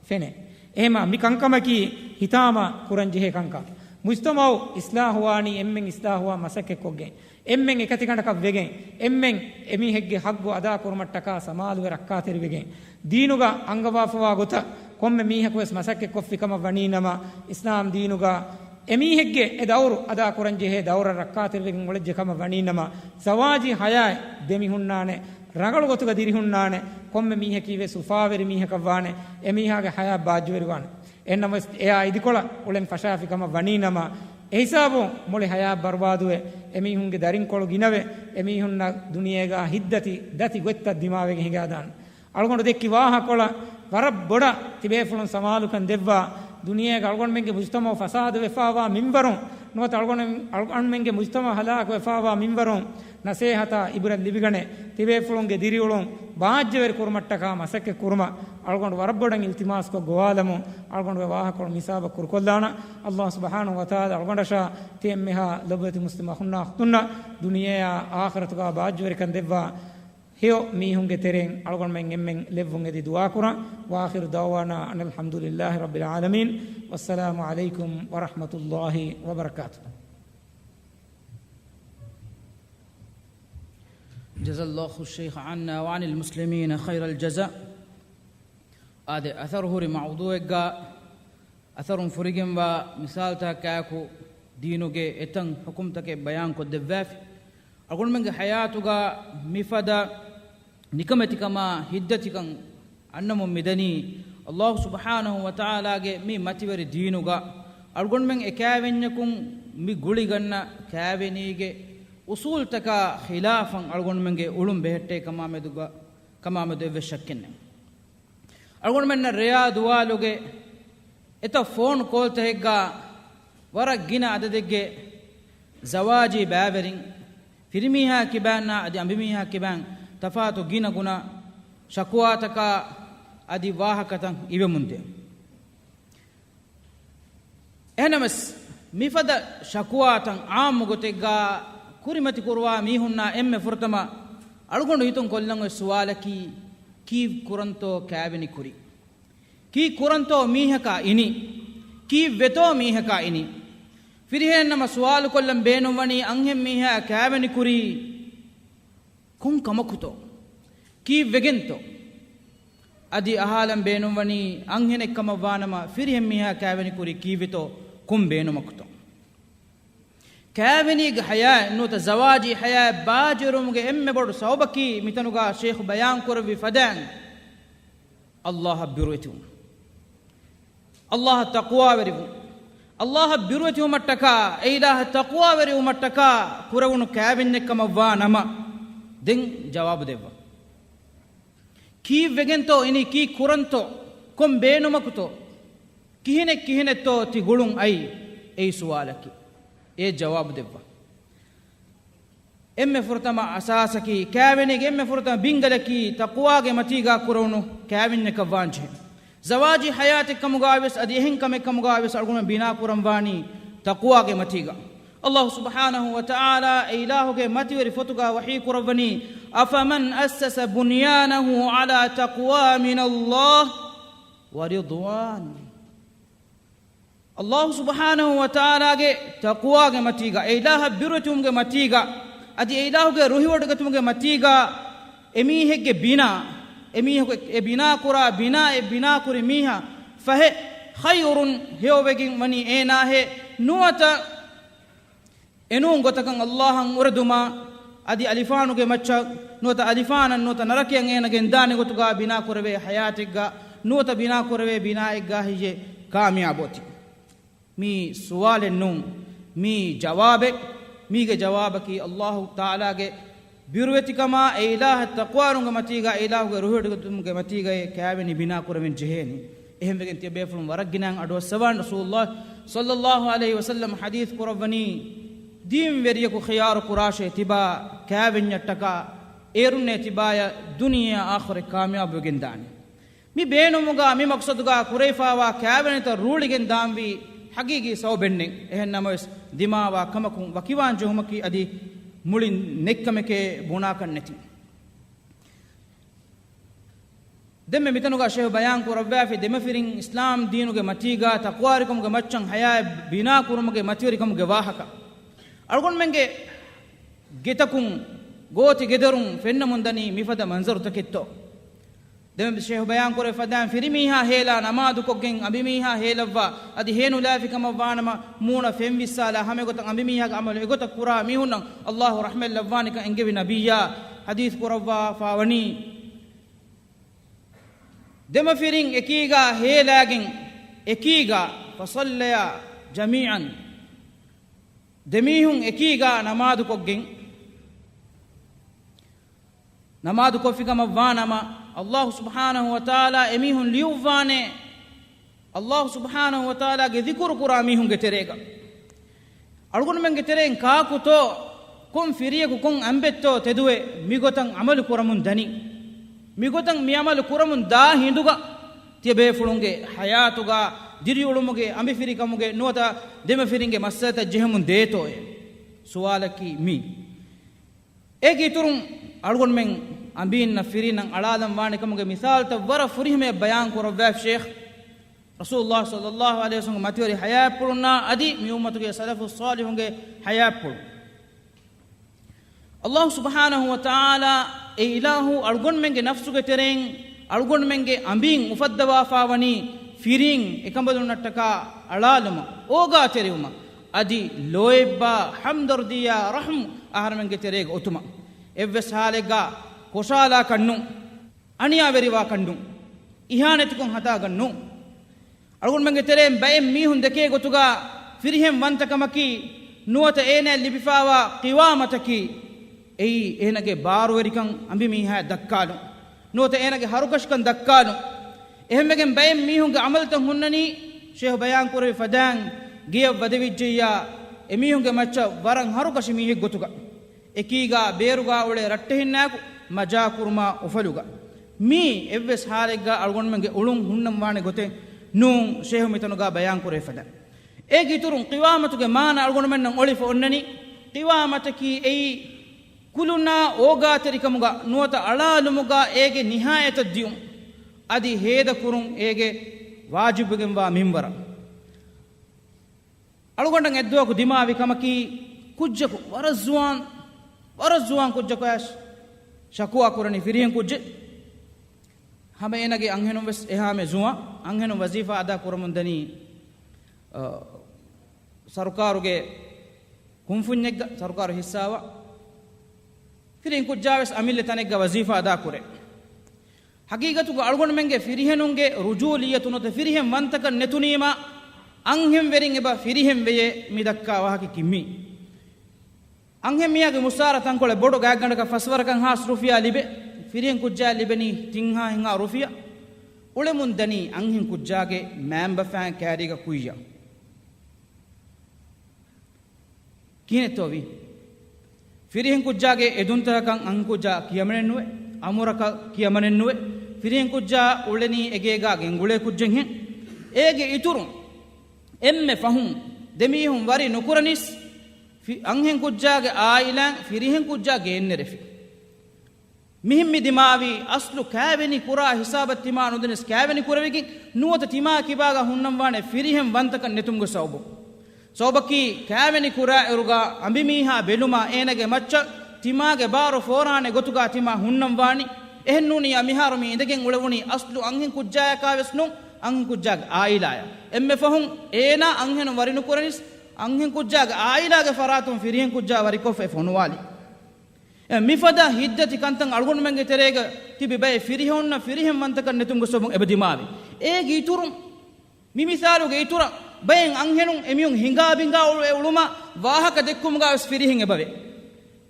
ފެނޭ. އެހެމަ މި ކަންކަމަކީ ހިތާމަ ކުރަންޖެހޭ ކަންކަން. މުޖްތަމަޢު އިސްލާހުވާނީ އެންމެން އިސްލާހުވާ މަސައްކަތްކޮށްގެން، އެންމެން އެކަތިގަނޑަކަށް ވެގެން، އެންމެން އެމީހެއްގެ ހައްގު އަދާކުރުމަށްޓަކާ ސަމާލުވެ ރައްކާތެރިވެގެން، ދީނުގަ އަންގަވާފަވާ ގޮތަށް ކޮންމެ މީހަކުވެސް މަސައްކަތްކޮށްފި ކަމަށް ވަނީނަމަ، އިސްލާމް ދީނުގަ އެމީހެއްގެ އެ ދައުރު އަދާކުރަންޖެހޭ ދައުރަށް ރައްކާތެރިވެގެން އުޅެއްޖެ ކަމަށް ވަނީނަމަ، ޒަވާޖީ ހަޔާތް ދެމިހުންނާނެ، ރަނގަޅު ގޮތުގަ ދިރިހުންނާނެ، ކޮންމެ މީހަކީވެސް އުފާވެރި މީހަކަށްވާނެ، އެމީހާގެ ހަޔާތް ބާއްޖަވެރިވާނެ. އެހެންނަމަވެސް އެއާ އިދިކޮޅަށް އުޅެން ފަށާފި ކަމަށް ވަނީނަމަ، އެހިސާބުން މުޅި ހަޔާތް ބަރުބާދުވެ، އެމީހުންގެ ދަރިންކޮޅު ގިނަވެ، އެމީހުންނަށް ދުނިޔޭގަ ހިތްދަތި ދަތި ގޮތްތައް ދިމާވެގެން ހިނގާދާނެ. އަޅުގަނޑު ދެއްކި ވާހަކަކޮޅަށް ވަރަށް ބޮޑަށް ތިބޭފުޅުން ސަމާލުކަން ދެއްވާ، ދުނިޔޭގަ އަޅުގަނޑުމެންގެ މުޖްތަމަޢު ފަސާދަވެފާވާ މިންވަރުން، ނުވަތަ އަޅުގަނޑު-، އަޅުގަނޑުމެންގެ މުޖްތަމަޢު ހަލާކުވެފާވާ މިންވަރުން ނަސޭހަތާ އިބްރަތް ލިބިގަނެ، ތިބޭފުޅުންގެ ދިރިއުޅުން ބާއްޖަވެރި ކުރުމަށްޓަކާ މަސައްކަތް ކުރުމަށް އަޅުގަނޑު ވަރަށް ބޮޑަށް އިލްތިމާސްކޮށް ގޮވާލަމުން، އަޅުގަނޑުގެ ވާހަކަކޮޅު މިހިސާބަށް ކުރުކޮށްލާނަން. އައްލާހު ސުބްޙާނަހު ވަތަޢާލާ އަޅުގަނޑަށާ ތި އެންމެހާ ލޮބުވެތި މުސްލިމް އަޚުންނާ އުޚްތުންނަށް ދުނިޔެއާ އާޚިރަތުގަ ބާއްޖަވެރިކަން ދެއްވާ ހެޔޮ މީހުންގެ ތެރެއިން އަޅުގަނޑުމެން އެންމެން ލެއްވުން އެދި ދުޢާކުރަން. وآخر دعوانا أن الحمد لله رب العالمين. والسلام عليكم ورحمة الله وبركاته. جزى الله الشيخ عنا وعن المسلمين خير الجزاء. އާދެ، އަސަރު ހުރި މައުޟޫޢެއްގަ އަސަރުން ފުރިގެންވާ މިސާލުތަކާއެކު ދީނުގެ އެތައް ޙުކުމްތަކެއް ބަޔާންކޮށްދެއްވާފި. އަޅުގަނޑުމެންގެ ޙަޔާތުގަ މިފަދަ ނިކަމެތިކަމާ ހިތްދަތިކަން އަންނަމުން މިދަނީ، އައްލާހު ސުބްޙާނަހު ވަތަޢާލާގެ މި މަތިވެރި ދީނުގަ އަޅުގަނޑުމެން އެކާވެންޏަކުން މި ގުޅިގަންނަ ކާވެނީގެ އުޞޫލުތަކާ ޚިލާފަށް އަޅުގަނޑުމެންގެ އުޅުން ބެހެއްޓޭ ކަމާމެދުގަ-، ކަމާމެދު އެއްވެސް ޝައްކެއް ނެތް. އަޅުގަނޑުމެންނަށް ރެޔާ ދުވާލުގެ އެތައް ފޯން ކޯލްތަކެއްގަ ވަރަށް ގިނަ އަދަދެއްގެ ޒަވާޖީ ބައިވެރިން، ފިރިމީހާ ކިބައިންނާ އަދި އަނބިމީހާ ކިބައިން ތަފާތު ގިނަ ގުނަ ޝަކުވާތަކާ އަދި ވާހަކަތައް އިވެމުންދޭ. އެހެނަމަސް، މިފަދަ ޝަކުވާތައް ޢާއްމު ގޮތެއްގަ ކުރިމަތިކުރުވާ މީހުންނާ އެންމެ ފުރަތަމަ އަޅުގަނޑު ހިތުން ކޮށްލަން އޮތް ސުވާލަކީ، ކީއް ކުރަންތޯ ކާވެނި ކުރީ؟ ކީއް ކުރަންތޯ މީހަކާ އިނީ؟ ކީއްވެތޯ މީހަކާ އިނީ؟ ފިރިހެންނަމަ ސުވާލުކޮށްލަން ބޭނުންވަނީ އަންހެން މީހާ ކާވެނި ކުރީ ކޮން ކަމަކުތޯ؟ ކީއްވެގެންތޯ؟ އަދި އަހާލަން ބޭނުންވަނީ އަންހެނެއް ކަމަށްވާނަމަ ފިރިހެން މީހާ ކާވެނި ކުރީ ކީއްވެތޯ؟ ކޮން ބޭނުމަކުތޯ؟ ކާވެނީގެ ޙަޔާތް ނުވަތަ ޒަވާޖީ ޙަޔާތް ބާއްޖަވެރިވުމުގެ އެންމެ ބޮޑު ސަބަބަކީ މިތަނުގާ ޝޭޚު ބަޔާން ކުރެއްވި ފަދައިން، ﷲ އަށް ބިރުވެތިވުން. ﷲ އަށް ތަޤްވާވެރިވުން. ﷲ އަށް ބިރުވެތިވުމަށްޓަކާ، އެ އިލާހަށް ތަޤްވާވެރިވުމަށްޓަކާ ކުރެވުނު ކާވެންޏެއް ކަމަށްވާ ނަމަ، ދެން ޖަވާބު ދެއްވާ. ކީއްވެގެންތޯ އިނީ، ކީއް ކުރަންތޯ، ކޮން ބޭނުމަކުތޯ، ކިހިނެއް ކިހިނެއްތޯ ތި ގުޅުން އައީ؟ އެއީ ސުވާލަކީ. އޭ ޖަވާބު ދެއްވާ. އެންމެ ފުރަތަމަ އަސާސަކީ، ކާވެނީގެ އެންމެ ފުރަތަމަ ބިންގަލަކީ، ތަޤްވާގެ މަތީގާ ކުރެވުނު ކާވެންޏަކަށް ވާންޖެހޭ. ޒަވާޖީ ޙަޔާތެއްކަމުގާވެސް އަދި އެހެން ކަމެއްކަމުގާވެސް އަޅުގަނޑު ބިނާ ކުރަން ވާނީ ތަޤްވާގެ މަތީގަ. ﷲ ސުބްޙާނަހޫ ވަތަޢާލާ އެ އިލާހުގެ މަތިވެރި ފޮތުގާ ވަޙީ ކުރައްވަނީ، أَفَمَنْ أَسَّسَ بُنْيَانَهُ عَلَى تَقْوَى مِنَ اللَّهِ وَرِضْوَانٍ. ﷲ ސުބްޙާނަހޫ ވަތަޢާލާގެ ތަޤްވާގެ މަތީގަ، އެ އިލާހަށް ބިރުވެތިވުމުގެ މަތީގަ، އަދި އެ އިލާހުގެ ރުހިވޮޑިގަތުމުގެ މަތީގަ، އެމީހެއްގެ ބިނާ، އެމީހަކު އެ ބިނާ ކުރާ ބިނާއެއް ބިނާ ކުރި މީހާ ފަހެ، ޚައިރުން ހެޔޮވެގެން ވަނީ އޭނާހޭ ނުވަތަ އެނޫން ގޮތަކަށް ﷲ އަށް އުރެދުމާ، އަދި އަލިފާނުގެ މައްޗަށް ނުވަތަ އަލިފާނަށް ނުވަތަ ނަރަކަޔަށް އޭނަ ގެންދާނެ ގޮތުގާ ބިނާ ކުރެވޭ ޙަޔާތެއްގަ ނުވަތަ ބިނާ ކުރެވޭ ބިނާއެއްގާ ހެއްޔޭ ކާމިޔާބު އޮތީ؟ މީ ސުވާލެއް ނޫން، މީ ޖަވާބެއް. މީގެ ޖަވާބަކީ ﷲ ތަޢާލާގެ ބިރުވެތިކަމާ، އެ އިލާހަށް ތަޤްވާވެރިވުމުގެ މަތީގަ، އެ އިލާހުގެ ރުހިވޮޑިގަތުމުގެ މަތީގައޭ ކާވެނި ބިނާ ކުރެވެން ޖެހޭނީ. އެހެންވެގެން ތިޔަބޭފުޅުން ވަރަށް ގިނައިން އަޑުއައްސަވާން. ރަސޫލުﷲ ޞައްލައްލާހު ޢަލައިހި ވަސައްލަމަ ޙަދީޘް ކުރައްވަނީ، ދީންވެރިޔަކު ޚިޔާރު ކުރާށޭ ތިބާ ކާވެންޏަށްޓަކާ، އޭރުންނޭ ތިބާޔަށް ދުނިޔެއާ އާޚިރަތް ކާމިޔާބުވެގެން ދާނެ. މި ބޭނުމުގަ މި މަޤްޞަދުގަ ކުރެވިފައިވާ ކާވެނިތައް ރޫޅިގެން ދާންވީ ޙަޤީޤީ ސަބަބެއްނެތް. އެހެން ނަމަވެސް، ދިމާވާ ކަމަކުން ވަކިވާން ޖެހުމަކީ އަދި މުޅިން ނެތްކަމެކޭ ބުނާކަށް ނެތި. ދެންމެ މިތަނުގަ ޝޭޚް ބަޔާން ކުރައްވާފި، ދެމަފިރިން އިސްލާމް ދީނުގެ މަތީގަ ތަޤްވާވެރިކަމުގެ މައްޗަށް ހަޔާތް ބިނާ ކުރުމުގެ މަތިވެރިކަމުގެ ވާހަކަ. އަޅުގަނޑުމެންގެ ގެތަކުން، ގޯތި ގެދޮރުން ފެންނަމުން ދަނީ މިފަދަ މަންޒަރުތަކެއްތޯ؟ ދެމެ ޝޭޚް ބަޔާން ކުރެ ފަދައިން ފިރިމީހާ ހޭލާ ނަމާދުކޮށްގެން އަނބިމީހާ ހޭލައްވާ އަދި ހޭނުލާފި ކަމަށް ވާނަމަ މޫނަށް ފެން ވިއްސާލާ ހަމައެގޮތަށް އަނބިމީހާގެ ޢަމަލު އެގޮތަށް ކުރާ މީހުންނަށް ﷲ ރަޙްމަތް ލައްވާނެކަން އެންގެވި ނަބިއްޔާ ޙަދީޘް ކުރައްވާފާވަނީ، ދެމަފިރިން އެކީގާ ހޭލާގެން އެކީގާ، فصليا جميعا، ދެމީހުން އެކީގާ ނަމާދުކޮށްގެން، ނަމާދުކޮށްފިކަމަށް ވާނަމަ، ﷲ ސުބްޙާނަހޫ ވަތަޢާލާ އެމީހުން ލިޔުއްވާނެ، ﷲ ސުބްޙާނަހޫ ވަތަޢާލާގެ ޛިކުރު ކުރާ މީހުންގެ ތެރޭގަ. އަޅުގަނޑުމެންގެ ތެރެއިން ކާކުތޯ، ކޮން ފިރިޔަކު ކޮން އަނބެއްތޯ ތެދުވެ މިގޮތަށް ޢަމަލު ކުރަމުން ދަނީ؟ މިގޮތަށް މި ޢަމަލު ކުރަމުން ދާ ހިނދުގަ ތިޔަބޭފުޅުންގެ ޙަޔާތުގަ ދިރިއުޅުމުގެ، އަނބިފިރިކަމުގެ ނުވަތަ ދެމަފިރިންގެ މައްސަލަތައް ޖެހެމުން ދޭތޯއޭ؟ ސުވާލަކީ މީ. އޭގެ އިތުރުން އަޅުގަނޑުމެން އަނބީންނަށް ފިރިންނަށް އަޅާލަން ވާނެ ކަމުގެ މިސާލުތައް ވަރަށް ފުރިހަމަޔަށް ބަޔާން ކުރައްވާފި ޝޭޚް. ރަސޫލުﷲ ޞައްލައްލާހު ޢަލައިހި ވަސައްލަމްގެ މަތިވެރި ޙަޔާތްޕުޅުންނާ އަދި މި އުއްމަތުގެ ސަލަފުއް ޞާލިޙުންގެ ޙަޔާތްޕުޅު. ﷲ ސުބްޙާނަހޫ ވަތަޢާލާ އެ އިލާހު އަޅުގަނޑުމެންގެ ނަފްސުގެ ތެރެއިން އަޅުގަނޑުމެންގެ އަނބީން އުފައްދަވާފާވަނީ ފިރިން އެކަނބަލުންނަށްޓަކާ އަޅާލުމަށް، އޯގާތެރިވުމަށް، އަދި ލޯތްބާ، ހަމްދަރްދިއްޔާ، ރަޙްމު އަހަރެމެންގެ ތެރޭގަ އޮތުމަށް. އެއްވެސް ޙާލެއްގަ ކޮށާލާކަށް ނޫން. އަނިޔާވެރިވާކަށް ނޫން. އިހާނެތިކޮށް ހަދާކަށް ނޫން. އަޅުގަނޑުމެންގެ ތެރެއިން ބައެއް މީހުން ދެކޭ ގޮތުގަ ފިރިހެން ވަންތަކަމަކީ، ނުވަތަ އޭނައަށް ލިބިފާވާ ޤިވާމަތަކީ، އެއީ އޭނަގެ ބާރުވެރިކަން އަނބިމީހާއަށް ދައްކާލުން، ނުވަތަ އޭނަގެ ހަރުކަށިކަން ދައްކާލުން. އެހެންވެގެން ބައެއް މީހުންގެ ޢަމަލުތައް ހުންނަނީ، ޝޭޚް ބަޔާން ކުރެއްވި ފަދައިން ގެޔަށް ވަދެވިއްޖެއްޔާ، އެމީހުންގެ މައްޗަށް ވަރަށް ހަރުކަށި މީހެއް ގޮތުގަ. އެކީގާ ބޭރުގާ އުޅޭ ރައްޓެހިންނާއެކު މަޖާ ކުރުމާ އުފަލުގަ. މީ އެއްވެސް ޙާލެއްގާ އަޅުގަނޑުމެންގެ އުޅުން ހުންނަން ވާނެ ގޮތެއް ނޫން، ޝޭހު މިތަނުގާ ބަޔާން ކުރެވިފަދަ. އޭގެ އިތުރުން ޤިވާމަތުގެ މާނަ އަޅުގަނޑުމެންނަށް އޮޅިފަ އޮންނަނީ، ޤިވާމަތަކީ އެއީ ކުލުނާ އޯގާތެރިކަމުގަ ނުވަތަ އަޅާލުމުގަ އޭގެ ނިހާޔަތަށް ދިޔުން، އަދި ހޭދަކުރުން އޭގެ ވާޖިބުވެގެންވާ މިންވަރަށް. އަޅުގަނޑަށް އެއްދުވަހަކު ދިމާވި ކަމަކީ، ކުއްޖަކު ވަރަށް ޒުވާން، ވަރަށް ޒުވާން ކުއްޖަކު އައިސް ޝަކުވާ ކުރަނީ ފިރިހެން ކުއްޖެއް. ހަމަ އޭނަގެ އަންހެނުން ވެސް އެހާމެ ޒުވާން. އަންހެނުން ވަޒީފާ އަދާ ކުރަމުން ދަނީ، އަ، ސަރުކާރުގެ ކުންފުންޏެއްގަ ސަރުކާރު ހިއްސާވާ ފިރިހެން ކުއްޖާވެސް އަމިއްލަ ތަނެއްގަ ވަޒީފާ އަދާކުރޭ. ހަގީގަތުގަ އަޅުގަނޑުމެންގެ ފިރިހެނުންގެ ރުޖޫލިއްޔަތު ނުވަތަ ފިރިހެން ވަންތަކަން ނެތުނީމާ، އަންހެންވެރިން އެބަ ފިރިހެން ވެޔޭ މި ދައްކާ ވާހަކަ ކިއްމީ. އަންހެން މީހާގެ މުސާރަ ތަންކޮޅެއް ބޮޑު ގާތްގަނޑަކަށް ފަސްވަރަކަށް ހާސް ރުފިޔާ ލިބޭ. ފިރިހެން ކުއްޖާ ލިބެނީ ތިންހާ ހިނގާ ރުފިޔާ. އުޅެމުން ދަނީ އަންހެން ކުއްޖާގެ މައިންބަފައިން ކައިރީގަ ކުއްޔަށް. ކިހިނެއްތޯ ވީ؟ ފިރިހެން ކުއްޖާގެ އެދުންތަކަކަށް އަންހެން ކުއްޖާ ކިޔަމަނެއް ނުވޭ، އަމުރަކަށް ކިޔަމަނެއް ނުވޭ. ފިރިހެން ކުއްޖާ އުޅެނީ އެގޭގާ ގެންގުޅޭ ކުއްޖެއްހެން. އޭގެ އިތުރުން އެންމެ ފަހުން ދެމީހުން ވަރި ނުކުރަނީސް ފި-، އަންހެން ކުއްޖާގެ އާއިލާއިން ފިރިހެން ކުއްޖާ ގެއިންނެރެފި. މިހެން މި ދިމާވީ އަސްލު ކައިވެނި ކުރާ ހިސާބަށް ތިމާ ނުދެނެސް ކައިވެނި ކުރެވިގެން ނުވަތަ ތިމާ ކިބާގަ ހުންނަންވާނެ ފިރިހެން ވަންތަކަން ނެތުމުގެ ސަބަބު. ސަބަބަކީ ކައިވެނި ކުރާ އިރުގަ އަނބިމީހާ ބެލުމާ އޭނަގެ މައްޗަށް ތިމާގެ ބާރު ފޯރާނެ ގޮތުގަ ތިމާ ހުންނަންވާނީ. އެހެންނޫނިއްޔާ މިހާރު މި އިނދެގެން އުޅެވުނީ އަސްލު އަންހެން ކުއްޖާޔަކާވެސް ނޫން، އަންހެން ކުއްޖާގެ އާއިލާޔަށް. އެންމެ ފަހުން އޭނާ އަންހެނުން ވަރިނުކުރަނީސް އަންހެން ކުއްޖާގެ އާއިލާގެ ފަރާތުން ފިރިހެން ކުއްޖާ ވަރިކޮށްފައި ފޮނުވާލީ. އެ، މިފަދަ ހިތްދަތި ކަންތައް އަޅުގަނޑުމެންގެ ތެރޭގަ ތިބި ބައެއް ފިރިހެނުންނަށް ފިރިހެން ވަންތަކަން ނެތުމުގެ ސަބަބުން އެބަ ދިމާވި. އޭގެ އިތުރުން، މި މިސާލުގެ އިތުރަށް، ބައެއް އަންހެނުން އެމީހުން ހިނގާ ބިނގާ އުޅު-، އެ އުޅުމާ ވާހަކަ ދެއްކުމުގަ ވެސް ފިރިހެން އެބަވޭ.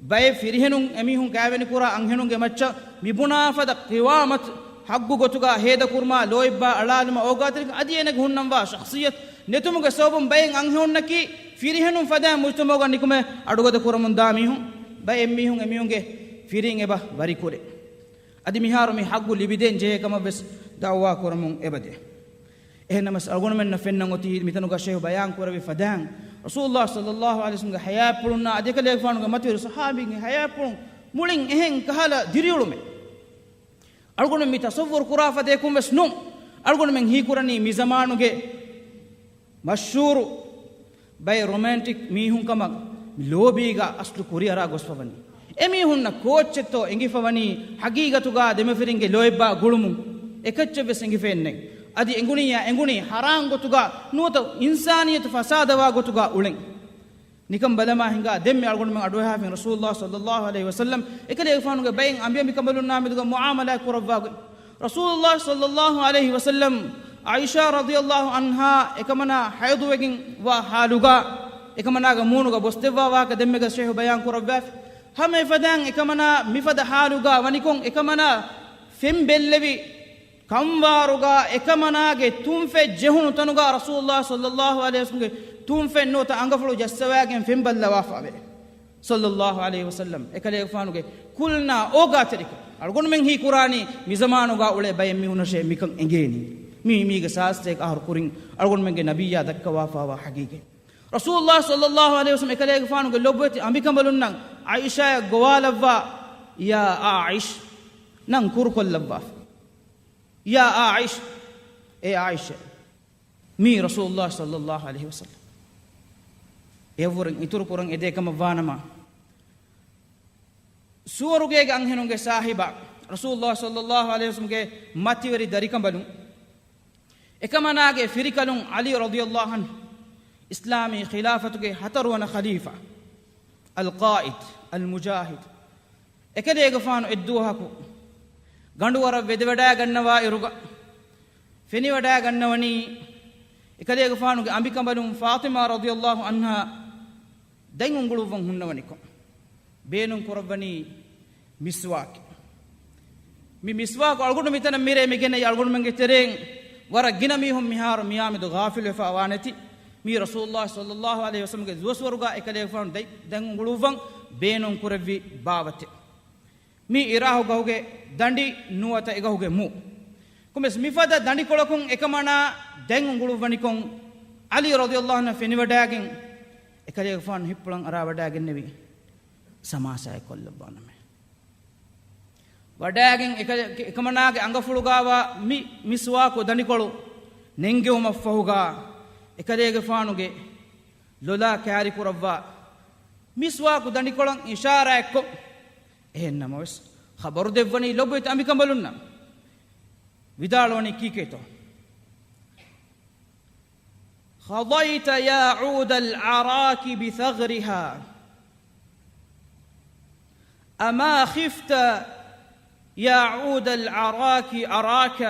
ބައެއް ފިރިހެނުން އެމީހުން ކައިވެނި ކުރާ އަންހެނުންގެ މައްޗަށް މިބުނާ ފަދަ ޤިވާމަތު ހައްގު ގޮތުގަ ހޭދަކުރުމާ ލޯތްބާ އަޅާލުމާ އޯގާތެރިކަން އަދި އޭނަގެ ހުންނަންވާ ޝަޚްޞިއްޔަތު ނެތުމުގެ ސަބަބުން ބައެއް އަންހެނުންނަކީ ފިރިހެނުން ފަދައިން މުޖްތަމަޢުގަ ނިކުމެ އަޑުގަދަ ކުރަމުން ދާ މީހުން. ބައެއް މީހުން އެމީހުންގެ ފިރިން އެބަ ވަރިކުރޭ. އަދި މިހާރު މި ހައްގު ލިބިދޭން ޖެހޭ ކަމަށް ވެސް ދަޢުވާ ކުރަމުން އެބަދޭ. އެހެންނަމަވެސް އަޅުގަނޑުމެންނަށް ފެންނަން އޮތީ މިތަނުގަ ޝޭޚު ބަޔާން ކުރެއްވި ފަދައިން، ރަސޫލުﷲ ޞައްލަﷲު ޢަލައިހި ވަސައްލަމްގެ ޙަޔާތްޕުޅުންނާ އަދި އެކަލޭގެފާނުގެ މަތިވެރި ޞަޙާބީންގެ ޙަޔާތްޕުޅުން މުޅިން އެހެން ކަހަލަ ދިރިއުޅުމެއް އަޅުގަނޑު މި ތަޞައްވުރު ކުރާ ފަދަޔަކުން ވެސް ނޫން. އަޅުގަނޑުމެން ހީކުރަނީ މި ޒަމާނުގެ މަޝްހޫރު ބައެއް ރޮމޭންޓިކް މީހުން ކަމަށް މި ލޯބީގަ އަސްލު ކުރިއަރާ ގޮސްފަވަނީ. އެމީހުންނަށް ކޯއްޗެއްތޯ އެނގިފަވަނީ ހަގީގަތުގަ ދެމަފިރިންގެ ލޯތްބާ ގުޅުމުން އެކައްޗެއްވެސް އެނގިފައެއްނެތް. އަދި އެނގުނިއްޔާ އެނގުނީ ޙަރާން ގޮތުގަ ނުވަތަ އިންސާނިއްޔަތު ފަސާދަވާ ގޮތުގަ އުޅެން. ނިކަން ބަލަމާ ހިނގާ ދެންމެ އަޅުގަނޑުމެން އަޑުއެހާފިން ރަސޫލުﷲ ޞައްލަﷲު ޢަލައިހި ވަސައްލަމް އެކަލޭގެފާނުގެ ބައެއް އަނބިއަނބިކަނބަލުންނާ މެދުގަ މުޢާމަލާތް ކުރައްވާގޮތް. ރަސޫލުﷲ ޞައްލަﷲު ޢަލައިހި ވަސައްލަމް ޢާއިޝާ ރަޟިޔަﷲު ޢަންހާ އެކަމަނާ ޙައިޟުވެގެން ވާ ޙާލުގަ އެކަމަނާގެ މޫނުގަ ބޮސްދެއްވާ ވާހަކަ ދެންމެގަ ޝޭޚު ބަޔާން ކުރައްވާފި. ހަމަ އެފަދައިން އެކަމަނާ މިފަދަ ޙާލުގަ ވަނިކޮށް އެކަމަނާ ފެން ބެއްލެވި ކަންވާރުގަ އެކަމަނާގެ ތުންފަތް ޖެހުނު ތަނުގަ ރަސޫލުﷲ ޞައްލަﷲު ޢަލައިހި ވަސައްލަމްގެ ތުންފަތް ނުވަތަ އަނގަފުޅު ޖައްސަވާގެން ފެން ބައްލަވާފަވޭ. ޞައްލަﷲު ޢަލައިހި ވަސައްލަމް އެކަލޭގެފާނުގެ ކުލުނާ އޯގާތެރިކަން. އަޅުގަނޑުމެން ހީކުރާނީ މިޒަމާނުގަ އުޅޭ ބައެއް މީހުންނަށޭ މިކަން އެނގޭނީ. މީ މީގެ ސާސްތޭކަ އަހަރު ކުރިން އަޅުގަނޑުމެންގެ ނަބިއްޔާ ދައްކަވާފަވާ ހަގީގަތް. ރަސޫލުﷲ ޞައްލަﷲު ޢަލައިހި ވަސައްލަމް އެކަލޭގެފާނުގެ ލޮބުވެތި އަނބިކަނބަލުންނަށް ޢާއިޝާއަށް ގޮވާލައްވާ، ޔާ ޢާއިޝް، ނަން ކުރުކޮށްލައްވާފަ. ޔާ ޢާއިޝް، އޭ ޢާއިޝާ، މީ ރަސޫލުﷲ ޞައްލަﷲު ޢަލައިހި ވަސައްލަމް. އެއަށްވުރެން އިތުރު ކުރަން އެދޭ ކަމަށް ވާނަމަ، ސުވަރުގޭގެ އަންހެނުންގެ ސާހިބާ، ރަސޫލުﷲ ޞައްލަﷲު ޢަލައިހި ވަސައްލަމްގެ މަތިވެރި ދަރިކަނބަލުން، އެކަމަނާގެ ފިރިކަލުން ޢަލީ ރަޟިޔަﷲު ޢަންހު، އިސްލާމީ ޚިލާފަތުގެ ހަތަރުވަނަ ޚަލީފާ، އަލްޤާއިދު، އަލްމުޖާހިދު، އެކަލޭގެފާނު އެއްދުވަހަކު ގަނޑުވަރަށް ވެދެވަޑައިގަންނަވާ އިރުގަ، ފެނިވަޑައިގަންނަވަނީ އެކަލޭގެފާނުގެ އަނބިކަނބަލުން ފާޠިމާ ރަޟިޔަﷲު ޢަންހާ ދަތް އުނގުޅުއްވަން ހުންނަވަނިކޮށް، ބޭނުން ކުރައްވަނީ މިސްވާކެއް. މި މިސްވާކު އަޅުގަނޑު މިތަނަށް މިރޭ މިގެނައީ އަޅުގަނޑުމެންގެ ތެރެއިން ވަރަށް ގިނަ މީހުން މިހާރު މިއާމެދު ޣާފިލުވެފަ ވާނެތީ، މީ ރަސޫލުﷲ ޞައްލަﷲު ޢަލައިހި ވަސައްލަމްގެ ދުވަސްވަރުގަ އެކަލޭގެފާނު ދަތް، ދަތް އުނގުޅުއްވަން ބޭނުން ކުރެއްވި ބާވަތެއް. މީ އިރާހު ގަހުގެ ދަނޑި ނުވަތަ އެގަހުގެ މޫ. ކޮންމެސް މިފަދަ ދަނޑިކޮޅަކުން އެކަމަނާ ދަތް އުނގުޅުއްވަނިކޮށް، ޢަލީ ރަޟިޔަﷲު ޢަންހު ފެނިވަޑައިގެން އެކަލޭގެފާނު ހިތްޕުޅަށް އަރާ ވަޑައިގެންނެވި ސަމާސާއެއް ކޮށްލައްވާނަމޭ. ވަޑައިގެން އެކަ-، އެކަމަނާގެ އަނގަފުޅުގާވާ މި މިސްވާކު ދަނޑިކޮޅު ނެންގެވުމަށްފަހުގާ، އެކަލޭގެފާނުގެ ލޮލާ ކާރިކުރައްވާ މިސްވާކު ދަނޑިކޮޅަށް އިޝާރާތްކޮށް، އެހެން ނަމަވެސް، ޚަބަރު ދެއްވަނީ ލޮބުވެތި އަނބިކަނބަލުންނަށް. ވިދާޅުވަނީ ކީކޭތޯ؟ قضيت يا عود العراك بثغرها، أما خفت يا عود العراك أراك،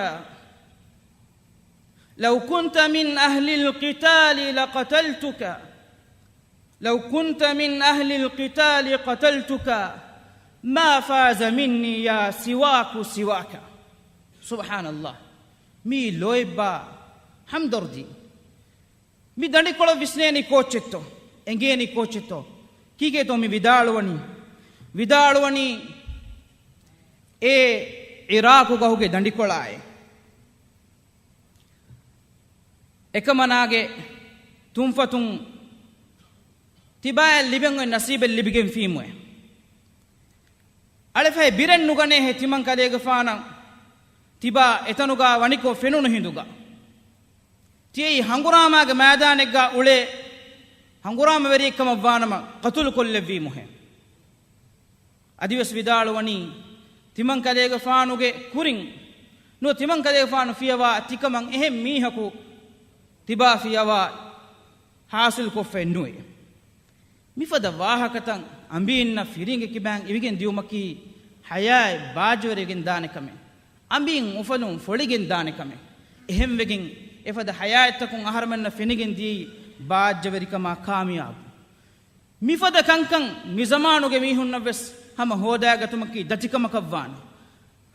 لو كنت من أهل القتال لقتلتك، لو كنت من أهل القتال قتلتك، ما فاز مني يا سواك سواك. ސުބްޙާނަﷲ. މީ ލޯތްބާ ހަމްދަރްދީ. މި ދަނޑިކޮޅަށް ވިސްނޭނީ ކޯއްޗެއްތޯ؟ އެނގޭނީ ކޯއްޗެއްތޯ؟ ކީކޭތޯ މި ވިދާޅުވަނީ؟ ވިދާޅުވަނީ އޭ ޢިރާޤު ގަހުގެ ދަނޑިކޮޅާއޭ. އެކަމަނާގެ ތުންފަތުން ތިބާއަށް ލިބެން އޮތް ނަސީބެއް ލިބިގެންފީމުއޭ. އަޅެފަހެ ބިރެއް ނުގަނޭހޭ ތިމަން ކަލޭގެފާނަށް ތިބާ އެތަނުގަ ވަނިކޮށް ފެނުނު ހިނދުގަ. ތިޔައީ ހަނގުރާމާގެ މައިދާނެއްގަ އުޅޭ ހަނގުރާމަވެރިއެއްކަމަށްވާނަމަ ޤަތުލުކޮށްލެއްވީމުހޭ. އަދިވެސް ވިދާޅުވަނީ، ތިމަން ކަލޭގެފާނުގެ ކުރިން ނުވަ ތިމަން ކަލޭގެފާނު ފިޔަވާ ތިކަމަށް އެހެން މީހަކު ތިބާ ފިޔަވާ ޙާޞިލްކޮށްފައެއް ނުވޭ. މިފަދަ ވާހަކަތައް އަނބީންނަށް ފިރިނގެ ކިބައިން އިވިގެން ދިއުމަކީ ޙަޔާތް ބާއްޖަވެރިގެން ދާނެ ކަމެއް. އަނބީން އުފަލުން ފޮޅިގެން ދާނެ ކަމެއް. އެހެންވެގެން އެފަދަ ޙަޔާތްތަކުން އަހަރުމެންނަށް ފެނިގެން ދިޔައީ ބާއްޖަވެރިކަމާ ކާމިޔާބު. މިފަދަ ކަންކަން މި ޒަމާނުގެ މީހުންނަށް ވެސް ހަމަ ހޯދާގަތުމަކީ ދަތިކަމަކަށްވާނެ.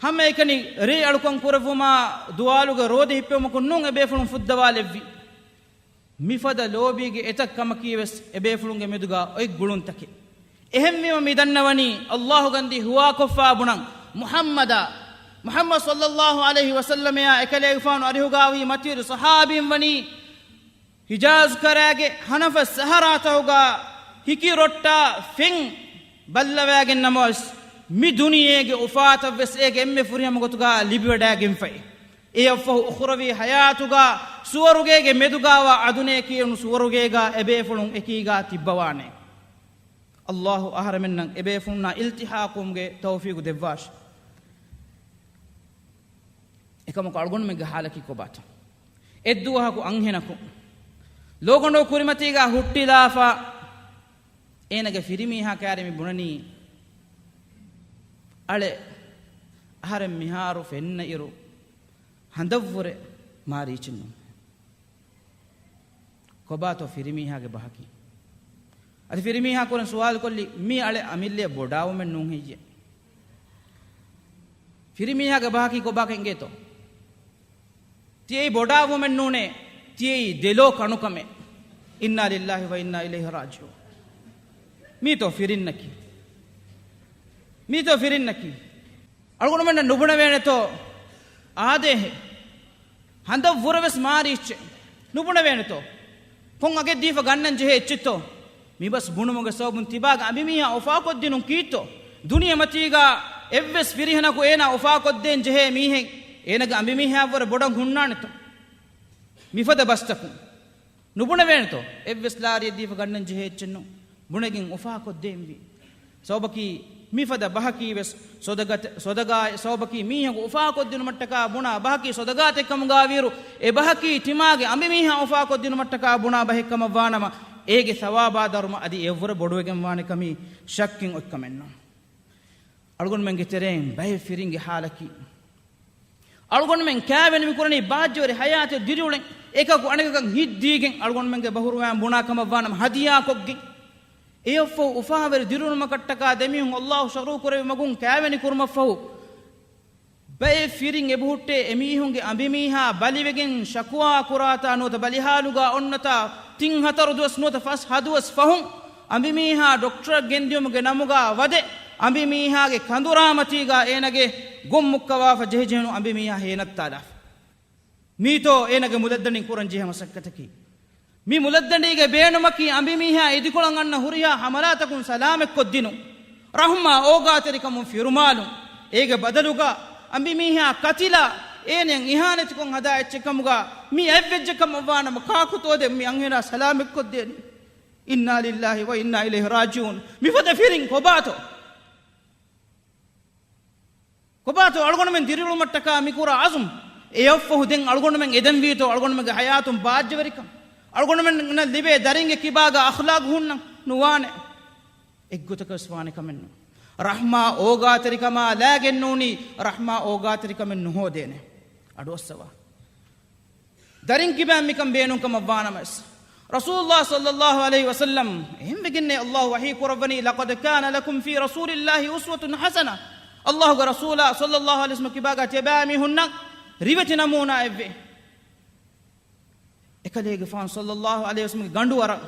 ހަމައެކަނި ރޭ އަޅުކަން ކުރެއްވުމާ ދުވާލުގެ ރޯދަ ހިއްޕެވުމަކުން ނޫން އެބޭފުޅުން ފުއްދަވާލެއްވި. މިފަދަ ލޯބީގެ އެތައް ކަމަކީ ވެސް އެބޭފުޅުންގެ މެދުގަ އޮތް ގުޅުންތަކެއް. އެހެންވީމަ މި ދަންނަވަނީ އައްލާހު ގަންދީ ހުވާކޮށްފާ ބުނަން މުޙައްމަދާ، މުޙައްމަދު ޞައްލައްލާހު ޢަލައިހި ވަސައްލަމައާ އެކަލޭގެފާނު އަރިހުގާ ވީ މަތިވެރި ޞަޙާބީން ވަނީ ހިޖާޒް ކަރާގެ ހަނަފަސް ސަހަރާތަކުގަ ހިކިރޮއްޓާ ފެން ބައްލަވައިގެން ނަމަވެސް، މި ދުނިޔޭގެ އުފާތައް ވެސް އޭގެ އެންމެ ފުރިހަމަ ގޮތުގަ ލިބިވަޑައިގެންފައި. އެއަށްފަހު އުޚްރަވީ ޙަޔާތުގަ ސުވަރުގޭގެ މެދުގަވާ އަދުނޭ ކިޔެވުނު ސުވަރުގޭގަ އެބޭފުޅުން އެކީގަ ތިއްބަވާނެ. އައްލާހު އަހަރެމެންނަށް އެބޭފުޅުންނާ އިލްތިޙާޤުވުމުގެ ތައުފީޤު ދެއްވާށި. އެކަމަކު އަޅުގަނޑުމެންގެ ޙާލަކީ ކޮބާތޯ؟ އެއްދުވަހަކު އަންހެނަކު ލޯގަނޑު ކުރިމަތީގަ ހުއްޓިލާފަ، އޭނަގެ ފިރިމީހާ ކާރި މި ބުނަނީ، އަޅެ، އަހަރެން މިހާރު ފެންނައިރު ހަނދަށްވުރެ މާ ރީޗެއްނު. ކޮބާތޯ ފިރިމީހާގެ ބަހަކީ؟ އަދި ފިރިމީހާ ކުރަން ސުވާލުކޮށްލި، މީ އަޅެ އަމިއްލައަށް ބޮޑާވުމެއް ނޫން ހެއްޔޭ؟ ފިރިމީހާގެ ބަހަކީ ކޮބާކަން އިނގޭތޯ؟ ތިޔައީ ބޮޑާވުމެއް ނޫނޭ، ތިޔައީ ދެލޯ ކަނުކަމެއް. އިންނާ ލިއްލާހި ވަ އިންނާ އިލައިހި ރާޖިޢޫން. މީތޯ ފިރިންނަކީ؟ މީތޯ ފިރިންނަކީ؟ އަޅުގަނޑުމެންނަށް ނުބުނެވޭނެތޯ އާދޭހެއް؟ ހަނދަށް ވުރެވެސް މާރީއްޗެއް. ނުބުނެވޭނެތޯ؟ ކޮން އަގެއް ދީފަ ގަންނަން ޖެހޭ އެއްޗެއްތޯ؟ މިބަސް ބުނުމުގެ ސަބަބުން ތިބާގެ އަނބިމީހާ އުފާކޮށްދިނުން ކީއްތޯ؟ ދުނިޔެމަތީގަ އެއްވެސް ފިރިހެނަކު އޭނާ އުފާކޮށްދޭން ޖެހޭ މީހެއް އޭނަގެ އަނބިމީހާއަށްވުރެ ބޮޑަށް ހުންނާނެތޯ؟ މިފަދަ ބަސްތަކުން. ނުބުނެވޭނެތޯ؟ އެއްވެސް ލާރިއެއް ދީފަ ގަންނަން ޖެހޭ އެއްޗެއްނު. ބުނެގެން އުފާކޮށްދޭންވީ. ސަބަބަކީ، މިފަދަ ބަހަކީ ވެސް ސޮދަގަތ-، ސޮދަގާއި ސަބަބަކީ މީހަކު އުފާކޮށްދިނުމަށްޓަކާ ބުނާ ބަހަކީ ސޮދަގާތެއްކަމުގާވިއިރު، އެ ބަހަކީ ތިމާގެ އަނބިމީހާ އުފާކޮށްދިނުމަށްޓަކާ ބުނާ ބަހެއްކަމަށްވާނަމަ، އޭގެ ސަވާބާ ދަރުމަ އަދި އެއަށްވުރެ ބޮޑުވެގެންވާނެކަމީ ޝައްކެއް އޮތްކަމެއްނު. އަޅުގަނޑުމެންގެ ތެރެއިން ބައެއް ފިރިންގެ ހާލަކީ، އަޅުގަނޑުމެން ކާވެނި މިކުރަނީ ބާއްޖަވެރި ހަޔާތެއް ދިރިއުޅެން، އެކަކު އަނެކަކަށް ހިތްދީގެން އަޅުގަނޑުމެންގެ ބަހުރުވައިން ބުނާ ކަމަށް ވާނަމަ ހަދިޔާކޮށްގެން. އެއަށްފަހު އުފާވެރި ދިރިއުޅުމަކަށްޓަކާ ދެމީހުން އައްލާހު ޝަރު ކުރެއްވި މަގުން ކާވެނި ކުރުމަށްފަހު، ބައެއް ފިރިން އެބަހުއްޓޭ އެމީހުންގެ އަނބިމީހާ ބަލިވެގެން ޝަކުވާ ކުރާތާ ނުވަތަ ބަލިހާލުގަ އޮންނަތާ ތިން ހަތަރު ދުވަސް ނުވަތަ ފަސް ހަ ދުވަސް ފަހުން އަނބިމީހާ ޑޮކްޓަރަށް ގެންދިޔުމުގެ ނަމުގަ ވަދެ އަނބިމީހާގެ ކަނދުރާމަތީގަ އޭނަގެ ގޮށް މުއްކަވާފަ ޖެހިޖެހުނު އަނބިމީހާ ހޭނައްތާލާފަ. މީތޯ އޭނަގެ މުލައްދަނީ ކުރަން ޖެހޭ މަސައްކަތަކީ؟ މި މުލައްދަނީގެ ބޭނުމަކީ އަނބިމީހާ އިދިކޮޅަށް އަންނަ ހުރިހާ ހަމަލާތަކުން ސަލާމަތްކޮށްދިނުން، ރަޙުމާ އޯގާތެރިކަމުން ފިރުމާލުން، އޭގެ ބަދަލުގަ އަނބިމީހާ ކަތިލާ އޭނައަށް އިހާނެތިކޮށް ހަދާ އެއްޗެއްކަމުގަ މި އަތްވެއްޖެކަމަށްވާނަމަ ކާކުތޯ ދެން މި އަންހެނާ ސަލާމަތްކޮށްދޭނީ؟ އިންނާ ލިއްލާހި ވަ އިންނާ އިލައިހި ރާޖިޢޫން. މިފަދަ ފިރިން ކޮބާތޯ؟ ކޮބާތޯ އަޅުގަނޑުމެން ދިރިއުޅުމަށްޓަކާ މިކުރާ އަޒުމް؟ އެއަށްފަހު ދެން އަޅުގަނޑުމެން އެދެންވީތޯ އަޅުގަނޑުމެންގެ ހަޔާތުން ބާއްޖަވެރިކަން؟ އަޅުގަނޑުމެންނަށް ލިބޭ ދަރިންގެ ކިބާގަ އަޚްލާގު ހުންނަ ނުވާނެ. އެއްގޮތަކަށް ވެސް ވާނެ ކަމެއް ނޫން. ރަޙްމާ އޯގާތެރިކަމާ ލާގެން ނޫނީ، ރަޙްމާ އޯގާތެރިކަމެއް ނުހޯދޭނެ. އަޑުއައްސަވާ. ދަރިން ކިބާ މިކަން ބޭނުންކަމަށް ވާނަމަވެސް، ރަސޫލުﷲ ޞައްލަﷲ ޢަލައިހި ވަސައްލަމް އެހެންވެގެންނޭ ﷲ ވަޙީ ކުރައްވަނީ، "لقد كان لكم في رسول الله أسوة حسنة." ﷲގެ ރަސޫލާ ޞައްލަﷲ ޢަލައިހި ވަސައްލަމް ކިބާގަ ތިޔަބައިމީހުންނަށް ރިވެތި ނަމޫނާއެއްވޭ. އެކަލޭގެފާނު ޞައްލަﷲ ޢަލައިހި ވަސައްލަމްގެ ގަނޑުވަރަށް،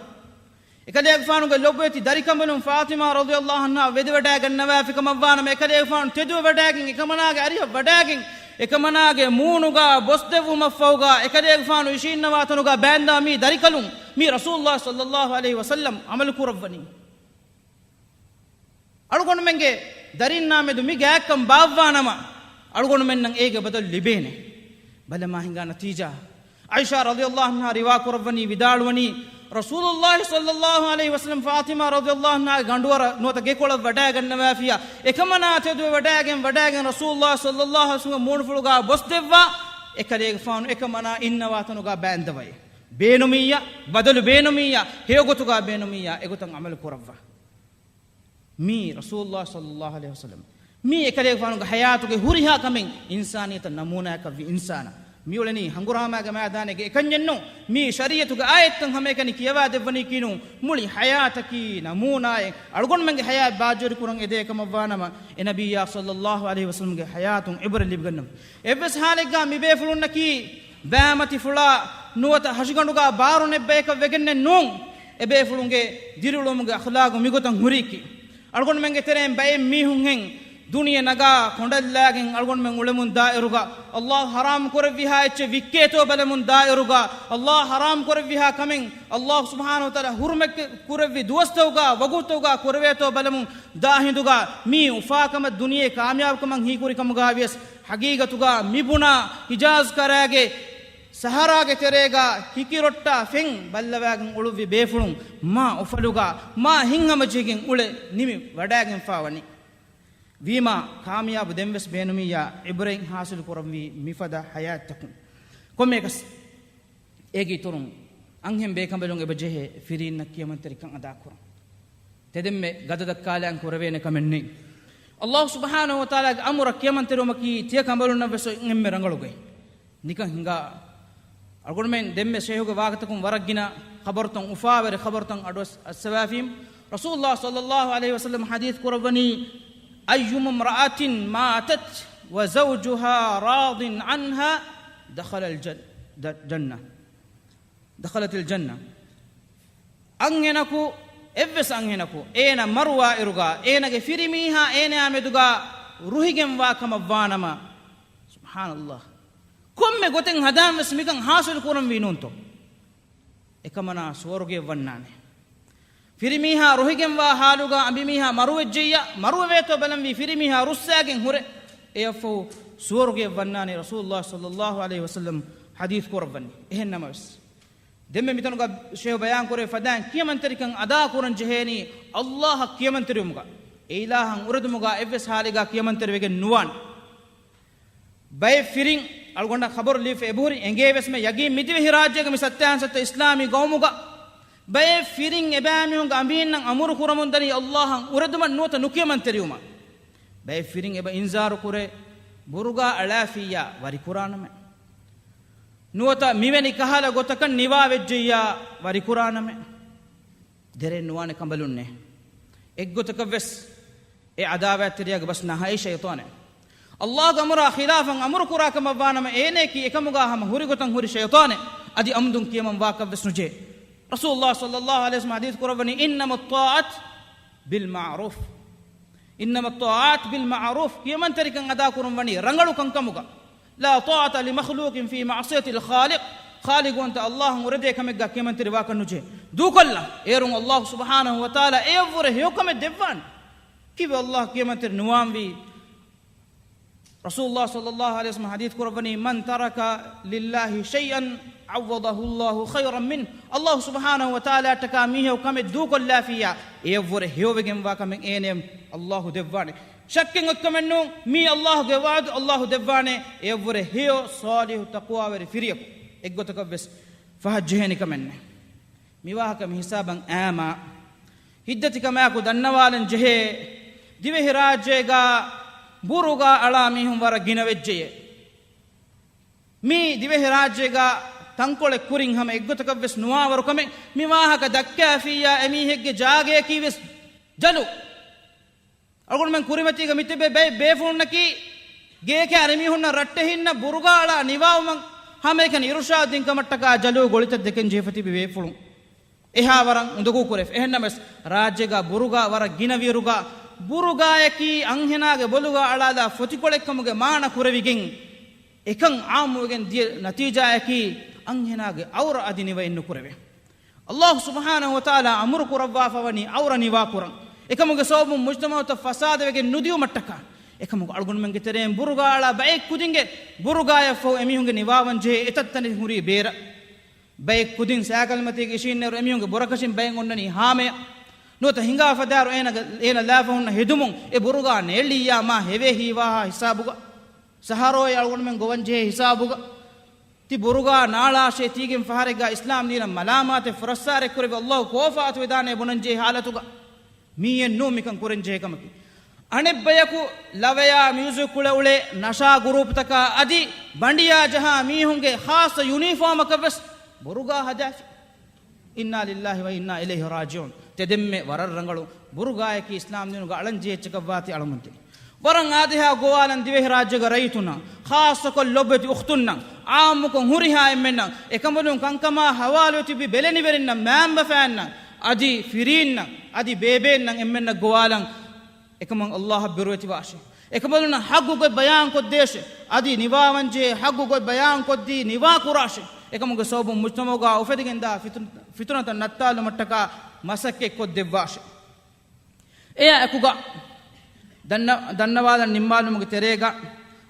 އެކަލޭގެފާނުގެ ލޮބުވެތި ދަރިކަނބަލުން ފާޠިމާ ރަޟިޔަﷲ ޢަންހާ ވެދެވަޑައިގަންނަވާފިކަމަށްވާނަމަ، އެކަލޭގެފާނު ތެދުވެވަޑައިގެން، އެކަމަނާގެ އަރިހަށް ވަޑައިގެން، އެކަމަނާގެ މޫނުގަ ބޮސްދެއްވުމަށްފަހުގަ، އެކަލޭގެފާނު އިށީންނަވާތަނުގަ ބާންދާ މީ ދަރިކަލުން މީ ރަސޫލުﷲ ޞައްލަﷲ ޢަލައިހި ވަސައްލަމް ޢަމަލު ކުރައްވަނީ. އަޅުގަނޑުމެންގެ ދަރިންނާމެދު މި ގާތްކަން ބާއްވާނަމަ، އަޅުގަނޑުމެންނަށް އޭގެ ބަދަލު ލިބޭނެ. ބަލަމާ ހިނގާ ނަތީޖާ. ޢާއިޝާ ރަޟިޔަﷲ ޢަންހާ ރިވާ ކުރައްވަނީ، ވިދާޅުވަނީ، ރަސޫލުﷲ ޞައްލަﷲ ޢަލައިހި ވަސައްލަމް ފާޠިމާ ރަޟިޔަﷲ ޢަންހާގެ ގަނޑުވަރަށް ނުވަތަ ގެކޮޅަށް ވަޑައިގަންނަވާފިޔާ، އެކަމަނާ ތެދުވެ ވަޑައިގެން، ވަޑައިގެން ރަސޫލުﷲ ޞައްލަﷲ ޢަލައިހި ވަސައްލަމްގެ މޫނުފުޅުގަ ބޮސްދެއްވާ، އެކަލޭގެފާނު އެކަމަނާ އިންނަވާތަނުގަ ބާންދަވައޭ. ބޭނުމިއްޔާ، ބަދަލު ބޭނުމިއްޔާ، ހެޔޮގޮތުގަ ބޭނުމިއްޔާ، އެގޮތަށް ޢަމަލު ކުރައްވާ. މީ ރަސޫލުﷲ ޞައްލަﷲ ޢަލައިހި ވަސައްލަމް. މީ އެކަލޭގެފާނުގެ ޙަޔާތުގެ ހުރިހާ ކަމެއް އިންސާނިއްޔަތަށް ނަމޫނާއަކަށްވި އިންސާނާ. މިއުޅެނީ ހަނގުރާމާގެ މައިދާނެއްގަ އެކަންޏެއްނޫން. މީ ޝަރީޢަތުގެ އާޔަތްތައް ހަމައެކަނި ކިޔަވާ ދެއްވަނީކީނޫން. މުޅި ޙަޔާތަކީ ނަމޫނާއެއް. އަޅުގަނޑުމެންގެ ޙަޔާތް ބާއްޖަވެރިކުރަން އެދޭ ކަމަށްވާނަމަ، އެ ނަބިއްޔާ ޞައްލަﷲ ޢަލައިހި ވަސައްލަމްގެ ޙަޔާތުން ޢިބްރަތް ލިބިގަންނަމު. އެއްވެސް ހާލެއްގަ މިބޭފުޅުންނަކީ ބައިމަތިފުޅާ ނުވަތަ ހަށިގަނޑުގަ ބާރު ނެތް ބަޔަކަށް ވެގެންނެއް ނޫން. އެބޭފުޅުންގެ ދިރިއުޅުމުގެ އަޚްލާގު މިގޮތަށް ހުރީކީ. އަޅުގަނޑުމެންގެ ތެރެއިން ބައެއް މީހުންހެން ދުނިޔެ ނަގާ ކޮނޑަށްލާގެން އަޅުގަނޑުމެން އުޅެމުން ދާއިރުގަ، ﷲ ޙަރާމް ކުރެއްވިހާ އެއްޗެއް ވިއްކޭތޯ ބަލަމުން ދާއިރުގަ، ﷲ ޙަރާމް ކުރެއްވިހާ ކަމެއް ﷲ ސުބްޙާނަހޫ ވަތަޢާލާ ޙުރުމަތް ކުރެއްވި ދުވަސްތަކުގަ، ވަގުތުތަކުގަ ކުރެވޭތޯ ބަލަމުން ދާ ހިނދުގަ، މީ އުފާކަމަށް ދުނިޔެ ކާމިޔާބުކަމަށް ހީކުރިކަމުގަ ވިޔަސް، ޙަޤީޤަތުގަ މިބުނާ ހިޖާޒް ކަރާގެ ސަހަރާގެ ތެރޭގަ ހިކިރޮއްޓާ ފެން ބައްލަވާގެން އުޅުއްވި ބޭފުޅުން މާ އުފަލުގަ މާ ހިތްހަމަޖެހިގެން އުޅެ ނިމި ވަޑައިގެންފާވަނީ. ވީމާ ކާމިޔާބު ދެންވެސް ބޭނުމިއްޔާ ޢިބްރަތް ޙާޞިލު ކުރަންވީ މިފަދަ ޙަޔާތްތަކުން. ކޮންމެއަކަސް އޭގެ އިތުރުން އަންހެން ބޭކަނބަލުން އެބަ ޖެހޭ ފިރީންނަށް ކިޔަމަންތެރިކަން އަދާކުރަން. ތެދެންމެ ގަދަ ދައްކާލާން ކުރެވޭނެ ކަމެއް ނެތް. ﷲ ސުބްޙާނަހޫ ވަތަޢާލާގެ އަމުރަށް ކިޔަމަންތެރިވުމަކީ ތިޔަ ކަނބަލުންނަށް ވެސް އެންމެ ރަނގަޅު ގޮތް. ނިކަން ހިނގާ. އަޅުގަނޑުމެން ދެންމެ ޝޭހުގެ ވާހަކަތަކުން ވަރަށް ގިނަ ޚަބަރުތައް، އުފާވެރި ޚަބަރުތައް އަޑު އައްސަވާފީމު. ރަސޫލުﷲ ޞައްލަﷲ ޢަލައިހި ވަސައްލަމް ޙަދީޘް ކުރައްވަނީ، أيما امرأة ماتت وزوجها راض عنها دخل الجن-، ދަ-، ޖަންނަ. دخلت الجنة. އަންހެނަކު، އެއްވެސް އަންހެނަކު، އޭނަ މަރުވާއިރުގަ، އޭނަގެ ފިރިމީހާ އޭނަޔާ މެދުގަ ރުހިގެންވާ ކަމަށްވާނަމަ، ސުބްޙާނަﷲ. ކޮންމެ ގޮތެއް ހަދާން ވެސް މިކަން ޙާޞިލު ކުރަންވީ ނޫންތޯ؟ އެކަމަނާ ސުވަރުގެއަށް ވަންނާނެ. ފިރިމީހާ ރުހިގެންވާ ޙާލުގަ އަނބިމީހާ މަރުވެއްޖެއްޔާ، މަރުވެވޭތޯ ބަލަންވީ ފިރިމީހާ ރުއްސާގެން ހުރެ، އެއަށްފަހު ސުވަރުގެއަށް ވަންނާނެ. ރަސޫލުﷲ ޞައްލަﷲ ޢަލައިހި ވަސައްލަމް ޙަދީޘް ކުރައްވަނީ. އެހެން ނަމަވެސް، ދެންމެ މިތަނުގަ ޝޭހު ބަޔާން ކުރެވި ފަދައިން ކިޔަމަންތެރިކަން އަދާ ކުރަން ޖެހޭނީ ﷲ އަށް ކިޔަމަންތެރިވުމުގަ. އެ އިލާހަށް އުރެދުމުގަ އެއްވެސް ޙާލެއްގަ ކިޔަމަންތެރިވެގެން ނުވާނެ. ބައެއް ފިރިން އަޅުގަނޑަށް ޚަބަރު ލިބިފަ އެބަހުރި އެނގޭވެސްމެ ޔަގީން މިދިވެހިރާއްޖޭގެ މި ސައްތައިން ސައްތަ އިސްލާމީ ގައުމުގަ ބައެއް ފިރިން އެބައިމީހުންގެ އަނބީންނަށް އަމުރު ކުރަމުންދަނީ ﷲ އަށް އުރެދުމަށް ނުވަތަ ނުކިޔަމަންތެރިވުމަށް. ބައެއް ފިރިން އެބަ އިންޒާރު ކުރޭ، ބުރުގާ އަޅާފިއްޔާ ވަރިކުރާނަމޭ. ނުވަތަ މިވެނި ކަހަލަ ގޮތަކަށް ނިވާވެއްޖެއްޔާ ވަރިކުރާނަމޭ. ދެރައެއް ނުވާނެ ކަނބަލުންނޭ. އެއްގޮތަކަށްވެސް އެ ޢަދާވާތްތެރިޔާގެ ބަސް ނަހައީ ޝައިޠާނެއް. ﷲގެ އަމުރާ ޚިލާފަށް އަމުރު ކުރާ ކަމަށް ވާނަމަ، އޭނައަކީ އެކަމުގާ ހަމަ ހުރި ގޮތަށް ހުރި ޝައިޠާނެއް. އަދި އަމުދުން ކިޔަމަން ވާކަށްވެސް ނުޖެހޭ. ރަސޫލުﷲ ޞައްލަﷲ ޢަލައިހި ވަސައްލަމް ޙަދީޘް ކުރައްވަނީ، إنما الطاعة بالمعروف. إنما الطاعة بالمعروف. ކިޔަމަންތެރިކަން އަދާ ކުރުން ވަނީ ރަނގަޅު ކަންކަމުގަ. لا طاعة لمخلوق في معصية الخالق. ޚާލިޤުވަންތަ ﷲ އަށް އުރެދޭ ކަމެއްގަ ކިޔަމަންތެރި ވާކަށް ނުޖެހޭ. ދޫކޮށްލަން. އޭރުން ﷲ ސުބްޙާނަހޫ ވަތަޢާލާ އެއަށްވުރެ ހެޔޮކަމެއް ދެއްވާނެ. ކީއްވެ ﷲ ކިޔަމަންތެރި ނުވާންވީ؟ ރަސޫލުﷲ ޞައްލަﷲ ޢަލައިހި ވަސައްލަމް ޙަދީޘް ކުރައްވަނީ، من ترك لله شيئا عوضه الله خيرا منه. ﷲ ސުބްޙާނަހޫ ވަތަޢާލާއަށްޓަކާ މީހަކު ކަމެއް ދޫކޮށްލާފިއްޔާ، އެއަށްވުރެ ހެޔޮވެގެންވާ ކަމެއް އޭނަޔަށް ﷲ ދެއްވާނެ. ޝައްކެއް އޮތްކަމެއް ނޫން، މީ ﷲގެ ވަޢުދު، ﷲ ދެއްވާނެ. އެއަށްވުރެ ހެޔޮ، ޞާލިޙު، ތަޤްވާވެރި ފިރިޔަކު. އެއްގޮތަކަށްވެސް ފަހަށްޖެހޭނެ ކަމެއް ނެތް. މިވާހަކަ މި ހިސާބަށް އާމާ. ހިތްދަތިކަމާއެކު ދަންނަވާލަން ޖެހޭ، ދިވެހިރާއްޖޭގާ ބުރުގާ އަޅާ މީހުން ވަރަށް ގިނަވެއްޖެޔޭ. މީ ދިވެހިރާއްޖޭގާ ތަންކޮޅެއް ކުރިން ހަމަ އެއްގޮތަކަށްވެސް ނުވާވަރު ކަމެއް. މި ވާހަކަ ދައްކާފިއްޔާ އެމީހެއްގެ ޖާގަޔަކީވެސް ޖަލު. އަޅުގަނޑުމެން ކުރިމަތީގަ މިތިބޭ ބައެއް ބޭފުޅުންނަކީ، ގޭކައިރި މީހުންނަށް ރައްޓެހިންނަށް ބުރުގާ އަޅާ ނިވާވުމަށް ހަމައެކަނި އިރުޝާދު ދިން ކަމަށްޓަކާ ޖަލޫ ގޮޅިތައް ދެކެން ޖެހިފަ ތިބި ބޭފުޅުން. އެހާ ވަރަށް އުނދަގޫ ކުރެފަ. އެހެންނަމަވެސް، ރާއްޖޭގާ ބުރުގާ ވަރަށް ގިނަ ވިއިރުގާ، ބުރުގާޔަކީ އަންހެނާގެ ބޮލުގާ އަޅާލާ ފޮތިކޮޅެއްކަމުގެ މާނަ ކުރެވިގެން، އެކަން އާއްމުވެގެން ދިޔަ ނަތީޖާޔަކީ، އަންހެނާގެ އައުރަ އަދި ނިވައެއް ނުކުރެވޭ. އައްލާހު ސުބްޙާނަހު ވަތަޢާލާ އަމުރު ކުރައްވާފަވަނީ އައުރަ ނިވާކުރަން. އެކަމުގެ ސަބަބުން މުޖްތަމަޢުތައް ފަސާދަވެގެން ނުދިޔުމަށްޓަކާ، އެކަމުގަ އަޅުގަނޑުމެންގެ ތެރެއިން ބުރުގާ އަޅާ ބައެއް ކުދިންގެ ބުރުގާޔަށްފަހު އެމީހުންގެ ނިވާވަން ޖެހޭ އެތައް ތަނެއް ހުރީ ބޭރަށް. ބައެއް ކުދިން ސައިކަލްމަތީގަ އިށީންނައިރު އެމީހުންގެ ބުރަކަށިން ބައެއް އޮންނަނީ ހާމަޔަށް. ނުވަތަ ހިނގާ ފަދައިރު އޭނަގެ، އޭނަ ލާފަ ހުންނަ ހެދުމުން އެ ބުރުގާ ނޭޅިއްޔާ މާ ހެވޭ ހީވާހާ ހިސާބުގަ. ސަހަރޯއި އަޅުގަނޑުމެން ގޮވަންޖެހޭ ހިސާބުގަ. ތި ބުރުގާ ނާޅާށޭ ތީގެން ފަހަރެއްގަ އިސްލާމް ދީނަށް މަލާމާތެއް ފުރައްސާރެއް ކުރެވި އައްލާހު ކޯފާ އަތުވެދާނޭ ބުނަންޖެހޭ ހާލަތުގަ. މިއެއްނޫން މިކަން ކުރަންޖެހޭ ކަމަކީ. އަނެއްބަޔަކު ލަވަޔާ މިއުޒިކް ކުޅެއުޅޭ ނަޝާ ގުރޫޕްތަކާ އަދި ބަނޑިޔާ ޖަހާ މީހުންގެ ޚާއްޞަ ޔުނީފޯމަކަށްވެސް ބުރުގާ ހަދާފި. އިންނާ ލިއްލާހި ވަ އިންނާ އިލައިހި ރާޖިޢޫން. ތެދެންމެ ވަރަށް ރަނގަޅު ބުރުގާޔަކީ އިސްލާމްދީނުގަ އަޅަންޖެހޭ އެއްޗަކަށްވާތީ އަޅަމުންތެރި. ވަރަށް އާދަހާ ގޮވާލަން ދިވެހިރާއްޖޭގެ ރައްޔިތުންނަށް، ޚާއްޞަކޮށް ލޮބުވެތި އުޚްތުންނަށް، ޢާއްމުކޮށް ހުރިހާ އެންމެންނަށް، އެކަނބަލުން ކަންކަމާ ހަވާލުވެ ތިބި ބެލެނިވެރިންނަށް، މައިންބަފައިންނަށް، އަދި ފިރީންނަށް، އަދި ބޭބެއިންނަށް އެންމެންނަށް ގޮވާލަން، އެކަމަށް އައްލާހަށް ބިރުވެތިވާށޭ. އެކަނބަލުންނަށް ޙައްޤު ގޮތް ބަޔާންކޮށްދޭށޭ. އަދި ނިވާވަންޖެހޭ ޙައްޤު ގޮތް ބަޔާންކޮށްދީ ނިވާކުރާށޭ. އެކަމުގެ ސަބަބުން މުޖްތަމަޢުގާ އުފެދިގެންދާ ފިތުން-، ފިތުނަތައް ނައްތާލުމަށްޓަކާ މަސައްކަތްކޮށްދެއްވާށޭ. އެއާ އެކުގަ ދަންނަ-، ދަންނަވާލަން ނިންމާލުމުގެ ތެރޭގަ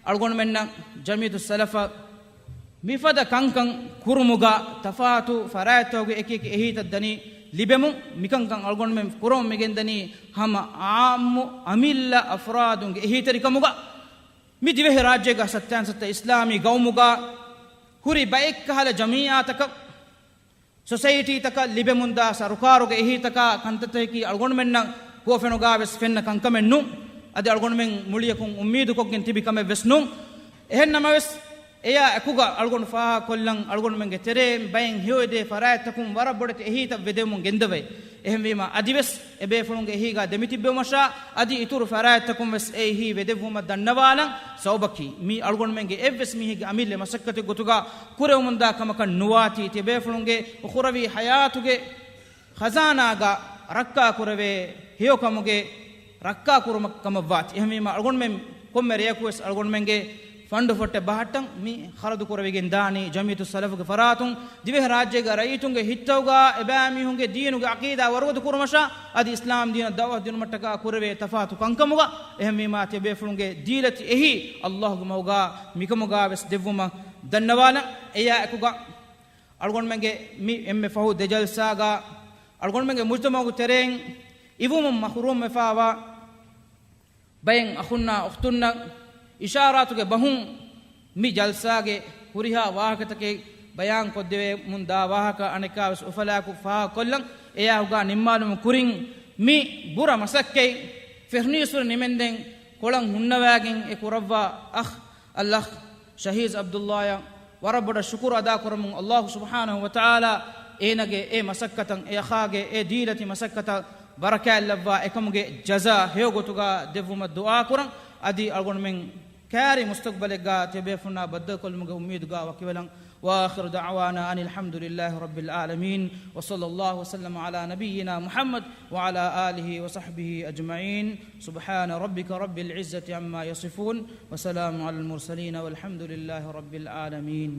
އަޅުގަނޑުމެންނަށް ޖަމިއްޔަތު ސަލަފަށް މިފަދަ ކަންކަން ކުރުމުގަ ތަފާތު ފަރާތްތަކުގެ އެކިއެކި އެހީތައް ދަނީ ލިބެމުން، މިކަންކަން އަޅުގަނޑުމެން ކުރަމުން މިގެންދަނީ ހަމަ ޢާއްމު އަމިއްލަ އަފްރާދުންގެ އެހީތެރިކަމުގަ. މި ދިވެހިރާއްޖޭގަ ސައްތައިން ސައްތަ އިސްލާމީ ގައުމުގަ ހުރި ބައެއްކަހަލަ ޖަމިއްޔާތަކަށް، ސޮސައިޓީތަކަށް ލިބެމުންދާ ސަރުކާރުގެ އެހީތަކާ ކަންތައްތަކަކީ އަޅުގަނޑުމެންނަށް ކުއަފެނުގާވެސް ފެންނަ ކަންކަމެއް ނޫން. އަދި އަޅުގަނޑުމެން މުޅިއަކުން އުއްމީދުކޮށްގެން ތިބި ކަމެއްވެސް ނޫން. އެހެންނަމަވެސް، އެޔާ އެކުގަ އަޅުގަނޑު ފާހަގަކޮށްލަން، އަޅުގަނޑުމެންގެ ތެރޭން ބައެއް ހެޔޮއެދޭ ފަރާތްތަކުން ވަރަށް ބޮޑެތި އެހީތައް ވެދެވުމުން ގެންދަވައި. އެހެންވީމާ، އަދިވެސް އެބޭފުޅުންގެ އެހީގާ ދެމިތިއްބެވުމަށާ، އަދި އިތުރު ފަރާތްތަކުން ވެސް އެ އެހީ ވެދެއްވުމަށް ދަންނަވާލަން. ސަބަބަކީ، މީ އަޅުގަނޑުމެންގެ އެއްވެސް މީހެއްގެ އަމިއްލަ މަސައްކަތެއް ގޮތުގަ ކުރެވެމުންދާ ކަމަކަށް ނުވާތީ، ތިޔަބޭފުޅުންގެ އުޚުރަވީ ޙަޔާތުގެ ޚަޒާނާގަ ރައްކާކުރެވޭ ހެޔޮކަމުގެ ރައްކާކުރުމަށް ކަމަށްވާތީ. އެހެންވީމާ، އަޅުގަނޑުމެން ކޮންމެ ރެޔަކުވެސް އަޅުގަނޑުމެންގެ ފަންޑު ފޮއްޓެއް ބަހައްޓަން މި ޚަރަދު ކުރެވިގެން ދާނީ ޖަމިއްޔަތު ސަލަފުގެ ފަރާތުން، ދިވެހިރާއްޖޭގެ ރައްޔިތުންގެ ހިތްތަކުގަ އެބައިމީހުންގެ ދީނުގެ ޢަޤީދާ ވަރުގަދަ ކުރުމަށާ، އަދި އިސްލާމް ދީނަށް ދަޢުވަތު ދިނުމަށްޓަކާ ކުރެވޭ ތަފާތު ކަންކަމުގަ. އެހެންވީމާ، ތިޔަބޭފުޅުންގެ ދީލަތި އެހީ އައްލާހުގެ މަގުގަ މިކަމުގަ ވެސް ދެއްވުމަށް ދަންނަވާލަން. އެޔާ އެކުގަ އަޅުގަނޑުމެންގެ މި އެންމެ ފަހު ދެ ޖަލްސާގަ އަޅުގަނޑުމެންގެ މުޖްތަމަޢުގެ ތެރެއިން އިވުމުން މަޙްރޫމްވެފާވާ ބައެއް އަޚުންނާ އުޚްތުންނަށް އިޝާރާތުގެ ބަހުން މި ޖަލްސާގެ ހުރިހާ ވާހަކަތަކެއް ބަޔާން ކޮށްދެވެމުން ދާ ވާހަކަ އަނެއްކާވެސް އުފަލާއެކު ފާހަގަކޮށްލަން. އެޔާހުގާ ނިންމާލުމުގެ ކުރިން މި ބުރަ މަސައްކަތް ފެށުނީސްފުރި ނިމެންދެން ކޮޅަށް ހުންނަވާގެން އެ ކުރައްވާ އަޚް އަލްއަޚް ޝަހީދު ޢަބްދުﷲއަށް ވަރަށް ބޮޑަށް ޝުކުރު އަދާކުރަމުން، އައްލާހު ސުބްޙާނަހު ވަތަޢާލާ އޭނަގެ އެ މަސައްކަތަށް، އެ އަޚާގެ އެ ދީލަތި މަސައްކަތަށް ބަރަކާތްލައްވާ އެކަމުގެ ޖަޒާ ހެޔޮ ގޮތުގަ ދެއްވުމަށް ދުޢާކުރަން. އަދި އަޅުގަނޑުމެން ކާރި މުސްތަޤްބަލެއްގަ ތިޔަބޭފުޅުންނާ ބައްދަލުކޮށްލުމުގެ އުއްމީދުގަ ވަކިވެލަން. وآخر دعوانا أن الحمد لله رب العالمين، وصلى الله وسلم على نبينا محمد وعلى آله وصحبه أجمعين. سبحان ربك رب العزة عما يصفون، وسلام على المرسلين، والحمد لله رب العالمين.